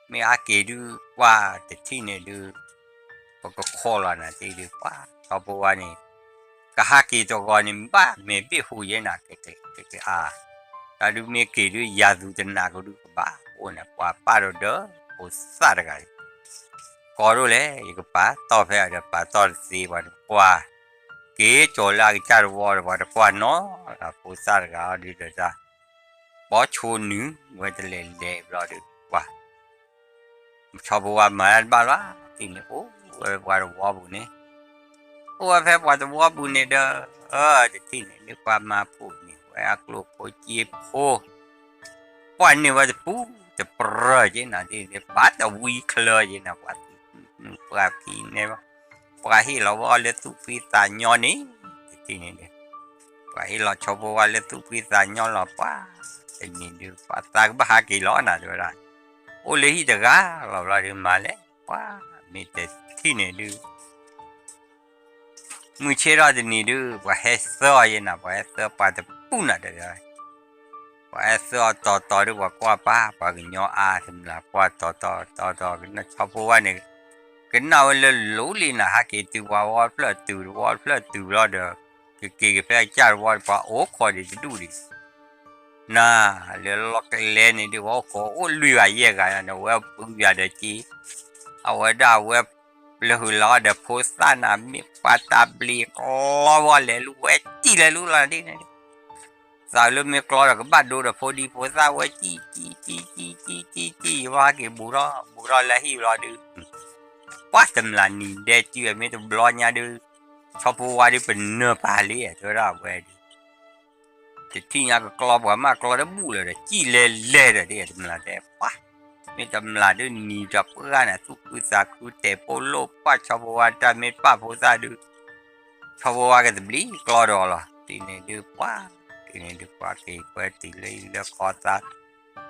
မ့ၢ်ဟဲက့ၤဒုး ပှၤတထံၣ်န့ၣ်ဒုး ပကခိးလီၤနၤတထံၣ်ဒုး ပှၤဆီဖိဝါန့ၣ် ကဟဲက့ၤတဂီၤန့ၣ် ဘၣ်မဲာ်ဘ့ၣ်ဟူးယဲနၤ ကကအါ တၢ်ဒုးမ့ၢ်က့ၤဒုး ယၤသူၣ်တနးကဒုးကဘၣ်အိၣ်န့ၣ် ပှၤပာ်ဒီးဒီး ဖိသၣ်တဂၤ ကီဒိၣ်လဲၣ် ယကပာ်တီၢ်ဖဲအဒီးပာ်တီၢ်တသ့ ပှၤတကွၢ် က့ၤကၠီၤလၢအကစၢ်တဝီဒီး ပှၤတကွၢ်နီၤ ဖိသၣ်တဂၤအီၤဒုးဒီးတၢ် ဘီဆိနုာ်ဝဲတလဲၤလဲၤဘျီဒုး ပှၤ ဆီဖိဝါမၤတၢ်တဘၣ်လီၤ တထံၣ်န့ၣ် အိၣ်ဝဲပှၤတဝီပူၤန့ၣ် အိၣ်ဝဲဖဲပှၤတဝီပူၤန့ၣ်ဒီး တထံၣ်န့ၣ်ဒုး ပှၤမၤဖှိၣ်န့ၢ်ဝဲအကျိၣ်ဖိစ့ဖိ ပှၤန့ၢ်ဝဲတပူၤတပြၢၢ်က့နၤ တထံၣ်န့ၣ် ဘၣ်တဝံချၢက့နၤ ပှၤသူၣ်မုာ်ပှၤဖံးန့ၢ်ဘၣ် ပှၤဟ့ၣ်လီၤဝဲအီၤလၢသူၣ်ဖှံသးညီန့ၣ် တထံၣ်န့ၣ်ဒုး ပှၤဟ့ၣ်လီၤဆီဖိဝါလၢသူၣ်ဖှံသးညီလီၤ ပှၤ တနံၤဒုး ပှၤသးကဘၣ်ဟးက့ၤလီၤနၤ တဲဝဲဒၣ် အိၣ်လၢဟံၣ်တဂၤလီၤဘျီဒုး မၤလဲၣ် ပှၤ မ့ၢ်တထံၣ်န့ၣ်ဒုး မုၢ်ဆ့ၣ်ထီၣ်တနံၤဒုး ပှၤဟဲသၢအီၤယဲနၤ ပှၤဟဲသၢပှၤတပူၤနၤတဲဝဲ ပှၤဟဲသၢအီၤတီၤတီၤဒုး ပှၤကွၢ်ပာ် ပှၤကညီအါတမျၢ် ကွၢ်တီၤတီၤတီၤတီၤ ကနၣ်ဆီဖိဝါန့ၣ် ကနၣ်ဝဲလၢလိၤလံနၤ ဟဲက့ၤတုၤပှၤဝီတဖျၢၣ်တုၤတဝီတဖျၢၣ်တုၤဘျီဒီး ကက့ၤက့ၤဖဲအကစၢ်တဝီဒီး ပှၤအိၣ်ခိးဒံးတဒူၣ်ဒံး နၤ လၢလီၢ်ကျဲန့ၣ်ဒုး ပှၤအိၣ်ခိးအိၣ်လွံၢ်ဂၤယဲၢ်ဂၤနၤ ဝဲပုၢ်ယၤဒီးက့ အဝဲဒၣ်ဝဲ လၢဟုးလီၤဒီးဖိသၣ်နၤ မ့ၢ်ပှၤတၢ်ဘျံးကျီဝဲလဲၤလူၤဝဲစံၣ်လဲၤလူၤလီၤဒ်န့ၣ် သးလၢမ့ၢ်ကျီဒီးကဘၣ်ဒိဒီးဖိဒံဖိသၣ်ဝဲစံၣ်စံၣ်စံၣ်စံၣ်စံၣ်စံၣ် ယဝဲဟဲက့ၤဘူးထီၣ်ဘူးထီၣ်လၢဟံၣ်ဘျီဒုး ပှၤတမျၢ်နံၤဒဲးစုမ့ၢ်တဘျီညါဒုး ဆီဖိဝါဒုးပနၢၤပာ်လံ တဲဝဲဒၣ်ဝဲဒုး တထံၣ်ညါကကျီပှၤမးကျီတဘူၣ်လၢၤဒီး စံၣ်လဲၤလဲၤဒီး တမျၢ်တဲပှၤ မ့ၢ်တမျၢ်ဒုးနံၤဒီးပှၢ်န့ၣ် သူၣ်ခုသးခုတဲာ်ပိာ်လိာ်ပှၢ်ဆီဖိဝါတၢ်မ့ၢ်ပာ်ဖိသၣ်ဒုး ဆီဖိဝါကတဘျံးကျီဒီးလီၤ တထံၣ်န့ၣ်ဒုးပှၤ တထံၣ်န့ၣ်ဒုးပှၤက့ၤကွဲတုၤလၢအံၤလၢခီသး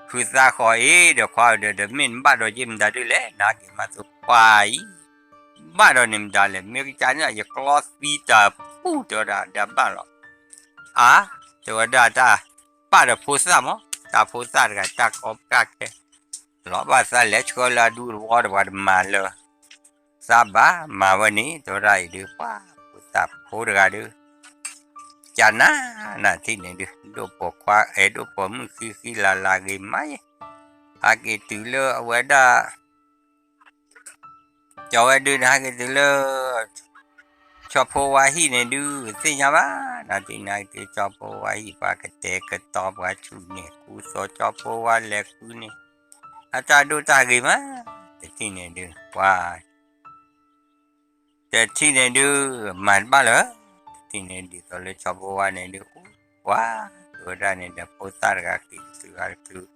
ခုသးဃီအံၤဒီးခွါဒီး ဒီးမ့ၢ်နဘၣ်ဒီးက့မတၤဒုးလဲၣ် နဟဲက့ၤမးသိးပှၤအံၤ ဘၣ်ဒီးန့ၣ်မတၤလဲၣ်, မ့ၢ်ကစၢ်န့ၣ် ယကျီသံတၢ်ပူၣ် တဲဝဲဒၣ် ဒ်ဘၣ်လီၤ. အါ, တဲဝဲဒၣ်တၢ်ပာ်ဒီးဖိသၣ်မး, တၢ်ဖိသၣ်တဂၤ တၢ်ကီပကၢ်ခဲ လီၤဘၣ်သးလဲၤဆှၢလၢအဒူသဝီဒီး ပှၤတမၤလၢ သးဘၣ်မၤဝဲန့ၣ် တဲဝဲဒၣ်အံၤဒုး ပှၤဖိသၣ်ဖိတဂၤဒုး ကနၣ်နၢ်ထံၣ်န့ၣ်ဒုး ဒိၣ်ပိာ်ခွါအဲၣ်ဒိၣ်ပိာ်မုၣ်ဃံဃံလၤလၤဂ့ၤမးယဲ, ဟဲက့ၤတုၤလၢအဝဲဒၣ် ကၠီၤဝဲဒုးန့ၣ် ဟဲက့ၤတုၤလၢ ဆီဖိဝါဟံၣ်န့ၣ်ဒုး သ့ၣ်ညါဘၣ်, နၢ်ထံၣ်န့ၣ် ဟဲက့ၤတုၤဆီဖိဝါဟံၣ် ပှၤကတဲာ်ကတီၤ ပှၤဆူၣ်န့ၢ်ကူသိး ဆီဖိဝါလဲၤဃုန့ၣ် အတၢ်ဒိၣ်တၢ်ဂ့ၤမး, တထံၣ်န့ၣ်ဒုး ပှၤ တထံၣ်န့ၣ်ဒုး မၤတဘၣ်လၢၤ, တထံၣ်န့ၣ် ဒ်သိးလၢဆီဖိဝါန့ၣ်ဒုး အိၣ်ပှၤ တဲဝဲဒၣ်န့ၣ်ဒီး ဖိသၣ်တဂၤခံတချုးတချုး,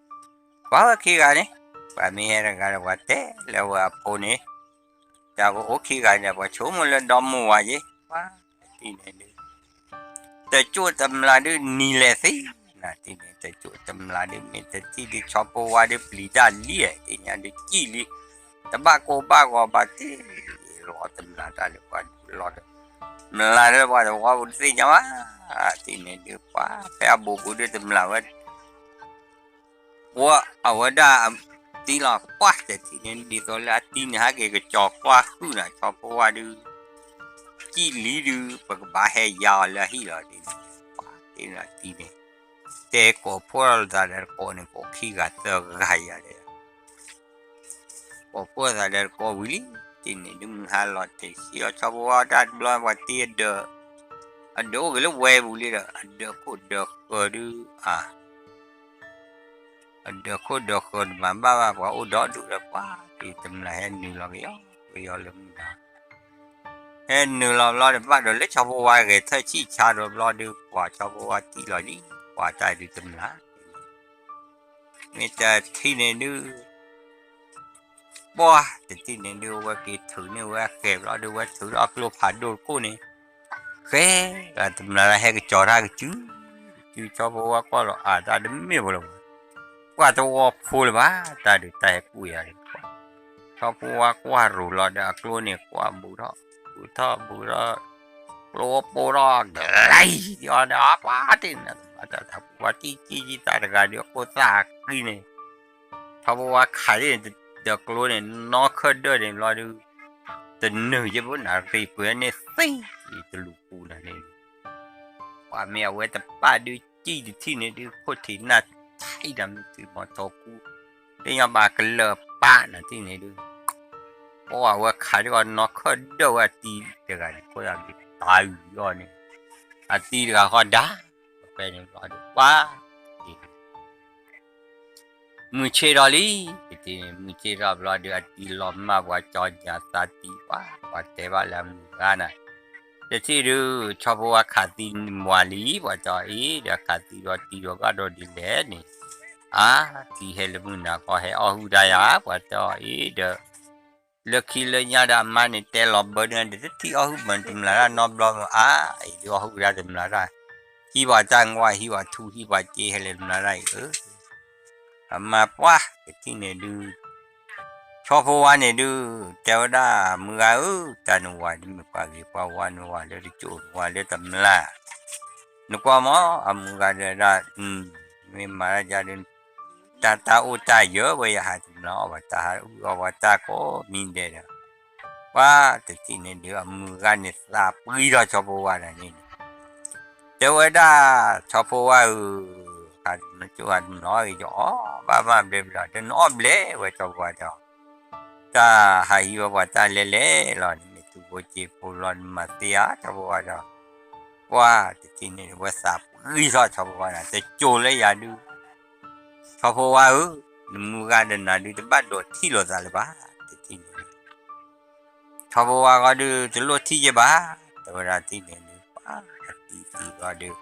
ကွၢ်ဝဲခံဂၤန့ၣ်, ပှၤမ့ၢ်ဟဲတဂၤဒီး ပှၤတဲလၢဝဲအဖိန့ၣ်, တၢ်ကအိၣ်ခံဂၤန့ၣ် ပှၤဆိကမိၣ်လၢဒီမိၢ်ဝၤယ့ၣ်, ပှၤတထံၣ်န့ၣ်ဒုး တကၠိၣ်တမျးဒုးနံၤလဲၣ်သ့, နၢ်ထံၣ်န့ၣ် တကၠိၣ်တမျးဒုး မ့ၢ်တထံၣ်ဒုး ဆီဖိဝါဒုး ပျံၤတၢ်လံ, သ့ၣ်ညါဒုး ကံၣ်လံ, တဘၣ်ကိၢ်ဘၣ်ဂီၤဘၣ်တ့ၢ်, လီၤတမျးတၢ်လၢပှၤဒုးလီၤဒီး မျးလၢပှၤသဝီပူၤတသ့ၣ်ညါဘၣ်, ထံၣ်န့ၣ်ဒုး ပှၤဖဲအဘူးပူၤဒုးတမျးဝဲ ပှၤအဝဲဒၣ်အတံၤလီၤ, ပှၤတထံၣ်န့ၣ် ဒ်သိးလၢအတံၤန့ၣ် ဟဲက့ၤကစီၤကွၢ်ဃုာ်နၤ ဆီဖိဝါဒုး ကံၣ်လံဒုး ပကဘၣ်ဟဲယါအီၤလၢအဟံၣ်လီၤဒ်န့ၣ်, ပှၤတထံၣ်န့ၣ်အတံၤန့ၣ် တဲကိးဖှိၣ်ထီၣ်လိာ်သးဒီးတကိးန့ၣ် ကိးခံဂၤသၢဂၤယၤဒီး ကိးဖှိၣ်သးဒီးတကိးဝံၤလံ, တထံၣ်န့ၣ်ဒုး မုၢ်ဟါလီၤတ့ၢ်ဆံးအီၤ ဆီဖိဝါတၢ်တဘျီ ပှၤတံၤအဒၢး အဒၢးအိၣ်ဂ့ၤလၢဝဲပူၤလံဒီး အဒၢးခိၣ်ဒၢးဃၢၤဒုး အ အဒၢးခိၣ်ဒၢးဃၢၤတမၤဘၣ်ဘၣ် ပှၤအိၣ်ဒီဒူၣ်ဒီး ပှၤတံၤတမျးဟဲနုာ်လီၤက့ၤအီၤ က့ၤအီၤလၢမုၢ်နၤ ဟဲနုာ်လီၤဘျီဒီး ဘၣ်ဒီးလၢဆီဖိဝါဂဲၤထၢၣ်ဆံၣ်ဆါဒီးဘျီဒုး ပှၤဆီဖိဝါတံၤလီၤလံ, ပှၤတၢ်ဒုးတမျး မ့ၢ်တထံၣ်န့ၣ်ဒုး ပှၤတထံၣ်န့ၣ်ဒုး ဝဲက့ၤထုးန့ၢ်ဝဲအဃဲၤဘျီဒုး ဝဲထုးထီၣ်အကျိဖးဒိၣ်တခိၣ်န့ၣ် ဃဲၤလီၤတမျးလၢဟဲကစီၤတၢ်ကစု ကစု ဆီဖိဝါကွၢ်လီၤအါ တၢ်တမ့ၢ်ဖိလၢၤဘၣ်, ကွၢ်တဝီဖိလၢၤဘၣ် တၢ်ဒုးတၢ်ဟဲကူၣ်ယၤဒုး ဆီဖိဝါကွၢ်ရိၤလီၤဒီးအကျိန့ၣ် ကွၢ်ဘူးထီၣ် ဘူးထီၣ်ဘူးထီၣ် ကျိပိထီၣ် ကလံၤအီၤဒီး ပှၤတထံၣ်န့ၣ် ပှၤတထံၣ် ပှၤတံၤတံၤတံၤတၢ်တဂၤဒုး အခိၣ်သၣ်ဃံန့ၣ် ဆီဖိဝါခးဒ်န့ၣ် ဒီးကျိန့ၣ် နီၢ်ခၢၣ်ဒၢၣ်န့ၣ်ဘျီဒုး တနုာ်ယဘိနၤ ရံၣ်ပှဲၤန့ၣ်သ့ တလူၤပူၤနၤန့ၣ် ပှၤမ့ၢ်အဝဲတပာ်ဒုး ကံၣ်တထံၣ်န့ၣ်ဒုး ခိၣ်ထံးနၢ်ထံၣ်ဒီးမ့ၢ်တုၤမီၤထီကူ သ့ၣ်ညါဘၣ်ကလၢၤပာ်နၤထံၣ်န့ၣ်ဒုး ပှၤဝဲခးဒုးအီၤနီၢ်ခၢၣ်ဒၢၣ်ဝဲအတံၤတဂၤန့ၣ် ခိၣ်သၣ်ဘံတၢ်အုၣ်အီၤန့ၣ် အတံၤတဂၤဃီဒါ ဖဲန့ၣ်ဘျီဒုး ပှၤ မုၢ်ဆ့ၣ်ထီၣ်လံ, တထံၣ်န့ၣ် မုၢ်ဆ့ၣ်ထီၣ်ဘျီဒုး အတံၤလီၤမၢ်ပှၤကၠီညါသးတံၢ်ပှၤ ပှၤတဲဘၣ်လၢအမုၢ်ဂၤနၤ, တထံၣ်ဒုး ဆီဖိဝါခးသံမွၤလံ ပှၤတဲအီၤအံၤဒီး ခးသံဒီးတံၤဒီးဘၣ်ဒီးဒ်လဲၣ်န့ၣ်, အါ တံၤဟဲလၢမုၢ်နၤဃီဟဲအီၣ်ဟုၣ်တၢ်ယၤ ပှၤတဲအီၤအံၤဒီး လၢခံလၢညါဒီးအမါန့ၣ်တဲလီၤဘၢဒုး တထံၣ်အီၣ်ဟုၣ်မၢတမျးတၢ်နီတဘျီမၢ် အါ အံၤဒုးအီၣ်ဟုၣ်ဝဲဒၣ်တမျးတၢ်, ဟံးပှၤတၢ်ငွၢ် ဟံးပှၤထူ ဟံးပှၤစ့ဟဲလၢတမျးတၢ်အံၤ အၢ အမါပှၢ် တထံၣ်န့ၣ်ဒုး ဆီဖိဝါန့ၣ်ဒုး တဲဝဲဒၣ် မုၢ်ဂၤဧၢ, တၢ်နဝၤဒုးမ့ၢ်ပှၤဂ့ၤပှၤဝါ နဝၤလၢတကၠိၣ် နဝၤလၢတမျး, နကွၢ်မး အမုၢ်ဂၤဒီးဒၣ် မ့ၢ်မၤတၢ်ယါဒုး တၢ်တၢ်အိၣ်တၢ်ယၢၤဝဲ ယဟးတမျးအီၣ်ပှၤတၢ် ဟးအုၣ်အီၣ်ပှၤတၢ်ကိးမံၤဒဲးဒီး ပှၤတထံၣ်န့ၣ်ဒုး အမုၢ်ဂၤန့ၣ်သးပှံထီၣ်ဆီဖိဝါန့ၣ်န့ၣ် တဲဝဲဒၣ် ဆီဖိဝါဧၢ, ဟးတမျးကၠိၣ်ဟးတမျးအီၣ်ဂ့ၤ ယအီၣ်ဘၣ်မးဘျဲးဘျီ တနအီၣ်ဘျဲးဝဲဆီဖိဝါဒီး တၢ်ဟးဟံးဝဲပှၤတၢ်လဲၤလဲၤလီၤ နမ့ၢ်ထူဖိစ့ဖိလီၤ နမၤသ့ဧါ ဆီဖိဝါဒီး ပှၤတထံၣ်န့ၣ် ဝဲသးပှံထီၣ်ဆီဖိဝါန့ၣ် တကၠိၣ်လၢယၤဒုး ဆီဖိဝါဧၢ, နမုၢ်ဂၤဒီးနၤဒုး တဘၣ်ဒိးထံၣ်လိာ်သးလၢၤဘၣ် တထံၣ်န့ၣ် ဆီဖိဝါဃီဒုး တလိၣ်ထံၣ်ယဲဘၣ်, တဲဝဲဒၣ်ထံၣ်န့ၣ်ဒုး ပှၤအတံၤသံဘျီဒုး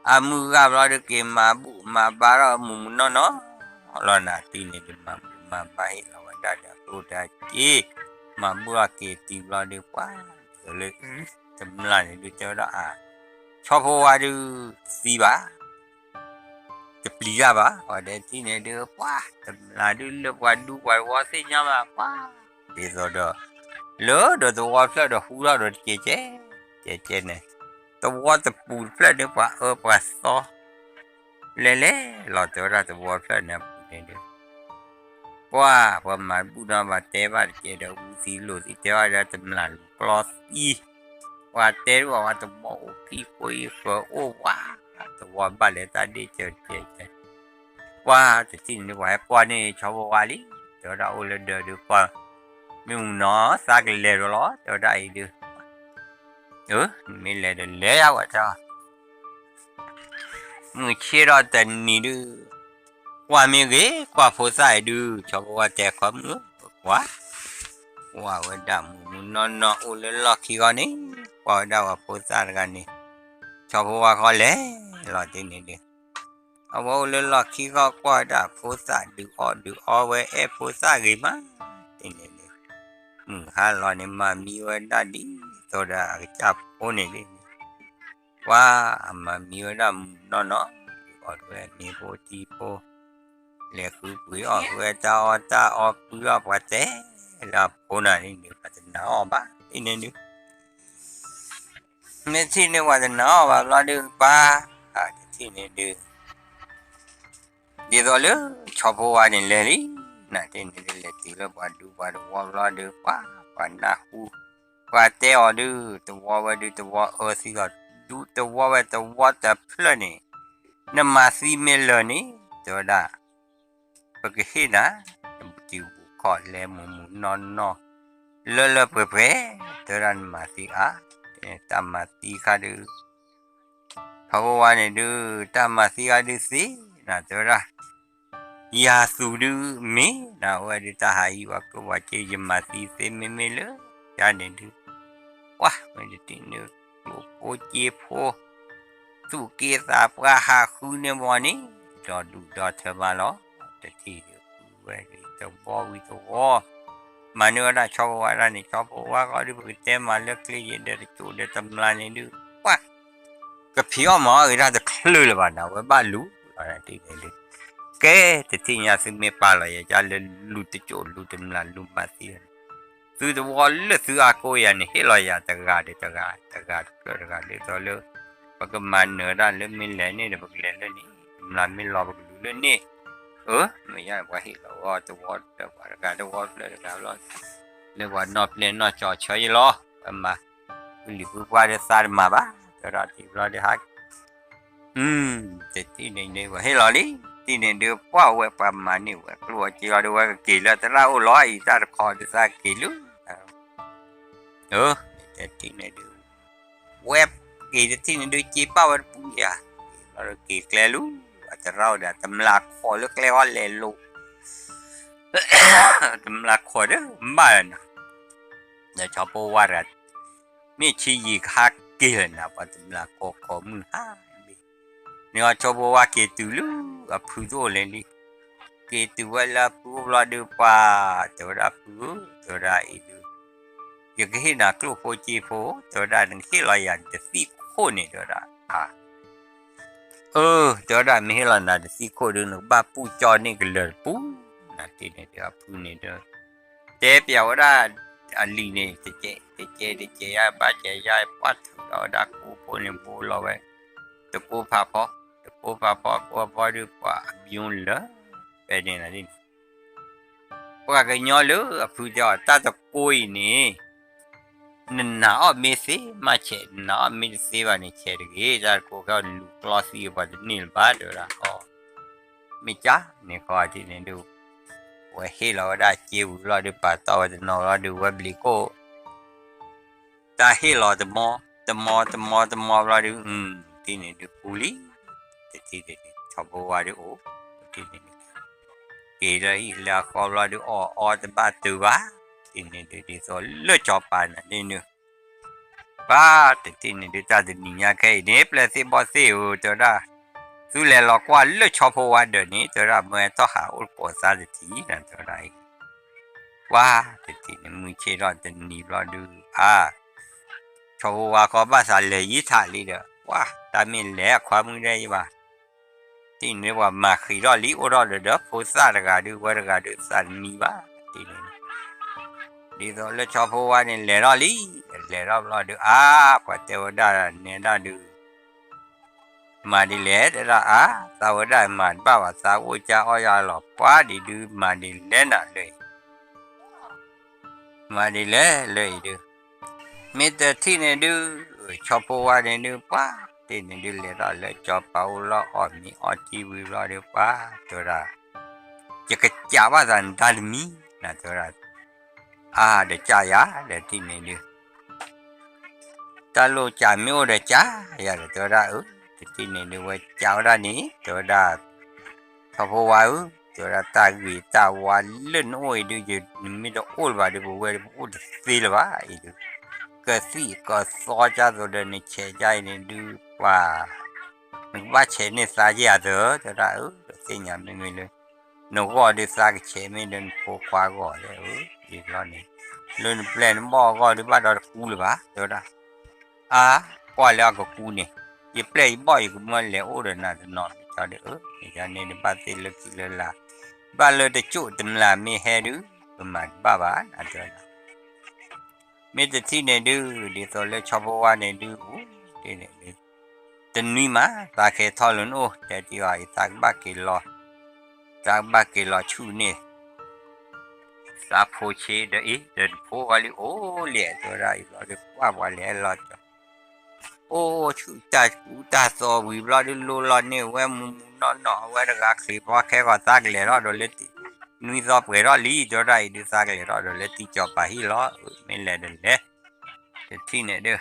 အမုၢ်ဂၤဘျီဒုး က့ၤမၤဘူၣ်မၤဘါထီၣ်မုၢ်မုၢ်နီၢ်နီၢ်လီၤနၤ ထံၣ်န့ၣ်ဒုး မၤဘူၣ်မၤဘါဟ့ၣ်လီၤဝဲဒၣ်ဒီးအကျိတၢ်စ့ မၤဘူၣ်ထီၣ်က့ၤတံၤဘျီဒုး ပှၤ လၢ တမျးန့ၣ်ဒုး တဲဝဲဒၣ်အါ ဆီဖိဝါဒုး သံဘၣ် တပျံၤတၢ်ဘၣ် ပှၤဒဲးထံၣ်န့ၣ်ဒုး ပှၤတမျးဒုးလၢပှၤဒူပှၤဝီသ့ၣ်ညါဘၣ် ပှၤ ဒ်သိးဒီး လၢဒီးသဝီဖျၢၣ်ဒီးဟူထီၣ်ဒီးတကဲကဲ, ကဲကဲန့ၣ်, သဝီတပူၤတဖျၢၣ်န့ၣ် ပှၤအၢပှၤသီ လဲၤလဲၤလီၤတဲဝဲဒၣ်သဝီဖျၢၣ်န့ၣ်အပူၤန့ၣ်ဒီး, ပှၤ ပှၤမၤဘူၣ်နီၤ ပှၤတဲဘၣ်တကဲဒီး ဝံသံလိာ်သံ တဲဘၣ်ဒီးတမျာ်လူၤကျီသံ, ပှၤတဲဒ်အီၤ ပှၤတဘီအိၣ်ခံဃိဃၢၤအိၣ်ဝါ, သဝီဘၣ်လဲၤတၢ်ဒ့ၣ်စၢၤကဲကဲ, ပှၤတထံၣ်န့ၣ် ပှၤဟဲကွၢ်န့ၢ်ဆီဖိဝါလံ, တဲဝဲဒၣ်အိၣ်လၢဒၢးဒုးကွၢ် မ့ၢ်မုၢ်နီၤ သးကလဲၤဒီးလီၤ တဲဝဲဒၣ်အံၤဒုး, မ့ၢ်လဲၤဒီးလဲၤယါဝဲတၢ် မုၢ်ဆ့ၣ်ထီၣ်တနံၤဒုး, ကွၢ်မ့ၢ်ဂ့ၤ ကွၢ်ဖိသၣ်အံၤဒုး ဆီဖိဝါတဲခီမုၢ်ဧၢ ကွၢ်, ကွၢ်ဝဲဒၣ်မုၢ်မုၢ်နီၢ်နီၢ်အိၣ်လၢလီၢ်ခံဂီၢ်န့ၣ်, ကွၢ်ဝဲဒၣ်ပှၤဖိသၣ်တဂၤန့ၣ်, ဆီဖိဝါဃီလဲၤလီၤတ့ၢ်န့ၣ်ဒုး, အဝဲအိၣ်လၢလီၢ်ခံဂီၢ်ကွၢ်ဝဲဒၣ်ဖိသၣ်ဒုးအီၣ်ဒုးအီဝဲအဲၣ်ဖိသၣ်ဂ့ၤမး, တ့ၢ်န့ၣ်ဒုး, မုၢ်ဟါလီၤန့ၣ် မၤမံဝဲဒၣ်ဒ်သိးဒီးအကစၢ်ဖိန့ၣ်ဒ်န့ၣ် ပှၤအမၤမံဝဲဒၣ်မုၢ်နီၢ်နီၢ်, အီၣ်ဝဲမ့ၤဖိထံဖိ, လဲၤဃုပှ့ၤအီၣ်ဃုဝဲတၢ်အီၣ်တၢ်အီပုၢ်အီၣ်ပှၤတဲလၢအဖိနၤန့ၣ်ဒုး ပှၤတနာ်အီၣ်ဘၣ် တ့ၢ်န့ၣ်ဒုး, မ့ၢ်ထံၣ်န့ၢ်ပှၤတနာ်အီၣ်ဘၣ်ဘျီဒုး ပှၤ, တထံၣ်န့ၣ်ဒုး ဒ်သိးလၢဆီဖိဝါန့ၣ်လဲၤလံ, နတ့ၢ်န့ၣ်ဒုး လဲၤတုၤလၢပှၤဒူပှၤသဝီဘျီဒုး ပှၤ, ပှၤနၢ်ဟူ, ပှၤတဲအီၤဒုး သဝီဝဲဒုး သဝီအၢသံလီၤ, ဒူသဝီဝဲသဝီတဖျၢၣ်န့ၣ်, နမၤသံမ့ၢ်လၢာ်န့ၣ်, တဲဝဲဒၣ်, ပကဟ့ၣ်နၤ, တဘူၣ်ခီၣ်လဲမုၢ်မုၢ်နီၢ်နီၢ်, လၢလၢပှဲၤပှဲၤ, တဲဝဲဒၣ်နမၤသံအါ, တၢ်မၤသံခါဒုး ဆီဖိဝါန့ၣ်ဒုး တၢ်မၤသံဂၤဒုးသ့, နတဲဝဲဒၣ်, ယၤသူၣ်ဒုးမ့ၢ်နဝဲဒုး တၢ်ဟးဟံးပှၤကျိၣ်ပှၤစ့ ယမၤသံသ့မ့မ့ၢ်လၢ, ယၤန့ၣ်ဒုး, ပှၤမ့ၢ်တထံၣ်န့ၣ် ကျိၣ်ဖိစ့ဖိ, သူၣ်က့သးပှၢ်ဟးဃုန့ၢ်မီၤန့ၣ်, ဒီဒူၣ်ဒီထၢမးလီၤ, တထံၣ်ဒုး ဝဲဒုး သဝီဝံၤသဝီ မၤန့ၢ်ဝဲဒၣ်ဆီဖိဝါဒၣ်န့ၣ် ဆီဖိဝါဃီဒုး ပကတဲမၤလၢကျ့ယဲၢ်ဒီးတကၠိၣ်ဒီးတမျာ်န့ၣ်ဒုး ပှၤ ကဖံးအီၣ်မၤအီၣ်ဂ့ၤတၢ်တချုးလၢၤဘၣ်နၤ ဝဲဘၣ်လူၤလီၤဒ်န့ၣ်ဒုး ကဲတထံၣ်ညါသုမ့ၢ်ပာ်လီၤယဲကၢ်လၢလူၤတကၠိၣ်လူၤတမျာ်လူၤမၤသံ သုသဝီလၢသုအါကိးယၤန့ၣ် ဟ့ၣ်လီၤယၤတဂၤဒီးတဂၤ တဂၤတဖျၢၣ်တဂၤဒ်သိးလၢ ပကမၤနၢၤတၢ်လၢမ့ၢ်လဲၤန့ၣ်ဒီး ပကလဲၤလၢန့ၣ် တမျာ်မ့ၢ်လီၤပကလူၤလၢန့ၣ် အၢ မ့ၢ်ယါပှၤဟ့ၣ်လီၤဝဲသဝီတဖျၢၣ်ပှၤတဂၤတဝီတဖျၢၣ်တဂၤဘျီ လၢပှၤနီၢ်ပျဲၢ်နီၢ်ကၠီၤဆၢယလီၤ ပမၤ ပလံၤပူၤပှၢ်ဒီးသးတမၤဘၣ် တဲဒၣ်တဘျီဒီးဟး တထံၣ်န့ၣ်ဒုး ပှၤဟ့ၣ်လီၤလံ တထံၣ်န့ၣ်ဒုး ပှၢ်ဝဲပှၤမၤန့ၢ်ဝဲကျိၣ်အစ့လီၤဒုး ဝဲကက့ၤလၢသရၣ်အိၣ်လီၤအံၤ တၢ်တခီဒုးသးက့ၤလၢ တထံၣ်န့ၣ်ဒုး ဝဲက့ၤတထံၣ်န့ၣ်ဒုး စ့ပာ်ဝဲတပူၤယၤ လီၤဒုးက့ၤကျဲလူၤ အသရၣ်အိၣ်ဒီး တမျာ်ခိးလၢကျဲဃီလဲၤလိာ် တမျာ်ခိးဒုး ဘၣ်နၤ ဒီးဆီဖိဝါတဂၤ မ့ၢ်ဆံးယံာ်ကဟးက့ၤလၢနၤ ပှၤတမျာ်ခိးခိးမုၢ်ဟါဘ့ၣ် န့ၣ်အီၤဆီဖိဝါက့ၤတုၤလၢအဖုတအိၣ်လဲၣ်လံ က့ၤတုၤဝဲလၢအဖုအိၣ်ဘျီဒုးပှၤ တဲဝဲဒၣ်ဖုဧၢ တဲဝဲဒၣ်အံၤဒုး ယကဟ့ၣ်နၤကျိၣ်ဖိစ့ဖိ တဲဝဲဒၣ်နကဟ့ၣ်လီၤယၤတသံၣ်ခိၣ်န့ၣ် တဲဝဲဒၣ် အၢ တဲဝဲဒၣ်မ့ၢ်ဟ့ၣ်လီၤနၤတသံၣ်ခိၣ်ဒုး နကဘၣ်ပူၣ်ကၠီၣ်န့ၢ်ကလၢၤတပူၤ နတ့ၢ်န့ၣ်ဒုးအဖုန့ၣ်ဒုး တဲပျးဝဲဒၣ်အလံာ်န့ၣ် တကဲးတကဲးတကဲးယါဘၣ်ကဲးယါ ပှၢ်ထုးဒီးဝဲဒၣ်ကိးဖိန့ၣ် ဘိလီၤဝဲ တကိးဖးဖီ တကိးဖးဖီကိးဖီဒုး ပှၤအဘျုးလၢ ဖဲန့ၣ်လီၤ ပှၤကညီလၢအဖုတဲအီၤတၢ်တကိးအံၤန့ၣ် နနာ်အီၣ်မ့ၢ်သ့မးဆဲး နနာ်အီၣ်မ့ၢ်တသ့ဘၣ်န့ၣ် ဆဲးတဂ့ၤ တၢ်တကိးခဲအံၤလူၤကျီသံပှၤတန့ၢ်လၢၤဘၣ် တဲဝဲဒၣ်ဃီ မ့ၢ်ကၢ်န့ၣ်ဃီတထံၣ်န့ၣ်ဒုး ဝဲဟ့ၣ်လီၤဝဲဒၣ်စ့ဝံၤလီၤဒုး ပာ်တီၢ်ဝဲတနီၤလီၤဒုး ဝဲဘျံးကိၣ် တၢ်ဟ့ၣ်လီၤတမီ တမီ တမီ တမီဘျီဒုး တထံၣ်န့ၣ်ဒုးပူၤလံ တထံၣ်န့ၣ် ဆီဖိဝါဒုးအိၣ် တထံၣ်န့ၣ် က့ၤလၢဟံၣ်လၢအဃီဘျီဒုး အီၣ်အီတဘၣ်တုၤဘၣ် တထံၣ်န့ၣ်ဒုးဒ်သိးလၢကၠီၤပၤနၤန့ၣ်နုၤ ပှၤတထံၣ်န့ၣ်ဒုးတၢ်တနံၤညါခဲအံၤန့ၣ် ပျဲၢ်သ့ၣ်ဘီၣ်သ့ၣ်ဧၢ တဲဝဲဒၣ် သုလဲၤလီၤကွၢ်လၢဆီဖိဝါဒၢးန့ၣ် တဲဝဲဒၣ် မ့ၢ်တီၢ်ဟးအိၣ်တကိးသးတထံၣ်နၤ တဲဝဲဒၣ်အံၤ ပှၤတထံၣ်န့ၣ် မုၢ်ဆ့ၣ်ထီၣ်တနံၤဘျီဒုး အါ ဆီဖိဝါဃီဘၣ်သးလဲၤယံၤထးလံဒီး ပှၤတၢ်မ့ၢ်လဲၤအခွါမုၣ်ဒဲးယဘၣ် တထံၣ်န့ၣ်ပှၤမၤဃံးထီၣ်လံ အိၣ်ထီၣ်ဒီးဒီးဖိသၣ်တဂၤဒုး ဝဲတဂၤဒုးသးတမံဘၣ် တထံၣ်န့ၣ် ဒ်သိးလၢဆီဖိဝါန့ၣ်လဲၤထီၣ်လံ, လဲၤထီၣ်ဘျီဒုး အါ, ပှၤတဲဝဲဒၣ်နဲဒၣ်ဒုး မၤဒ်လဲၣ် တဲဒၣ်အါ, သးဝဲဒၣ်မၤတဘၣ်ဘၣ် သးအိၣ်ကၢအီၣ်ယၤလီၤ ပှၤဒ်ဒုးမၤဒ်လဲၣ်နၤလၢအံၤ, မၤဒ်လဲၣ်လၢအံၤဒုး, မ့ၢ်တထံၣ်န့ၣ်ဒုး, ဆီဖိဝါန့ၣ်ဒုး ပှၤတထံၣ်န့ၣ်ဒုး လဲၤထီၣ်လၢကၠီၤပၤအိၣ်လီၤ အီၣ်မ့ၤအီထံဝံၤဘျီဒုး ပှၤတဲဝဲဒၣ်, ယကစးဘၣ်သးနတၢ်တမံၤ နတဲဝဲဒၣ်, အါ ဒီးစးယၤ ဒီးတထံၣ်န့ၣ်ဒုး တၢ်လိၣ်စးမ့ၢ်အိၣ်ဒီးစးယၤဒီး တဲဝဲဒၣ်အၢ, တထံၣ်န့ၣ်ဒုးဝဲစးဝဲဒၣ်န့ၣ် တဲဝဲဒၣ်, ဆီဖိဝါဧၢ, တဲဝဲဒၣ်တၢ်ဂ့ၤတၢ်ဝါလၢနအိၣ်အံၤဒုး နမ့ၢ်တအိၣ်လၢၤဘၣ်ဒုး ပဝဲဒုးပအိၣ်တသ့လၢၤဘၣ်အံၤဒုး, ကသံၣ်ကသီကၢ်သိးဒီးနဆဲးကၢ်အံၤန့ၣ်ဒုး ပှၤ နကဘၣ်ဆဲးန့ၢ်သးက့ၤဧါသၢ တဲဝဲဒၣ်အၢ, ဒီးသ့ၣ်ညါမ့မ့ၢ်လၢ နဂီၢ်ဒုးသးကဆဲးမ့ၢ်ဒီးနဖိခွါဂီၢ်လၢအၢ, ဒ်ဘျီန့ၣ် လၢနပျဲၢ်နဘီၣ်အဂီၢ်ဒုးဘၣ်ဒီးတကူလၢၤဘၣ် တဲဝဲဒၣ်, အါ, ကွၢ်လၢအကကူန့ၣ်, ယပျဲၢ်ယဘီၣ်ယကမၢလဲၤအိၣ်ဒီးနၤတနီၤမ့ၢ်ကီဒုးအၢ, မ့ၢ်ကီန့ၣ်ဒုးဘၣ်သ့ၣ်လၢခံလၢလာ်, ဘၣ်လၢတကၠိၣ်တမျၢ်မ့ၢ်ဟဲဒုး, ပမၤတဘၣ်ဘၣ် နတဲဝဲဒၣ် မ့ၢ်တထံၣ်န့ၣ်ဒုး ဒ်သိးလၢဆီဖိဝါန့ၣ်ဒုး အိၣ်တ့ၢ်န့ၣ်ဒုး, တနွံမး သးကဟဲထီၣ်လၢနအိၣ် တဲတ့ၢ်အီၤအံၤ သးကဘၣ်က့ၤလီၤ, သးကဘၣ်က့ၤလီၤဆူၣ်န့ၣ်, သးဖိဆ့ဒီးအံၤ ဒီးတဖိဂီၢ်လံ အိၣ်လဲၣ် တဲဝဲဒၣ်အံၤဘျီဒုး ကွၢ်ပှၤလဲၤလီၤကၠီၤ အိၣ်ဆူၣ်တၢ်ကူတၢ်သိးဝံၤဘျီဒုး လိလီၤန့ၢ်ဝဲမူမူနီၢ်နီၢ် အဝဲတဂၤချံးဖီခဲဂီၤ သးကလဲၤထီၣ်ဒီးလၢတံၢ်, နွံသီပှဲၤထီၣ်လံ တဲဝဲဒၣ်အံၤဒုး သးကလဲၤထီၣ်ဒီးလၢတံၢ်ကၠီၤပၤဟံၣ်လီၤ, မ့ၢ်လဲၤဒီးလဲၤ, တထံၣ်န့ၣ်ဒုး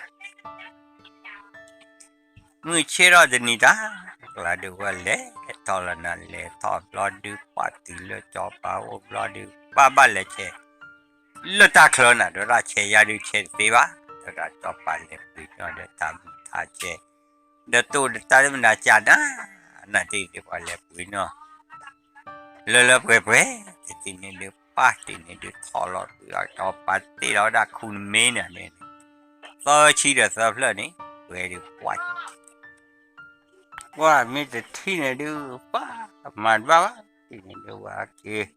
မုၢ်ဆ့ၣ်ထီၣ်တနံၤတၢ်, ကျါဒုးဝဲလဲၤထီၣ်လီၤနၤ လဲၤထီၣ်ဘျီဒုး ပှၤတုၤလၢကၠီၤပၤအိၣ်ဘျီဒုး ဘၣ်ဘၣ်လဲၤဆဲး လၢတၢ်ချၢနၤ တဲဝဲဒၣ် ဆဲးယၤဒုးဆဲးတသ့ဘၣ်, တဲဝဲဒၣ် ကၠီၤပၤလဲၤပှ့ၤနီၢ်ဒီးတၢ်မုာ်တၢ်ဆဲး, ဒီးတိၢ်ဒီးတၢ်လၢမနုၤကၢ်နၤ, နၤတ့ၢ်ဒုးပှၤလဲၤပှ့ၤနီၢ် လၢလၢပှဲၤပှဲၤ, တထံၣ်န့ၣ်ဒုး ပၢ်တထံၣ်န့ၣ်ဒုး ထီၣ်လီၤကွံာ်အီၤ ကၠီၤပၤတ့ၢ်လီၤဝဲဒၣ်ခူနမ့ၢ်န့ၣ်န့ၣ်, သၢဆံဒီးသၢဖျၢၣ်န့ၣ်, ပှဲၤဒုးပှၢ် ပှၢ်မ့ၢ်တထံၣ်န့ၣ်ဒုး ပၢ်မၤတဘၣ်ဘၣ်, တထံၣ်န့ၣ်ဒုးဝဲက့ၤ,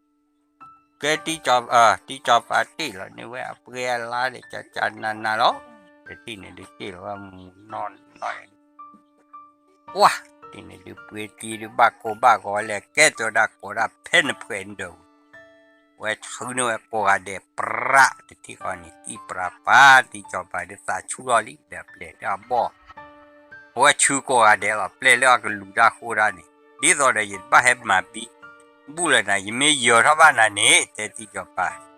ကဲ တံၢ်ကၠီၤပၤတ့ၢ်လီၤန့ၢ်ဝဲအပှ့ၤအလါဒီး ကၠၢ်ကၠၢ်နးနးလီၤ, တထံၣ်န့ၣ်ဒုးတ့ၢ်လီၤဝဲမူနီၢ်နီၢ် ပှၢ်တထံၣ်န့ၣ်ဒုး ပှ့ၤတံၢ်ဒုးဘၣ်ကိၢ်ဘၣ်ဂီၤလဲၣ် ကဲ တဲဝဲဒၣ် ကိးဒၣ်ဖဲနဖှဲးနဒၢးပူၤ, ဝဲဆှၢန့ၢ်ဝဲကိးဂၤဒဲး ပြးတထံၣ်ဃီန့ၣ် တံၢ်ပြးပၢ် တံၢ်ကၠီၤပၤဒုးသးဆူၣ်ထီၣ်လံ ဒီးအပျဲၢ်ဒီးအဘီၣ်, အဝဲဆှၢကိးဂၤဒဲးလီၤ ပျဲၢ်လၢအကလူၤတၢ်ဃိတၢ်န့ၣ်, ဒ်သိးဒီးယတဘၣ်ဟဲမၤဘံဘူၣ်လၢနၤ ယမ့ၢ်ယၢၤထီၣ်ဘၣ်နၤန့ၣ် တဲတံၢ်ကၠီၤပၤ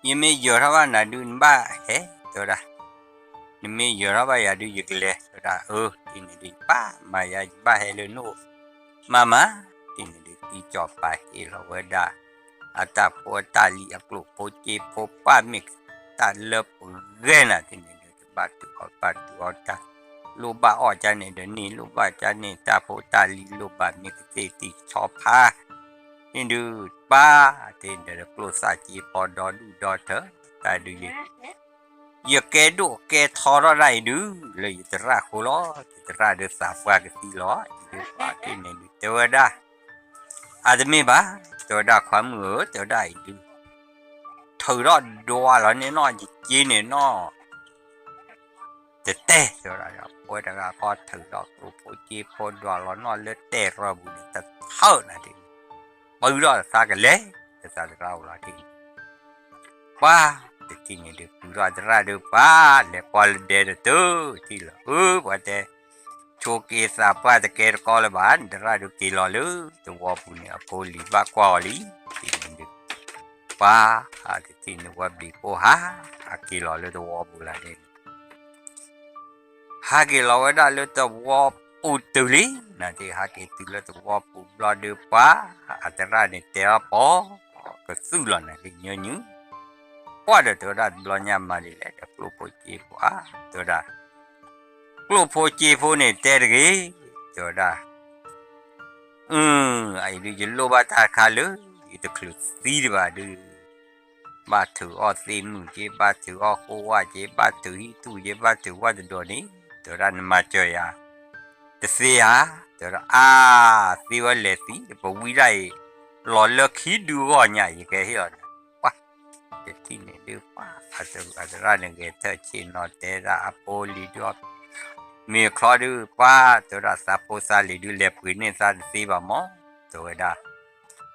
ယမ့ၢ်ယၢၤထီၣ်ဘၣ်နၤဒုး နဘၣ်ဟဲ တဲဝဲဒၣ်, နမ့ၢ်ယၢၤထီၣ်ဘၣ်ယၤဒုး ယကလဲၤ တဲဝဲဒၣ်, အၢ တထံၣ်န့ၣ်ဒုး ယပၢ်မၤယၤ ယဘၣ်ဟဲလၢနအိၣ်, မၤမၤ, တထံၣ်န့ၣ်ဒုး တံၢ်ကၠီၤပၤဟ့ၣ်လီၤဝဲဒၣ် အတၢ်ဖိအတၢ်လံၤ အကျိၣ်ဖိစ့ဖိ ပၢ်မ့ၢ်တၢ်လၢပဂဲၤနၤ တထံၣ်န့ၣ်ဒုး တဘၣ်ထုးအီၣ်ဘၣ်ထုးအီၣ်တၢ်, လိၣ်ဘၣ်အီၣ်ကၢန့ၣ်ဒီးန့ၢ် လိၣ်ဘၣ်ကၢန့ၣ် တၢ်ဖိတၢ်လံၤ လိၣ်ဘၣ်မ့ၢ်ကသ့ၣ်သံၣ်ဆီဖါ န့ၣ်ဒုး ပၢ်တထံၣ်န့ၣ်ဒီး ကျိၣ်စၢ်က့ဖီဒီဒူၣ်ဒီထၢ တၢ်ဒုးယ ယကဲဒိၣ်ကဲထီထီၣ်ဒၣ်အံၤဒုး လၢယသရၣ်ဃိလီၤ, ယသရၣ်ဒုးသးပှၢ်ကသံလီၤ, ယဒုးပၢ်တထံၣ်န့ၣ်ဒုး တဲဝဲဒၣ်, အတမ့ၢ်ဘၣ်, တဲဝဲဒၣ် ခွါမုၣ်ဧၢ တဲဝဲဒၣ်အံၤဒုး ထုးထီၣ်ဒွးလီၤန့ၢ်နီၢ်ယက့န့ၣ်နီၢ် တတဲ တဲဝဲဒၣ် ပဝဲတဂၤဃီထုးထီၣ်ကျိၣ်ဖိစ့ဖိဒွးလီၤနီၢ်လၢတဲၢ်ရီပူၤန့ၣ် တထၢၣ်နၤဒ်န့ၣ်, ပၢထီၣ်သးကလဲၤ တသးသရၣ်အိၣ်လီၤဒ်န့ၣ်, ပှၤတထံၣ်န့ၣ်ဒုး ကုၤထီၣ်သရၣ်ဒုး ပှၤလဲၤကွၢ်လၢဒဲတတုၤထံၣ်လီၤ, အၢ ပှၤတဲ ဆိးက့သးပှၢ်တကဲတကီလၢၤဘၣ် နသရၣ်ဒုးက့ၤလီၤလၢသဝီပူၤန့ၣ် အဖိလံၤဘၣ်ကွၢ်အီၤလံ, တထံၣ်န့ၣ်ဒုး ပှၤ တထံၣ်န့ၣ်ဝဲဘျံးပိၢ်ဟါ အက့ၤလီၤလၢသဝီပူၤလီၤန့ၣ် ဟးက့ၤလီၤဝဲဒၣ်လၢသဝီပူၤတုၤလံ, နၤဒ်ဟးက့ၤတုၤလၢသဝီပူၤဘျီဒုးပှၤ အသရၣ်န့ၣ်တဲအီၤပီၤ ကသူၣ်လီၤနၤဒ်ညီနုၢ်, ပှၤဒီးတဲဝဲဒၣ်တဘျီညါမၤဒ်လဲၣ်ဒီးကျိၣ်ဖိစ့ဖိဧါ, တဲဝဲဒၣ် ကျိၣ်ဖိစ့ဖိန့ၣ်တဲတဂ့ၤ, တဲဝဲဒၣ် အအံၤဒုးယလိၣ်ဘၣ်တၢ်တခါလၢ ယတချုးသံတဘၣ်ဒုး ဘၣ်ထုးအီၣ်သ့ၣ်မုၣ်က့ ဘၣ်ထုးအီၣ်ဃိဝၣ်က့ ဘၣ်ထုးဟံၣ်ထူၣ်က့ ဘၣ်ထုးဝၣ်တဒိးန့ၣ် တဲဝဲဒၣ်နမၤစၢၤယၤ တသ့ဧါ, တဲဝဲဒၣ်အါ သ့ဝဲလဲၤသံ ပဝံဒၣ်အံၤ လီၤလၢခံဒုဂီၢ်ညါ ယကဟ့ၣ်လီၤနၤ, ပှၤ တထံၣ်န့ၣ်ဒုး ပှၤအသရၣ်န့ၣ်ဂဲၤထၢၣ်ဆ့ၣ်နီၤတဲဒၣ်အဖိအလံၤဒုး မ့ၢ်ချီဒုး ပှၤတဲဝဲဒၣ် သးဖိသးလံၤဒုး လဲၤပှ့ၤန့ၢ်သးတသ့ဘၣ်မး တဲဝဲဒၣ်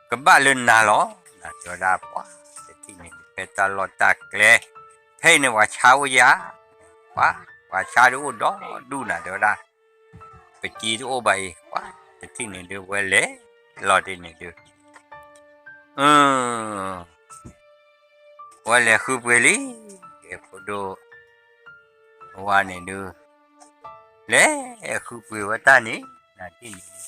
ကဘၣ်လၢနၤလီၤ နၤတဲဝဲဒၣ် ပှၤတထံၣ်န့ၣ်ဒုး ဖဲတၢ်လီၢ်တၢ်ကျဲ ဖဲအံၤန့ၣ်ပှၤဆါအိၣ်ယၤ ပှၤ ပှၤဆါဒုးအိၣ်ဒီဒူၣ်နၤတဲဝဲဒၣ် ပစ့တအိၣ်ဘၣ်အံၤ ပှၤတထံၣ်န့ၣ်ဒုး ဝဲလဲၤလီၤတ့ၢ်န့ၣ်ဒုး ဝဲလဲၤဃုပှ့ၤလံ ဖိဒိၣ်ဝါန့ၣ်ဒုး လဲၤဃုပှ့ၤဝဲတၢ်န့ၣ် နၤတထံၣ်န့ၣ်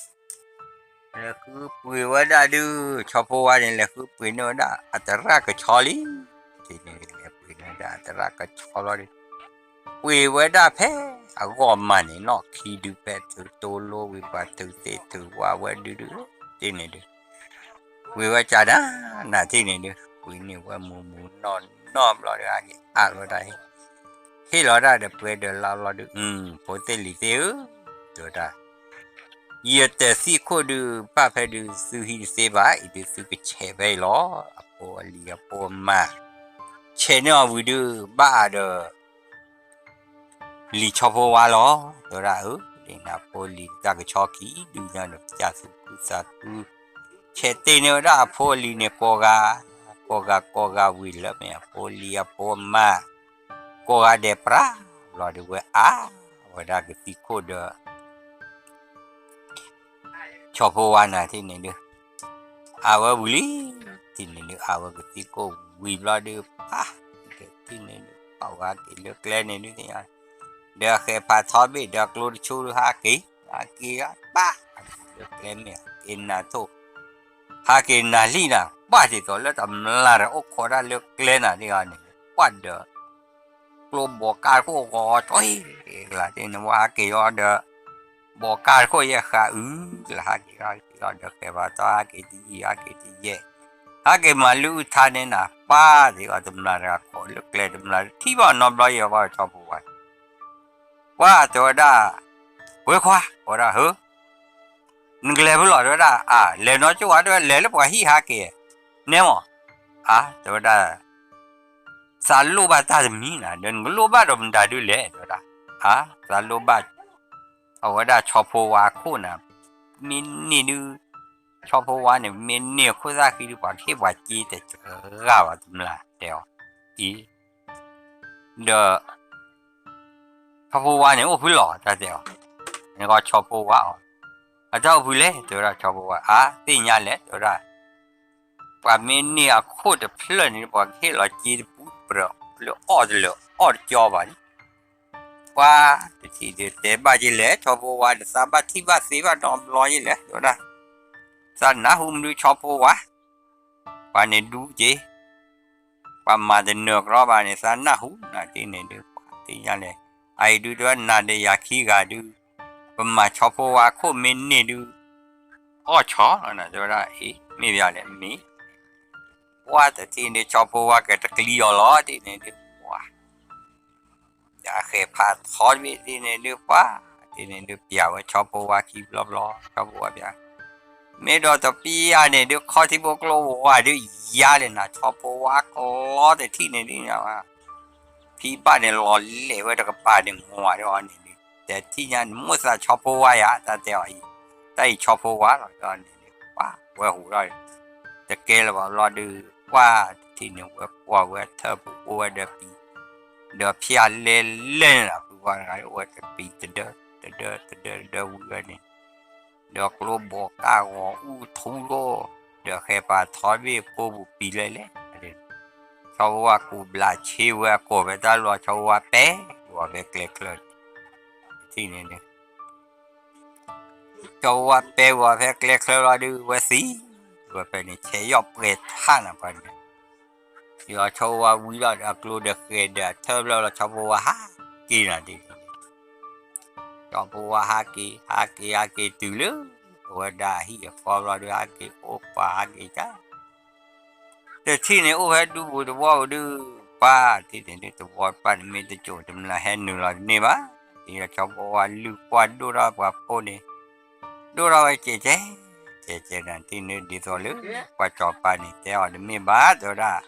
လဲၤဃုပှ့ၤဝဲဒၣ်ဒုး ဆီဖိဝါန့ၣ် လဲၤဃုပှ့ၤန့ၢ်ဝဲဒၣ်အသရၣ်ကဆီလံ တထံၣ်န့ၣ် လဲၤပှ့ၤန့ၢ်ဝဲဒၣ်အသရၣ်ကဆီလီၤဒုး ပှ့ၤဝဲဒၣ်ဖဲအဂီၢ်မးန့ၣ် နီၢ်ခံဒုး ဖဲထုးတိလိဝံၤ ပှၤထုးသ့ၣ်ထုးဝါဝဲဒုးဒုး တထံၣ်န့ၣ်ဒုး ပှ့ၤဝဲကဒါ နၤတထံၣ်န့ၣ်ဒုး ပှ့ၤန့ၢ်ဝဲမူးမူးနီၢ်နီၢ်ဘျီဒုး ဟဲက့ၤအးလီၤတၢ် ဟ့ၣ်လီၤဒၣ်ဒီးပှဲၤဒီးလါဘျီဒုး ဖိသ့ၣ်လံၤသ့ၣ်ဧၢ တဲဝဲဒၣ် ယတသံခိၣ်ဒုး ဘၣ်ဖဲဒုးသုဟံးတသ့ဘၣ် အံၤဒုးသုကဆဲးဖဲအံၤလီၤ အဖိအလံၤအဖိအမါ ဆဲးန့ၢ်အီၤဝံၤဒုး ဘၣ်အါဒီး လံၤဆီဖိဝါလီၤ တဲဝဲဒၣ်ဧၢ ဒ်နၤဖိလံၤတၢ်ကဆီခံဒုညါဒီး ပျၢ်သူၣ်ခုသးခု ဆဲးတ့ၢ်န့ၢ်ဝဲဒၣ်အဖိအလံၤန့ၣ် ကိးဂၤ ကိးဂၤကိးဂၤဝံၤလၢမ့ၢ်အဖိလံၤအဖိအမါ ကိးဂၤဒဲးပြး ဘျီဒုးဝဲအါဝဲဒၣ်ကသံၣ်ခိၣ်ဒီး ဆီဖိဝါနၤတထံၣ်န့ၣ်ဒုး အါဝဲဝံၤလံ တထံၣ်န့ၣ်ဒုး အါဝဲကသံၣ်ခိၣ်ဝံၤဘျီဒုး ပၢ် တထံၣ်န့ၣ်ဒုး ပာ်ဝဲဟဲက့ၤလၢကျဲန့ၣ်ဒုးသ့ၣ်ညါ ဒီးဃဲၤဖးထီဘ့ၣ်ဒီးကျိတဆိဒုးဟးက့ၤ ဟးက့ၤပၢ် လၢကျဲမ့ၢ်ဟးက့ၤနၤထိၣ် ဟးက့ၤနၤလံနၤ ပှၢ်ဒ်သိးလၢတမျၢ်ဒီးအိၣ်ခိးတၢ်လၢကျဲနၤဒ်အီၤန့ၣ် ပှၢ်ဒီး ကျိဘီကါတခိၣ်ဂီၤကၠီဟ့ၣ်ကလၤတ့ၢ်န့ၣ် ဝဲဟးက့ၤအီၤဒီး ဘီကါတခိၣ်ယဲၢ်ဃးအုးကလၤ ဟးက့ၤဟးက့ၤအီၤဒီးဃဲၤဖးထီဟးက့ၤတယံာ်ဟးက့ၤတယဲၢ် ဟးက့ၤမၤလုၢ်အုၣ်ထါန့ၢ်နၤ ပၢ်သ့ၣ်အီၤတမျၢ်တဂၤခိးလၢကျဲတမျၢ်ထံၣ်ဘၣ်နီတဘျီယဲၢ်ဘၣ်ဆီဖိဝါ ပှၢ်တဲဝဲဒၣ် ဝဲခွါ တဲဝဲဒၣ် ဟၢ နကလဲၤဖဲလဲၣ် တဲဝဲဒၣ် အါ လဲၤနီကၠိဝဲ တဲဝဲ လဲၤလၢပှၤဟံၣ်ဟးက့ၤ နဲမီၢ် အါ တဲဝဲဒၣ် သးလိၣ်ဘၣ်တၢ်တမံၤနၤ ဒီးနကလိၣ်ဘၣ်ဒီးမတၤဒုလဲၣ် တဲဝဲဒၣ် အါ သးလိၣ်ဘၣ် အဝဲဒၣ်ဆီဖိဝါအခိၣ်နၤ မ့ၢ်န့ၢ်ဒုး ဆီဖိဝါန့ၣ် မ့ၢ်န့ၢ်အခိၣ်သၣ်ဃံဒုး ပှၤကဟ့ၣ်ပှၤစ့တဂၤဘၣ် တမျၢ်တဲအီၤ အံၤ ဒီး ဆီဖိဝါန့ၣ်အိၣ်ဖုလီၤ တၢ်တဲအီၤ နကီဆီဖိဝါအီၤ အတၢ်အိၣ်ဖုလဲၣ် တဲဝဲဒၣ်ဆီဖိဝါ အါ သ့ၣ်ညါလဲၣ် တဲဝဲဒၣ် ပှၤမ့ၢ်န့ၢ်အခိၣ်တဖျၢၣ်န့ၣ် ပှၤကဟ့ၣ်လီၤစ့တပူၤပြၢၤလၢအီၣ်တလၢာ်အီၣ်တကၠီဘၣ်န့ၣ် ပှၤတထံၣ်ဒုးတဲဘၣ်က့ၤလဲၣ် ဆီဖိဝါဒီး သးဘၣ်ထံၣ်ဘၣ်သ့ဘၣ်နီတဘျီယဲၢ်လဲၣ် တဲဝဲဒၣ် သးနၢ်ဟူမနုၤဆီဖိဝါ ပှၤန့ၣ်ဒူက့ၤ ပှၤမၤတနၢၤကြီဘၣ်န့ၣ် သးနၢ်ဟူနၤတထံၣ်န့ၣ်ဒုး ပှၤသ့ၣ်ညါလဲၣ် အအံၤဒုးတဲဝဲနၤဒီးယၤခံဂၤဒုး ပမၤဆီဖိဝါခိၣ်မ့ၢ်န့ၢ်ဒုး အီၣ်ဆီလီၤနၤ တဲဝဲဒၣ် အ့ မ့ၢ်ဘၣ်လဲၣ်မ့ၢ် ပှၤတထံၣ်န့ၣ် ဆီဖိဝါကတကျံအီၤလီၤတထံၣ်န့ၣ်ဒုး ပှၤ ဒီးအဃဲၤဖးထီတဘ့ၣ်တထံၣ်န့ၣ်ဒုး ပှၤတထံၣ်န့ၣ်ဒုး ပျၢ်ဝဲဆီဖိဝါခံဘျီဘျီ ဆီဖိဝါပျၢ် မ့ၢ်ဒီးတပျၢ်န့ၣ်ဒုး ခီထံဖိကျိဝါဒုး ယါလဲၣ်နၤ ဆီဖိဝါကျီတထံၣ်န့ၣ်ဒုး ဖံဘၣ်န့ၣ် လီၤလဲၤဝဲတကပၤန့ၣ်မၤဒ်အီၤန့ၣ်ဒုး တထံၣ်ညါန့ၣ် မိၣ်သးဆီဖိဝါယၤ တၢ်တဲအီၤအံၤ တၢ်အံၤဆီဖိဝါလီၤ ဒ်အီၤန့ၣ်ဒုး ပှၤဝဲဟူးထီၣ် တကဲလၢၤဘၣ်ဘျီဒုး ပှၤတထံၣ်န့ၣ် ဝဲကွၢ်ဝဲထၢၣ်ပူၤအိၣ်ဝဲဒီးပံၤ ဒီးဖၠၣ်လဲလဲန့ၣ်လီၤ ဖုဝါတဂၤအိၣ်ဝဲတပံၤတဒၢ တဒၢ တဒၢ တဒၢဝံၤဝဲန့ၣ် ဒီးကျိဘီကၢ်ဂီၤအူထူဒီး ဒီးဃဲၤပာ်ထီဘ့ၣ်ဖိပူၤပံၤလဲလဲ ဆီဖိဝါကူးဘျးဆ့ဝဲအကိာ်ဖဲတၢ်လီၢ် ဆီဖိဝါပဲဝဲဖဲကျဲချၢ တထံၣ်န့ၣ် ဆီဖိဝါပဲဝဲဖဲကျဲချၢလီၤဒုး ဝဲသံ ဝဲဖဲန့ၣ် ဆဲးယီၣ်ပှဲၤထါနၤပှၤန့ၣ် ဒီးဆီဖိဝါဝံၤလီၤဒီးအကျိဒီးဃဲၤဒီးအထၢၣ်ဖျၢၣ်လီၤ ဆီဖိဝါဟးက့ၤနၤဒ်န့ၣ် ဆီဖိဝါဟးက့ၤ ဟးက့ၤ ဟးက့ၤတုၤလၢ အဝဲဒၣ်အဟံၣ်အဃီဘျီဒုး ဟးက့ၤအိၣ်ပှၤဟးက့ၤတၢ် တထံၣ်န့ၣ်အိၣ်ဖဲဒူပူၤတဝီပူၤဒုး ပှၤတထံၣ်န့ၣ်ဒုး တဝီတပၢ်န့ၣ်မ့ၢ်တကိၤတမျၢ်ဟဲနုာ်လီၤတန့ၢ်ဘၣ် ဒီးဆီဖိဝါလုၢ်ကွၢ်ဒိၣ်ထီၣ်ပှၤဖိန့ၣ် ဒိၣ်ထီၣ်ဝဲကဲကဲ ကဲကဲနၤတထံၣ်န့ၣ်ဒ်သိးလၢ ပှၤစီၤပၤန့ၣ်တဲအီၤတမ့ၢ်ဘၣ် တဲဝဲဒၣ်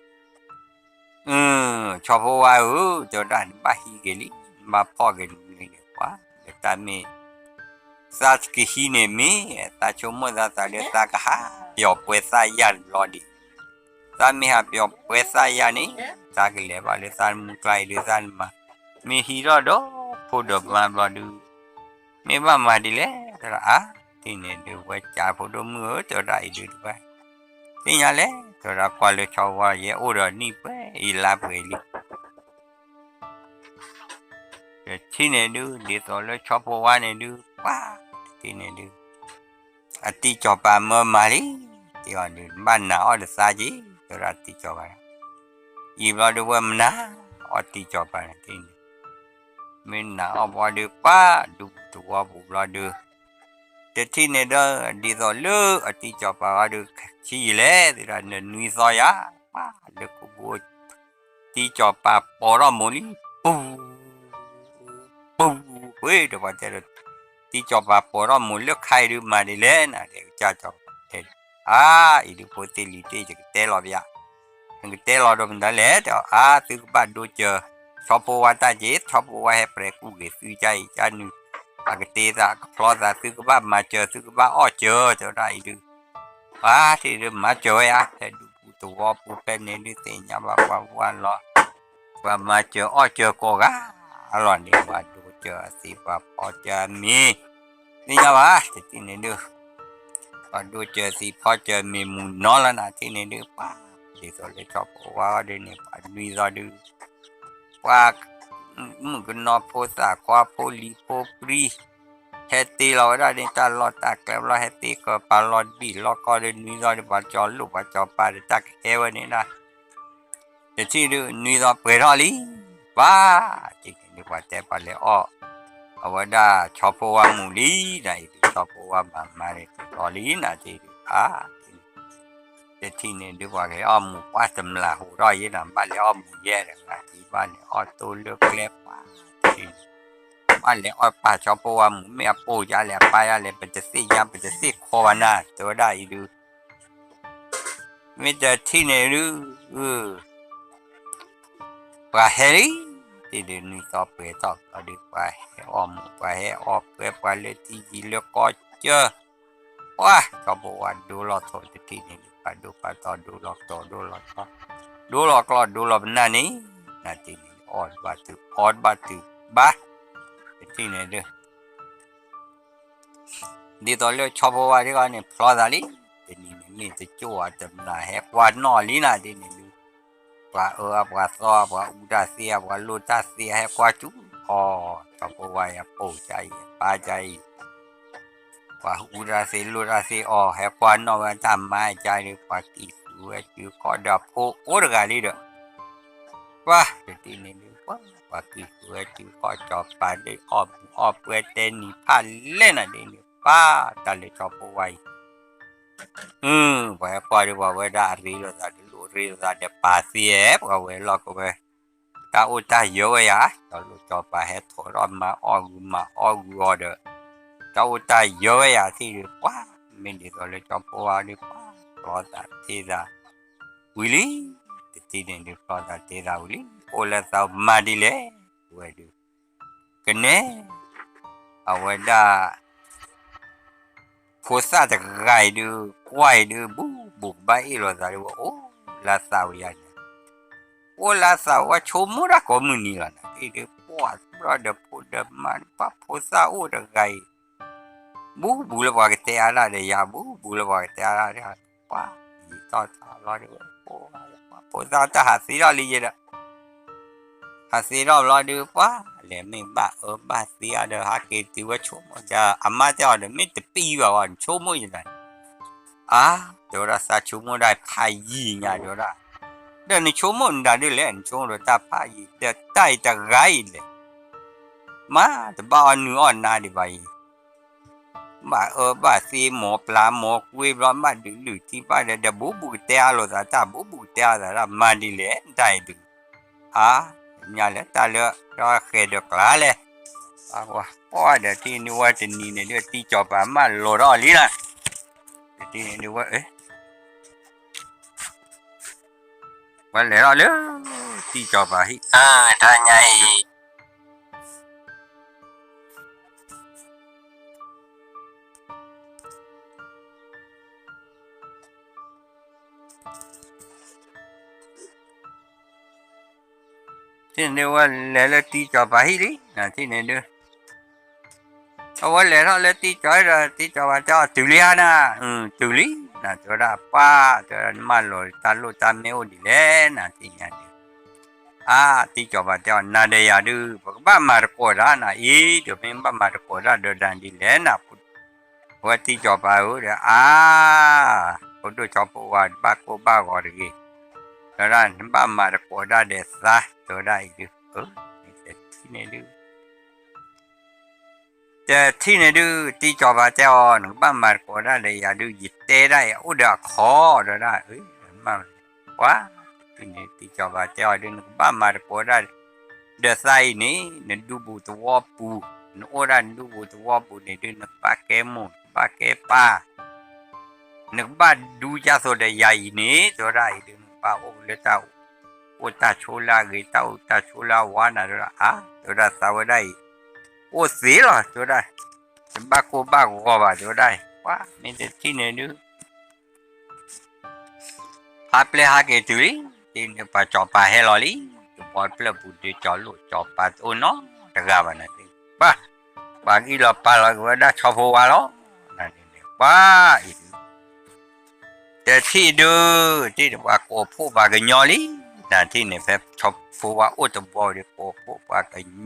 အၢ ဆီဖိဝါဧၢ, တဲဝဲဒၣ် နဘၣ်ဟံးက့ၤလံ, နဘၣ်ဖီၣ်က့ၤနမံၤန့ၣ် ပှၤ လၢတၢ်မ့ၢ် သးကဟံးန့ၢ်မ့ၢ် သးဆိကမိၣ်သးသးဒီးသးကဟးပယီၤပှဲၤသၣ်ယၢ်တဘျီဒံး, သးမ့ၢ်ဟးပယီၤပှဲၤသၣ်ယၢ်န့ၣ် သးကလဲၤဘၣ်လၢသးမူကျါအံၤဒုးသးမၤ, မ့ၢ်ဟံးထီၣ်ဒီးဖိဒီးမါဘျီဒုး မ့ၢ်ဘၣ်မၤဒ်လဲၣ် တဲဒၣ်အါ, တထံၣ်န့ၣ်ဒုး ဝဲကးဖိဒိၣ်မုၣ်ဧၢ တဲဝဲဒၣ်အံၤဒုးတဖၣ်, သ့ၣ်ညါလဲၣ် တဲဝဲဒၣ် ကွၢ်လၢဆီဖိဝါ ယဲအိၣ်ဒီးနံၣ်ပှဲၤအံၤလါပှဲၤလံ တထံၣ်န့ၣ်ဒုး ဒ်သိးလၢဆီဖိဝါန့ၣ်ဒုး ပှၤ တထံၣ်န့ၣ်ဒုး အတံၢ်စီၤပၤမၢမၤလံ, တ့ၢ်အီၤဒုး နဘၣ်နာ်အီၣ်ဒီးသးက့ၤ တဲဝဲဒၣ်တံၢ်စီၤပၤ, ယံာ်ဘျီဒုးဝဲမနၤအီၣ်တံၢ်စီၤပၤန့ၣ်တထံၣ်န့ၣ်, မ့ၢ်နာ်အီၣ်ဘျီဒုး ပှၤဒူပူၤသဝီပူၤဘျီဒုး တထံၣ်န့ၣ်ဒီး ဒ်သိးလၢအတံၢ်စီၤပၤဝဲဒုး ဆံးယံာ်လဲၣ် သ့ဒၣ်နနွံသီယၤ ပှၤလၢကူပူၤ တံၢ်စီၤပၤပိာ်ထီၣ်မိၢ်လံ, ပူၤ ပူၤ ပှ့ၤဒီးပှၤတဲဒီး တံၢ်စီၤပၤပိာ်ထီၣ်မိၢ်လၢခါအံၤဒုးမၤဒ်လဲၣ်နၤ တဲကစၢ်စီၤပၤတဲ, အါ အံၤဒုးဖိသ့ၣ်လံၤသ့ၣ် ယကတဲလီၤပယၤ, နကတဲလီၤဒီးမတၤလဲၣ် တဲအီၤ အါ သုကဘၣ်ဒိကၢၤ ဆီဖိဝါတၢ်က့ၤ ဆီဖိဝါဟဲပြဲၤကူၣ်က့ၤသုကါအံၤကါနုၤ, အကတ့သးကဖျီသး သုကဘၣ်မၤစၢၤ သုကဘၣ်အီၣ်စၢၤ တဲဝဲဒၣ်အံၤဒုး ပှၤထံၣ်ဒုးမၤစၢၤဝဲဧါ ဖဲဒူပူၤသဝီပူၤဖဲန့ၣ်ဒုးသ့ၣ်ညါဘၣ်ပှၤဝါလီၤ, ပှၤမၤစၢၤအီၣ်စၢၤကိးဂၤလီၤန့ၣ် ပှၤဒိကၢၤအသံး ပှၤဖီစၢၤအမ့ၤ, သ့ၣ်ညါဘၣ် တထံၣ်န့ၣ်ဒုး ပှၤဒိကၢၤသံးဖီစၢၤမ့ၤမုၢ်နီၤလီၤနၤ ထံၣ်န့ၣ်ဒုး ပှၤ ဒ်သိးလၢဆီဖိဝါအီၤဒုးန့ၣ် ပှၤနွံသီဒုး ပှၤ မုၣ်ကနီၤဖိသၣ်ခွါဖိလံၤဖိပြံ ဟဲတ့လီၤဝဲဒၣ်န့ၣ် တၢ်လီၢ်တၢ်ကျဲဘျီ ဟဲတ့ကပၤလီၤတဘ့ၣ်လီၢ်ကီၢ်ဒုး နွံသီဒုး ပှၤကၠီၤလိၣ်ပှၤကၠီၤပၤဒီး တၢ်ကဟဲဝဲန့ၣ်ဒၣ် တထံၣ်ဒုး နွံသီပှဲၤထီၣ်လံ, ပှၤ တထံၣ်န့ၣ်ဒုး ပှၤတဲပှၤလဲၤအီၣ် အဝဲဒၣ်ဆီဖိဝါမုာ်လံနၤ အံၤဒုး ဆီဖိဝါမၤမၤန့ၣ် တတီၤလံနၤတထံၣ်ဒုး အါ တထံၣ်န့ၣ်ဒုး ပှၤကလဲၤအီၣ်မုာ် ပှၤတမျၢ်ဟူးထီၣ်ယဲနၤ ဘၣ်လဲၤအီၣ်မုာ်ယဲတဂၤ တထံၣ်ဘၣ်လဲၤအီၣ်တိၢ်လၢကျဲ ပှၤ တထံၣ်န့ၣ် ဘၣ်လဲၤအီၣ်ပၢ်ဆီဖိဝါမုာ် မ့ၢ်အပိာ်ယါလဲၣ် အပၢ်ယါလဲၣ် ပတသ့ၣ်ညါ ပတသ့ၣ်ခီဘၣ်နၤ တဲဝဲဒၣ်အံၤဒုး မ့ၢ်တထံၣ်န့ၣ်ဒုး ပှၤဟဲလံ, တထံၣ်ဒုး နွံသီပှဲၤထီၣ်ဘျီဒုး ပှၤဟဲအီၣ်မုာ် ပှၤဟဲအီၣ်ပှဲၤ ပှၤလၢထံယံၤလၢကီၢ်စၢၤ, ပှၤ ဆီဖိဝါဒိလီၤထိး တထံၣ်န့ၣ်ဒုး ပှၤဒိပှၤတီဒိလီၤကျီဒိလီၤကျီ, ဒိလီၤကျီဒိလီၤပနၢ်န့ၣ်, နၤတထံၣ်န့ၣ် အီၣ်ဘၣ်တုၤ အီၣ်ဘၣ်တုၤဘၣ်, တထံၣ်န့ၣ်ဒုး ဒ်သိးလၢဆီဖိဝါဒ်ဂီၢ်န့ၣ် ဖျီသးလံ, တနံၤန့ၣ်မ့ၢ်တကၠိၣ်အတမျၢ်ဟဲကွၢ်နီၣ်လံနၤ ဒ်န့ၣ်ဒုး, ပှၤအၢအပှၤသီ ပှၤအူတၢ်သ့အ ပှၤလိၣ်တၢ်သ့အ ဟဲကွၢ်စူၤအီၤ, ဆီဖိဝါအံၤ ပိာ်ကါအံၤ ပၢ်ကါအံၤ ပှၤအူတၢ်သ့လိၣ်တၢ်သ့အီၤ ဟဲကွၢ်နီၣ်ဝဲတၢ်မၤကါဒုး ပှၤကံၢ်သူၣ်ဝဲစုခီၣ်ဒီးဖိအိၣ်တဂၤလံဒီး ပှၤတထံၣ်န့ၣ်ဒုး ပှၤ ပှၤကံၢ်သူၣ်ဝဲစုခီၣ် ကၠီၤပၤဒုးအီၣ်မုာ်အီၣ်ပှဲၤတဲနံၤဖးလဲၢ်နၤဒ်န့ၣ် ပှၤတၢ်လၢဆီဖိဝါအံၤ ပှၤဟဲကွၢ်ဒုး ပှၤဝဲဒၣ်အရ့လိာ်သးဒုး လိၣ်ရ့လိာ်သးဒီးပၢ်သ့ဧါ ပှၤဝဲၤလီၢ်ကဝဲၤ တၢ်အိၣ်တၢ်ယၢၤဝဲယၤ ကၠီၤလိၣ်ကၠီၤပၤဟဲထိးထီၣ်မၤအီၣ်ဂုၤမၤအီၣ်ဂုၤအီၤဒီး တၢ်အိၣ်တၢ်ယၢၤဝဲယၤသ့ၣ်ဒုး ပှၤ မ့ၢ်ဒ်သိးလၢဆီဖိဝါဒုး ပှၤဖျီသးတ့သးဝံၤလံ, တထံၣ်န့ၣ်ဒုး ဖျီသးတ့သးဝံၤလံ, အိၣ်လၢသးမၤဒ်လဲၣ်, ဝဲဒုး ကနဲ အဝဲဒၣ် ဖိသၣ်တဂၤအံၤဒုး ကွၢ်အံၤဒုး ဘူးဘူးကဘၣ်အ့ၣ်လိာ်သးဒုး ဝဲအိၣ်လၢသးဝံၤယၤန့ၣ်, အိၣ်လၢသးဝဲဆိကမိၣ်တၢ်ကိးမုၢ်နံၤလီၤနၤ, အံၤဒုး ပှၤဘျီဒီးဖိဒီးမါဒုး ပှၤဖိသၣ်အိၣ်တဂၤအံၤ ဘူးဘူးလၢပှၤကတဲအါဒၣ်ဒီးယၤ ဘူးဘူးလၢပှၤကတဲအါဒၣ်ဒီးယၤ, ပှၤ ယံာ်ထီၣ်ထီၣ်လီၤဒုး ဖိသၣ်တၢ်ဟးသ့ထီၣ်လံယဲဒီး ဟးသ့ထီၣ်ဘျီဒုး ပှၤ လဲၤမ့ၢ်ဘၣ်အၢဘၣ်သ့အါဒီး ဟးက့ၤတုၤဝဲဆိကမိၣ်ဒီး အမါတဲအီၤဒီး မ့ၢ်တပံၤဘၣ်ဝဲ နဆိကမိၣ်ယဲဒီး အါ တဲဝဲဒၣ် သးဆိကမိၣ်ဒၣ်ဖးယံာ်ညါတဲဝဲဒၣ်, ဒီးနဆိကမိၣ်နဒၣ်ဒုးလဲၣ် နဆိကမိၣ်ဒီးတၢ်ဖးယံာ် ဒီးတၢ်အံၤတဂၤအံၤလဲၣ် မ့ၢ်တဘၣ်အီၣ်နုၢ်အီၣ်နါဒံးဘၣ်အံၤ ဘၣ်အၢဘၣ်သ့မိၢ်ပျၢ်မိၢ်ကွ့ဘျီ ဘၣ်ဒုးလုၢ်ထံဘၣ်ဒီး ဒီးဘူးဘူးကတဲအါလိာ်သးတၢ် ဘူးဘူးကတဲအါလိာ်သးတၢ် မၤဒ်လဲၣ် တၢ်အံၤဒုး အါ ညါလဲၣ် တၢ်လၢ ဃဲၤဒီးကျါလဲၣ် ပှၤဒီးထံၣ်န့ၢ်ဝဲတနံၤန့ၣ်ဒုး တံၢ်စီၤပၤမၢလီၤထီၣ်လံလၢ တထံၣ်န့ၣ်ဒုးဝဲ ပှၤလဲၤထီၣ်လၢ တံၢ်စီၤပၤဟံၣ်, တၢ်ညါအံၤ ထံၣ်န့ၣ်ဒုး ဝဲလဲၤလၢတံၢ်စီၤပၤဟံၣ်လံ, နထံၣ်န့ၣ်ဒုး အဝဲလဲၤထီၣ်လၢတံၢ်စီၤဒီး တံၢ်စီၤပၤတဲအီၤ တုၤလံဧါနၤ, တုၤလံ, နတဲဝဲဒၣ် ပှၢ်, တဲဝဲဒၣ် နမၢလီၤတၢ်လိၣ်တၢ်မဲအိၣ်ဒ်လဲၣ် နထံၣ်ညါန့ၣ်, အါ, တံၢ်စီၤပၤတဲအီၤ နၤဒီးယၤဒုး ပကဘၣ်မၤသကိးတၢ်နၤအံၤ, ဒီးမ့ၢ်ဘၣ်မၤသကိးတၢ်ဒီးနၤဒ်လဲၣ်နၤ, အဝဲတံၢ်စီၤပၤဧၢဒီး အါ, ဖိဒိၣ်စီၤဖိဝါ တဘၣ်ကိၢ်ဘၣ်ဂီၤတဂ့ၤ, တဲဝဲဒၣ် နဘၣ်မၤသကိးတၢ်ဒီးသး တဲဝဲဒၣ်အံၤဒုး, တထံၣ်န့ၣ်ဒုး တထံၣ်န့ၣ်ဒုး တံၢ်စီၤပၤတဲအီၤ နကဘၣ်မၤသကိးတၢ်ဒီးယၤဒုး ယတဲဒၣ်အံၤ အိၣ်ဒီးအခီၣ် တဲဝဲဒၣ်, ပှၢ်, တံၢ်စီၤပၤတဲအီၤဒုး နကဘၣ်မၤသကိးတၢ်ဒီးသးအံၤန့ၣ် နဒူဘူၣ်သဝီပူၤ, နအိၣ်ဒၣ်နဒူဘူၣ်သဝီပူၤန့ၣ်ဒုး နကဘၣ်ကဲမိၢ် နကဘၣ်ကဲပၢ် နကဘၣ်ဒူကၢ်သိးဒီးယၤအံၤန့ၣ် တဲဝဲဒၣ်အံၤဒုး နကဘၣ်အိၣ်လၢတၢ်အိၣ်တၢ်ဆိးလၢအဂ့ၤ တၢ်အိၣ်တၢ်ဆိးလၢအဝါနၤ တဲဝဲဒၣ်, အါ, တဲဝဲဒၣ်သးဝဲဒၣ်အံၤ အိၣ်သ့လီၤ တဲဝဲဒၣ်, တဘၣ်ကိၢ်ဘၣ်ဂီၤဘၣ် တဲဝဲဒၣ်, ပှၢ်, မ့ၢ်တထံၣ်န့ၣ်ဒုး ဟးပျဲဟးက့ၤတုၤလံ, တထံၣ်န့ၣ်ပှၤစီၤပၤဟဲလီၤလံ, တဘီတဖျၢၣ်ပူၤဒုး စီၤလိၣ်စီၤပၤတအိၣ်နီတဂၤဘၣ်နၤ, ပှၢ်, ပှၤဂံၢ်လီၤပာ်လီၤက့ၤဝဲဒၣ်ဆီဖိဝါလီၤ, နန့ၣ်န့ၣ် ပှၢ်အံၤဒုး တထံၣ်ဒုး တထံၣ်န့ၣ်ပှၤကိးဖှိၣ်ပှၤကညီလံ, နထံၣ်န့ၣ် ဖဲဆီဖိဝါအိၣ်တဘီဒီး ကိးဖှိၣ်ပှၤကညီ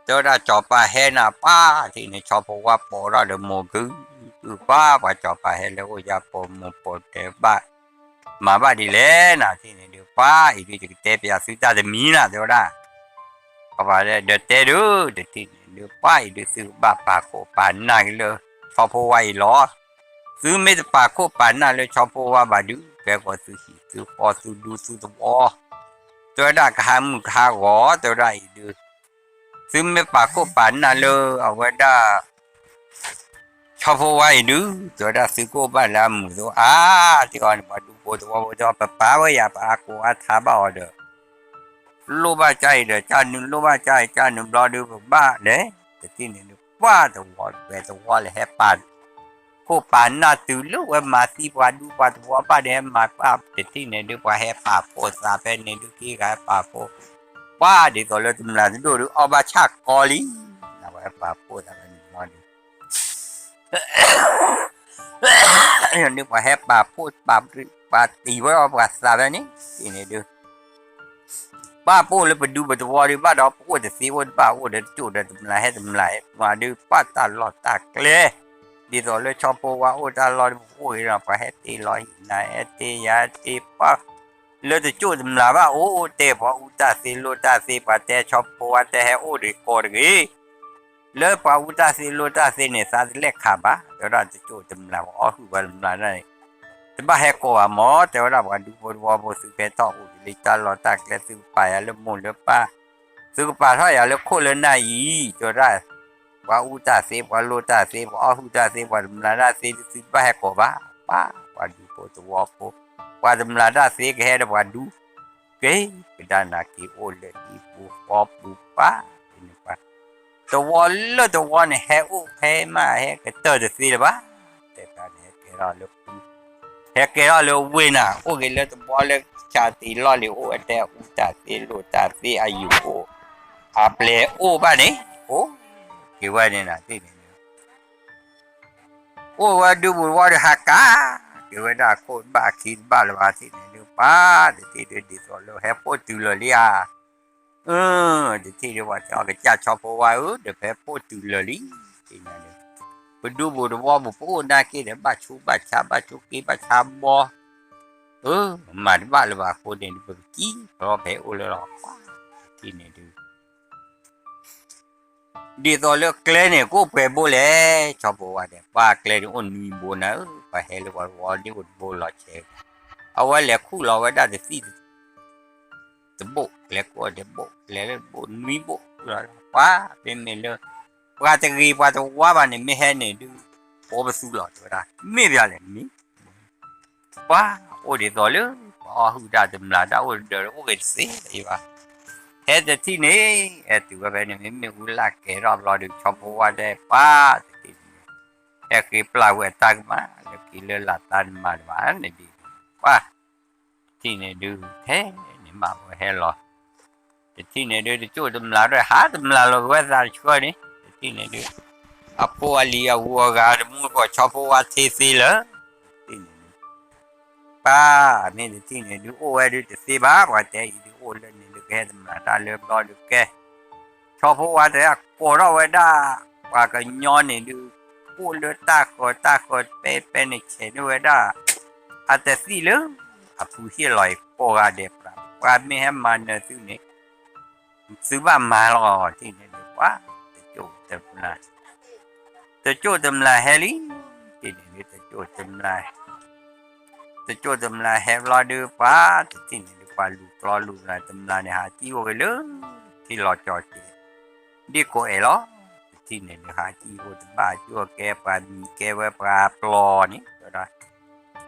တဲဝဲဒၣ်စီၤပၤဟဲနၤ ပှၢ်, တထံၣ်န့ၣ် ဆီဖိဝါပိာ်ထီၣ်ဒီးမိၢ်ကုၢ်, ပှၢ်, ပှၤစီၤပၤဟဲလၢအိၣ်ယၤပိာ်မိၢ်ပိာ်တဲဘၣ်, မၤဘၣ်ဒ်လဲၣ် နထံၣ်န့ၣ်ဒုး ပှၢ်အံၤဒုး ယကတဲပျးသုတၢ်တမံၤနၤ တဲဝဲဒၣ် ပှၤဒီးတဲဒုး တထံၣ်န့ၣ်ဒုး ပှၢ်အံၤဒုး သုကဘၣ်ပာ်ခိၣ်ပာ်နၢ်က့ၤလၢ ဆီဖိဝါအံၤလီၤ. သုမ့ၢ်တပာ်ခိၣ်ပာ်နၢ်လၢဆီဖိဝါဘၣ်ဒုး ကဲကီးသုဟံၣ်သုဃီသုဒူသုသဝီ, တဲဝဲဒၣ်ကဟးမုၢ်ကဟးဂီၤ တဲဝဲဒၣ်အံၤဒုး သုမ့ၢ်ပာ်ခိၣ်ပာ်နၢ်လၢအဝဲဒၣ် ဆီဖိဝါအံၤဒုး တဲဝဲဒၣ်သုကအိၣ်ဘၣ်လၢအမုာ်သဝီဧါ, တ့ၢ်အီၤန့ၣ် ပှၤဒူဖိသဝီဖိတဲအီၤ ပပာ်ဝဲယၤ ပဟးကိးအါထါဘၣ်အီၤဒီး လိၣ်ဘၣ်ကၢ်အံၤဒီးကၢ်နုာ် လိၣ်ဘၣ်ကၢ်အံၤကၢ်နုာ်ဘျီဒုး ပကဘၣ်လဲၤ တထံၣ်န့ၣ်ဒုး ပှၢ်တဝီတဝဲတဝီလဲၤဟဲပာ် ခိၣ်ပာ်နၢ်တုၤလၢဝဲမၤသံပှၤဒူပှၤသဝီဘၣ်ဒီး ဟဲမၤပာ်တထံၣ်န့ၣ်ဒုး ပှၤဟဲပာ်ဖှိၣ်သးဖဲန့ၣ်ဒုး က့ၤဂၤဟဲပာ်ဖှိၣ် ပှၢ်ဒ်သိးလၢတမျၢ်တဒိၣ်ဒုး အီၣ်ဘၣ်ဆၣ်ကီလံ, ပှၤဟဲပာ်ဖှိၣ်သးဖဲန့ၣ်ဘျီဒုး ဒုးပှၤဟဲပာ်ဖှိၣ်ပာ်ပှၤတံၤဝဲအီၤပှၤသးဖဲန့ၣ် တထံၣ်န့ၣ်ဒုး ပၢ်ပအိၣ်လၢပဒူပသဝီဒုး ဘၣ်ဒီးပအိၣ်တသ့အိၣ်တဘၣ် အိၣ်ဒီးတကၠိၣ်ဒီးတမျၢ်ဟဲတမျၢ်ဟဲ ပှၤဒုးပာ်တၢ်လီၢ်တၢ်ကျဲ ဒ်သိးလၢဆီဖိဝါအိၣ်တၢ်လီၢ်ဒုး ပအိၣ်ဂ့ၤဒီး ပှၤဟဲတ့လီၤဟံၣ်နၤ ဟဲတ့ယၤတ့ပှၢ် လၢတကၠိၣ်တမျၢ်ဘၣ်အိၣ် တဲပှၤအူတၢ်သ့လိၣ်တၢ်သ့ ပှၤတဲဆီဖိဝါတဲဟဲအိၣ်တဂ့ၤကီးတဂ့ၤ လၢပှၤအူတၢ်သ့လိၣ်တၢ်သ့န့ၣ် သးတလဲၣ်ခးဘၣ် တဲဝဲဒၣ်တကၠိၣ်တမျၢ် ပှၤအီၣ်ဟုၣ်ပှၤတမျၢ်ဒၣ်န့ၣ် တဘၣ်ဟဲကိးဘၣ်မၢ် တဲဝဲဒၣ်ပှၤဒူဖိသဝီဖိ သုကဟဲထီၣ်အိၣ်လၢတၢ်လီၢ်တၢ်ကျဲ သုကပာ်ယၤလၢမိၢ်လၢပၢ် သုကပာ်ထီၣ်ယၤလၢခိၣ်လၢနၢ်အံၤ တဲဝဲဒၣ် ပှၤအူတၢ်သ့ ပှၤလိၣ်တၢ်သ့ ပှၤအီၣ်ဟုၣ်တၢ်သ့ ပှၤတမျၢ်တၢ်သ့ သုတဘၣ်ဟဲကိးဘၣ် ပှၤ ပှၤဒူဖိသဝီဖိ ပှၤတမျၢ်တၢ်သ့ကဟဲဒီးပှၤဒူ က့ၤကဒါနၤက့ၤအိၣ်လၢဟံၣ်ပူၤဃီပူၤပၢ် န့ၣ်ပှၤ သဝီလၢသဝီန့ၣ် ဟဲအိၣ်ဖဲမး ဟဲကတၢၢ်တသ့လၢၤဘၣ် တဲတၢ်န့ၣ် ဟဲကဲထီၣ်လၢ ဟဲကဲထီၣ်လၢဝ့ၢ်နၤ အိၣ်က့ၤလၢသဝီလၢဆးတံၢ်လီၢ်လံၤ အိၣ်ဝဲတဲအူတၢ်သ့လိၣ်တၢ်သ့အယုၢ်အိၣ် အပျဲၢ်အိၣ်ဘၣ်န့ၣ် အိၣ်က့ၤဝဲန့ၣ်နၤသ့ၣ်န့ၣ် အိၣ်ဝဲဒူပူၤဝီဒီးဟးကး က့ၤဝဲဒၣ်ခိၣ်ဘၣ်ခံတဘၣ်လၢၤဘၣ်သ့ၣ်န့ၣ်ဒုး ပှၤတထံၣ်ဒုးဒ်သိးလၢဟဲဖှိၣ်တုၤလၢာ်လံဧါ အၢ တထံၣ်ဒုးပှၤတဲအီၤကစၢ်ဆီဖိဝါဧၢ ဒီးဖဲဖှိၣ်တုၤလၢာ်လံ သ့ၣ်ညါန့ၣ် ပဒူပူၤသဝီပူၤ ပအိၣ်နာ်က့ဒီး ဘၣ်ဆိဘၣ်ဆါ ဘၣ်ဆိက့ဘၣ်ဆါဘီ အၢ မၤတဘၣ်လၢၤဘၣ်အဃိန့ၣ် ပကကံၣ်ဖဲအိၣ်လၢလီၤ ပှၤတထံၣ်န့ၣ်ဒုး ဒ်သိးလၢကျဲန့ၣ် ကအိၣ်ပှဲၤဘိလဲၣ် ဆီဖိဝါန့ၣ် ပှၤကျဲန့ၣ်အိၣ်နွံဘိနၤဧၢ ပှၤဟဲလၢပှၤသဝီဒ်အိၣ်တဘိလီၤဆဲး အဝဲလဲၤခူၣ်လီၤဝဲဒၣ်တသံၣ် တဘိၣ် လဲၤကိးတဘိၣ် လဲၤလၢတဘိၣ်နွံဘိၣ် ခူၣ်လီၤ ပှၤ မ့မ့ၢ်လၢ ပှၤတဂ့ၤပှၤတဝါဘၣ်န့ၣ် မ့ၢ်ဟဲန့ၣ်ဒုး ကိးပသူလီၤ တဲဝဲဒၣ် မ့ၢ်ပှၤလဲၣ်မ့ၢ် ပှၤ အိၣ်ဒ်သိးလၢ ပှၤ အီၣ်ဟုၣ်တၢ်တမျာ်တၢ်အိၣ်တဒၢး အိၣ်ဂ့ၤတသ့ဘၣ်. ဟဲတထံၣ်န့ၣ် ဟဲတုၤဝဲဖဲန့ၣ် မ့မ့ၢ်အူလၢ်ကဲၤထီၣ်ဘျီဒီး ဆီဖိဝါတဲပှၤတထံၣ်န့ၣ် ဟဲက့ၤပျၢ်ဝဲအတၢ်ကမၣ် လၢက့ၤလၢလာ်တၢ်တမၤတဘၣ်န့ၣ်ဒ် ပှၤ တထံၣ်န့ၣ်ဒုး ဟဲန့ၣ်မးဝဲဟဲလီၤ. တထံၣ်န့ၣ်ဒုး တကၠိၣ်တမျာ်ဒီး ဟးတမျာ်လီၤက့ၤဝဲသးတဆှၢန့ၣ် တထံၣ်န့ၣ်ဒုး အဖိအလံၤအဂုၤအဂၤတမူတကိး ဆီဖိဝါထ့သ့လၢ တထံၣ်န့ၣ်ဒုး ပှၤမ့ၢ်တထံၣ်န့ၣ်ဒုး အိၣ်ဝဲဒုးတသ့ဘၣ် ပှၤတဲအံၤဒုး အိၣ်လၢန့ၣ်ဒုး ကဟဲတမျာ်တၢ်လၢဘျီဒုးကဲ ဆီဖိဝါတဲအကိးထီၣ်ဝဲဒၣ် ပှၤကညီန့ၣ်ဒုး အိၣ်လၢတၢ်ဃၢၤတၢ်ဃၢၤ ပဲပဲန့ၣ်ဆဲးန့ၢ်ဝဲဒၣ် အတသံၣ်လၢ အဖုဟ့ၣ်လီၤအံၤကိးဂၤဒဲး ပှၤ ပှၤမ့ၢ်ဟဲမၤနၢၤသုန့ၣ် သုဘၣ်မၤလီၤ တထံၣ်န့ၣ်ဒုး ပှၤ တကၠိၣ်တမျာ် တကၠိၣ်တမျာ်ဟဲလံ တထံၣ်န့ၣ်ဒုး တကၠိၣ်တမျာ် တကၠိၣ်တမျာ်ဟဲဘျီဒုး ပှၤတထံၣ်န့ၣ်ဒုး ပှၤလူၤကျီလူၤကျီ တမျာ်န့ၣ် ဟးစံၣ်အိၣ်က့ၤလၢ ထံလီၤကၠီၤစဲး ဒ့ၣ်ကိးအဲၣ်လီၤ. တထံၣ်န့ၣ်ဒုး ဟးစံၣ်အိၣ်တဘၣ် စံၣ်အိၣ်ကဲ ပှၤမံၤကဲဝဲပှၤပျီန့ၣ် တဲဝဲဒၣ်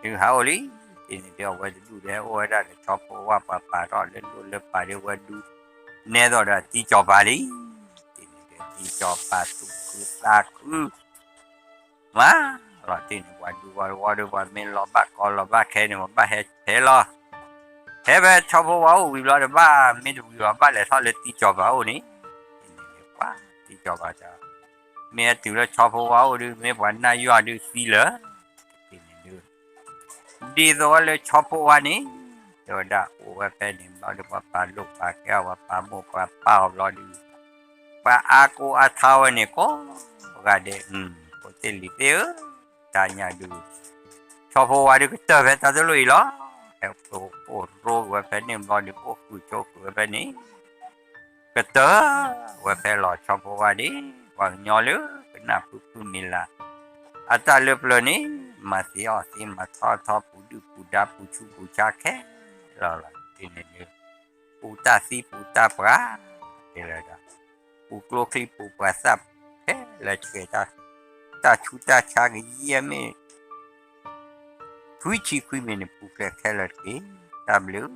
ဒုးဟးအိၣ်လံ တထံၣ်န့ၣ်ဒုး အဝဲတဒူၣ်ဒီး အိၣ်ဝဲဒၣ်ဒီး ဆီဖိဝါ ပှၤပာ်ထီၣ်လၢလိၣ်လၢပာ်ဒုး ဝဲဒုး နဲသိးဒီးတံကၠီၤပၤလံ တထံၣ်န့ၣ်ဒုး တံကၠီၤပၤသူၣ်ခုသးခု မးလီၤ တထံၣ်န့ၣ် ပှၤဒူပှၤဝီဒုး ပှၤမ့ၢ်လီၤဘၣ်ကီလီၤဘၣ်ခဲန့ၣ် ပဘၣ်ဟဲထဲလီၤ. ဟဲဖဲဆီဖိဝါအိၣ်ဝံၤဘျီဒီး ဘၣ်မ့ၢ်တဝံၤဘၣ် ဘၣ်လဲၤထီၣ်လၢတံကၠီၤပၤအိၣ်န့ၣ် တထံၣ်န့ၣ်ဒုး ပှၤ တံကၠီၤပၤတဲ မ့ၢ်ဟဲတုၤလၢဆီဖိဝါအိၣ်ဒုး မ့ၢ်ပှၤနၢ်ယွၤဒုးသံလၢာ် တထံၣ်န့ၣ်ဒုး ဒ်သိးဝဲလၢဆီဖိဝါန့ၣ် တဲဝဲဒၣ် အိၣ်ဝဲဖဲန့ၣ်ဘျီဒီး ပှၤပာ်လိာ်ပာ်ကဲအီၤ ပှၤပာ်မိၢ်ပှၤပာ်အီၤဘျီဒုး ပှၤအါကိးအါထါဝဲန့ၣ် ကိးဂၤဒဲး ဖိသ့ၣ်လံၤသ့ၣ်ဧၢ, တၢ်ညၣ်ဒုး ဆီဖိဝါဒုးကတၢၢ်ဖဲတၢ်တလိၣ်အံၤလီၤ. ဟဲအိၣ်ရိက့ၤဝဲဖဲန့ၣ်ဘျီဒုး အိၣ်ဃုာ်ဆိးဃုာ်ဝဲဖဲန့ၣ် ကတၢၢ်ဝဲဖဲလီၤ ဆီဖိဝါန့ၣ် ပှၤကညီလၢကနၢ်ဖုဖုမံၤလၢ် အတၢ်လၢပျၢၤန့ၣ် မၤသ့အီၣ်သ့ မၤထီၣ်ထီ ပူၤဒုၣ်ပူၤဒါ ပူၤဆူးပူၤဆါခဲလၢာ်လီၤ. တထံၣ်န့ၣ်ဒုး ပူၤတၢ်သံပူၤတၢ်ပှၢ် တဲလၢာ်ဒီး ပူၤကျိချံပူၤပှၤသၣ်ခဲလၢာ်တက့ၢ်. တၢ်ဆူးတၢ်ဆါကယဲၢ်မ့ၢ် ထွံၣ်ဆံခွံမံၤန့ၣ် ပူၤဖျဲးခဲလၢာ်တက့ၢ်. တၢ်ဘျုး